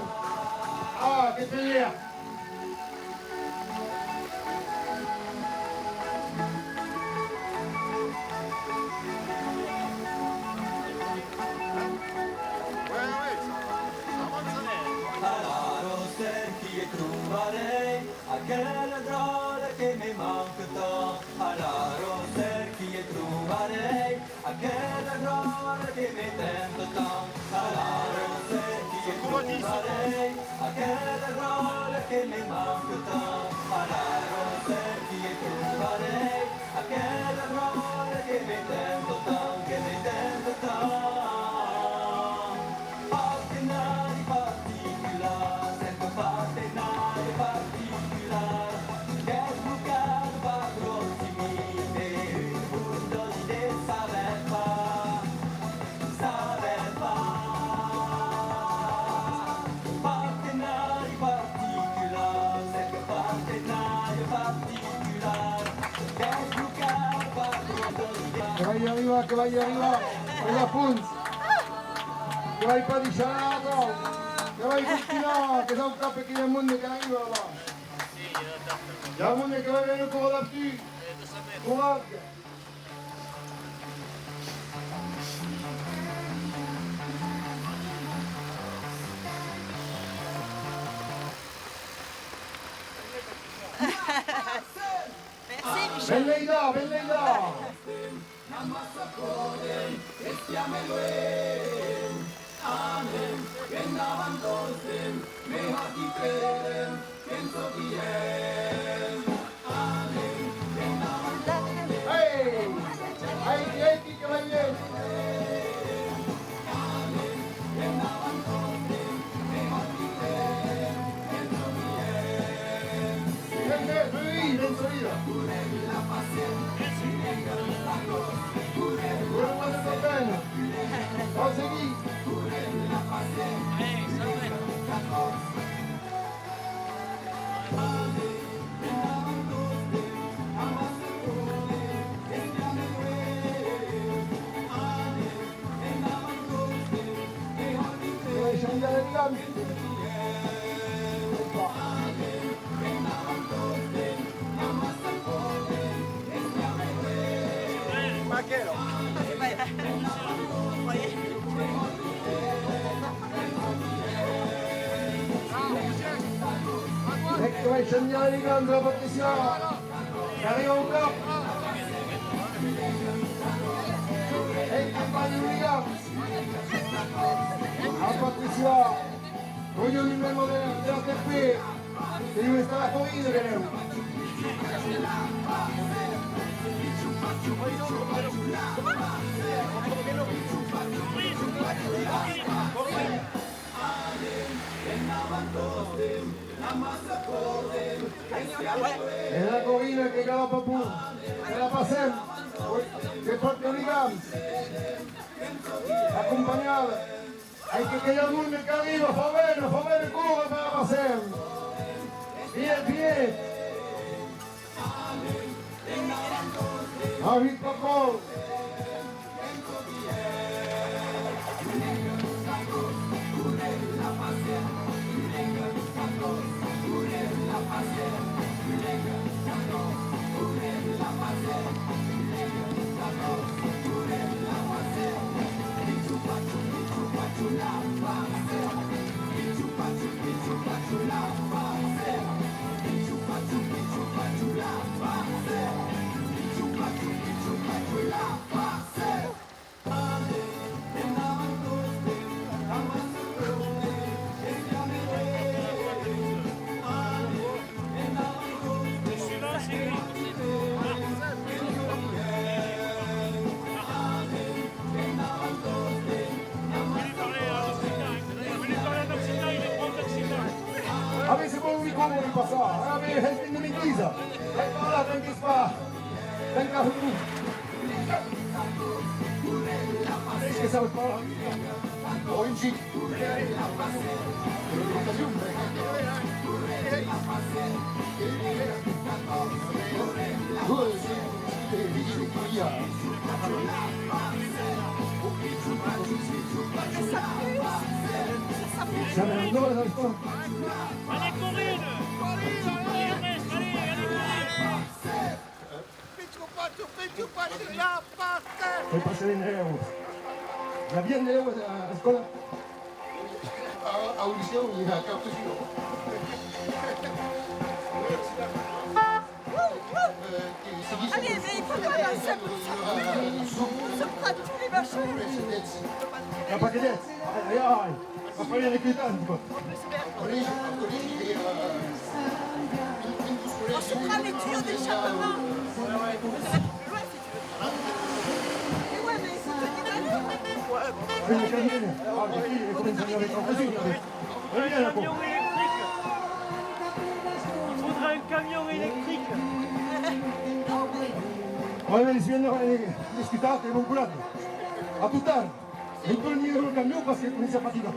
Ah, que te lèa. Alara cerqui e trobarèi aquela dròlla que me tenta tant. Alara cerqui e trobarèi aquela dròlla que me manca tant. Alara cerqui e trobarèi aquela dròlla que me tenta tant, que me tenta tant. Partenari particular, cerca partenari particular, desblocat per proximité, un bordòli de saber far, saber far. Partenari particular, cerca partenari particular, desblocat per proximité. Que vai arribar, que vai arribar, que vai a fons. Que vai pas deishar, non. Que vai continuar, que s'aucape que i a monde qu'arriba là-bas. I a monde que vai venir córrer dab tu. Coratge. Merci, Michel. Ben leida, ben leida. Ei! Ei, ei, que vai bien! Ecco, vai a segnare il grande la Patricia. Arriva un cap. E il campagno di Liga. A Patricia. Voglio il numero de, della T P. Devi stare a correre, che devo. E la Corina que galapa pur, que la passem, que porta ligams, acompanhada, e que, que i a monde qu'arriba, fa ben, fa ben, córrer per la passem. Bien, bien. David Pacol. Avètz bon micro per passar, avètz gente de metisa. Vai parlar tant que fa. Tant que... Est-ce que ça va pas? Oh, une gifle. Allez, Corinne! Allez, allez, allez, allez, Corinne! Pichu pachu, pichu pachu, la passa! Fai passar de nèu. I a bien de nèu a, a l'escòla? A, a Audicion, i a cap de... Allez, mais il faut pas lancer comme ça. On se prend tous les machins. La paquetèt. Ai, ai, ai. Après, il y a les quittances, quoi. On se prend les tuyaux d'échappement. Vous êtes plus loin, si tu veux. Et ouais, mais il faut tenir la ligne. Après, le camion, ah, et puis, il commence à venir avec son fusil, là. Très bien, là, quoi. Camion électrique. Il faudra un camion électrique. Ouais, mais je viens de discuter avec mon collègue. À tout à l'heure. Un peu mieux le camion parce que c'est fatigant.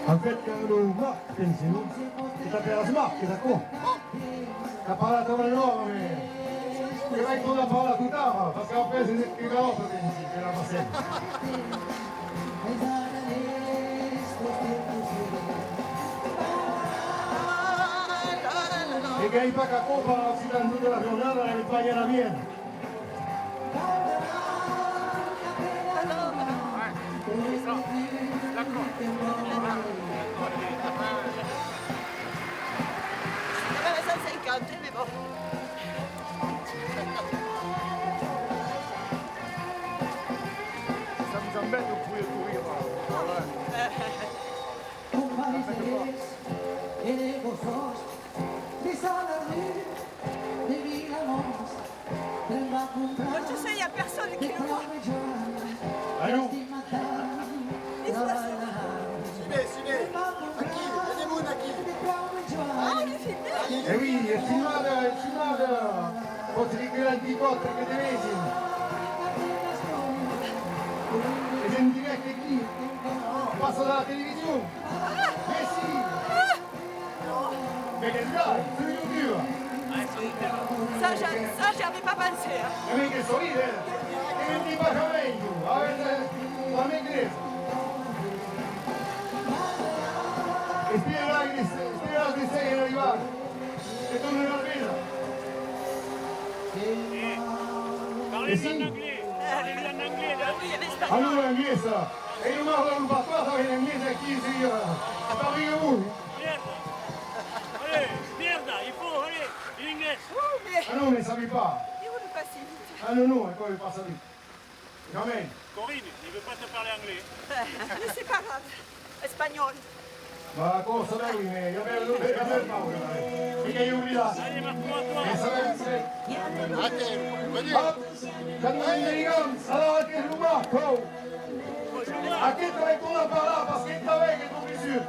En fait, quand lo Marc, pensi, non? Que t'aperas Marc, qu'es aquò? T'as parlat amb l'òme, que vai tornar parlar tot ara, parce qu'après es que galòpa, pensi, que la passem. E que ai pas qu'aquò per l'occitan tota la jornada, e pas i anar bien. D'accord. Cent cinquanta, mais bon. Ça nous embête, vous pouvez courir. Voilà. Bon, tu sais, il y a personne qui nous voit. Allô? Ils sont... Si ben, si ben. Aquí, i a de monde aquí. Ah, on est filmé? Eh oui, es filmada, es filmada. Pòts recular un picòt per que te vesin. Es en dirècte aquí. Passa a la television. Mès si. Mès qu'es vrai, tu YouTube. Ça, j'a-, ça, j'y avais pas pensé, hein. E mès que solide, eh. E mès pas jamai, tu. A veure, la maîtresse. Espera, espera que se arribar. E torna la pena. Parlez-lui en anglais. Parlez-lui en anglais, là. Ah non, l'anglés, ça. E io parlo pas, parlo en anglés aquí, si, eh, parli que voi. Mierda. Allez, mierda, il faut aller, en anglais. Ah non, mais ça va pas. Ah non, non, aquò va pas saber. Jamais. Corinne, il veut pas te parler anglais. Mais c'est pas grave. Espagnol. Bah, aquò sabèvi, mès i a ben lo que fèr, eh. Mica i oblidat. Allez, Marco, à toi. E sabèvi, sabèvi. Hop, quand nos ligam, alors que lo Marco. Aquò t'avais tornat parlar, parce que t'avais que ton fissure.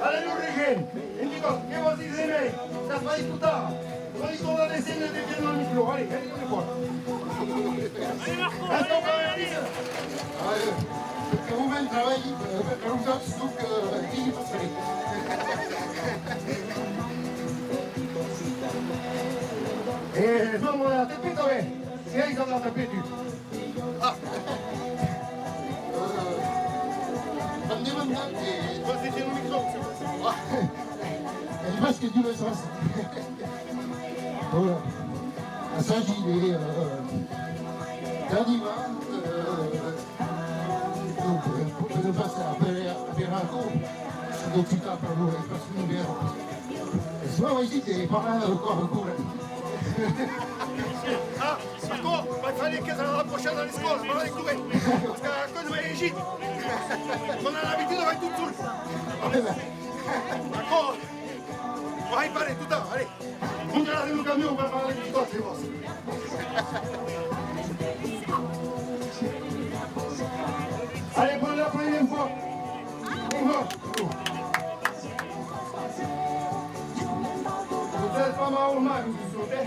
Allez, lo regent, un petit peu, que vos disiez, mès, ça se passe tout tard. Allez, torna descendre, te tiens dans le micro. Allez, allez, une fois. Allez, Marco, allez, allez, allez. Ah, euh, que vous même travail, euh, que vous autres, donc, euh, qui y passerait. Eh, non, voilà, t'es plus tard, hein. Si, ils ont la tapé, tu. Ah. Euh, en demandant que... Vas-y, tiens le micro, c'est bon. Ah. El masque du Besòs. Voilà. Assagi de, euh, d'animar, euh, donc, euh, per ne pas appeler, appeler un coup, donc tu t'appelles, ouais, parce que nous, bien, et souvent, ici, t'es pas là, encore, encore. Ah, d'accord, il fallait que ça rapproche dans les scoles, voilà, écoutez. Parce que quand on est ici, on a l'habitude de faire tout le tour. D'accord. Vai, pare, tu, allez. Monta lo camion per parlar de tot, se vòs. Allez, pren la première fois. Une fois. Vous êtes pas mal au mal, vous sautez.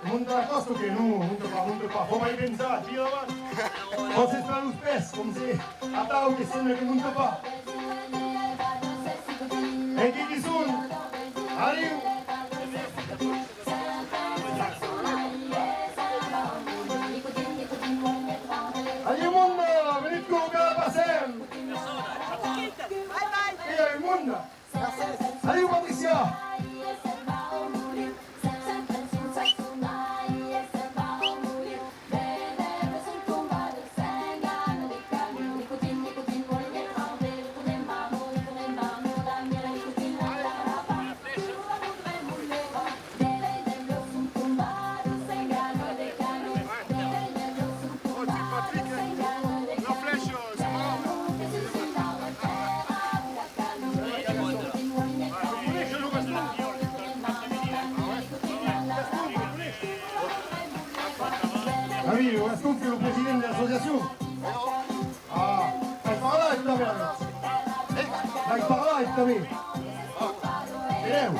Monta la còsta o qué? Non, monta pas, monta pas. Fau mai pensar, tira davant. Fau espèr los pès, com se, atau que sembla que monta pas. E qui qui son? Adiu! Adiu monde, venitz coma que la passem! E adiu monde! Adiu Patricia! Ah oui, lo Gaston qu'es lo president de l'associacion. Ah, vai parlar tanben, alavetz. Vai parlar tanben. Benlèu.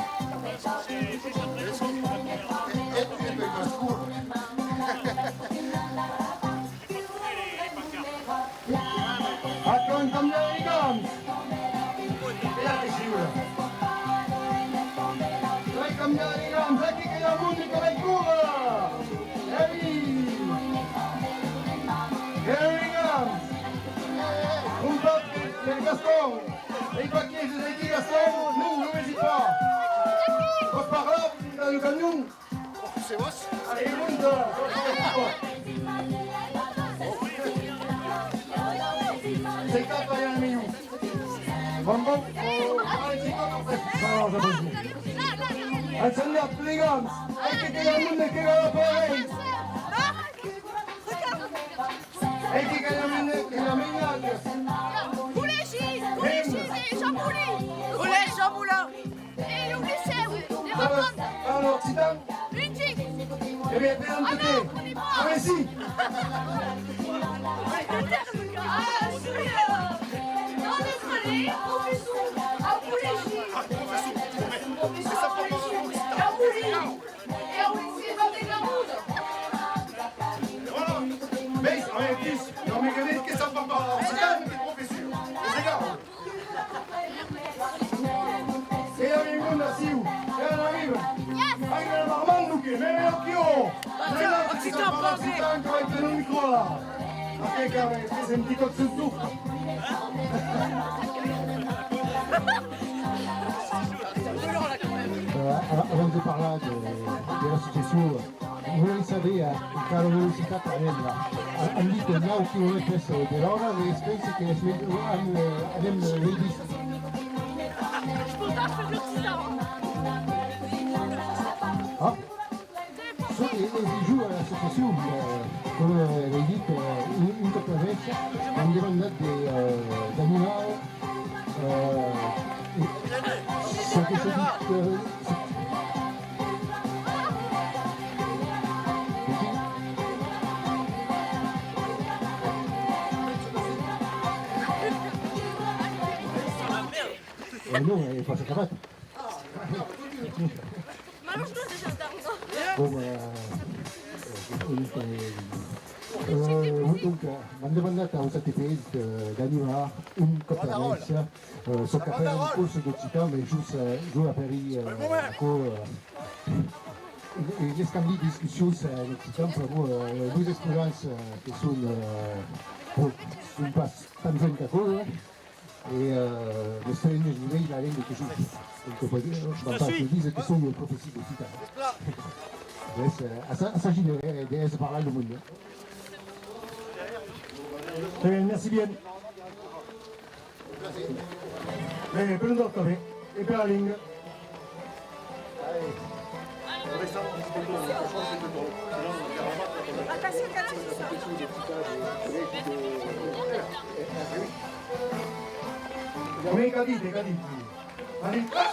Aquò en cambiar de ligams! E aquí siu. Vai cambiar de ligams, aquí que i a monde que vai córrer! Ei! E de ligams! Un pauc de, de Gaston! Ei pas qui es aquí, Gaston? Non, lo vesi pas! Pòs parlar dins lo camion? Allez, monta! Sei cap allà, amiu. Bon, bon. Allez, c'est quoi ton frère? Ensenhar, plegams. Ai que queda monde que va pareil. Ai que queda monde que va menjar. Collègi, collègi de Jean Bouly. Collègi Jean Bouly. E lo licèu de Barbonta. Parla occitan? Un xic. E ben, présente-te. Ah non, on n'est pas. Ah, mais si. Ah, je suis, euh, non, désolé, professeur au collège. Professeur au collège. Au collège. Et au lycée, pas de Garonne. Voilà. Mais, en plus, non, mais regardez, qu'est-ce que ça va pas? C'est quand même des professeurs. C'est grave. E a vingut naciu, e a la viva. Ai, la marmanda que me veu aquí, oh! Renata, que s'ha parlat tant que vai tenir un micro là. Aquel que va presenti tot sul tour. Euh, avant de parler de, de l'associacion, Volèm saber, eh, encara velocitat anem, eh, an dit nòu quilomètres per ora, mès pensi que es me-, an, eh, anem, eh, mei viste. Ah. Çò que es jo a l'associacion, eh, coma, eh, l'ai dit, eh, un, un còp avètz, m'an demandat de, eh, d'animar, eh, çò que se ditz, eh, Eh non, eh, pas acabat. Bon, eh, eh, eh, donc, eh, m'an demandat aus A T P, eh, d'animar un còp per mes, eh, çò qu'apèran un cors d'occitan, mès jos, eh, jo apèri, eh, aquò, eh, un, un escambi de discussions, eh, en occitan, pr'amor, eh, los escolans, eh, que son, eh, bon, son pas tan joens qu'aquò, eh, e, eh, m'estrenan un nivèl la lenga que son. Donc, eh, van pas se díser que son un professor d'occitan. Mès, eh, assagin de, de, de parlar lo monde. Eh, merci bien. Eh, per un autre, e per la lenga. Mès qu'a dit, qu'a dit? M'as dit, ah!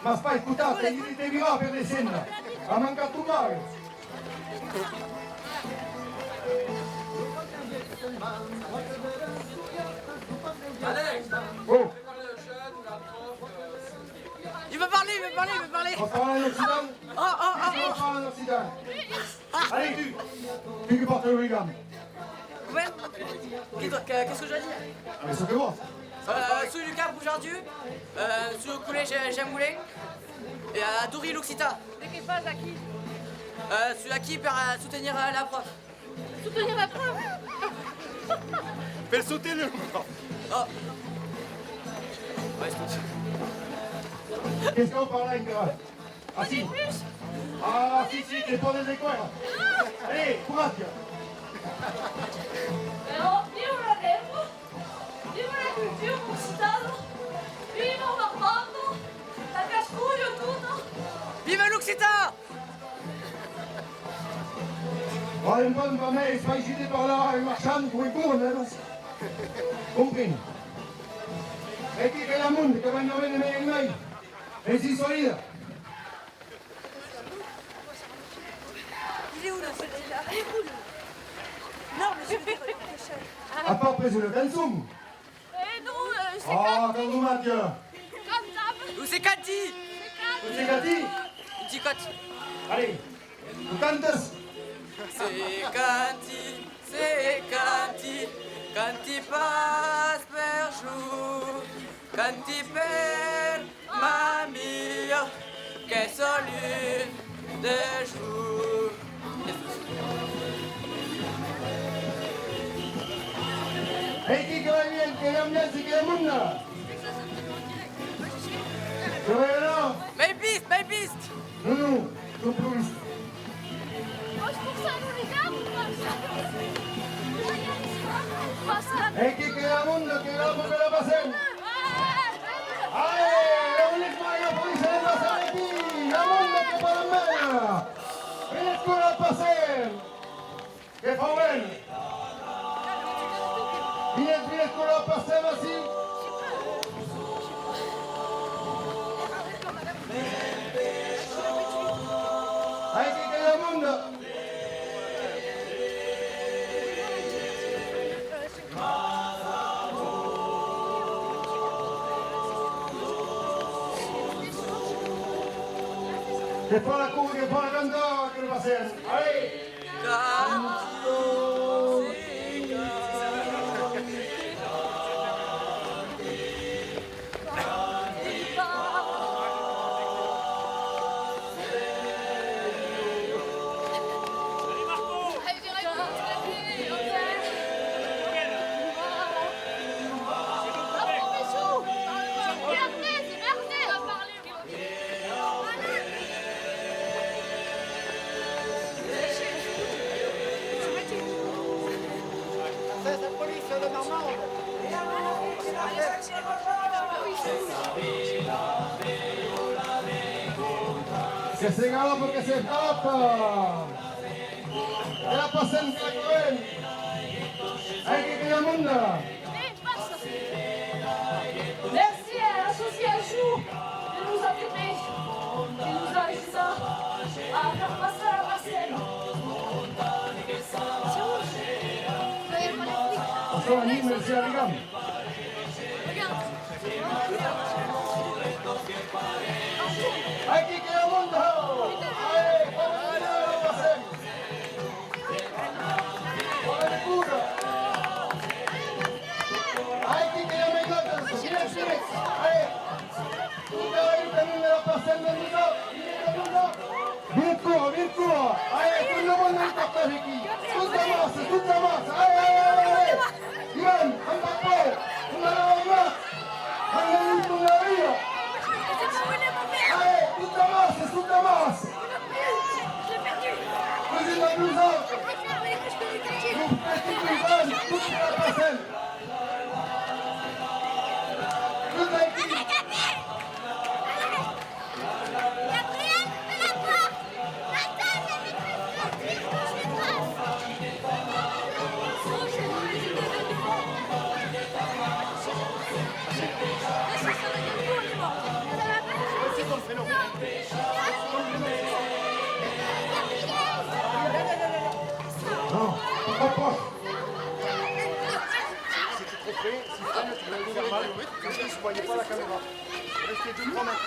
M'as pas escotat, t'ai dit de virar per descendre. A mancat ton mare. Oh! Il veut parler, il veut parler, il veut parler. Pòs parlar en occitan? Oh, oh, oh, oh. Parle en occitan. Allez, tu, tu qui portes le hooligan. Ouais. Qu'est-ce que, qu'est-ce que je dois dire ? Ah, mais ce que vous. Euh, soi du Cap Rouge Ardu, euh, soi au collège Jean Moulin, et à Dory l'Occitan. De qué fas aquí ? Euh, soi aquí per, euh, soutenir, euh, la prof. Soutenir la prof. Per soutenir la prof. Oh. Ouais, c'est tout. Qu'est-ce qu'on parle encore ? Ah, si. Ah, si, si, t'es pas des écoles. Allez, courage. Però, viva la lenga, viva la cultura occitana, viva la banda, la castrolha tota. Viva l'occitan! Bon, un bon, bon, mais pas ici de parlar en marchant pour un cours, non? Compris. E que queda monde que van a venir mai en mai. E si solida. Il est où, le, celui-là ? Non, mais je veux dire, le prochain. À part après, je le canson. Eh non, euh, c'est... Ah, quand même, Mathieu. Quand même. Ou c'est Cathy. Ou c'est Cathy. Ou c'est Cathy. Allez, vous cantez. C'est Cathy, c'est Cathy, Cathy passe per jour, Cathy per ma mia, que sol un de jour. Ei, qui que va bien, que l'ambiance, que la munda. Que va bien, non? M'as vist, m'as vist. Non, non, non plus. E que, que la munda, que la, que la passem. Ai, la bonic mai la policia de passar aquí. La munda que parla mena. Vine que la passem. Que fa ben. Vine, vine que la passem ací. Ai, que, que la munda. Que fa la cua, que fa la cantada, que la passem. Allez! Que se galopa, que se galopa! Que la passem, que la clavem! Ai, que, que la munda! Merci à l'association de nous occuper, qui nous a aidés à faire passer la passem. Bonsoir, Annie, merci à les gars. Aquí que hi ha un munt de... Ai, bona nit, passem. Bona nit, puta. Ai, aquí que hi ha més notes. Mira, mira. Ai. Puta, ai, tenim la passem de nosaltres. Mira, nosaltres. Vine córrer, vine córrer! Ai, ai, tot lo monde en partatge aquí! Tot amassa, tot amassa! Ai, ai, ai, ai, ai! Ivan, an pas paur! Una nova imatge! An vengut una ria! Ai, tot amassa, tot amassa! President de nosaltres! Lo petit Ivan, tot la passem! Tot aquí! Non, pas proche. C'était trop près, si tu veux, tu vas lui faire mal, parce que je voyais pas la caméra. Restez deux, trois mètres.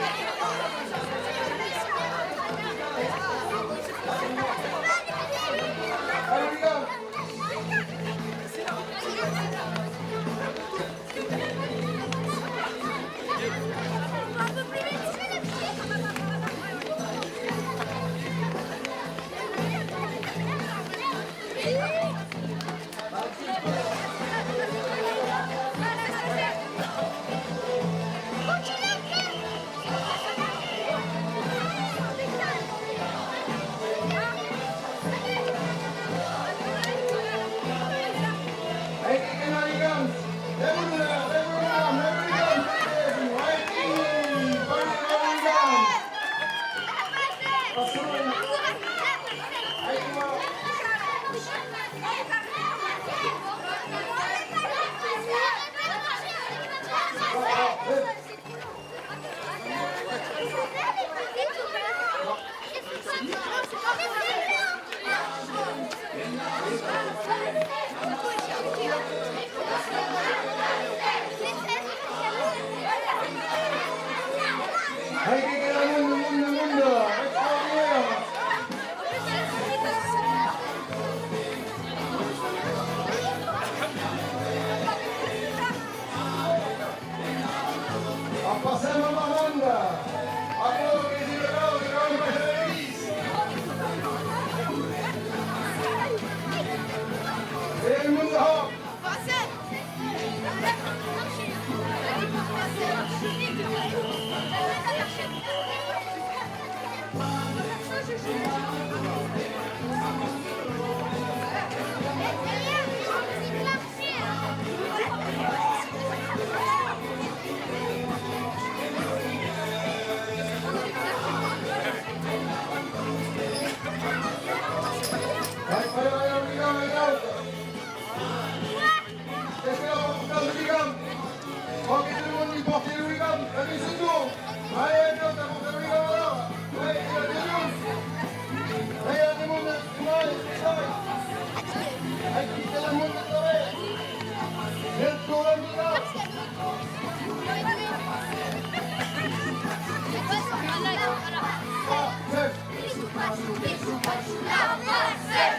Pichu pachu, pichu pachu, la Passem!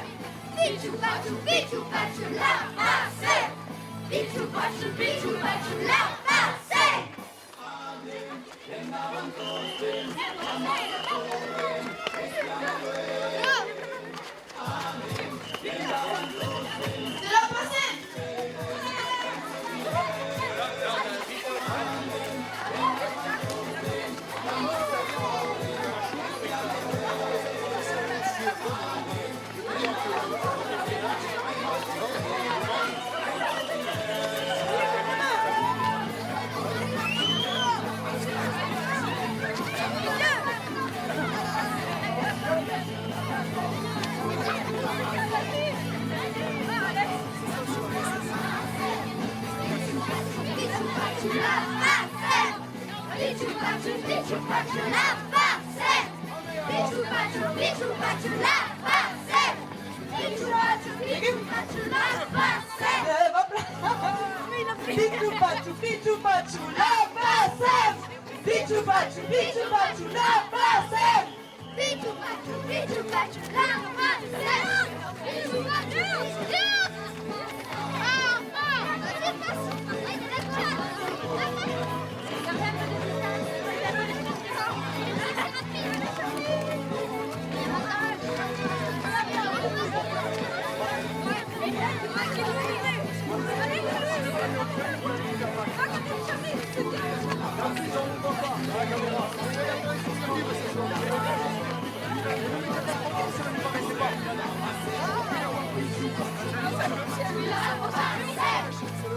Pichu pachu, pichu pachu, la Passem! Pichu pachu, pichu pachu, la Passem! Pichu pachu, pichu pachu, la Passem! Pichu pachu, pichu pachu, la Passem! Pichu pachu, pichu pachu, la Passem! Pichu pachu, pichu pachu, la Passem! Pichu pachu, pichu pachu, la Passem! Pichu pachu, pichu pachu, la Passem!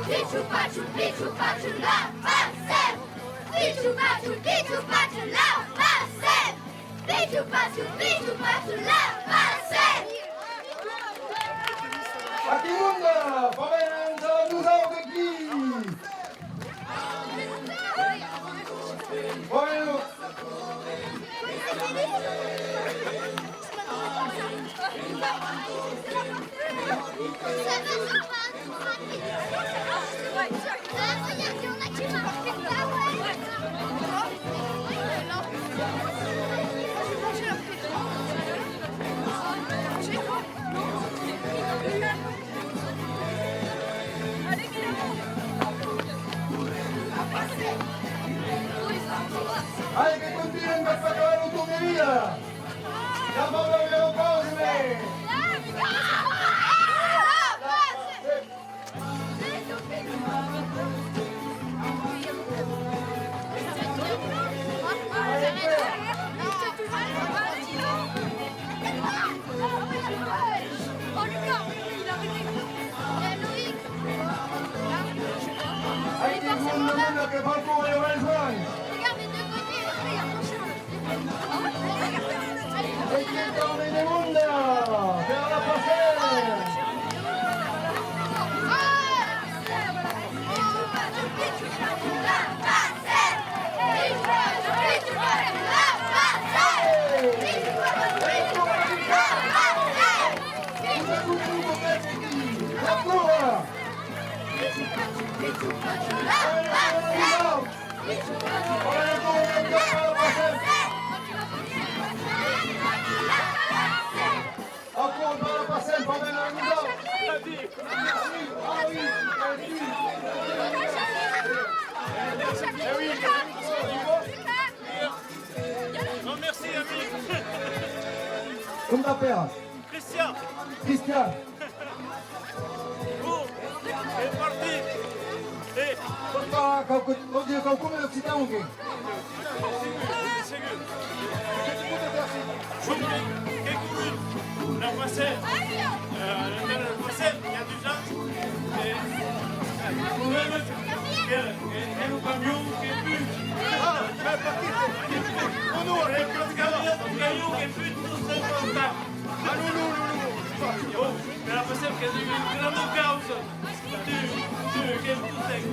Pichu pachu, pichu pachu, la Passem! Pichu pachu, pichu pachu, la Passem! Pichu pachu, pichu pachu, la Passem! Aquí, monde! Fa ben, nosautres aquí! Fa ben! Allez, que continuen cap acabar lo torn de vida! La Passem! Allez, tout le monde, que parcourt le Valjean. Regarde les deux côtés, après il y a un prochain. Et qui est en monde, vers la Passem. Non, merci, ami. Com t'apèras? Cristian. Cristian. Bon, es partit. E... Pòs pas quauque, pòs dire quaucòm en occitan o qué? Segur, segur. Jo qu'èi, qu'èi corrut la Passem, euh, la Passem, i a dus ans, e, e, e lo camion que put. Ah, ben, partit. Qu'èi camiat un camion que put tot s'enfrontar. Ah, non, non, non, non. Bon, per la Passem qu'es una granda causa. Tu, tu, qu'èm totes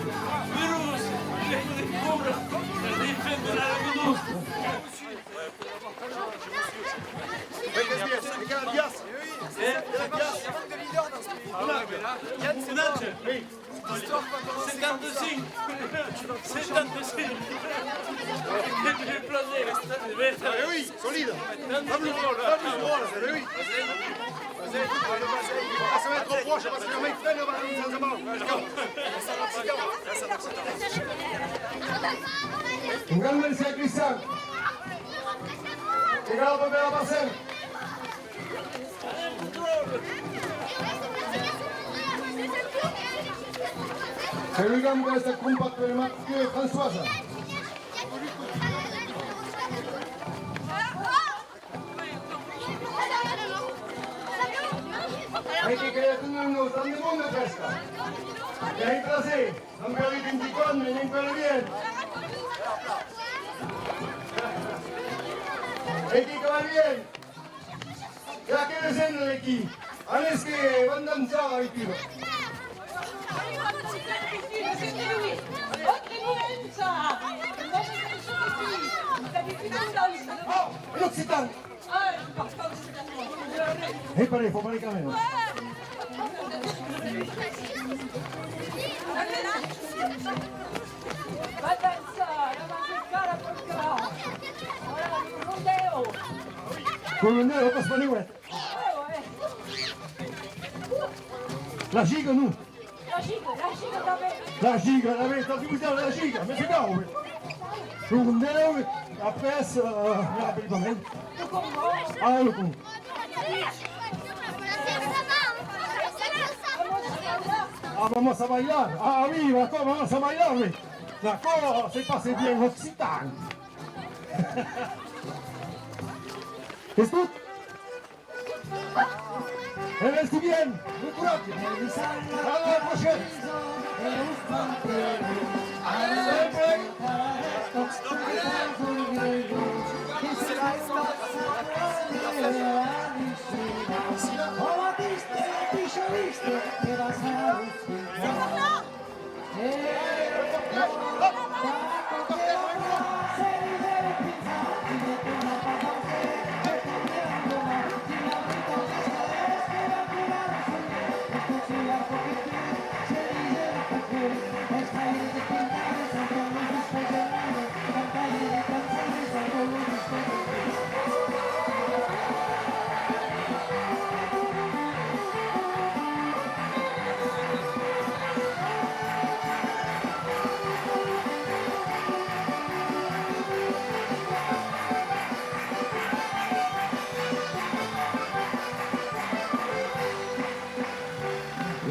urós de córrer, es a dire, Fèc es biais, fèc es biais. Fèc es biais. Setanta-cinc. Setanta-cinc. Que plaser. Eh oui, solide. Pas plus drôle, pas plus drôle, eh oui. Ah, ça va être trop proche, parce que le mec fait le ballon, ça, ça va. Un grand merci à Christian. Un grand merci à Marcel. Saludam de l'estat compact per Mathieu e Françoise. Ai que crear un nos tant de monde presque. E ai tracé, n'an perdut un petit còp, mais n'en perdut bien. E que va bien. E aqueles gèndes aquí, anes que van dançar a l'Aituba. Oh, un occitan! Eh, pare, faut parler quand même. Va dançar, la musica, la polca. Voilà, le rondeo. Con le nez, pas pariuet. La giga, non? La giga, la giga tanben. La giga, la giga, t'as dit, la giga, mais c'est grave. Le rondeo, après, euh, je me rappelle pas, hein. Le congo. Ah, le congo. Ah, vamos a bailar. Ah oui, d'accord, vamos a bailar, oui. D'accord, c'est pas, c'est bien occitan. Es tot? E ben, estou bien, bon coratge. A la prochaine.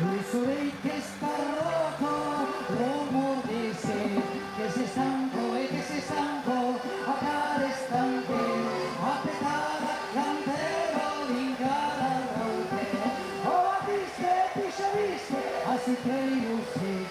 Lo solelh qu'estarròca, lo mòrt de set que s'estanca e que s'estanca, a cara estanca, a petada cantèla dins cada rautèl. Ò, a viste, picha viste, a si crei lo ciel.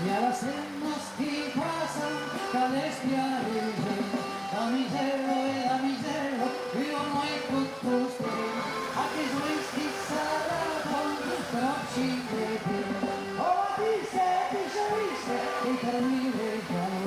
I a las hemnas que passan, que l'espiar, damisèla e damisèla, ua nueit tot tostemp, aqueles uelhs qui s'arrapan, tròp chic de temps. Ò, viste, picha viste, e per mi regal.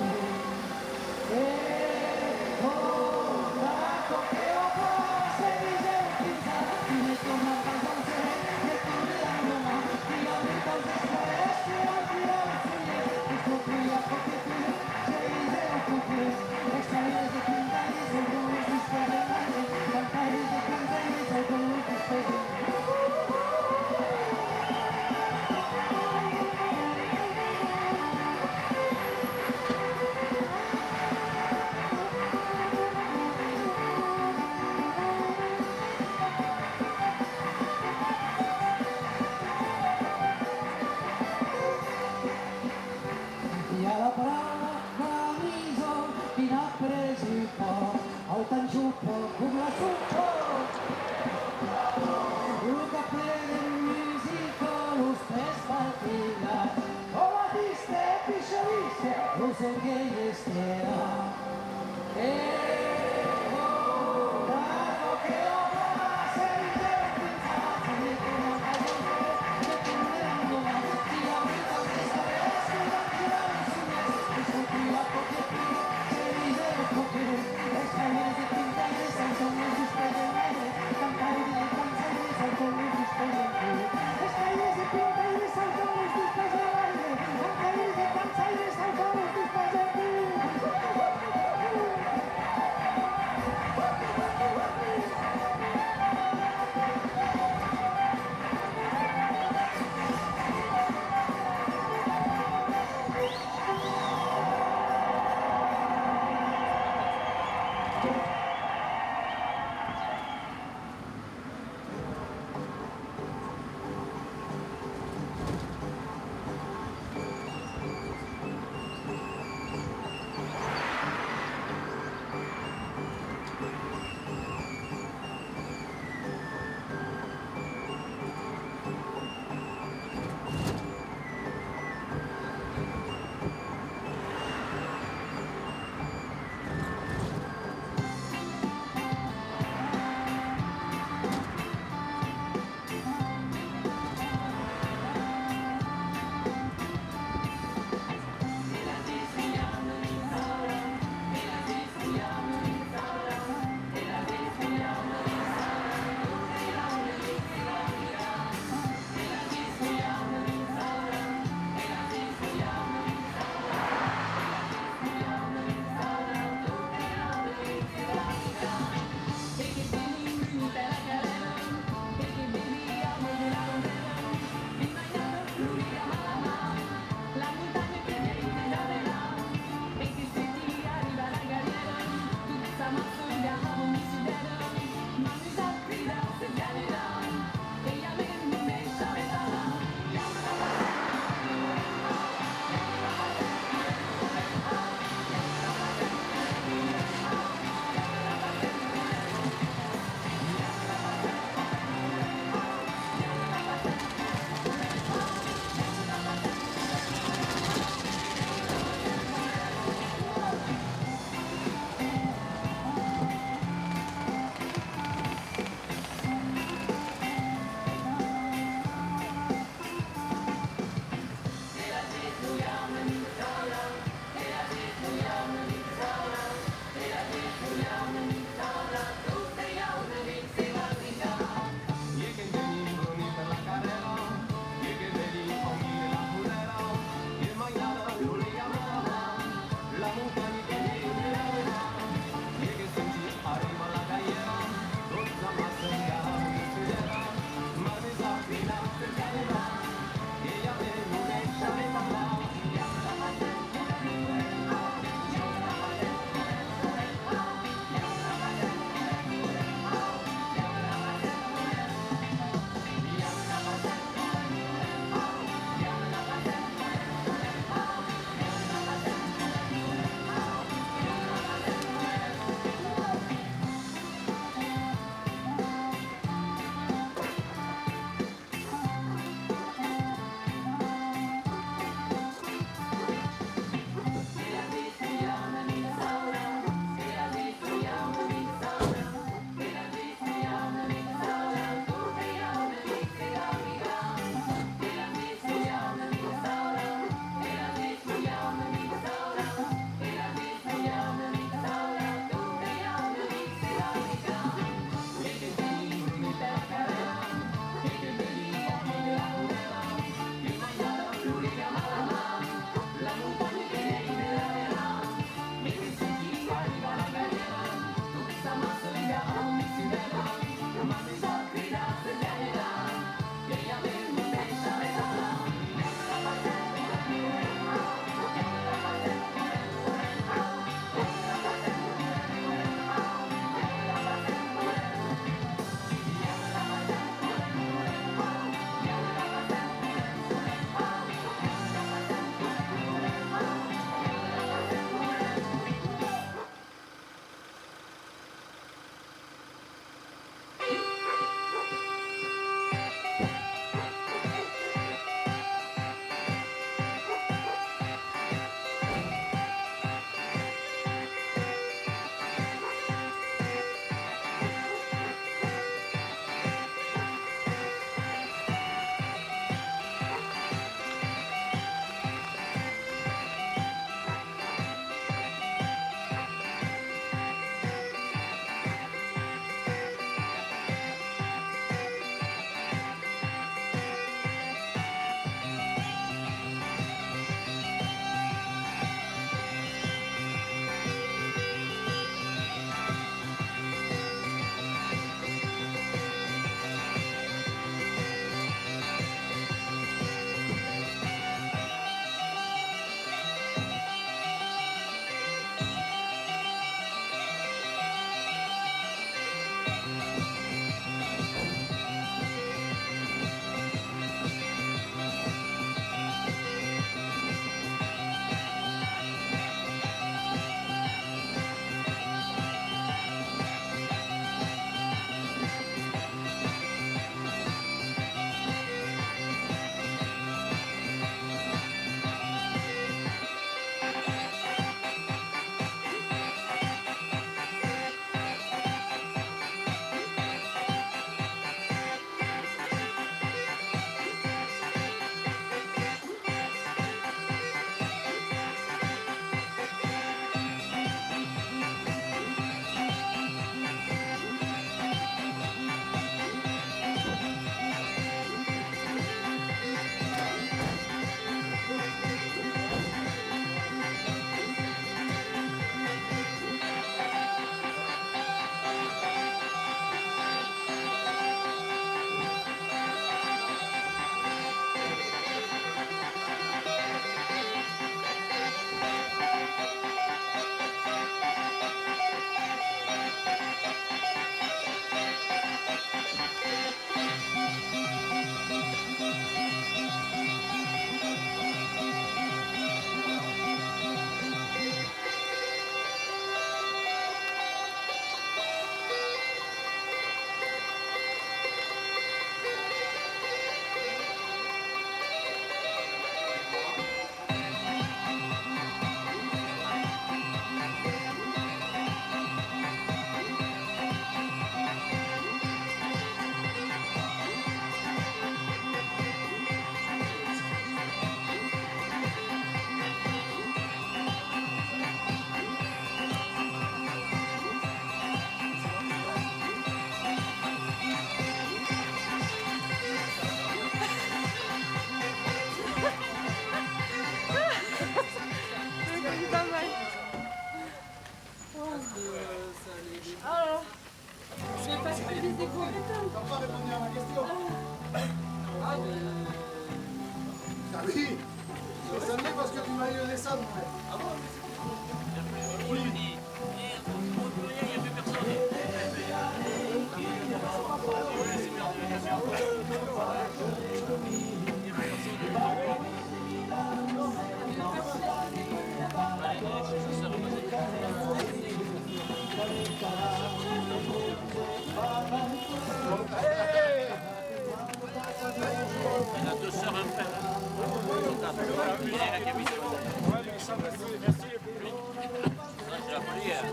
Elle a deux sœurs, un frère, hein. Ils sont quatre. Voilà, lui, il est là qui habite. Ouais, mais ça, merci, merci. Lui, là, je l'ai appelé, euh,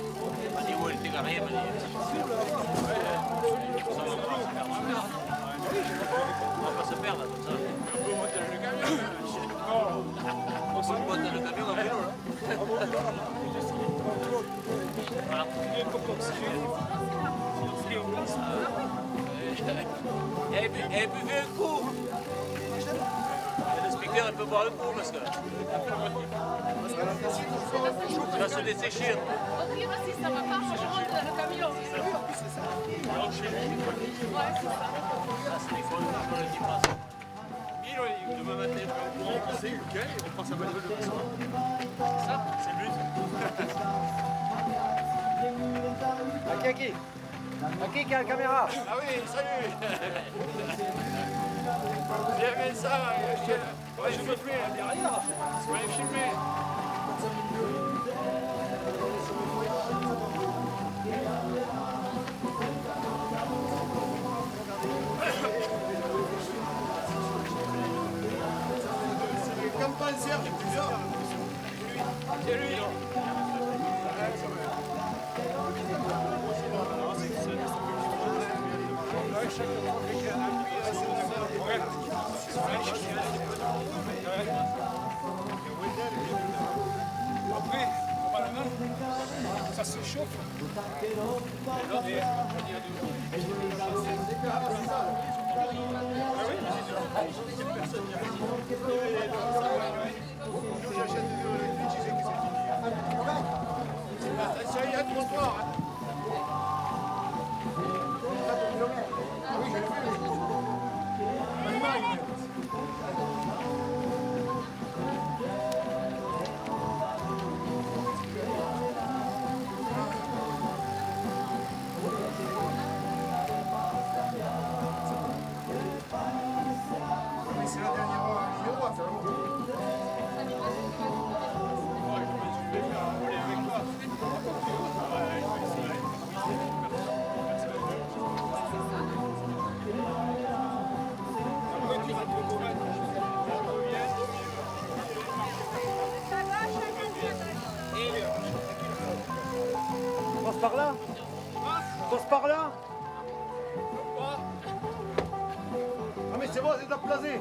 il m'a dit, ouais, il était garé, il m'a dit. Ça va pas se perdre. On va pas se perdre comme ça. On peut monter dans le camion. On peut monter dans le camion en vélo, là. Eh, bu-, eh, buvez un coup. Le speaker, il peut boire un coup parce que il va se dessécher. Mille, demain matin, je vais au courant, c'est lequel, et on prend sa bagnole demain soir. Ça, c'est le but. Ok, ok. Ok, quelle caméra ? Ah oui, salut. Bien, bien ça, ouais, je, ouais, je me fais derrière. Ouais, filmé. Après, normalement, ça se chauffe. Attention, il y a trottoir, hein. Passe par là ? Passe par là ? Ah, mais c'est bon, c'est déplacé.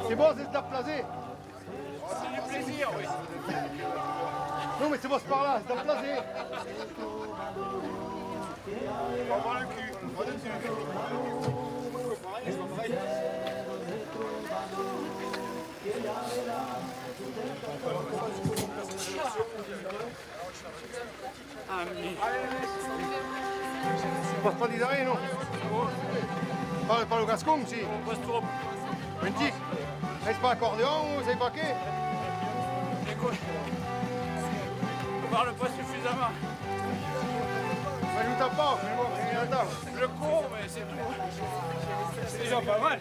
C'est bon, c'est déplacé. C'est du plaisir, oui. Non, mais c'est bon, c'est par là, c'est déplacé. On va voir le cul. On va voir le cul. Ah, mais... Passe pas des arrêts, non ? Parle pas le gascon, si. Pas trop. Un tic. Est-ce pas accordéon ou c'est pas qué ? Écoute, on parle pas suffisamment. Ça nous tape pas, mais bon, c'est le temps. Le con, mais c'est tout. C'est déjà pas mal.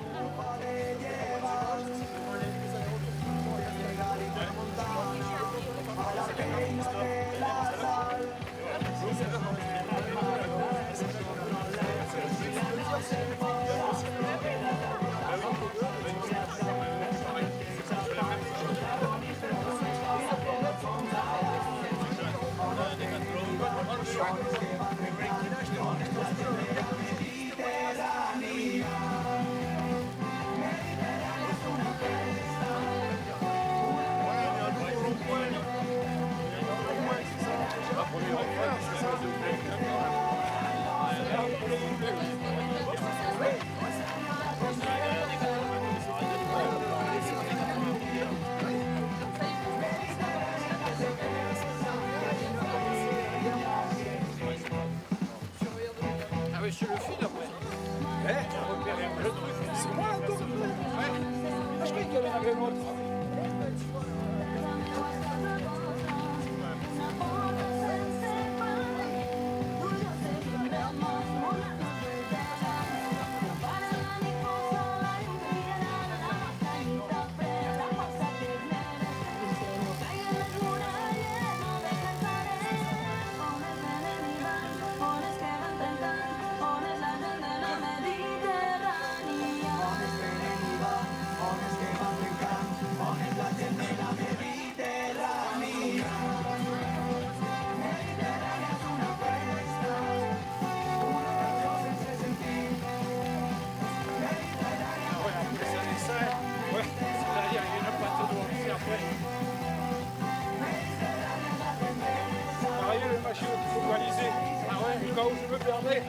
Où je me perdais.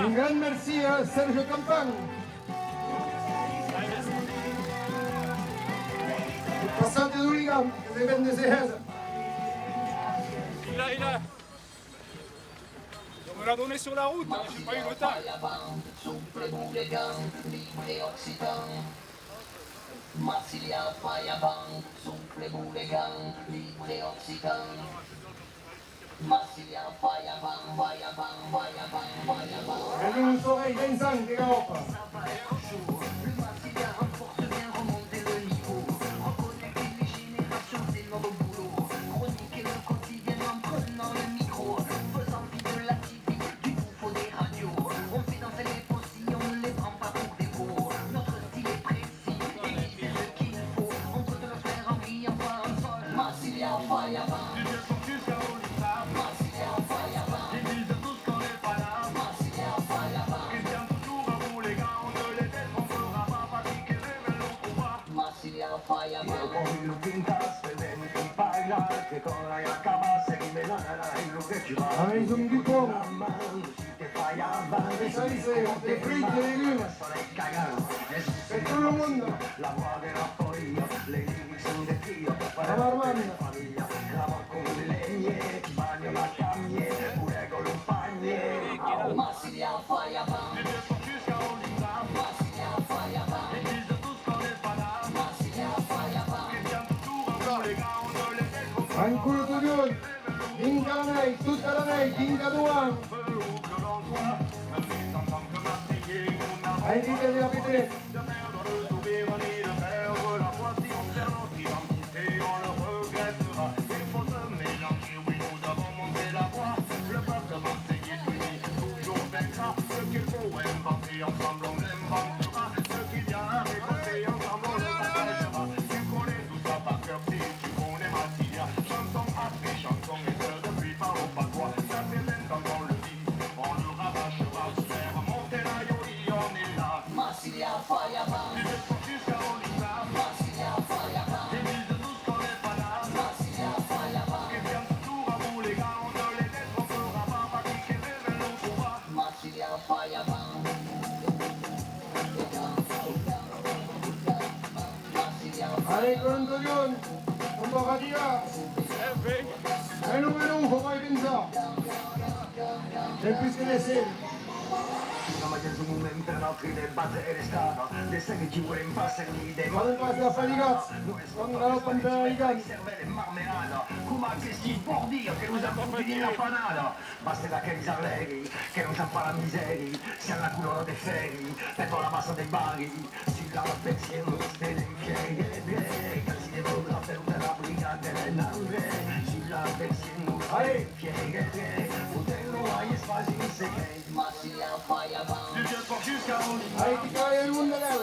Un grand mercí a Serge Campan. Lo passat de Doligan, que se ven de Sehesa. Il a, il a. On me l'a donné sur la route, hein, j'ai pas eu le temps. Massilia Fire Band, souffle bourregan, libre occitan. Massilia Fire Band, Fire Band, Fire Band, Fire Band. Elles ont un soleil vingt ans, les gars. Le Massilia emporte bien, remonter le niveau. Reconnecter les générations, c'est notre boulot. Chroniquer le quotidien en prenant le micro. Faisant fi de la T V, du bouffon des radios. On fait danser les postillons, on ne les prend pas pour des veaux. Notre style est précis. La maison du pont. Spécialisé de frites et légumes. C'est tout le monde. La marmande. Encara tot jorn. Dinc a la nèit, tot a la nèit, dinc a doan. Ai dit de la petite. Allez, Colin Todion, on va retirar. Eh non, eh non, faut pas y pensar. C'est plus que laisser. Anem pas estar fatigats quan galopam per Alicant. Coma aquesti bòrdias que nos an fotut dins la panada. Basta d'aqueles alègri que nos an pas la misèri, siam la colòna de fèri, per far la bassa de Bari, sus la persiana de l'enfièri, quasi de vòdre per la brigada de l'enrè, sus la persiana de l'enfièri, fotem-lo, ai pas un secret. Ai, que cala un darrèr.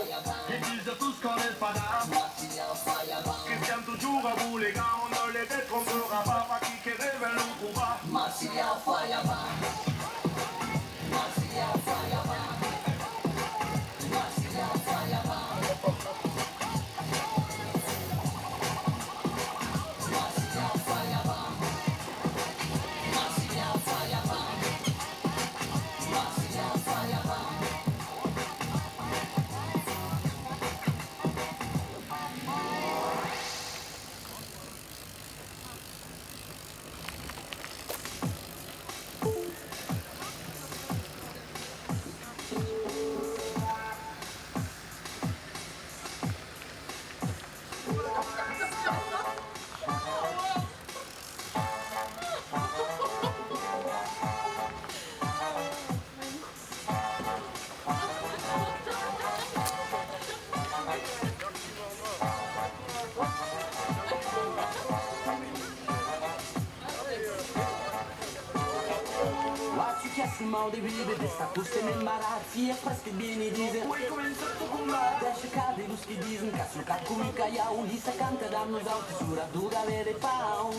Mau de viure, d'estar tot se m'embaràs, si es pas que vieni díser. Uèi comença lo combat. Daisha cader los qui disen qu'as lo cap coma un calhau, lissa canta damb nosautes, lo rador d'aver de pau.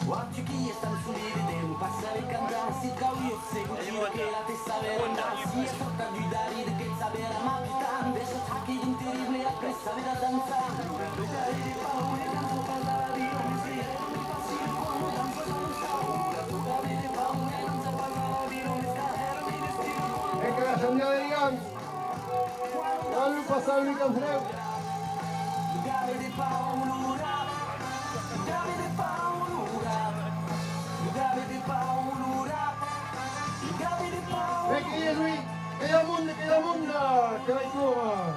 Uau, tu qui es tan solide de non pas saber cantar, si cau jo segur dire que la te saber andar, si es sòrta du darrere que et saberà mai pitar, daisha-te aquí d'un terrible après saber a dançar. E que la sandada de Ligam. Van lo passar un mica frèu. E que i a, oui, que i a monde, que i a monde, que vai córrer.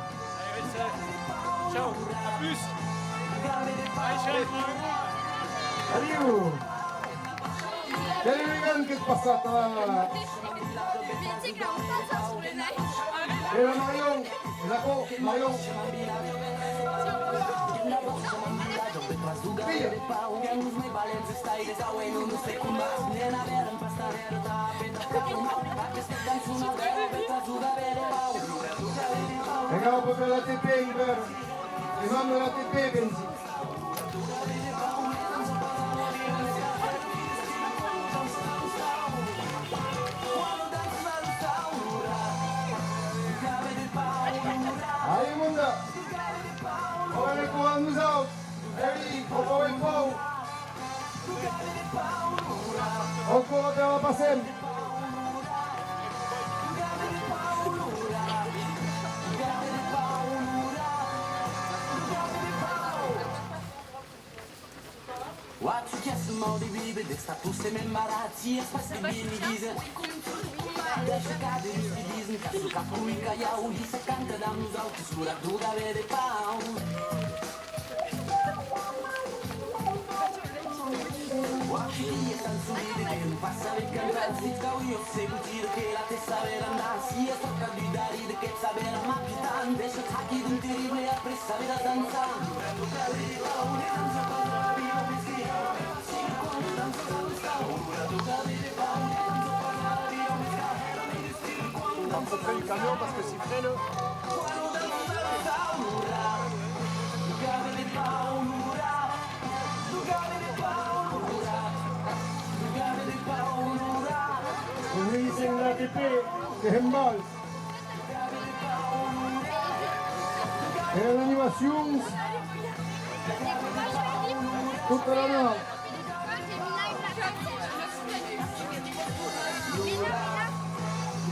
Ciao, à plus. Bye, ciao. Adiu. Quel elegant qu'es passat, ah. E la Marion, e la co, Marion. Filha. E cau per l'A T P, Hubert. E vam de l'A T P, pensi. Ai, monda! Ora ne coma nosauts! Ei, o pau, e pau! Ancora que la passem! Uau, tu qui as mau de viure, d'estar tot se m'embaràs, si es pas que vieni díser. Daisha cader los qui disen qu'as lo cap coma un calhau, lissa canta damb nosautes, lo rador d'aver de pau. Uau, tu qui es tan solide de non pas saber cantar, si cau jo segur dire que la te saber andar, si es sòrta du darrere que et saberà mai pitar, daisha-te aquí d'un terrible après saber a dançar. On se fait le camion parce que s'il freine. Lo rei sens l'A T P, que se'n val. E las animacions, tota la nau.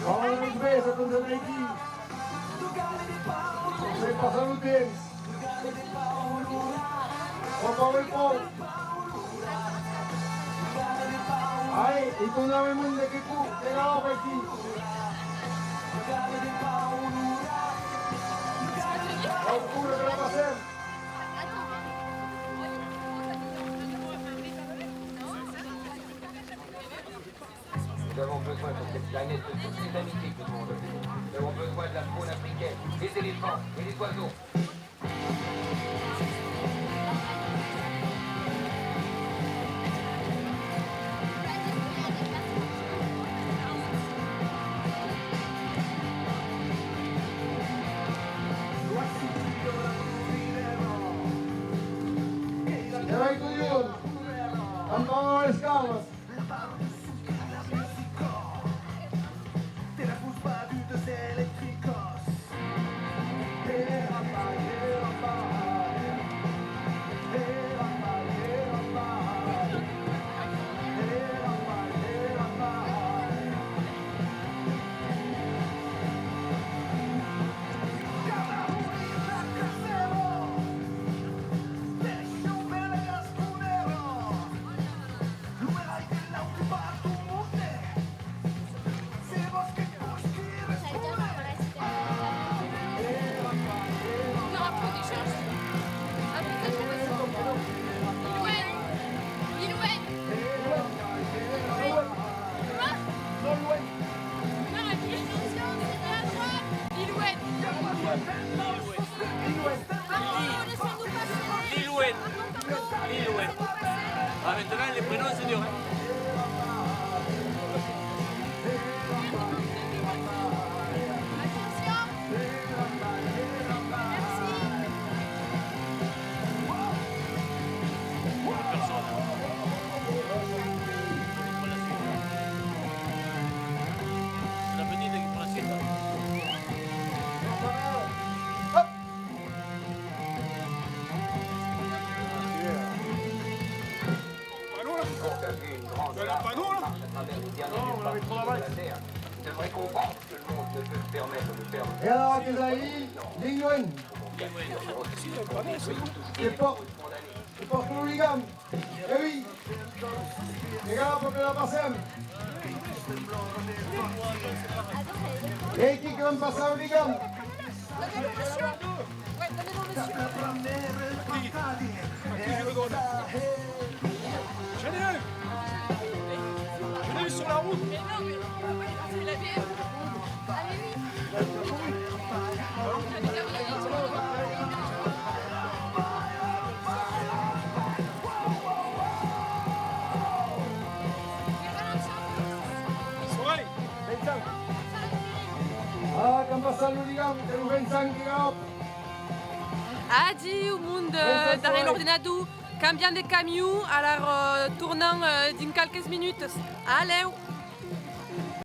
Ora los ves, atendes aquí. Se passa lo temps. Pau, pau, pau. Ai, e tornava el monde que cor, que va per aquí. Au cor que la passem. Nous avons besoin sur cette planète de toutes les amitiés du monde. Nous avons besoin de la faune africaine, des éléphants et des oiseaux. E vai, Collons! Amb les cames! E alara qu'es ahí, Linguen. Que pòrt, que pòrt lo ligam. E oui. E galòp que la passem. Ei qui que vam passar lo ligam. Qui je le donne ? Je l'ai eu. Je l'ai eu sur la route. Soleil. Vincent. Ah, qu'an passat lo ligam, que lo Vincent que galòp. Adiu monde, darrèr l'ordinador, cambiam de camion, alara, eh, tornam, eh, dins qualques minutas. A lèu!